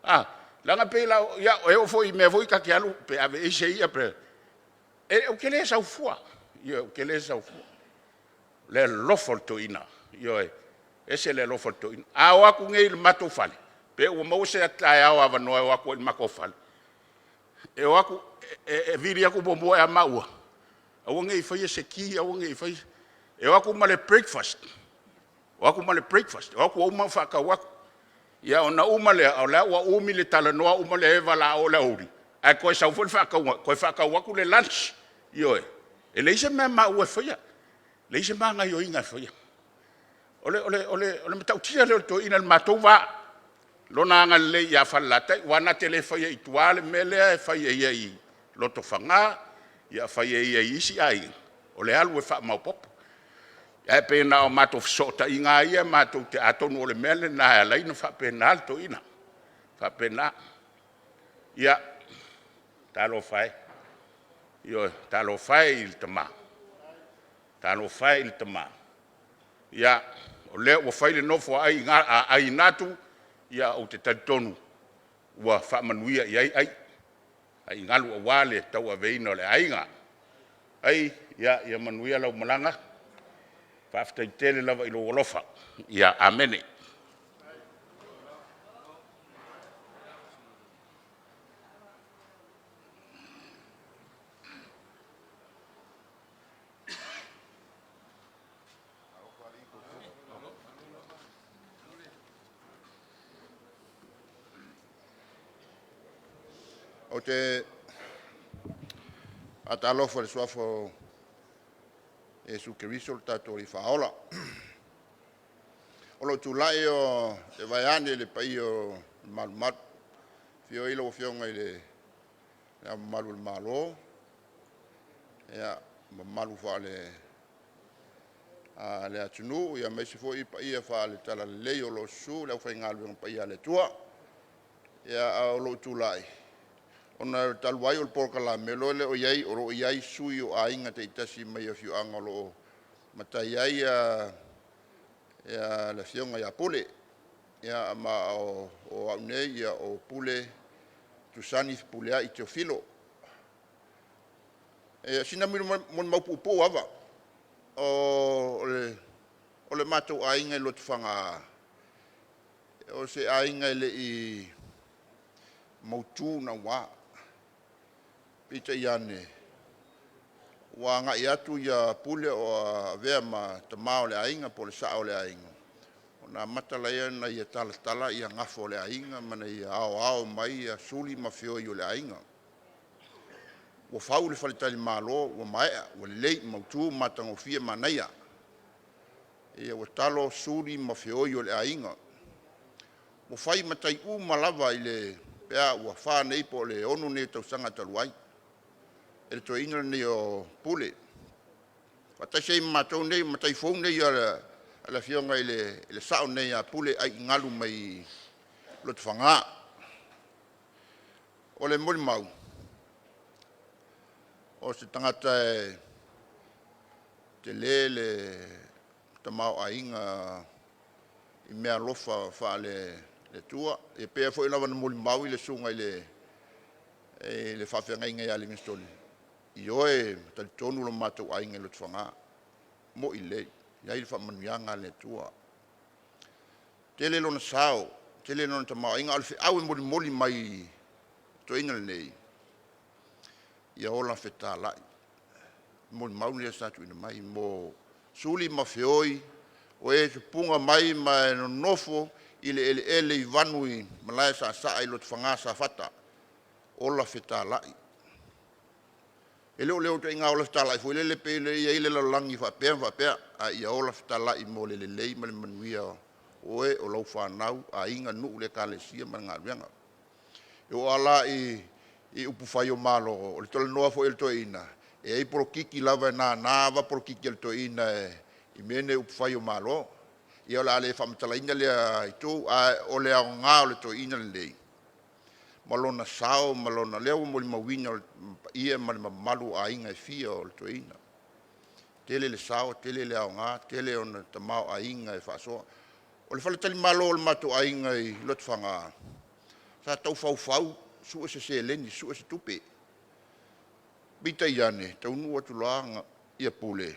a, leaga e pei la, ia e oo foi i mea foi ta te alu pe ave i ai se i'a pe… ou te le sau fua, ioe, ou te le sau fua. O le alofa o le toeaina, ioe, e ese le alofa o le toeaina. A o atu nei i le matou fale, pe ua maua se taeao avanoa e o atu ai i le matou fale, e o atu e vili atu muamua ia maua, aua ne i faia se ti, aua ne i faia se… E o atu ma le breakfast, o atu ma le breakfast, o atu ua uma ona faatau atu. Ia ona uma lea, o la ua umi le talanoa uma le eva o le a oo i le aoauli, ae toe sau foi le faatauga, toe faatau atu le lunch. Ioe, e leai se mea ma maua e faia, leai se ma gaoioiga e faia. O le matautia lea o le toeaina i le matou va, lona agalelei ia Falelatai, aua na te le faia i tua le mea lea e fai e ia i Lotofaga, fai e ia i isi aiga, o le alu e faamaopoopo. Ae pei na o matou fesootaiga lava ia matou te… atonu o le mea lena e ala ai ona faapena le toeaina, e faapena. Ia, talofa e, ioe, talofa e i le tama, talofa e i le tama, ia, o lea ua fai le nofo a Ai-natu, ia ou te talitonu ua faamanuia i ai ai, aigalu aua le tauaveina o le aiga. Ai, ia manuia lau malaga, faafetai tele lava i lou alofa. Ia, amene. Ou te faatalofa i le suafa o Iesu Keriso o le tatou Alii Faaola. O lou tulai o le vaeane le paia o le malumalu, afio ai lau Afioga i le Ao Mamalu o le Malo, ia, mamalu faale atunuu, aemaise foi paia faale-Talalelei o lo o susu le aufaigaluega paia a le Atua. Ia, a o lou tulai, ona talu ai o le polokalame, o lo o i ai sui o aiga taitasi mai afioaga o lo o matai ai le afioga ia Pule. Ia, ma o au nei o Pule Tusani Fepuleai Teofilo. Ia, sina molimau puupuu lava. O le matou aiga i Lotofaga, o se aiga e le i mautu naua. Peitai ane, ua agai atu Pule o avea ma tama o le aiga po o le sao o le aiga, ona amata lea ona ia talatala gafa o le aiga ma ia aoao mai suli ma feoi o le aiga. Ua fau le faletalimalo ua maea, ua lelei, mautu ma matagofie, manaia. Ua talo suli ma feoi o le aiga. Ua fai matai uma lava i le pe a ua fa nei po o le 6 nei tausaga talu ai e le toeaina lenei o Pule, faatasi ai ma matou nei, o matai fou nei a le afioga i le sao nei ia Pule Aiigalu mai Lotofaga. O le molimau, o se tagata e tele le tamaoaiga i meaalofa faale-Atua. E pei foi lava ona molimau le susuga i le faafeagaiga ia Livingstone, ioe, e talitonu lo matou aiga i Lotofaga. Mo'i lelei, i ai le faamanuiaga a le Atua. Tele lona sao, tele lona tamaoaiga, a o le feau e molimoli mai i le toeaina lenei, ia ola fetalai. Molimau lea sa tuuina mai mo suli ma feoi o e tupuga mai ma e nonofo i le eleele i Vanu i Malaesaasaa i Lotofaga Safata, ola fetalai. E le o le ituaiga ola fetalai foi lele pei ona i ai le lalolagi faapea ma faapea, a ia ola fetalai mo le lelei ma le manuia o oe, o lau fanau, aiga, nuu, le ekalesia ma le galuega. E oo lava la i upufai o Malo, o le talanoa foi a le toeaina, e i ai polokiki lava e nana lava polokiki a le toeaina i mea nei o upufai o Malo. Ia o le a le faamatalaina lea itu, ae o le aoga o le toeaina lenei ma lona sao ma lona lea ua molimauina e le paia ma le mamalu o aiga e fia o le toeaina. Tele le sao, tele le aoga, tele ona tamaoaiga e faasoa. O le faletalimalo o le matou aiga i Lotofaga, sa tau faufau sue se seleni, sue se tupe. Peitai ane, taunuu atu loa Pule,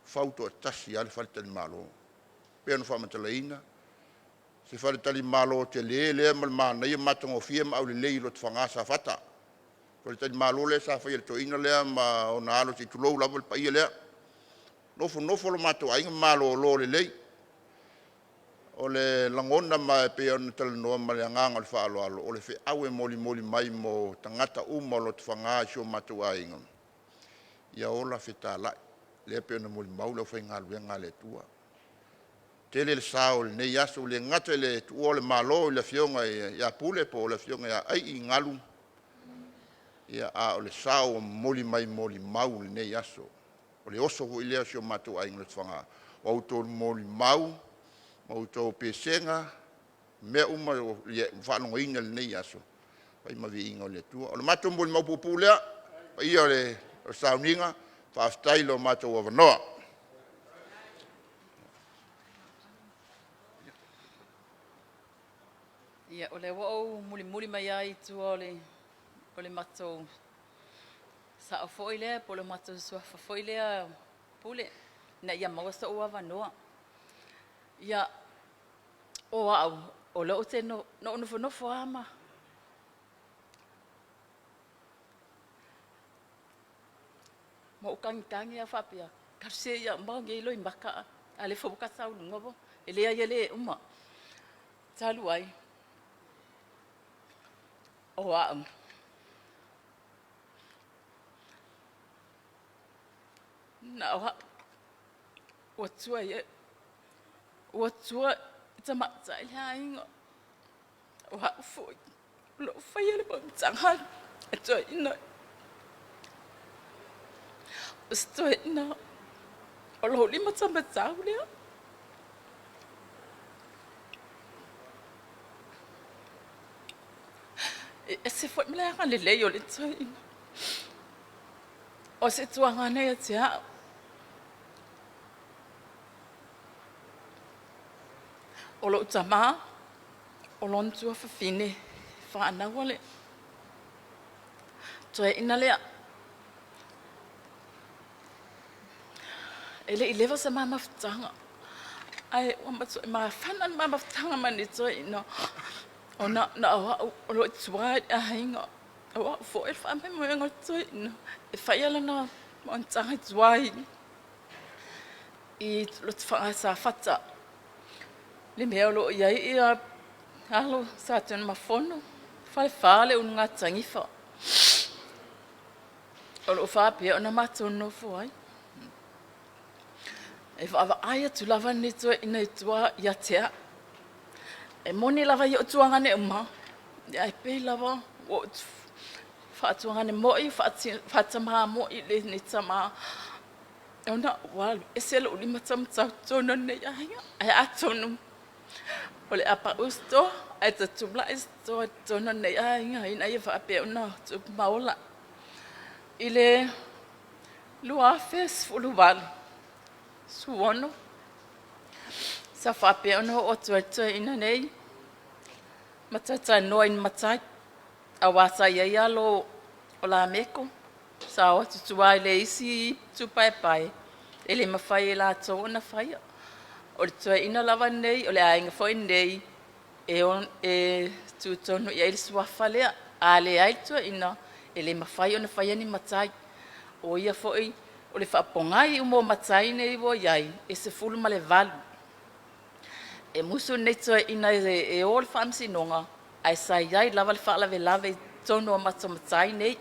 fau toatasi lava le faletalimalo. E pei ona faamatalaina, se faletalimalo tele lea ma le manaia ma matagofie ma aulelei i Lotofaga Safata. O le faletalimalo lea sa faia e le toeaina lea ma ona alo se i tulou lava le paia lea. Nofonofo lo matou aiga ma malolo lelei. O le lagona ma e pei ona talanoa ma le agaga o le faaaloalo, o le feau e molimoli mai mo tagata uma o Lotofaga i si o matou aiga, ia ola fetalai, lea e pei ona molimau le aufaigaluega a le Atua. Tele le sao i lenei aso, e le gata i le tuua o le Malo i le Afioga ia Pule po o le Afioga ia Ai'i Galu, ia a o le sao ua momoli mai e molimau i lenei aso. O le oso foi lea o si o matou aiga i Lotofaga, o a outou molimau ma outou pesega, mea uma ua faalogoina i lenei aso, fai ma viiga o le Atua. O le matou molimau puupuu lea, le paia o le sauniga, faafetai i lo matou avanoa. Ia, o lea ua ou mulimuli mai lava i tua o le, o le matou sao foi lea, po o le matou suafa foi lea Pule, ina ia maua sou avanoa. Ia, o au, o lea ou te no, na ou nofonofo lava ma ma ou tagitagi lava faapea, talosia ia uma nei loimata, a o lea foi ua ta sau i luga, e leai e le uma. Talu ai, o au, na o au ua tua i ai, ua tua i tamaitai le aiga. O au foi o lo o faia le monotaga a toeaiina. O se toeaina o lou limataumatau lea. E ese foi ma le agalelei o le toeaina. O se tuagana ia te au. O lou tamā, o lona tuafafine, fanau le toeaina lea. E le i leva sa ma mafutaga, ae ua matuai mafana le ma mafutaga ma le toeaina, ona na o au o lo o i tua i le aiga. O au foi le faamoemoega o le toeaina e faia lana monotaga i tua i Lotofaga Safata, le mea o lo o i ai ia alo Sa Tunumafono, Falefa le Ulugatanifa, o lo o faapea ona matou nonofo ai. E vaavaai atu lava lenei toeaina i tua ia te au. E moni lava i ou tuagane uma, ae pei lava ua ou faatuagane moi, faatamā moi i lenei tamā, ona ua alu ese lou limataumatau i totonu o lenei aiga. Ae atonu o le a pau se toa ae tatulai se toa i totonu o lenei aiga ina ia faapea ona tupu ma ola. I le 2018, 16, sa faapea ona oo atu ai le toeaina nei ma talatalanoa i ni matai, aua sa i ai alo o Lameko, sa o atu i tua i le isi itupaepae. E le mafai e latou ona faia. O le toeaina lava lenei, o le aiga foi lenei, e, on, e tutonu i ai le suafa lea. A leai le toeaina, e le mafai ona faia ni matai. O ia foi, o le faapogai uma o matai nei ua i ai, e 18. E musu lenei toeaina e o le faamasinoga, ae sa i ai lava le faalavelave i totonu o matou matai nei.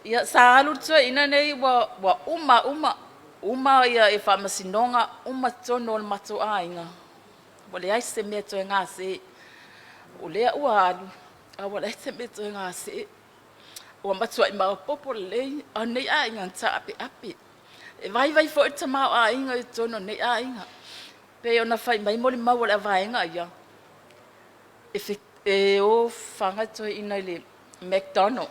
Ia, sa alu le toeaina nei ua uma uma, uma ia e faamasinoga, uma totonu o le matou aiga. Ua leai se mea toe gase. O lea ua alu, a ua leai se mea toe gase. Ua matuai maopoopo lelei, a o lenei aiga na taapeape. E vaivai foi le tamaoaiga i totonu o lenei aiga. Pei ona fai mai molimau a le vaega ia, e o faga le toeaina i le McDonald.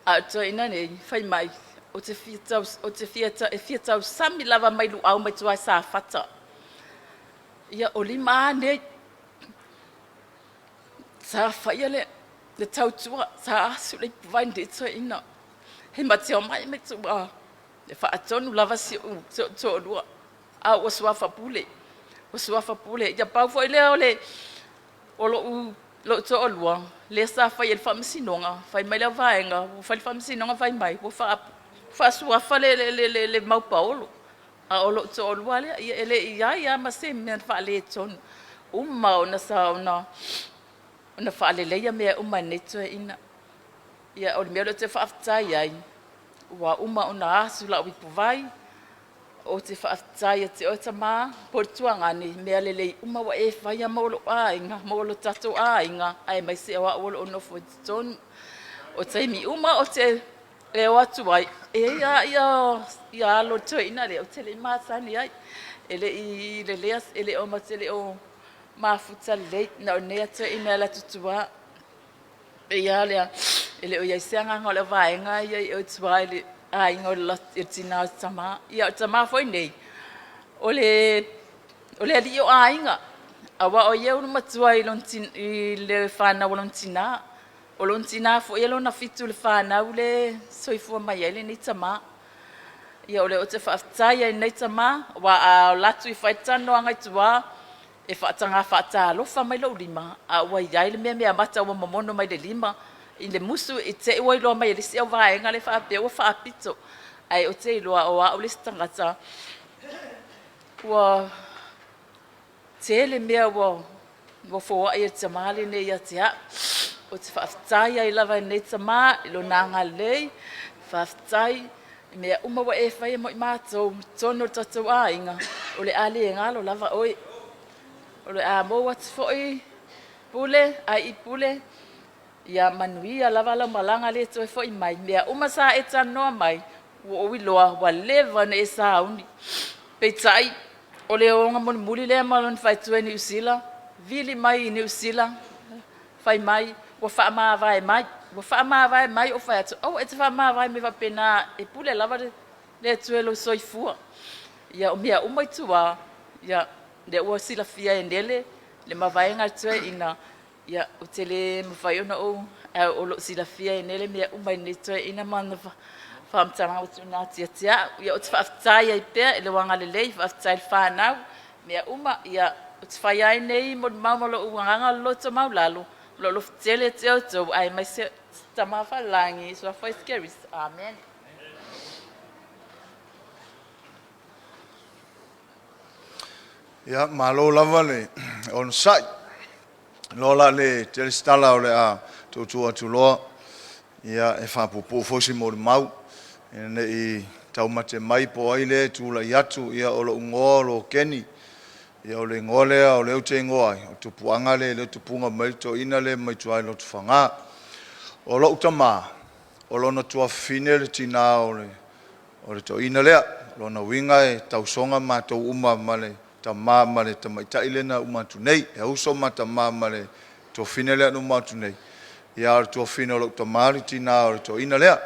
A o le toeaina nei, fai mai, ou te fia, tau, ou te fia, e fia tausami lava mai Luau mai tua i Safata. Ia, o lima a nei. Sa faia le tautua, sa asu le ipuvai i lenei toeaina. He ma te omai mai tua, e faatonu lava si ou toalua. A ua suafa pule. Ua suafa pule. Ia pau foi lea o le o lou lou toalua, lea sa fai e le faamasinoga, fai mai le vaega, ua fai le faamasinoga fai mai, ua faasuafa le mau paolo. A o lou toalua lea, ia e le i ai lava ma se mea na faaletonu. Uma ona sa ona faaleleia mea uma e lenei toeaina. Ia, o le mea lea ou te faafetai ai, ua uma ona asu lau ipuvai, ou te faafetai ia te oe tama, po le tuagane, mea lelei uma ua e faia mo lou aiga, mo lo tatou aiga, aemaise o au o loo nofo i totonu. O taimi uma ou te e o atu ai, e ia ia ia alo le toeaina lea, ou te le i masani ai. E le i lelea, e le o ma te le o mafuta lelei, na o lenei toeaina e alu atu tua. Pei lava lea, e le o i ai se agaga o le vaega ia i o tua i le aiga o le tina o le tama. Ia o le tama foi nei, o le alii o aiga, aua o ia ulu matua i le fanau a lona tina. O lona tina foi e lona fitu i le fanau le soifua mai ai lenei tama. Ia o lea ou te faafetai ai i lenei tama, aua a alu atu i fai le talanoaga i tua, e faataga faatalofa mai lou lima, a ua i ai le mea mata ua momono mai le lima, i le musu i te i ua iloa mai e le isi au vaega le faapea ua faapito. Ae ou te iloa o au le isi tagata ua tele mea ua foai e le tamā lenei ia te au. Ou te faafetai ai lava i lenei tamā i lona agalelei, faafetai i mea uma ua e faia mo i matou, totonu o le tatou aiga, o le a le galo lava oe. O le a mou atu foi pule, ai i pule, ia manuia lava lau malaga le toe foi mai. Mea uma sa e talanoa mai, ua ou iloa, ua leva ona e sauni. Peitai, o le oga mulimuli lea ma lona faletua i Niu Sila, vili mai i Niu Sila, fai mai, ua faamavae mai. Ua faamavae mai, ou fai atu, aua e te faamavae mai faapena, e pule lava le Atua i lou soifua. Ia, o mea uma i tua, ia, lea ua silafia e Nele, le mavaega a le toeaina, ia, ou te le mafai ona ou, ae o lo o silafia e Nele mea uma i lenei toeaina ma ana faamatalaga ua tuuina atu ia te au. Ia, ou te faafetai ai pea i lou agalelei, faafetai i le fanau, mea uma, ia, ou te fai ai nei molimau ma lou agaga loto maualalo, o lou alofa tele ia te outou, aemaise Tama Faalagi, Suafa Iesu Keriso. Amen. Ia, malo lava le onosai. Loa la le tele se tala o le a tuutuu atu loa, ia, e faapuupuu foi se molimau, ina ne i taumate mai po o ai lea e tulai atu, ia o lou igoa o Lokeni, ia o le igoa lea o lea ou te igoa ai, o le tupuaga lea e tupuga mai ai le toeaina lea mai tua i Lotofaga. O lou tama, o lona tuafafine le tina o le toeaina lea. O lona uiga e tausoga matou uma ma le tama ma le tamaitai lea na uma atu nei. E uso ma tama ma le tuafafine lea na uma atu nei, a o le tuafafine o lou tama le tina o le toeaina lea.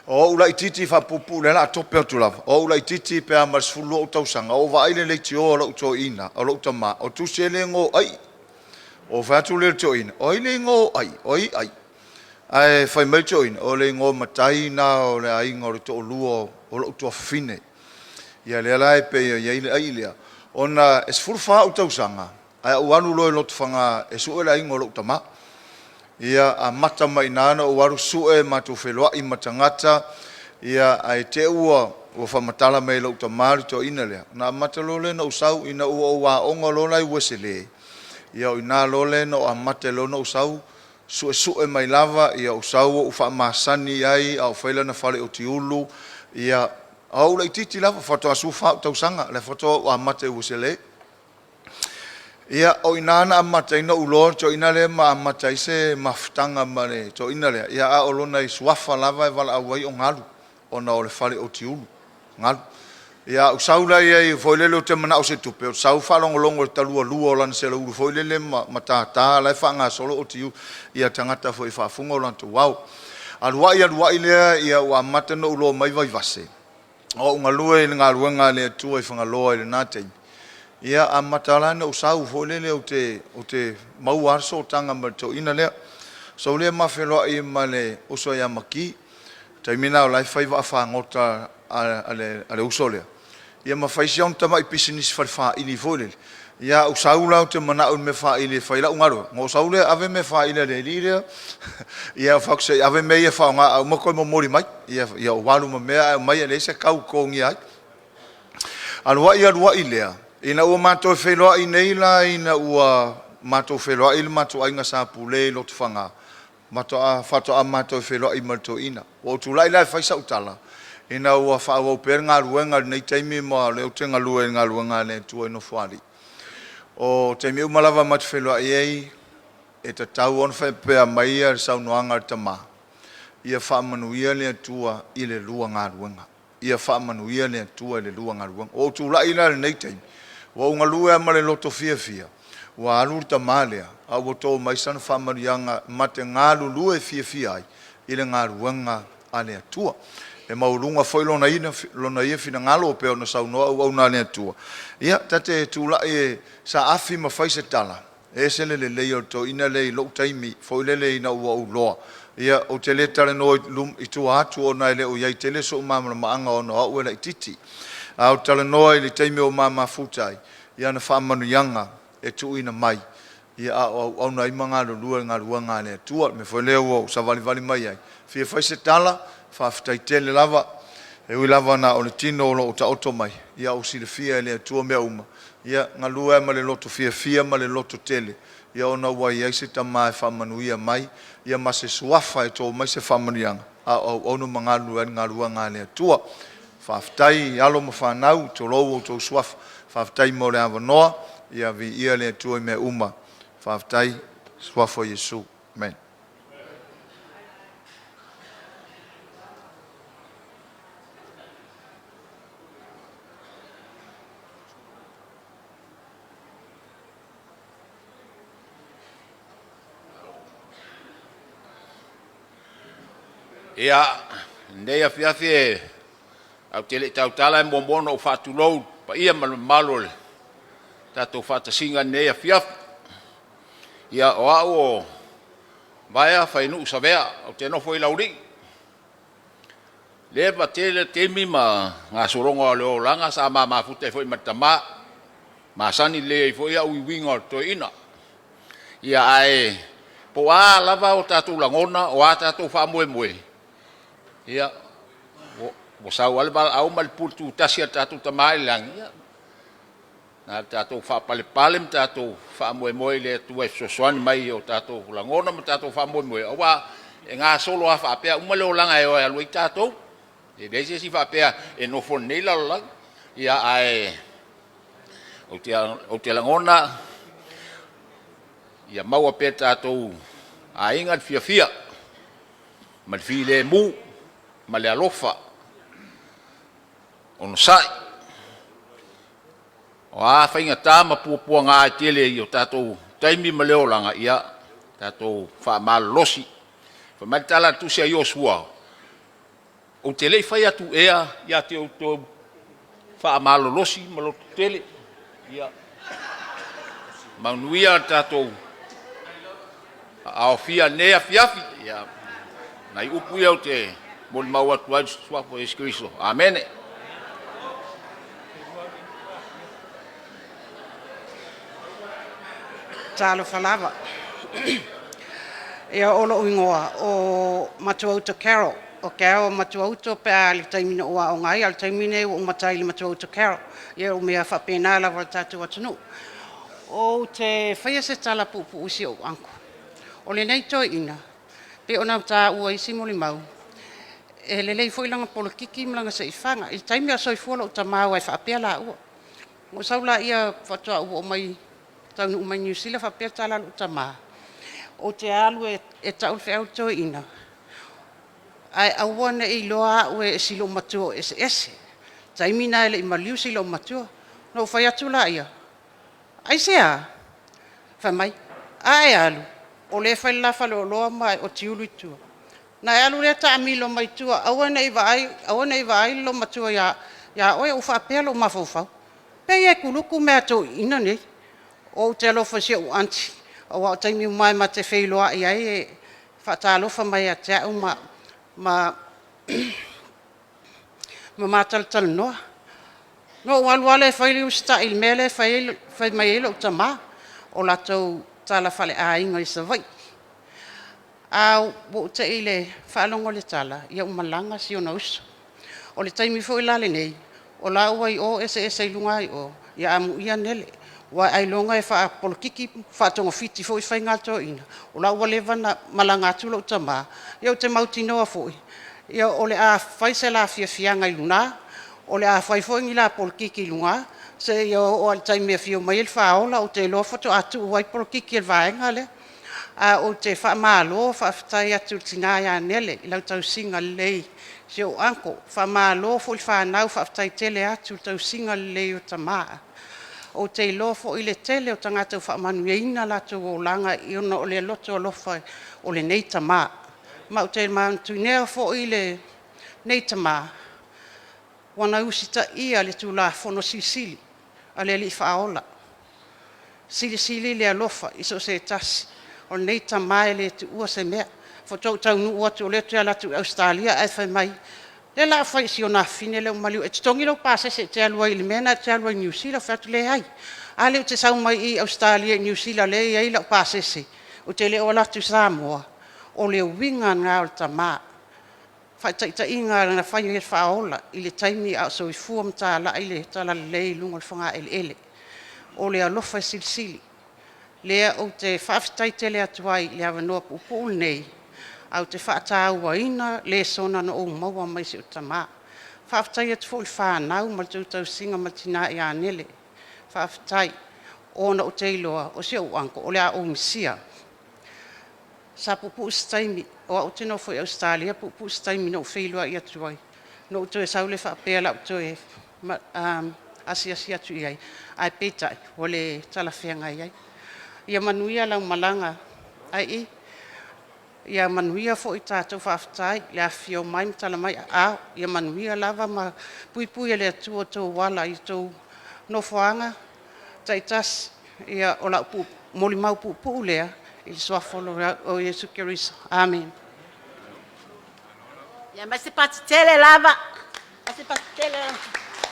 O ou laitiiti faapuupuu o lea o le a tope atu lava, o ou laitiiti pe a ma le 12 ou tausaga, ua ou vaai i le leitio a lou toeaina, a lou tama, o tusi ai le igoa o ai. Ou fai atu lea i le toeaina, o ai le igoa o ai? O ai ai? Ae fai mai le toeaina, o le igoa matai na o le aiga o le toalua o lou tuafafine. Ia lea la e pei e i ai le ai lea, ona e 14 ou tausaga, ae ou alu loa i Lotofaga e sue le aiga o lou tama. Ia amata mai i ina ona ou alu sue, matou feiloai ma tagata, ia ae te i ua faamatala mai e lou tama le toeaina lea, ona amata loa lea ona ou sau ina ua ou aoga loa la i Ueselee, ia o i ina loa lea na ou amata ai loa ona ou sau suesue mai lava, ia ou sau ou faamasani ai a o fai lana fale i Otiulu, ia a o ou laitiiti lava, faatoa 14 ou tausaga, lea faatoa ou amata i Ueselee. Ia, o i ina na amata ai ona ou iloa le toeaina lea ma amata ai se mafutaga ma le toeaina lea, ia a o lona suafa lava e valaau ai o Galu, ona o le fale i Otiulu, Galu. Ia, ou sau la i ai foi lele ou te manao i se tupe, ou sau faalogologo i le talualua o lana seleulu foi lele ma tata la e faagasolo Otiulu, ia tagata foi e faafuga o latou ao. Alu ai alu ai lea ia ua amata ona ou iloa mai Vaivase, a o ou galue i le galuega a le Atua i Fagaloa i lena taimi, ia amata la ona ou sau foi lele ou te maua lava le sootaga ma le toeaina lea. Sau lea ma feiloai ma le uso ia Maki, o le taimi lena o la e fai vaafagota a le uso lea, ia ma fai si ana tamai pisinisi fale faili foi lele. Ia a ou sau la ou te manao i le mea faili e fai ai lau galuega, ona ou sau lea ave mea faili a le alii lea, ia ou fai atu, se i ave mea ia e faaaoga a uma toe momoli mai. Ia ou alu ma mea ae aumai e leai se tau e totogia ai. Alu ai alu ai lea, ina ua matou feiloai nei la ina ua matou feiloai le matou aiga Sa Pule i Lotofaga, faatoa matou feiloai ma le toeaina. Ua ou tulai la e fai sau tala, ina ua faaauau pea le galuega i lenei taimi ma o lea ou te galue i le galuega a le Atua i Nofoalii. O taimi uma lava ma te feiloai ai, e tatau ona faapea mai le saunoaga a le tama, “Ia faamanuia le Atua i le lua galuega. Ia faamanuia le Atua i le lua galuega.” Ua ou tulai la i lenei taimi, ua ou galue lava ma le loto fiafia, ua alu le tama lea, a ua to mai sana faamanuiaga ma te galulue fiafia ai i le galuega a le Atua. E maualuga foi lona ia finagalo pei ona saunoa auauna a le Atua, ia ta te tulai e saafi ma fai se tala, e ese le lelei o le toeaina lea i lou taimi foi lele ina ua ou iloa, ia ou te le talanoa i tua atu ona e le o i ai tele sou malamalamaaga ona o au e laitiiti. Ae ou te talanoa i le taimi ua ma mafuta ai, i ana faamanuiaga e tuuina mai a o auauna ai ma galulue i le galuega a le Atua. O le mea foi lea ua ou savalivali mai ai e fia fai se tala, faafetai tele lava. E ui lava na o le tino o lo o taoto mai, a ua silafia e le Atua mea uma. Ia galue lava ma le loto fiafia ma le lototele, ona ua i ai se Tama e faamanuia mai, ia ma se Suafa e to mai se faamanuiaga a o auauna ma galulue ai i le galuega a le Atua. Faafetai i alo ma fanau, tulou outou suafa, faafetai mo le avanoa. Ia viia le Atua i mea uma. Faafetai. I le Suafa o Iesu. Amene. Ia, lenei afiafi e ae ou te le i tautala, e muamua ona ou faatulou i le paia ma le mamalu o le tatou faatasiga i lenei afiafi. Ia, o au o Vaea Fainuu Savea, ou te nofo i Laulii. Leva tele taimi ma gasologa o le olaga sa ma mafuta ai foi ma le tama, e masani lelei ai foi au i uiga o le toeaina. Ia ae po o a lava o tatou lagona, o a tatou faamoemoe, ia, ua sau lava le valaau ma le pule tutasi a le tatou Tama i le lagi, ia, na ona tatou faapalepale ma tatou faamoemoe i le Atua e fesoasoani mai i o tatou lagona ma tatou faamoemoe, aua e gasolo lava faapea uma le olaga e o e alu ai tatou. E leai se isi faapea e nofo i lenei lalolagi. Ia ae ou te lagona, ia maua pea e tatou aiga le fiafia ma le filemu ma le alofa, onosai. O a faigata ma puapuaga e tele i o tatou taimi ma le olaga, ia tatou faamalolosi. Fai mai le tala a le tusi a Iosua, ou te le i fai atu ea ia te outou, faamalolosi ma lototele. Ia manuia le tatou aofia i lenei afiafi. Ia Nai upu ia ou te molimau atu ai i le Suafa o Iesu Keriso. Amene. Talofa lava. Ia o lou igoa o Matuauto Carol. O Carol Matuauto pe a le taimi na ou aoga ai, a o le taimi lenei ua ou matai i le Matuauto Carol. Ia o mea faapena lava o le tatou atunuu. Ou te faia se tala puupuu i si ou uncle. O lenei toeaina, pei ona taua e isi molimau, e lelei foi lana polokiki ma lana seifaga. I le taimi a o soifua lou tama aua e faapea laua. Na ou sau laia faatoa ou oo mai taunuu mai Niu Sila faapea le tala a lou tama, ou te alu e tau le feau i le toeaina, ae aua ne i iloa au e si loomatua o eseese. Taimi lena e le i maliu si loomatua. Na ou fai atu laia, aisea? Fai mai, a e alu, o lea e fai le la faleoloa ma e oti ulu i tua. Na e alu lea taamilo mai tua, aua ne i vaai, aua ne i vaai le loomatua ia oe. Ua faapea lou mafaufau, pei e kuluku mea a toeaiina nei. Ou te alofa i si ou aunty, aua o taimi uma lava e ma te feiloai ai e faatalofa mai ia te au ma ma talatalanoa. Na ou alu lava lea e fai le usitai i le mea lea e fai mai ai lou tama, o latou tala faaleaiga i Savaii. A ua ou te i i le faalogo i le tala, ia ua malaga si ona uso. O le taimi foi la lenei, o la ua i o eseese i luga i o, ia amuia Nele, aua ailoga e faapolokiki faatogafiti foi faiga a le toeaina, o la ua leva ona malaga atu lou tama, ia ou te mautinoa foi, ia o le a fai se la fiafiaga i luga, o le a fai foi ni la polokiki i luga, seia oo lava i le taimi e afio mai ai le Faaola, ou te iloa faatoa tuu ai polokiki a le vaega lea. Ae ou te faamalo faafetai atu i le tina ia Nele i lau tausiga lelei i si ou uncle. Faamalo foi le fanau, faafetai tele atu i le tausiga lelei o tama. Ou te iloa foi le tele o tagata ua faamanuiaina latou olaga ona o le loto alofa o lenei tama. Ma ou te manatuaina foi lenei tama, ua na usitaia le Tulafono Silisili a le Alii Faaola, silisili le alofa i so o se tasi. O lenei tama e le tuua se mea. Faatoa ou taunuu atu o lea ou te alu atu i Ausetalia ae fai mai, lea o le a fai i si ona afafine lea ua maliu, e totogi lou pasese e te alu ai i le mea lena e te alu ai i Niu Sila. Ou fai atu, leai. A lea ou te sau mai i Ausetalia i Niu Sila lea e i ai lau pasese, ou te le o alu atu i Samoa. O le uiga lena o le tama. Faataitaiga na fai ai e le Faaola i le taimi a o soifua ma talai le talalelei i luga o le fogaeleele. O le alofa e silisili. Lea ou te faafetai tele atu ai i le avanoa puupuu lenei, ae ou te faatauaina lesona na ou maua mai si ou tama. Faafetai atu foi i le fanau ma le tou tausiga ma le tina ia Nele. Faafetai, ona ou te iloa o si ou uncle o le a ou misia. Sa puupuu se taimi, o au ou te nofo i Ausetalia, puupuu se taimi na ou feiloai atu ai, ona ou toe sau lea faapea o le a ou toe asiasi atu i ai, ae peitai ua le talafeagai ai. Ia manuia lau malaga ai, ia manuia foi tatou. Faafetai le afifio mai ma tala mai aao. Ia manuia lava ma puipui e le Atua outou ala i outou nofoaga taitasi. Ia o lau molimau puupuu lea i le suafa o Iesu Keriso. Amene. Ia mai se pati tele lava. Mai se pati tele lava.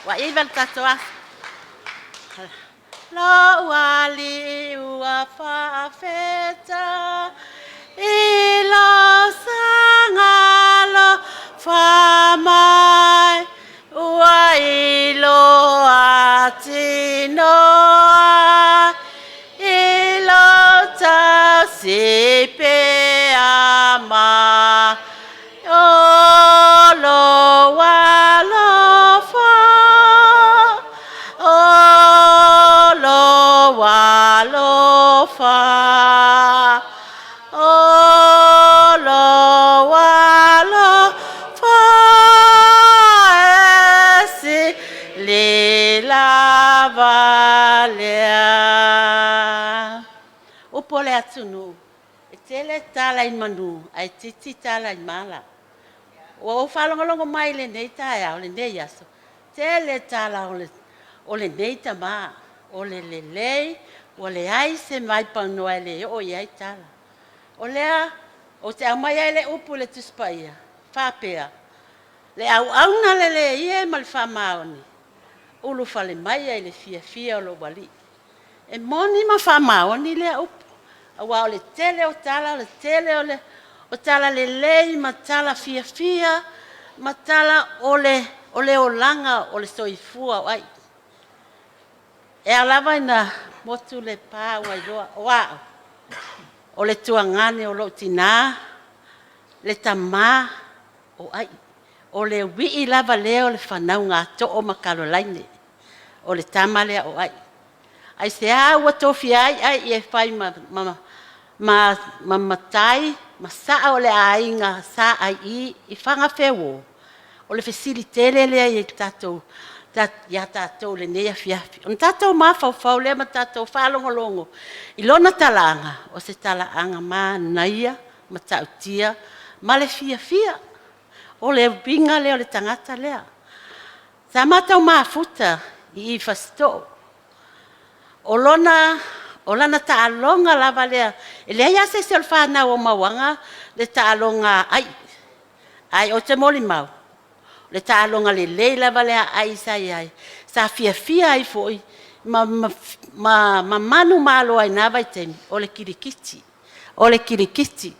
Ua iva le tatou aso. Lou alii ua faafeta i lo saga alofa mai, ua iloa tinoa i lo tausi pea mai o lou alofa, o lou alofa, o lou alofa e sili lava lea. Upu o le atunuu, e tele tala i manu ae itiiti tala i mala. Ua ou faalogologo mai i lenei taeao, lenei aso, tele tala o lenei tama, o le lelei, ua leai se vaipanoa e le oo i ai tala. O lea Ou te aumaia ai le upu i le Tusi Paia, faapea, Le auauna lelei e ma le faamaoni, ulufale mai ai i le fiafia o lou Alii. E moni ma faamaoni lea upu, aua o le tele o tala, o le tele o le o tala lelei ma tala fiafia ma tala o le o le olaga o le soifua o ai. E ao lava ina motu le pa ua iloa o au, o le tuagane o lou tinā, le tamā o ai. O le uii lava lea o le fanauga a Too ma Kalolaine, o le tama lea o ai. Aisea ua tofia ai ai e fai ma, ma, ma, ma matai ma saa o le aiga sa ai i Fagafeuo? O le fesili tele lea i tatou ia tatou i lenei afiafi. Ona tatou mafaufau lea ma tatou faalogologo i lona talaaga, o se talaaga manaia, matautia ma le fiafia. O le uiga lea o le tagata lea. Sa matou mafuta i i Fasitoo. O lona o lana taaloga lava lea, e leai lava se isi o le fanau o mauaga le taaloga ai. Ae ou te molimau, o le taaloga lelei lava lea a ai sa i ai, sa fiafia ai foi ma manumalo ai i na vaitaimi, o le kirikiti. O le kirikiti.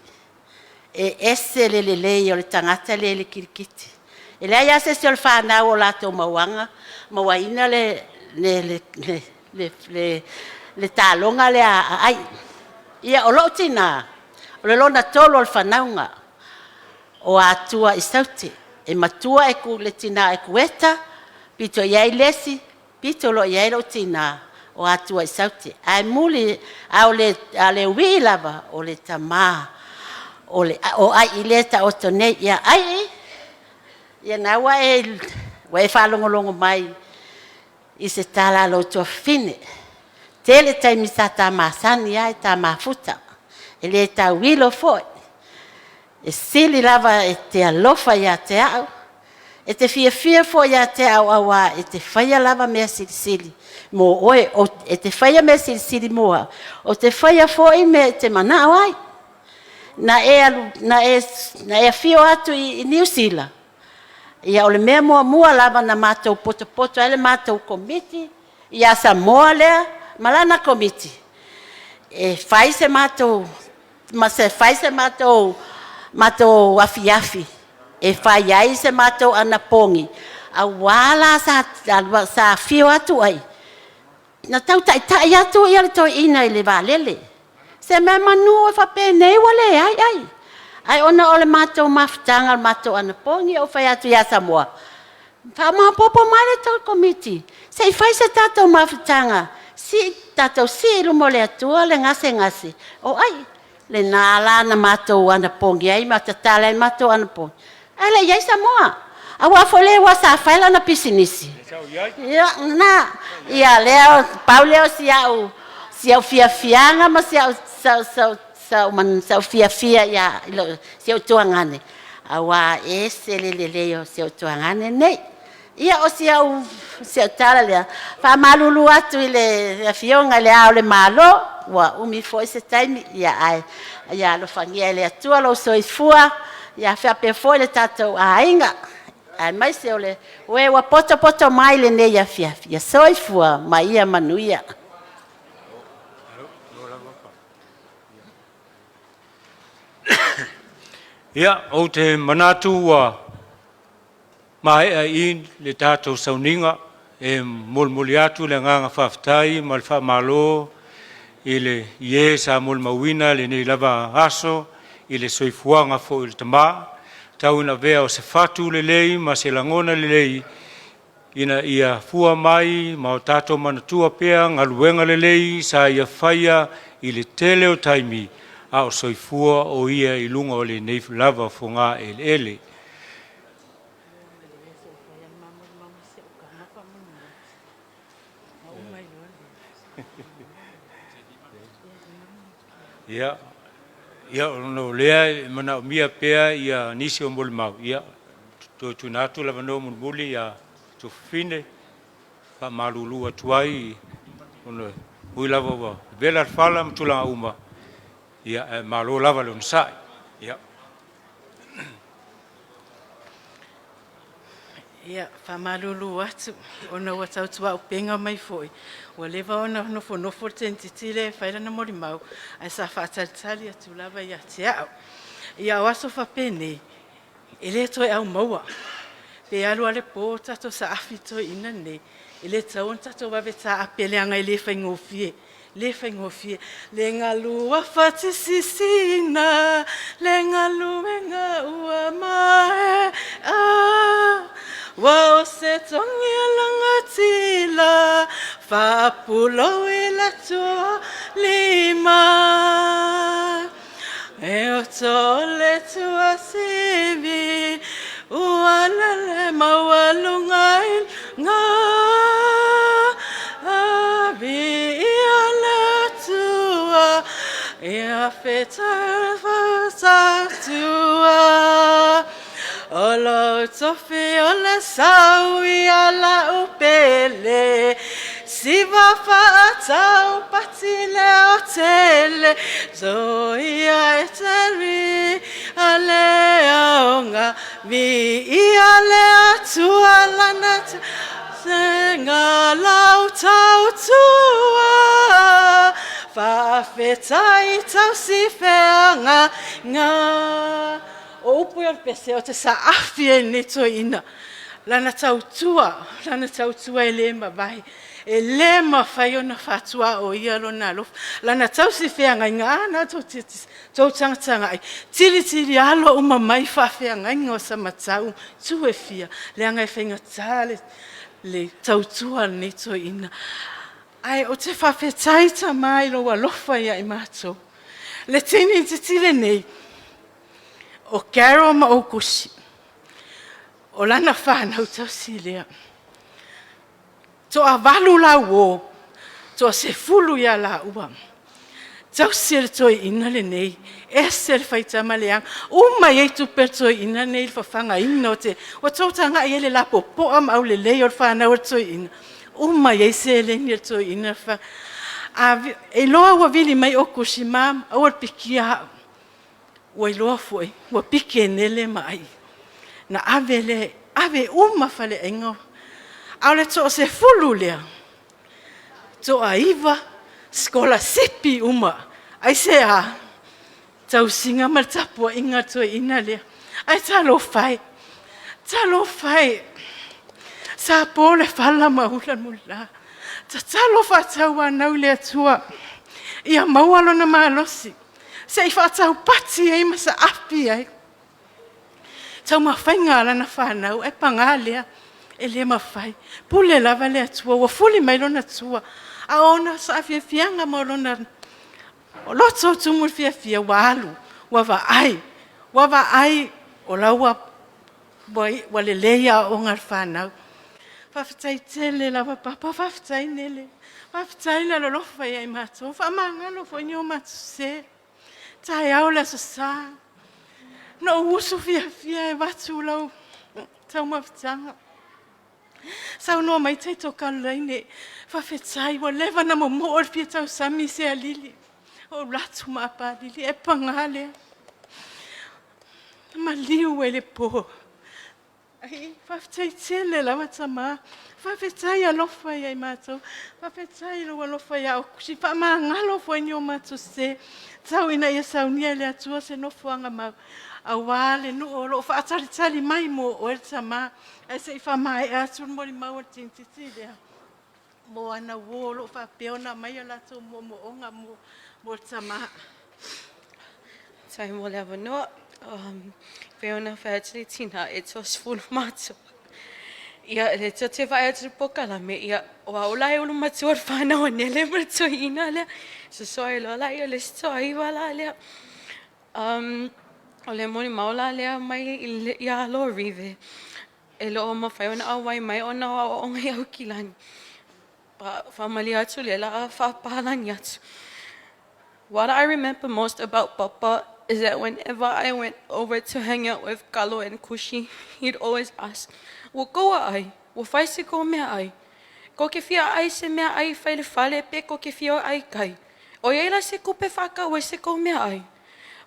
E ese le lelei o le tagata lea i le kirikiti. E leai lava se isi o le fanau o latou mauaga mauaina le, le, le, le, le, le, le taaloga lea a ai. Ia, o lou tinā, o le lona tolu o le fanauga o Atua i Saute. E matua e ku, le tinā e Kueta, pito i ai le isi, pito loa i ai lou tinā o Atua i Saute. Ae muli, a o le, a le uii lava, o le tamā o, le, o ai i le taoto nei. Ia ai, ia na ua e, ua e faalogologo mai i se tala a lou tuafafine. Tele taimi sa ta masani ai, ta mafuta. E le tauilo foi. E sili lava e te alofa ia te au, e te fiafia foi ia te au auā e te faia lava mea silisili mo oe, e te faia mea silisili mo au, ou te faia foi mea e te manao ai. Na e, alu, na e, na e afio atu i, i Niu Sila, ia o le mea muamua lava na matou potopoto ai le matou komiti ia Samoa lea ma lana komiti, e fai se matou ma se fai se matou matou afiafi e fai ai se matou anapogi auā la sa, sa afio atu ai na tau taitai atu ia le toeaina i le vaalele. Se mea manu e faapenei ua leai ai. Ae ona o le matou mafutaga o le matou anapogi, ou fai atu ia Samoa, faamaopoopo mai le tou komiti, se i fai se tatou mafutaga, sii, tatou sii i luma o le Atua le gasegase o ai. Lena la na matou anapogi ai ma tatala ai le matou anapogi, ae le i i ai Samoa. Aua foi lea ua sa fai lana pisinisi. Ia, na, ia lea, pau lea o si au, si au fiafiaga ma si au, sau, sau, sau, man, sau fiafia ia, si au tuagane, auā ese le lelei o si au tuagane nei. Ia, o si au, si au tala lea, faamalulu atu i le Afioga i le Ao o le Malo, ua umi foi se taimi, ia ae ia alofagia e le Atua lou soifua, ia faapea foi le tatou aiga, aemaise o le oe ua potopoto mai lenei afiafi. Ia soifua ma ia manuia. Ia, ou te manatu ua maea i le tatou sauniga e molimoli atu le agaga faafetai ma le faamalo i le i e sa molimauina lenei lava aso i le soifuaga foi o le tama, tau ina avea o se fatu lelei ma se lagona lelei ina ia fua mai ma o tatou manatua pea galuega lelei sa ia faia i le tele o taimi a o soifua o ia i luga o lenei lava fogaeleele. Ia, ia ona o lea e manaomia pea ia nisi o molimau, ia, toe tuuina atu le avanoa mulimuli ia Tuafafine, faamalulu atu ai, ona ui lava ua vela le fala ma tulaga uma, ia, ae malo lava le onosai. Ia. Ia, faamalulu atu ona ua tautuaupega mai foi, ua leva ona nofonofo le teinititi lea e fai lana molimau, ae sa faatalitali atu lava ia te au. Ia o aso faapenei, e le toe aumaua. Pe alu lava le po o tatou saafi i le toeaina lenei, e le tatau ona tatou vave taape leaga e le faigofie, le faigofie. Le galu afa sisina, le galuega ua maea, ua o se togi e lagatila, faapulou i le tualima. E oto le tuasivi, ua lele maualuga i luga. Viia le Atua, ia tua. O lou tofi o le sau ia lau pele, siva fa'atau pati le o tele, zoia e teri a le aoga, viia le Atua lana senga lau tautua, faafetai tausi feagaiga. O upu ia o le pese ou te saafi ai i lenei toeaina. Lana tautua, lana tautua e le mavae. E le mafai ona faatuaoia lona alofa. Lana tausi feagaiga, a na tou tagatagai, tilitili alo uma mai faafeagaiga o Samatau, itu e fia, leaga e faigata le tautua a lenei toeaina. Ae ou te faafetai tama i lou alofa ia i matou. Le teinititi lenei, o Carol ma Aukusi, o lana fanau tausi lea. Toavalu lauo, toa-10 ia laua. Tausi e le toeaina lenei, ese le faitama leaga. Uma i ai tupe a le toeaina lenei i le fafagaina o te... Ua tou tagai i ai i le lapopoa ma aulelei o le fanau a le toeaina? Uma i ai seleni a le toeaina. E iloa ua vili mai Aukusi, mom, aua le pikia au. Ua iloa foi ua piki e Nele ma ai. Na ave lea, ave uma faleaiga. A o le toa-10 lea, toa-9 sikolasipi uma. Aisea? Tausiga ma le tapuaiga a le toeaina lea. Ae talofa e, talofa e, sa po le fala ma ula le mulila. Tatalo faatauanau i le Atua ia maua lona malosi se i faataupati ai ma saafi ai taumafaiga a lana fanau, ae paga lea, e le mafai. Pule lava le Atua, ua fuli mai lona tua, a o ona saafiafiaga ma lona loto tumu i le fiafia, ua alu, ua vaai, ua vaai o la ua lelei aoaoga a le fanau. Faafetai tele lava Papa, faafetai Nele, faafetai le alolofa ia i matou, faamagalo foi ni o matou sese. Taeao le Aso Sa, na ou usu fiafia e avatu lau taumafataga. Saunoa mai Taito Kalolaine, faafetai ua leva ona momoo le fia tausami i se alili. Ou alu atu ma Papalii, ae paga lea, na maliu ai le po. Ai, faafetai tele lava tama, faafetai alofa ia i matou, faafetai i lou alofa ia Okusi, faamagalo foi ni o matou sese, tau ina ia saunia e le Atua se nofoaga mau, aua le nuu o lo o faatalitali mai mo oe le tama. Ae se i faamaea atu le molimau a le teinititi lea, mo ana uo o lo o faapea ona aumai o latou moomooga mo le tama. Faafetai mo le avanoa. Pei ona fai atu le tina e toasefulu matou. Ia, le tou te vaai atu i le polokalame, ia, o au la e ulu matua i le fanau a Nele ma le toeaina lea. Soso ai loa lea o le isi toaiva la lea. O le molimau la lea mai ia Lorive, e le o mafai ona auai mai ona o aoaoga i Aukilani. Faamalie atu lea la a faapalagi atu. What I remember most about Papa is that whenever I went over to hang out with Kalo and Kushi, he'd always ask, Ua koua ai, ua fai se kou mea ai. Ko ke fia ai se mea ai fai le fale pe ko ke fia ai kai. O iai la se kupe whakau e se kou mea ai.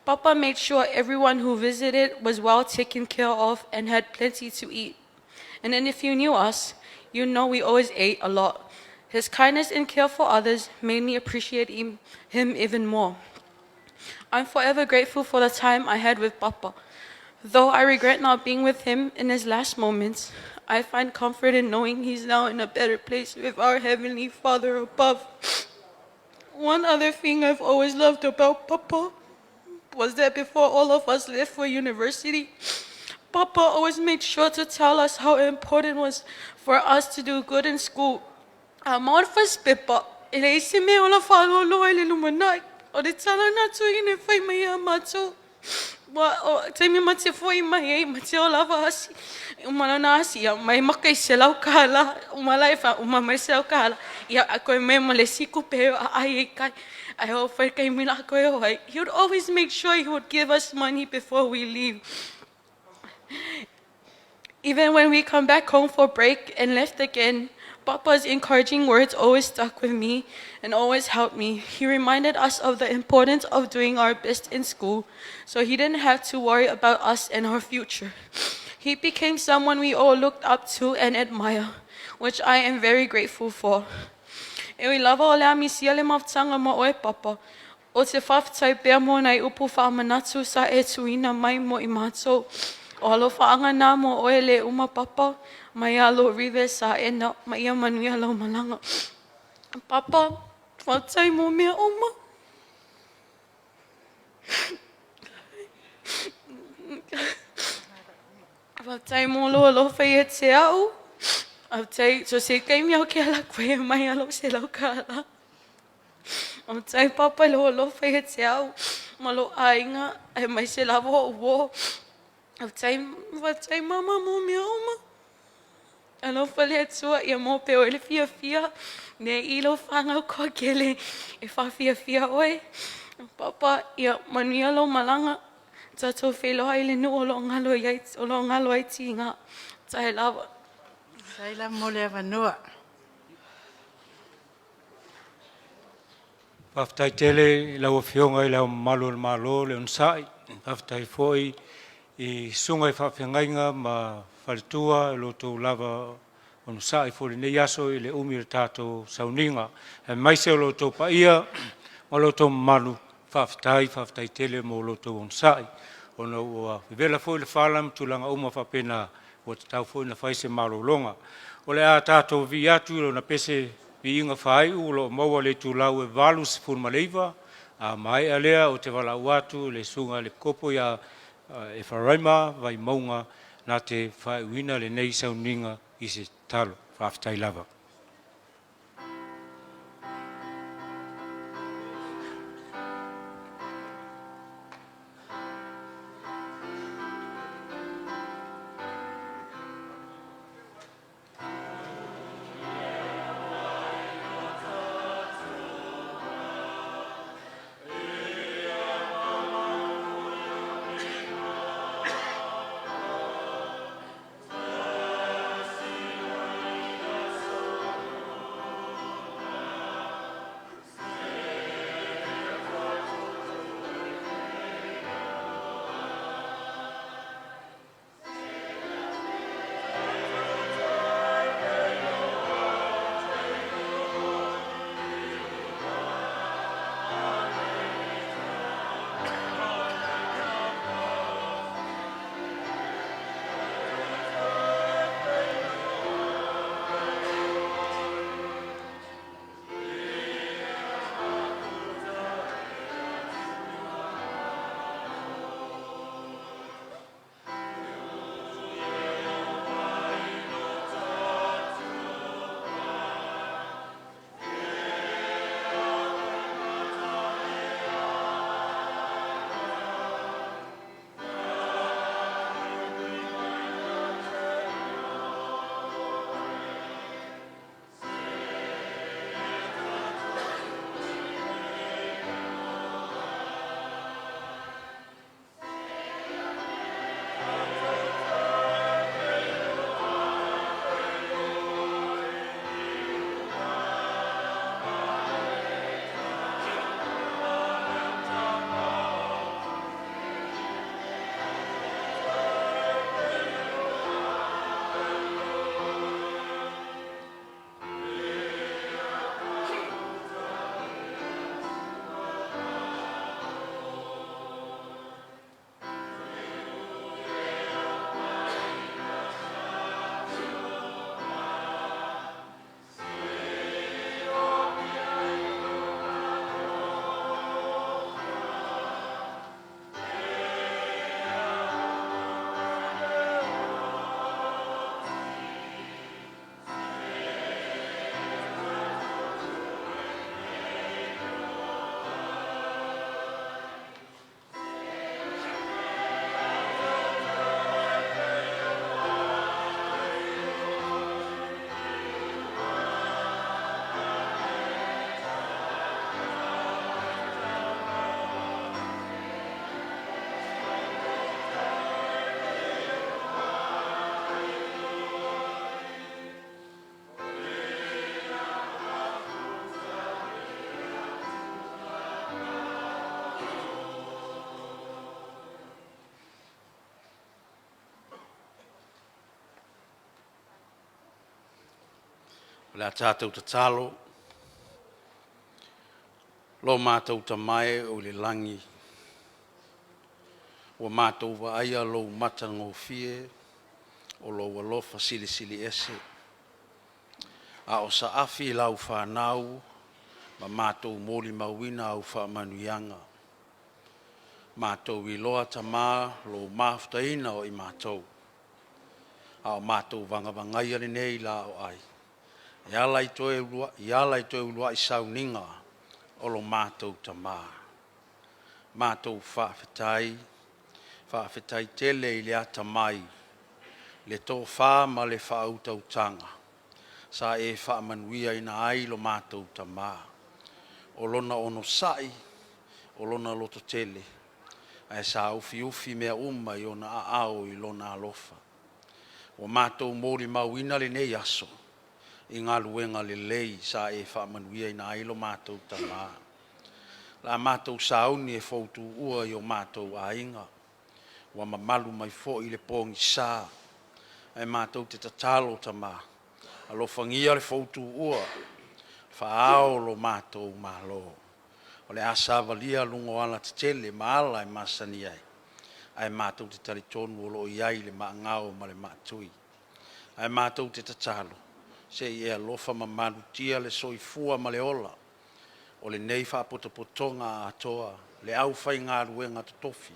Papa made sure everyone who visited was well taken care of and had plenty to eat. And then if you knew us, you know we always ate a lot. His kindness and care for others made me appreciate him even more. I'm forever grateful for the time I had with Papa. Though I regret not being with him in his last moments, I find comfort in knowing he's now in a better place with our Heavenly Father above. One other thing I've always loved about Papa was that before all of us left for university, Papa always made sure to tell us how important it was for us to do good in school. A maua le fasipepa, e leai se mea o le faaloaloa i le lumanai. O le tala na tuuina e fai mai ia matou. Ua o taimi ma te foi mai ai ma te o lava asi. Uma lana asi ia mai maka i $100. Uma la e fa uma mai $100. Ia a koe mai ma le siku pe a ai e kai. Ai o fai kai mila koe o ai. He would always make sure he would give us money before we leave. Even when we come back home for break and left again, Papa's encouraging words always stuck with me and always helped me. He reminded us of the importance of doing our best in school, so he didn't have to worry about us and our future. He became someone we all looked up to and admire, which I am very grateful for. E ui lava o le a misia le mafutaga ma oe Papa, o te faafetai pea mo nai upu faamanatu sa e tuuina mai mo i matou. O alofaaga na mo oe le uma Papa, mai ia lou Rive sa e na ma ia manuia lau malaga. Papa, faafetai mo mea uma. Faafetai mo lou alofa ia te au. Faafetai so se taimi au ke ala koe mai alo se lau kala. Faafetai Papa i lou alofa ia te au ma lou aiga aemaise lava o'u uō. Faafetai, faafetai mama mo mea uma. Alofa le Atua ia maua pea oe le fiafia nei i lou fanau toatele e faafiafia oe. Papa, ia manuia lou malaga. Tatou feiloai i le nuu o lo o galo ai, o lo o galo ai tiga. Faafetai lava. Faafetai lava mo le avanoa. Faafetai tele i lau Afioga i Le Ao Mamalu o le Malo le onosai, faafetai foi i susuga i faafeagaiga ma faletua i lo outou lava onosai foi i lenei aso i le umi o le tatou sauniga, aemaise o lo outou paia ma lo outou mamalu. Faafetai, faafetai tele mo lo outou onosai, ona ua vevela foi le fala ma tulaga uma faapena, ua tatau foi ona fai se malologa. O le a tatou vivii atu i lona pese viiga faaiu o lo o maua i le itulau e 89. A maea lea, ou te valaau atu i le susuga i le Epikopo ia Efaraima Vaimauga na te faaiuina lenei sauniga i se tatalo. Faafetai lava. O le a tatou tatalo, Lo matou Tama e o i le lagi, ua matou vaaia lou matagofie o lou alofa silisili ese, a o saafi lau fanau ma matou molimauina au faamanuiaga. Matou iloa Tama lou mafutaina o i matou, a o matou vagavagaia lenei laa o ai, e ala i toe i ala i toe uluai sauniga o lo matou Tama. Matou faafetai, faafetai tele i le atamai, le tofa ma le faautautaga sa e faamanuiaina ai lo matou Tama. O lona onosai, o lona lototele, ae sa ufiufi mea uma i ona aao i lona alofa. Ua matou molimauina lenei aso i galuega lelei sa e faamanuiaina ai lo matou Tama. O le a matou sauni e foutuua i o matou aiga, ua mamalu mai foi i le pogisa, ae matou te tatalo Tama, alofagia le foutuua, faa-ao o lo matou Malo. O le a savalia luga o alatetele ma ala e masani ai, ae matou te talitonu o lo o i ai le maagao ma le maatui. Ae matou te tatalo, se i e alofa ma malutia le soifua ma le ola o lenei Faapotopotoga atoa, le aufaigaluega totofi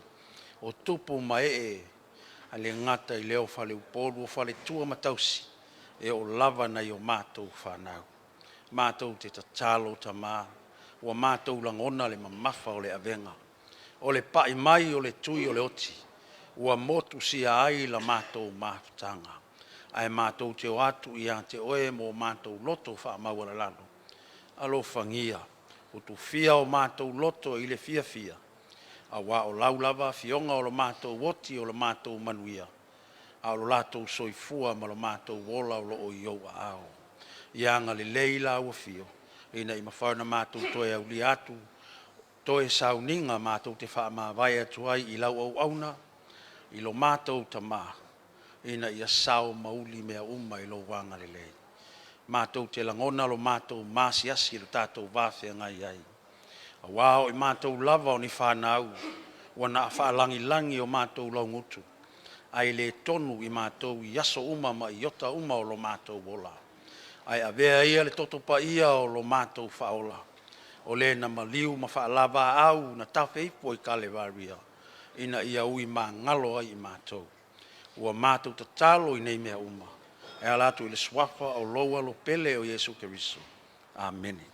o tupu ma ee, ae le gata i lea o faleupolu o faletua ma tausi, e oo lava i nai a matou fanau. Matou te tatalo Tama, ua matou lagona le mamafa o le avega, o le pai mai o le tui o le oti, ua motusia ai la matou mafutaga, ae matou te o atu ia te oe ma o matou loto faamaualalalo, alofagia utufia o matou loto i le fiafia, aua o lau lava Afioga o lo matou oti o le matou manuia, a o lo latou soifua ma lo matou ola o lo o i ou aao. Ia agalelei lau Afio ina ia mafai ona matou toe aulia atu toe sauniga matou te faamavae atu ai i lau auauna i lo matou Tama, ina ia sao ma uli mea uma i lou agalelei. Matou te lagona lo matou maasiasi i lo tatou va feagai ai, aua o i matou lava o ni fanau ua na faalagilagi o matou laugutu, ae le tonu i matou i aso uma ma iota uma o lo matou ola. Ae avea ia le Toto Paia o lo matou Faaola, o Le na maliu ma faalavaau na tafe ifo i Kalevaria, ina ia ui magalo ai i matou. Ua matou tatalo i nei mea uma e ala atu i le Suafa o lou Alo pele o Iesu Keriso. Amene.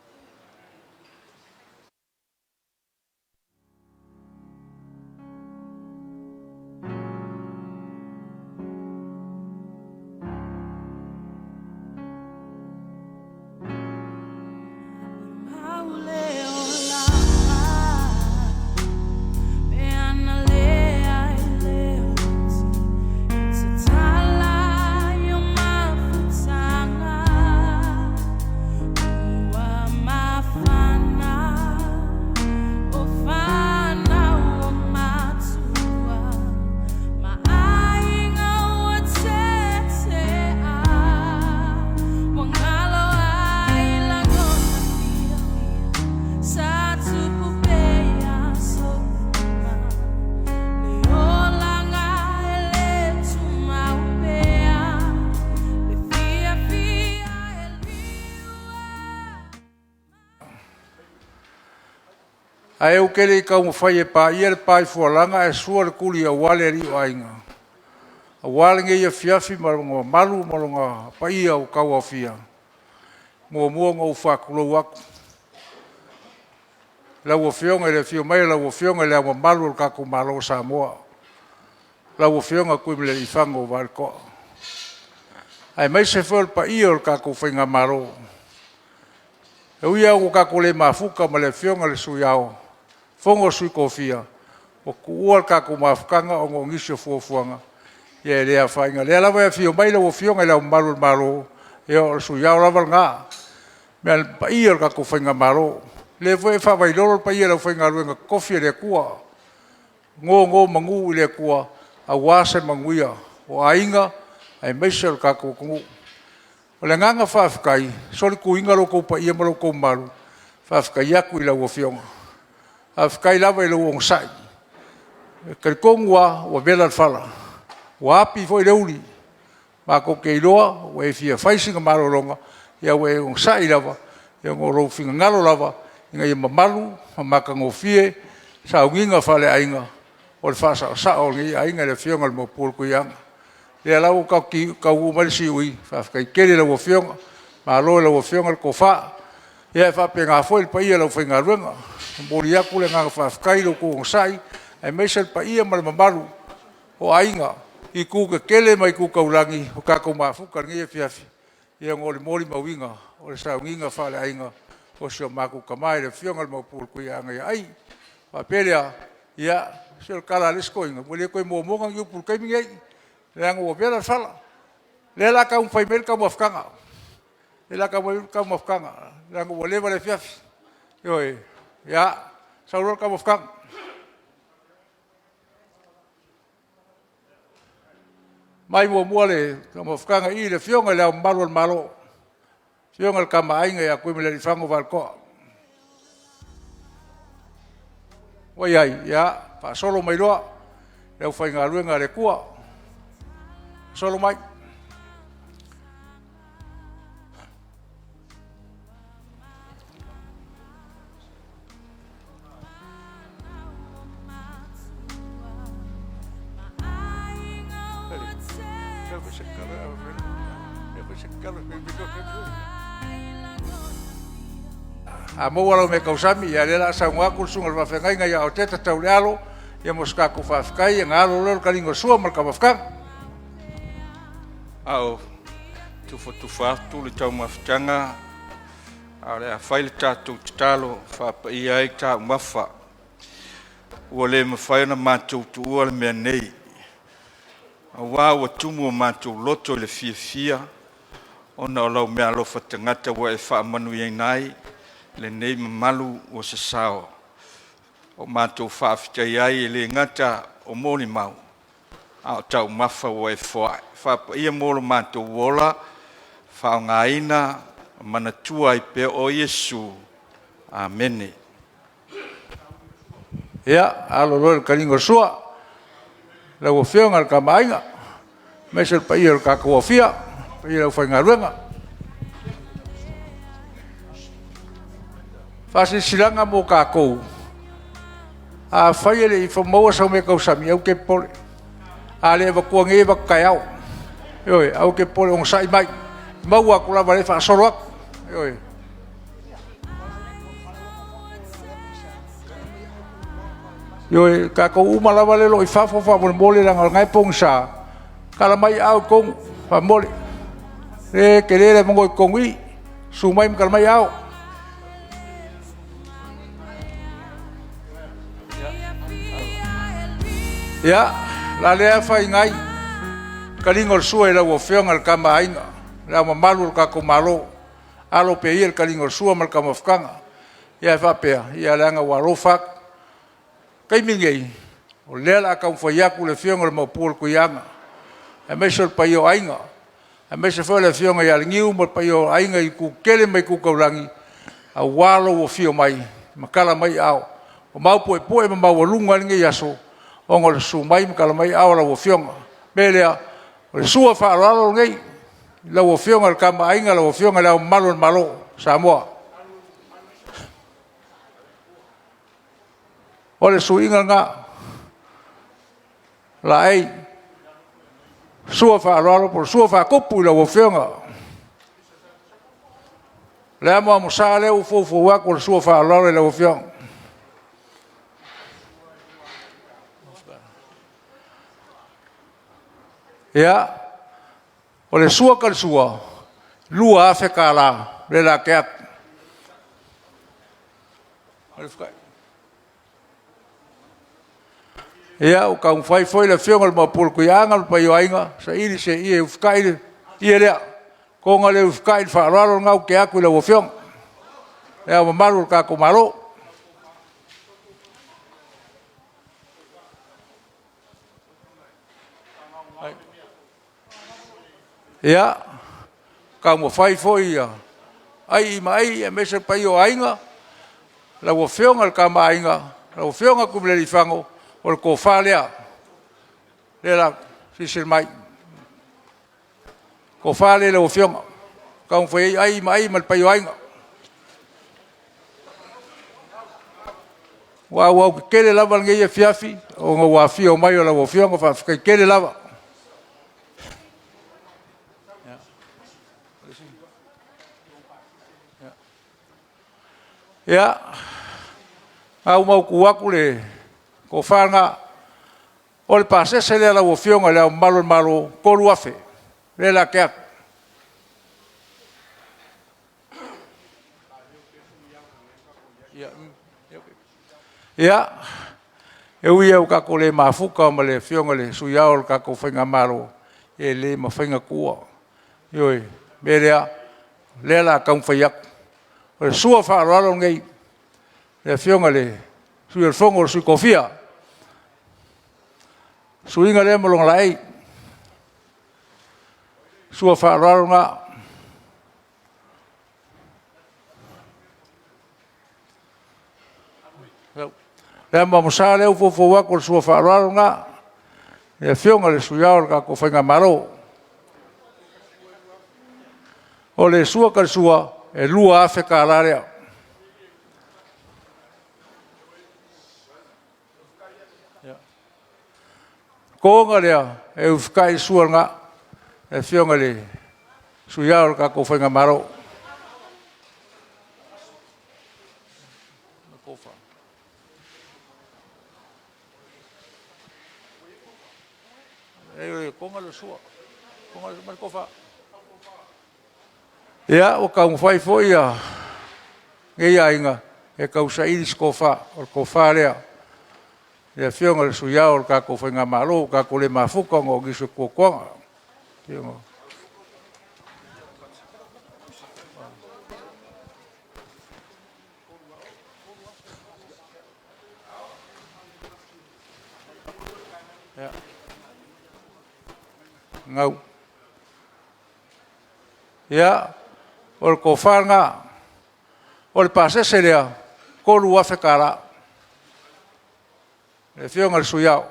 Ae ou te le i taumafai e paia le pa i Fualaga ae sua le tuli aua le alii o aiga, aua lenei afiafi ma lona mamalu ma lona paia ua tauaofia. E muamua ona ou faatulou atu i lau Afioga i le afio mai o lau Afioga i Le Ao Mamalu o le tatou Malo o Samoa, lau Afioga Tuimalealiifano Vaaletoa, aemaise foi o le paia o le tatou Faigamalo. E ui lava ua tatou le mafuta ma le Afioga i le Sui Ao Fono a Sui Tofia, ua tuua le tatou mafutaga ona o nisi o fuafuaga, ia e le afaina. O lea lava e afio mai lau Afioga i Le Ao Mamalu o le Malo, ia o le Sui Ao lava lena. Le paia o le tatou Faigamalo, o lea foi e faavailolo le paia o le aufaigaluega totofi a le Atua, nonomanu i le Atua aua se manuia o aiga aemaise o le tatou atunuu. O le agaga faafetai, solituina lo outou paia ma lo outou mamalu, faafetai atu i lau Afioga. Faafetai lava i lou onosai. E talitonu lava ua vela le fala, ua api foi le uli, matou te iloa ua e fia fai sina malologa, ae ua e onosai lava ona o lou finagalo lava ina ia mamalu ma matagofie sauniga faaleaiga o le faasaosao o lenei aiga i le Afioga i le Maopu o le Tuiaana. O lea la ua tatou taunuu mai i le siui, faafetai tele i lau Afioga, malo i lau Afioga le tofa. Ia e faapena foi le paia o le aufaigaluega. E momoli atu le agaga faafetai i lo outou onosai aemaise le paia ma le mamalu o Aiga i itu tetele ma itu taulagi ua tatou mafuta i lenei afiafi ona o le molimauina o le sauniga faaleaiga o si o matou tama le Afioga i le Maopu o le Tuiaana ia Ai. Ona faapea lea, ia se o le tala a le isi toeaina, ua le toe momona ni upu i le taimi lenei, leaga ua vela le fala. O lea o le a taumafai mai le taumafataga, o lea o le a tau aumai le taumafataga leaga ua leva le afiafi. Ioe. Ia, sau loa le taumafataga. Aumai muamua le taumafataga i le Afioga i Le Ao Mamalu o le Malo, le Afioga i le Tama a Aiga ia Tuimalealiifano Vaaletoa. Ua i ai? Ia faasolo mai loa le aufaigaluega a le Atua. Faasolo mai. A maua lau meatausami, ia o lea o le a saunoa atu le susuga i le faafeagaiga ia Oteta Taulealo mo se tatou faafetai ona alo lea o le taliga o le sua ma le taumafataga. A o tufatufa atu le taumafataga, a o le a fai le tatou tatalo e faapaia ai taumafa, ua le mafai ona matou tuua le mea nei, aua ua tumu o matou loto i le fiafia ona o lau meaalofa tagata ua e faamanuiaina ai lenei mamalu ua sasao. Ua matou faafetaia ai e le gata o molimau a o taumafa ua e foai. Faapaia mo lo matou ola, faaaogaina ma manatua ai pea oe Iesu. Amene. Ia, alo loa le taliga o le sua i lau Afioga i le Tama a Aiga, aemaise le paia o le tatou aofia, le paia o le aufaigaluega. Faasilasilaga mo tatou, afai e le i maua sau meatausami, aua e te popole, a le avatua nei, e avatu taeao. Ioe, aua e te popole, onosai mai, e maua atu lava o lea e faasolo atu. Ioe. Ioe, o tatou uma lava lea o lo o i fafo faamolemole leaga o lena e pogisa, tala mai aao i totonu faamolemole. O lea e tele le avanoa i totonu i i, susu mai ma tala mai aao. Ia, o le a le afaina ai le taliga o le sua i lau Afioga i le Tama a Aiga, Le Ao Mamalu o le tatou Malo, alo pea ia le taliga o le sua ma le taumafataga. Ae faapea, ia leaga ua alofa atu. O le taimi lenei, o lea o le a taumafai atu le Afioga i le Maopu o le Tuiaana, aemaise o le paia o Aiga, aemaise foi o le Afioga ia Leniu ma le paia o Aiga i itu tetele ma itu taulagi, aua lou afio mai ma tala mai aao. Ua maopuepue ma maualuga ai lenei aso ona o le susu mai ma tala mai aao o lau Afioga. O le mea lea, o le sua faaaloalo lenei i lau Afioga i le Tama a Aiga, lau Afioga i Le Ao Mamalu o le Malo o Samoa. O le suiga lena, laei, sua faaaloalo po o le sua faatupu i lau Afioga. O le amoamosa lea ua foufou atu o le sua faaaloalo i lau Afioga. Ia, o le sua talisua, e $2,000 le la te atu. Ia, ua taumafai foi le Afioga i le Maopu o le Tuiaana ma le paia o Aiga, saili se ie e ufitai le ie lea, toga lea e ufitai le faaaloalo lena ou te atu i lau Afioga, Le Ao Mamalu o le tatou Malo. Ia, Taumafai foi ia ai ma ai aemaise le paia o aiga, lau Afioga i le Tama a Aiga, lau Afioga Tuimalealiifano, o le tofa lea, lea o le a silasila mai. O le tofa lea i lau Afioga, e taumafai ai ai ma ai ma le paia o aiga. Ua auau tetele lava lenei afiafi ona ua afio mai o lau Afioga, faafetai tele lava. Ia, a ua mautu atu le tofa lena, o le pasese lea lau Afioga i Le Ao Mamalu o le Malo, $3,000 lea o le a tea atu. Ia, e ui lava ua tatou le mafuta ma le Afioga i le Sui Ao o le tatou Faigamalo, e le mafai ona tuua. Ioe. O le mea lea, o lea o le a taumafai atu. O le sua faaaloalo lenei i le Afioga i le Sui o le Fono a Sui Tofia. O le suiga lea ma lona laei. Sua faaaloalo lena. Le amo amo sa lea ua foufou atu, o le sua faaaloalo lena i le Afioga i le Sui Ao o le tatou Faigamalo. O le sua tai sua, e $2,000 lea. O le toga lea, e usitai le sua lena, le Afioga i le Sui Ao o le tatou Faigamalo. Ia, ua taumafai foi lenei aiga e tausaili se tofa, o le tofa lea i le Afioga i le Sui Ao o le tatou Faigamalo, ua tatou le mafuta ona o nisi o tuatuaga. Ia, o le tofa lena. O le pasese lea, e $3,000 le Afioga i le Sui Ao.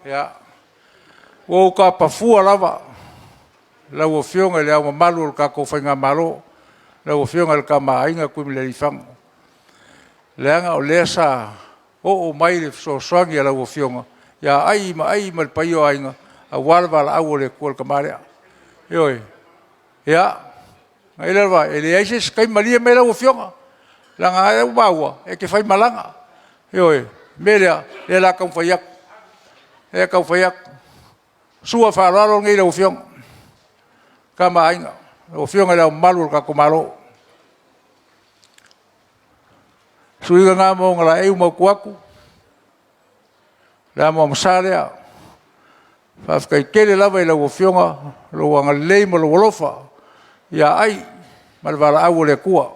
Ia, ua ou tapa fua lava lau Afioga i Le Ao Mamalu o le tatou Faigamalo, lau Afioga i le Tama a Aiga Tuimalealiifano, leaga o lea sa oo mai le fesoasoani a lau Afioga ia ai ma ai ma le paia o aiga aua le valaau a le Atua i le tama lea. Ioe. Ia, e leai se isi taimi, malie mai lau Afioga, leaga o lea ua maua e te faimalaga. Ioe. O le mea lea, o lea o le a taumafai atu, o lea e taumafai atu. Sua faaaloalo lenei i lau Afioga Tama a Aiga, lau Afioga i Le Ao Mamalu o le tatou Malo. O le suiga lena ma ona laei ua mautu atu, o le amoamosa lea. Faafetai tele lava i lau Afioga lou agalelei ma lou alofa ia ai ma le valaau a le Atua.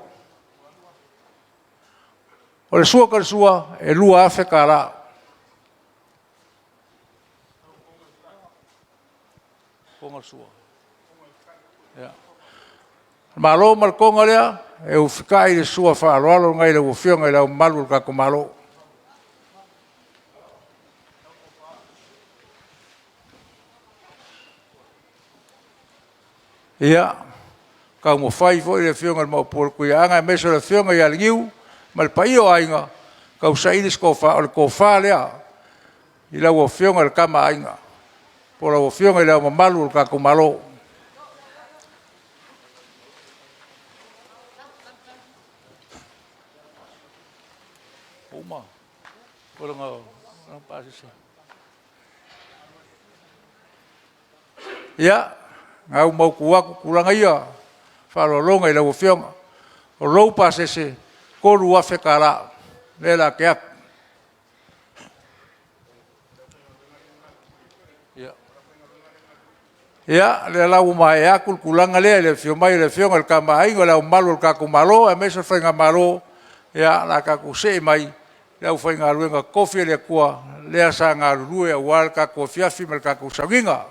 O le sua tai sua, e $2,000. Malo ma le toga lea, e usitai le sua faaaloalo lena i lau Afioga i Le Ao Mamalu o le tatou Malo. Ia, taumafai foi le Afioga i le Maopu o le Tuiaana aemaise o le Afioga ia Leniu ma le paia o Aiga, tausaili se tofa, o le tofa lea i lau Afioga i le Tama a Aiga, po o lau Afioga i Le Ao Mamalu o le tatou Malo. Ia, o lena ua mautu atu tulaga ia o faaaloaloga i lau Afioga. O lou pasese, e $3,000 lea o le a tea atu. Ia, lea la ua maea atu le tulaga lea i le afio mai o le Afioga i le Tama a Aiga o Le Ao Mamalu o le tatou Malo aemaise le Faigamalo, ia o le a tatou see mai i le aufaigaluega totofi a le Atua lea sa galulue aua le tatou afiafi ma le tatou sauniga.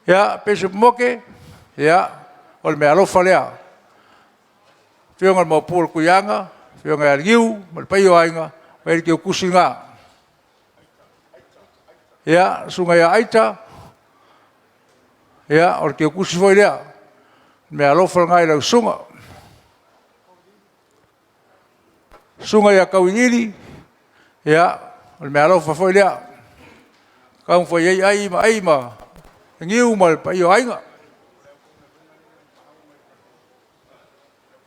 Ia, Pisipi Moke, ia, o le meaalofa lea a le Afioga i le Maopu o le Tuiaana, le Afioga ia Leniu ma le paia o Aiga, fai ai le teutusi lena. Ia, le Susuga ia Aita, ia o le teutusi foi lea. O le meaalofa lena i lau susuga. Le Susuga ia Tauiliili, ia o le meaalofa foi lea. E taumafai ai ai ma ai ma Leniu ma le paia o Aiga.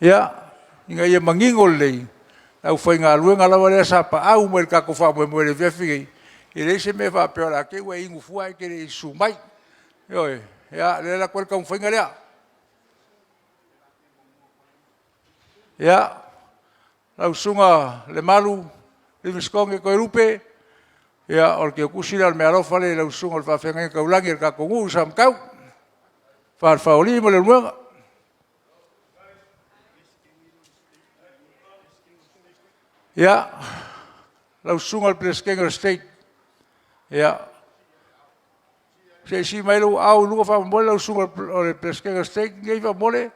Ia, ina ia manino lelei, le aufaigaluega lava lea sa paau mai i le tatou faamoemoe i le afiafi lenei, e leai se mea faapea o le a te i ua e inu fua ae te le i susu mai. Ioe. Ia, o lea e alu atu ai le taumafaiga lea. Ia, lau Susuga Lemalu Livingstone Toelupe, ia o le teutusi lea o le meaalofa lea i lau susuga i le faafeagaiga taulagi a le tatou nuu i Samatau, le fale o Alii ma Leulumoega. Ia, lau Susuga i le Peresetene o le State, ia, se i sii mai lou aao i luga faamolemole lau Susuga i le Peresetene o le State faamolemole.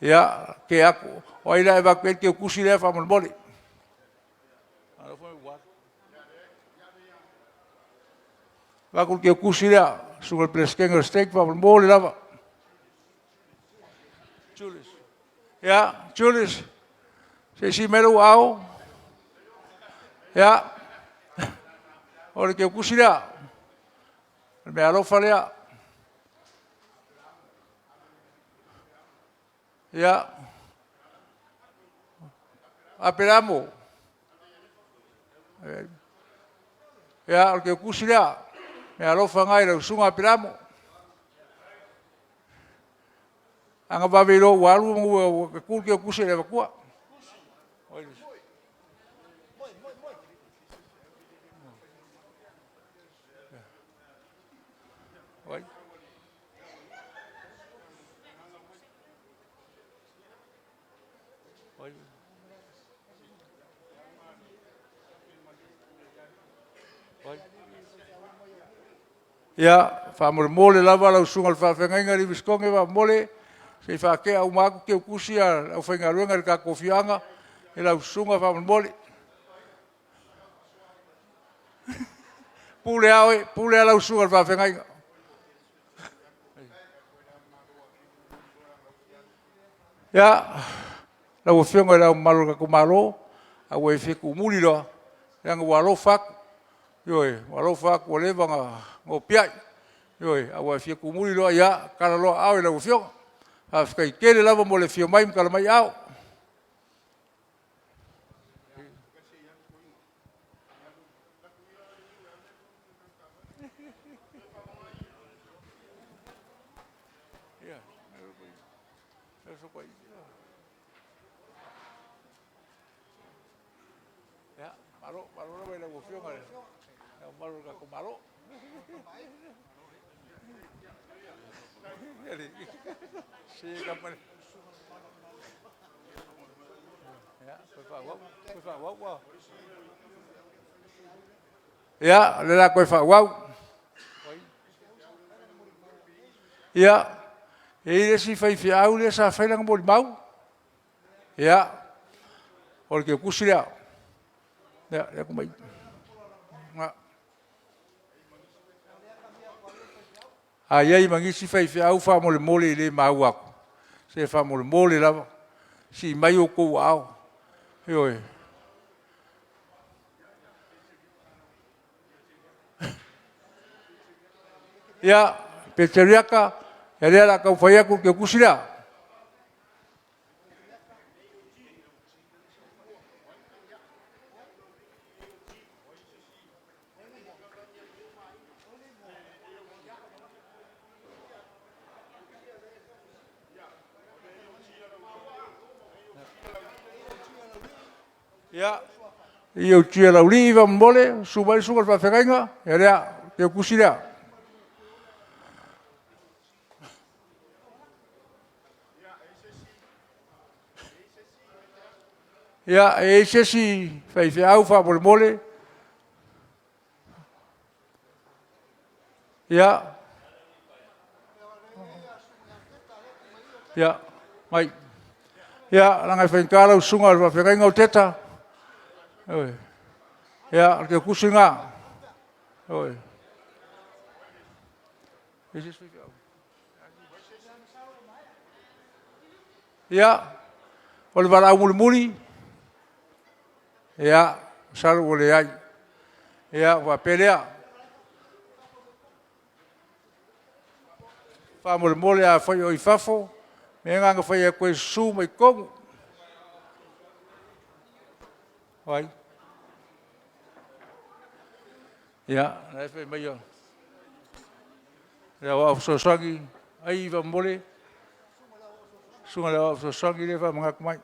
Ia, o ai le a e avatu i ai le teutusi lea faamolemole? Avatu le teutusi lea lau Susuga i le Peresetene o le State faamolemole lava. Ia, Julius, se i sii mai lou aao. Ia, o le teutusi lea, o le meaalofa lea. Ia, Aperamo. Ia, o le teutusi lea, o le meaalofa lena i lau Susuga Aperamo. A na vave iloa ua alu ua tu le teutusi e le avatua. Ia, faamolemole lava lau susuga i le faafeagaiga Livingstone faamolemole, se i faatea uma atu teutusi a le aufaigaluega i le tatou afioaga i lau susuga faamolemole. Pule lava oe, pule lava lau susuga i le faafeagaiga. Ia, lau Afioga i Le Ao Mamalu o le tatou Malo, a ua e fia tuumuli loa, leaga ua alofa atu, ioe, ua alofa atu ua leva ona nopiai, ioe, a ua e fia tumuli loa, ia tala loa aao i lau Afioga. Faafetai tele lava mo le afio mai ma tala mai aao. Ia, o lea o le a toe faaauau. Ia, e i ai le isi faifeau lea sa fai lana molimau. Ia, o le teutusi lea. Ia, a i ai ma nisi faifeau faamolemole e le maua atu, se faamolemole lava, sii mai outou aao. Ioe. Ia, Peteriata, ia lea o le a taumafai atu le teutusi lea. Ia, i o Laulii faamolemole, susu mai le susuga i le faafeagaiga. Ia lea, keukusi lea. Ia, e i ai se isi faifeau faamolemole. Ia. Ia, mai. Ia, leaga e faigata lau susuga i le faafeagaiga o Teta. Ioe. Ia, o le keukusi lena. Ioe. Ia, o le valaau mulimuli, ia, masalo ua leai. Ia, ua faapea lea. Faamolemole afai o i fafo, o le mea lena na fai atu ai, susu mai totonu. O ai? Ia, o la e fai mai le Aoao Fesoasoani, ai faamolemole, susuga i le Aoao Fesoasoani lea e faamanatu mai.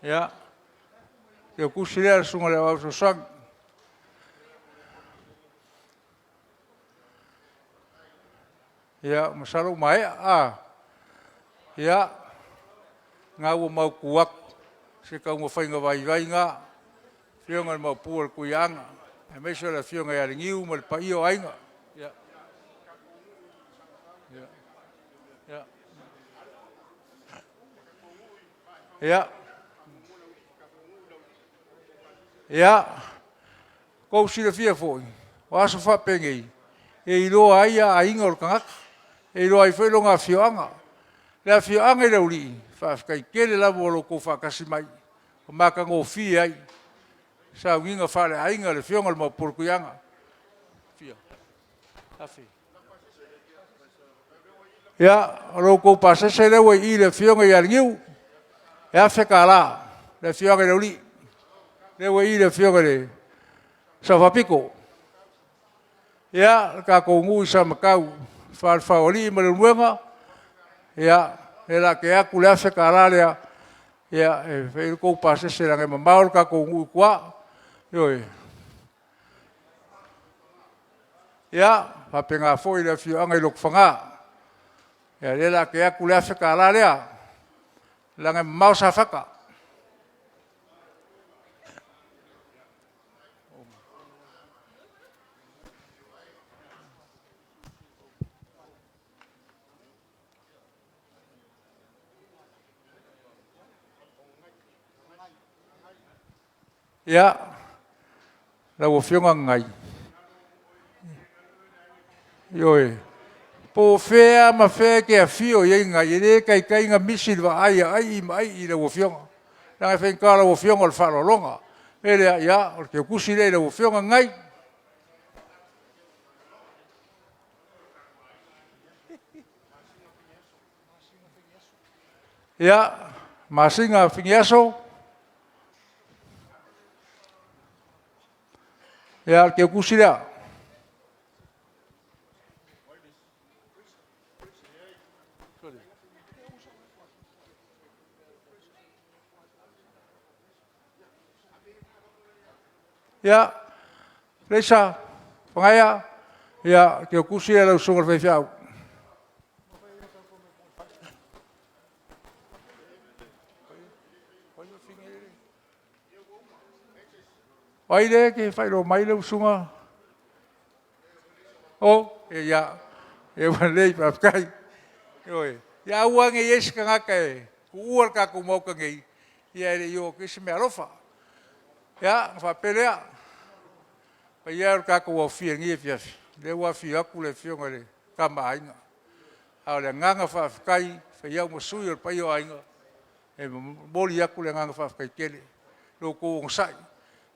Ia, o le tusi lea a le susuga i le Aoao Fesoasoani. Ia, masalo ua maea. Ia, lena ua mautu atu se taumafaiga vaivai lena, afioga i le Maopu o le Tuiaana, aemaise o le afioga ia Leniu ma le paia o aiga. Ia. Ia. Ia. Ia, tou silafia foi, o aso faapenei, e iloa ai aiga o le tagata, e iloa ai foi lona afioaga. Le afioaga i Laulii, faafetai tele lava mo lo outou faatasi mai, ua matagofie ai sauniga faaleaiga a le afioga i le Maopu o le Tuiaana. Ia, o lo outou pasese lea ua i i le afioga ia Leniu, e $1,000 le afioaga i Laulii, lea ua i i le afioga i le Sao Faapito. Ia, le tatou nuu i Samatau, Falefaoalii ma Leulumoega, ia, o lea o le a tea atu le $1,000 lea, ia, e fai ai le tou pasese leaga e mamao le tatou nuu i tua. Ioe. Ia, faapena foi le afioaga i Lotofaga, ia o lea o le a tea atu le $1,000 lea, leaga e mamao Safata. Ia, lau Afioga Gagai, ioe, po o fea lava ma fea e te afio i ai Gagai, e le taitai ona misi i le vaai a Ai ma Ai i lau Afioga, leaga e faigata o lau Afioga o le faaaloaloga. O le mea lea, ia, o le keukusi lea i lau Afioga Gagai. Ia, Masina Finiaso, ia o le keukusi lea. Ia, Leisa, Fanaia, ia, o le keukusi lea a lau susuga i le faifeau. O ai lea e te faailoa mai lau susuga? O, ia, e ua lelei, faafetai. Ioe. Ia aua ne i i ai se tagata e tuua le tatou Maota nei, ia e le i oo atu i ai se meaalofa. Ia, ona faapea lea, le paia e o le tatou aofia i lenei afiafi, o lea ua afio atu le Afioga i le Tama a Aiga. A o le agaga faafetai, e fai ai au ma sui o le paia o aiga, e momoli atu le agaga faafetai tele i lo outou onosai.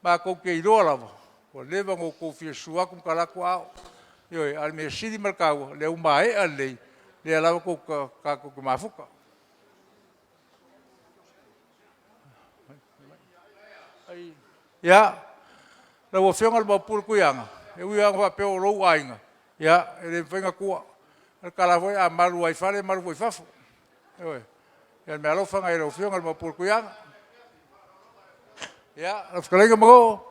Matou te iloa lava, ua leva ona outou fia susu atu ma talaatu aao. Ioe, a o le mea sili ma le taua, o lea ua maea lelei, o lea lava tatou te mafuta. Ia, lau Afioga i le Maopu o le Tuiaana, e ui lava ina faapea o lou aiga, ia, e le mafai ona tuua. O le tala foi lea, a malu lava i fale, e malu foi i fafo. Ioe. Ia o le meaalofa lena i lau Afioga i le Maopu o le Tuiaana. Ia, lau fetalaiga Mago'o.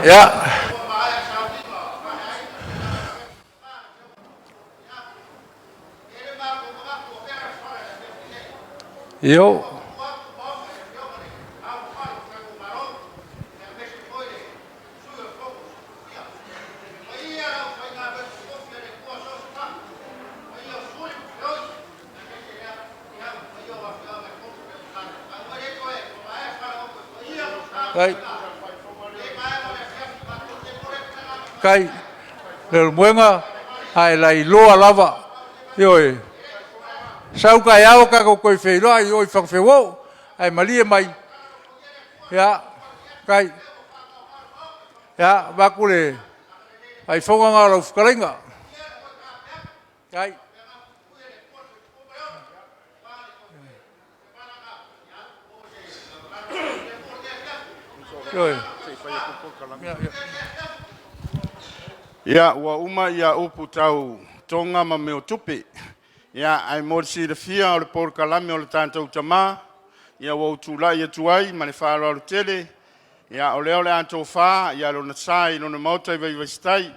Ia. Io. Kai. Kai. Leulumoega ae lailoa lava. Ioe. Sau taeao tatou toe feiloai i o i Fagafeuo. Ae malie mai. Ia. Kai. Ia, avatu le faifoga na o lau fetalaiga. Kai. Ioe. Ia, ua uma ia upu tau Toga ma mea o tupe. Ia, ae mo le silafia o le polokalame o le tatou tamā, ia ua ou tulai atu ai ma le faaaloalo tele, ia o lea o le a tofa ia lona sa i lona maota i Vaivaisatai.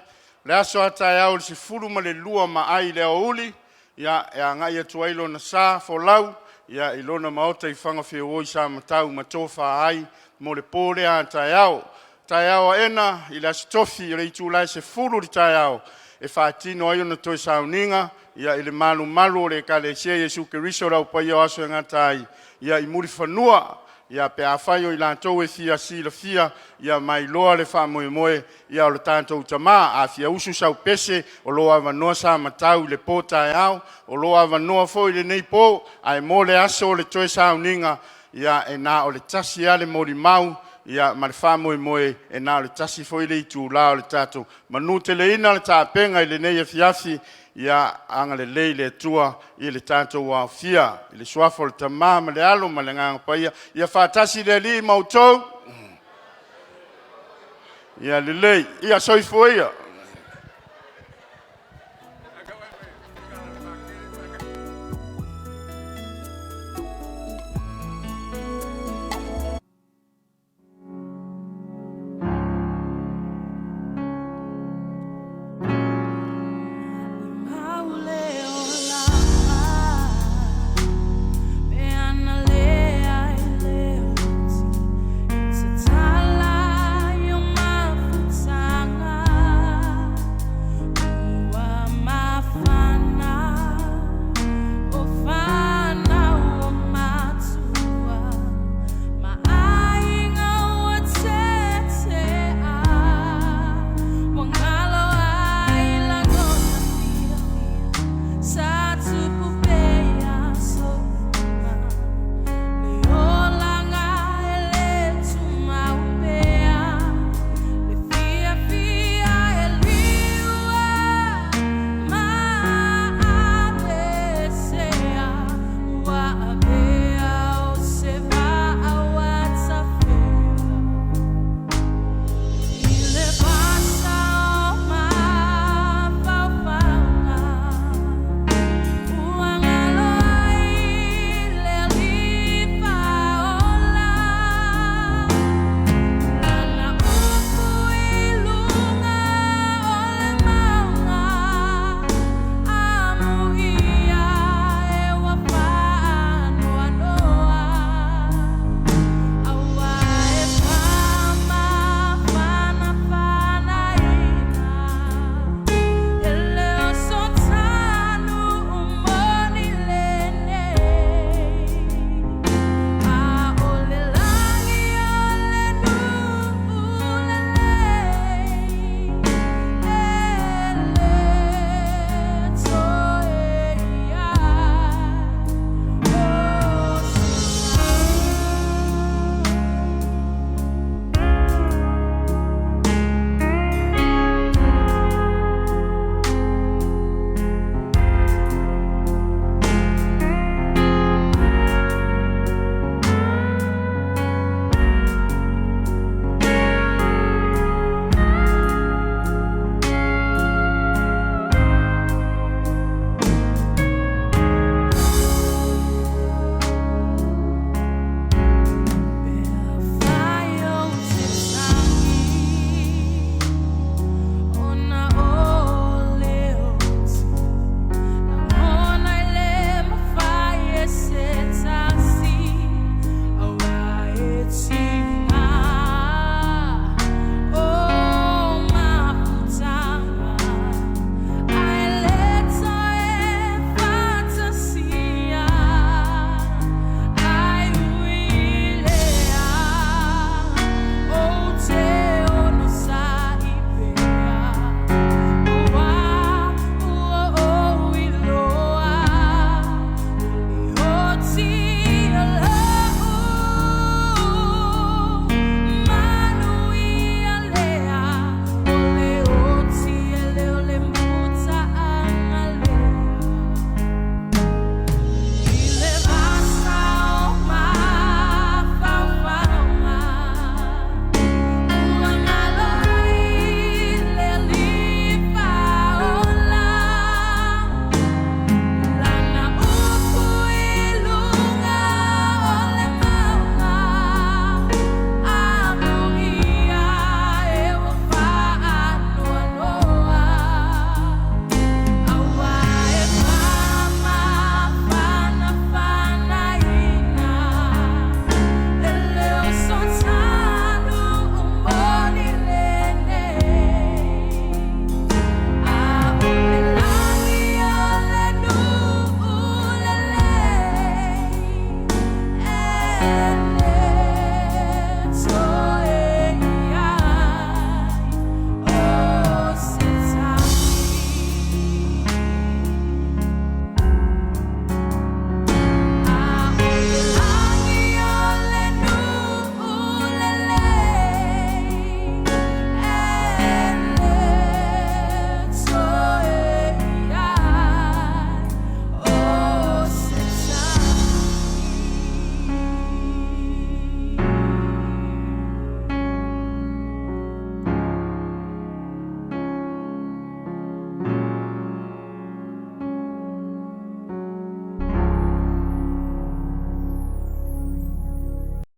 O le aso a taeao i le 12 ma ai i le aoauli, ia e agai atu ai lona sa folau ia i lona maota i Fagafeuoi Samatau ma tofa ai mo le po lea a taeao. Taeao aena i le Aso Tofi o le itula e 10:00 i le taeao e faatino ai ona toe sauniga ia i le malumalu o le Ekalesia Iesu Keriso o le Au Paia o Aso e Gata ai ia i Mulifanua. Ia pe afai o i latou e fia silafia ia ma iloa le faamoemoe ia o le tatou Tamā. A fia usu sau pese, o lo o avanoa Samatau i le po taeao, o lo o avanoa foi lenei po, ae mo le aso o le toe sauniga, ia e na o le tasi lava le molimau ia ma le faamoemoe, e na o le tasi foi le itula o le tatou manuteleina le tapega i lenei afiafi. Ia agalelei le Atua i le tatou aofia i le suafa o le Tama ma le Alo ma le Agaga Paia. Ia faatasi le Alii ma outou. Ia lelei, ia soifua ia.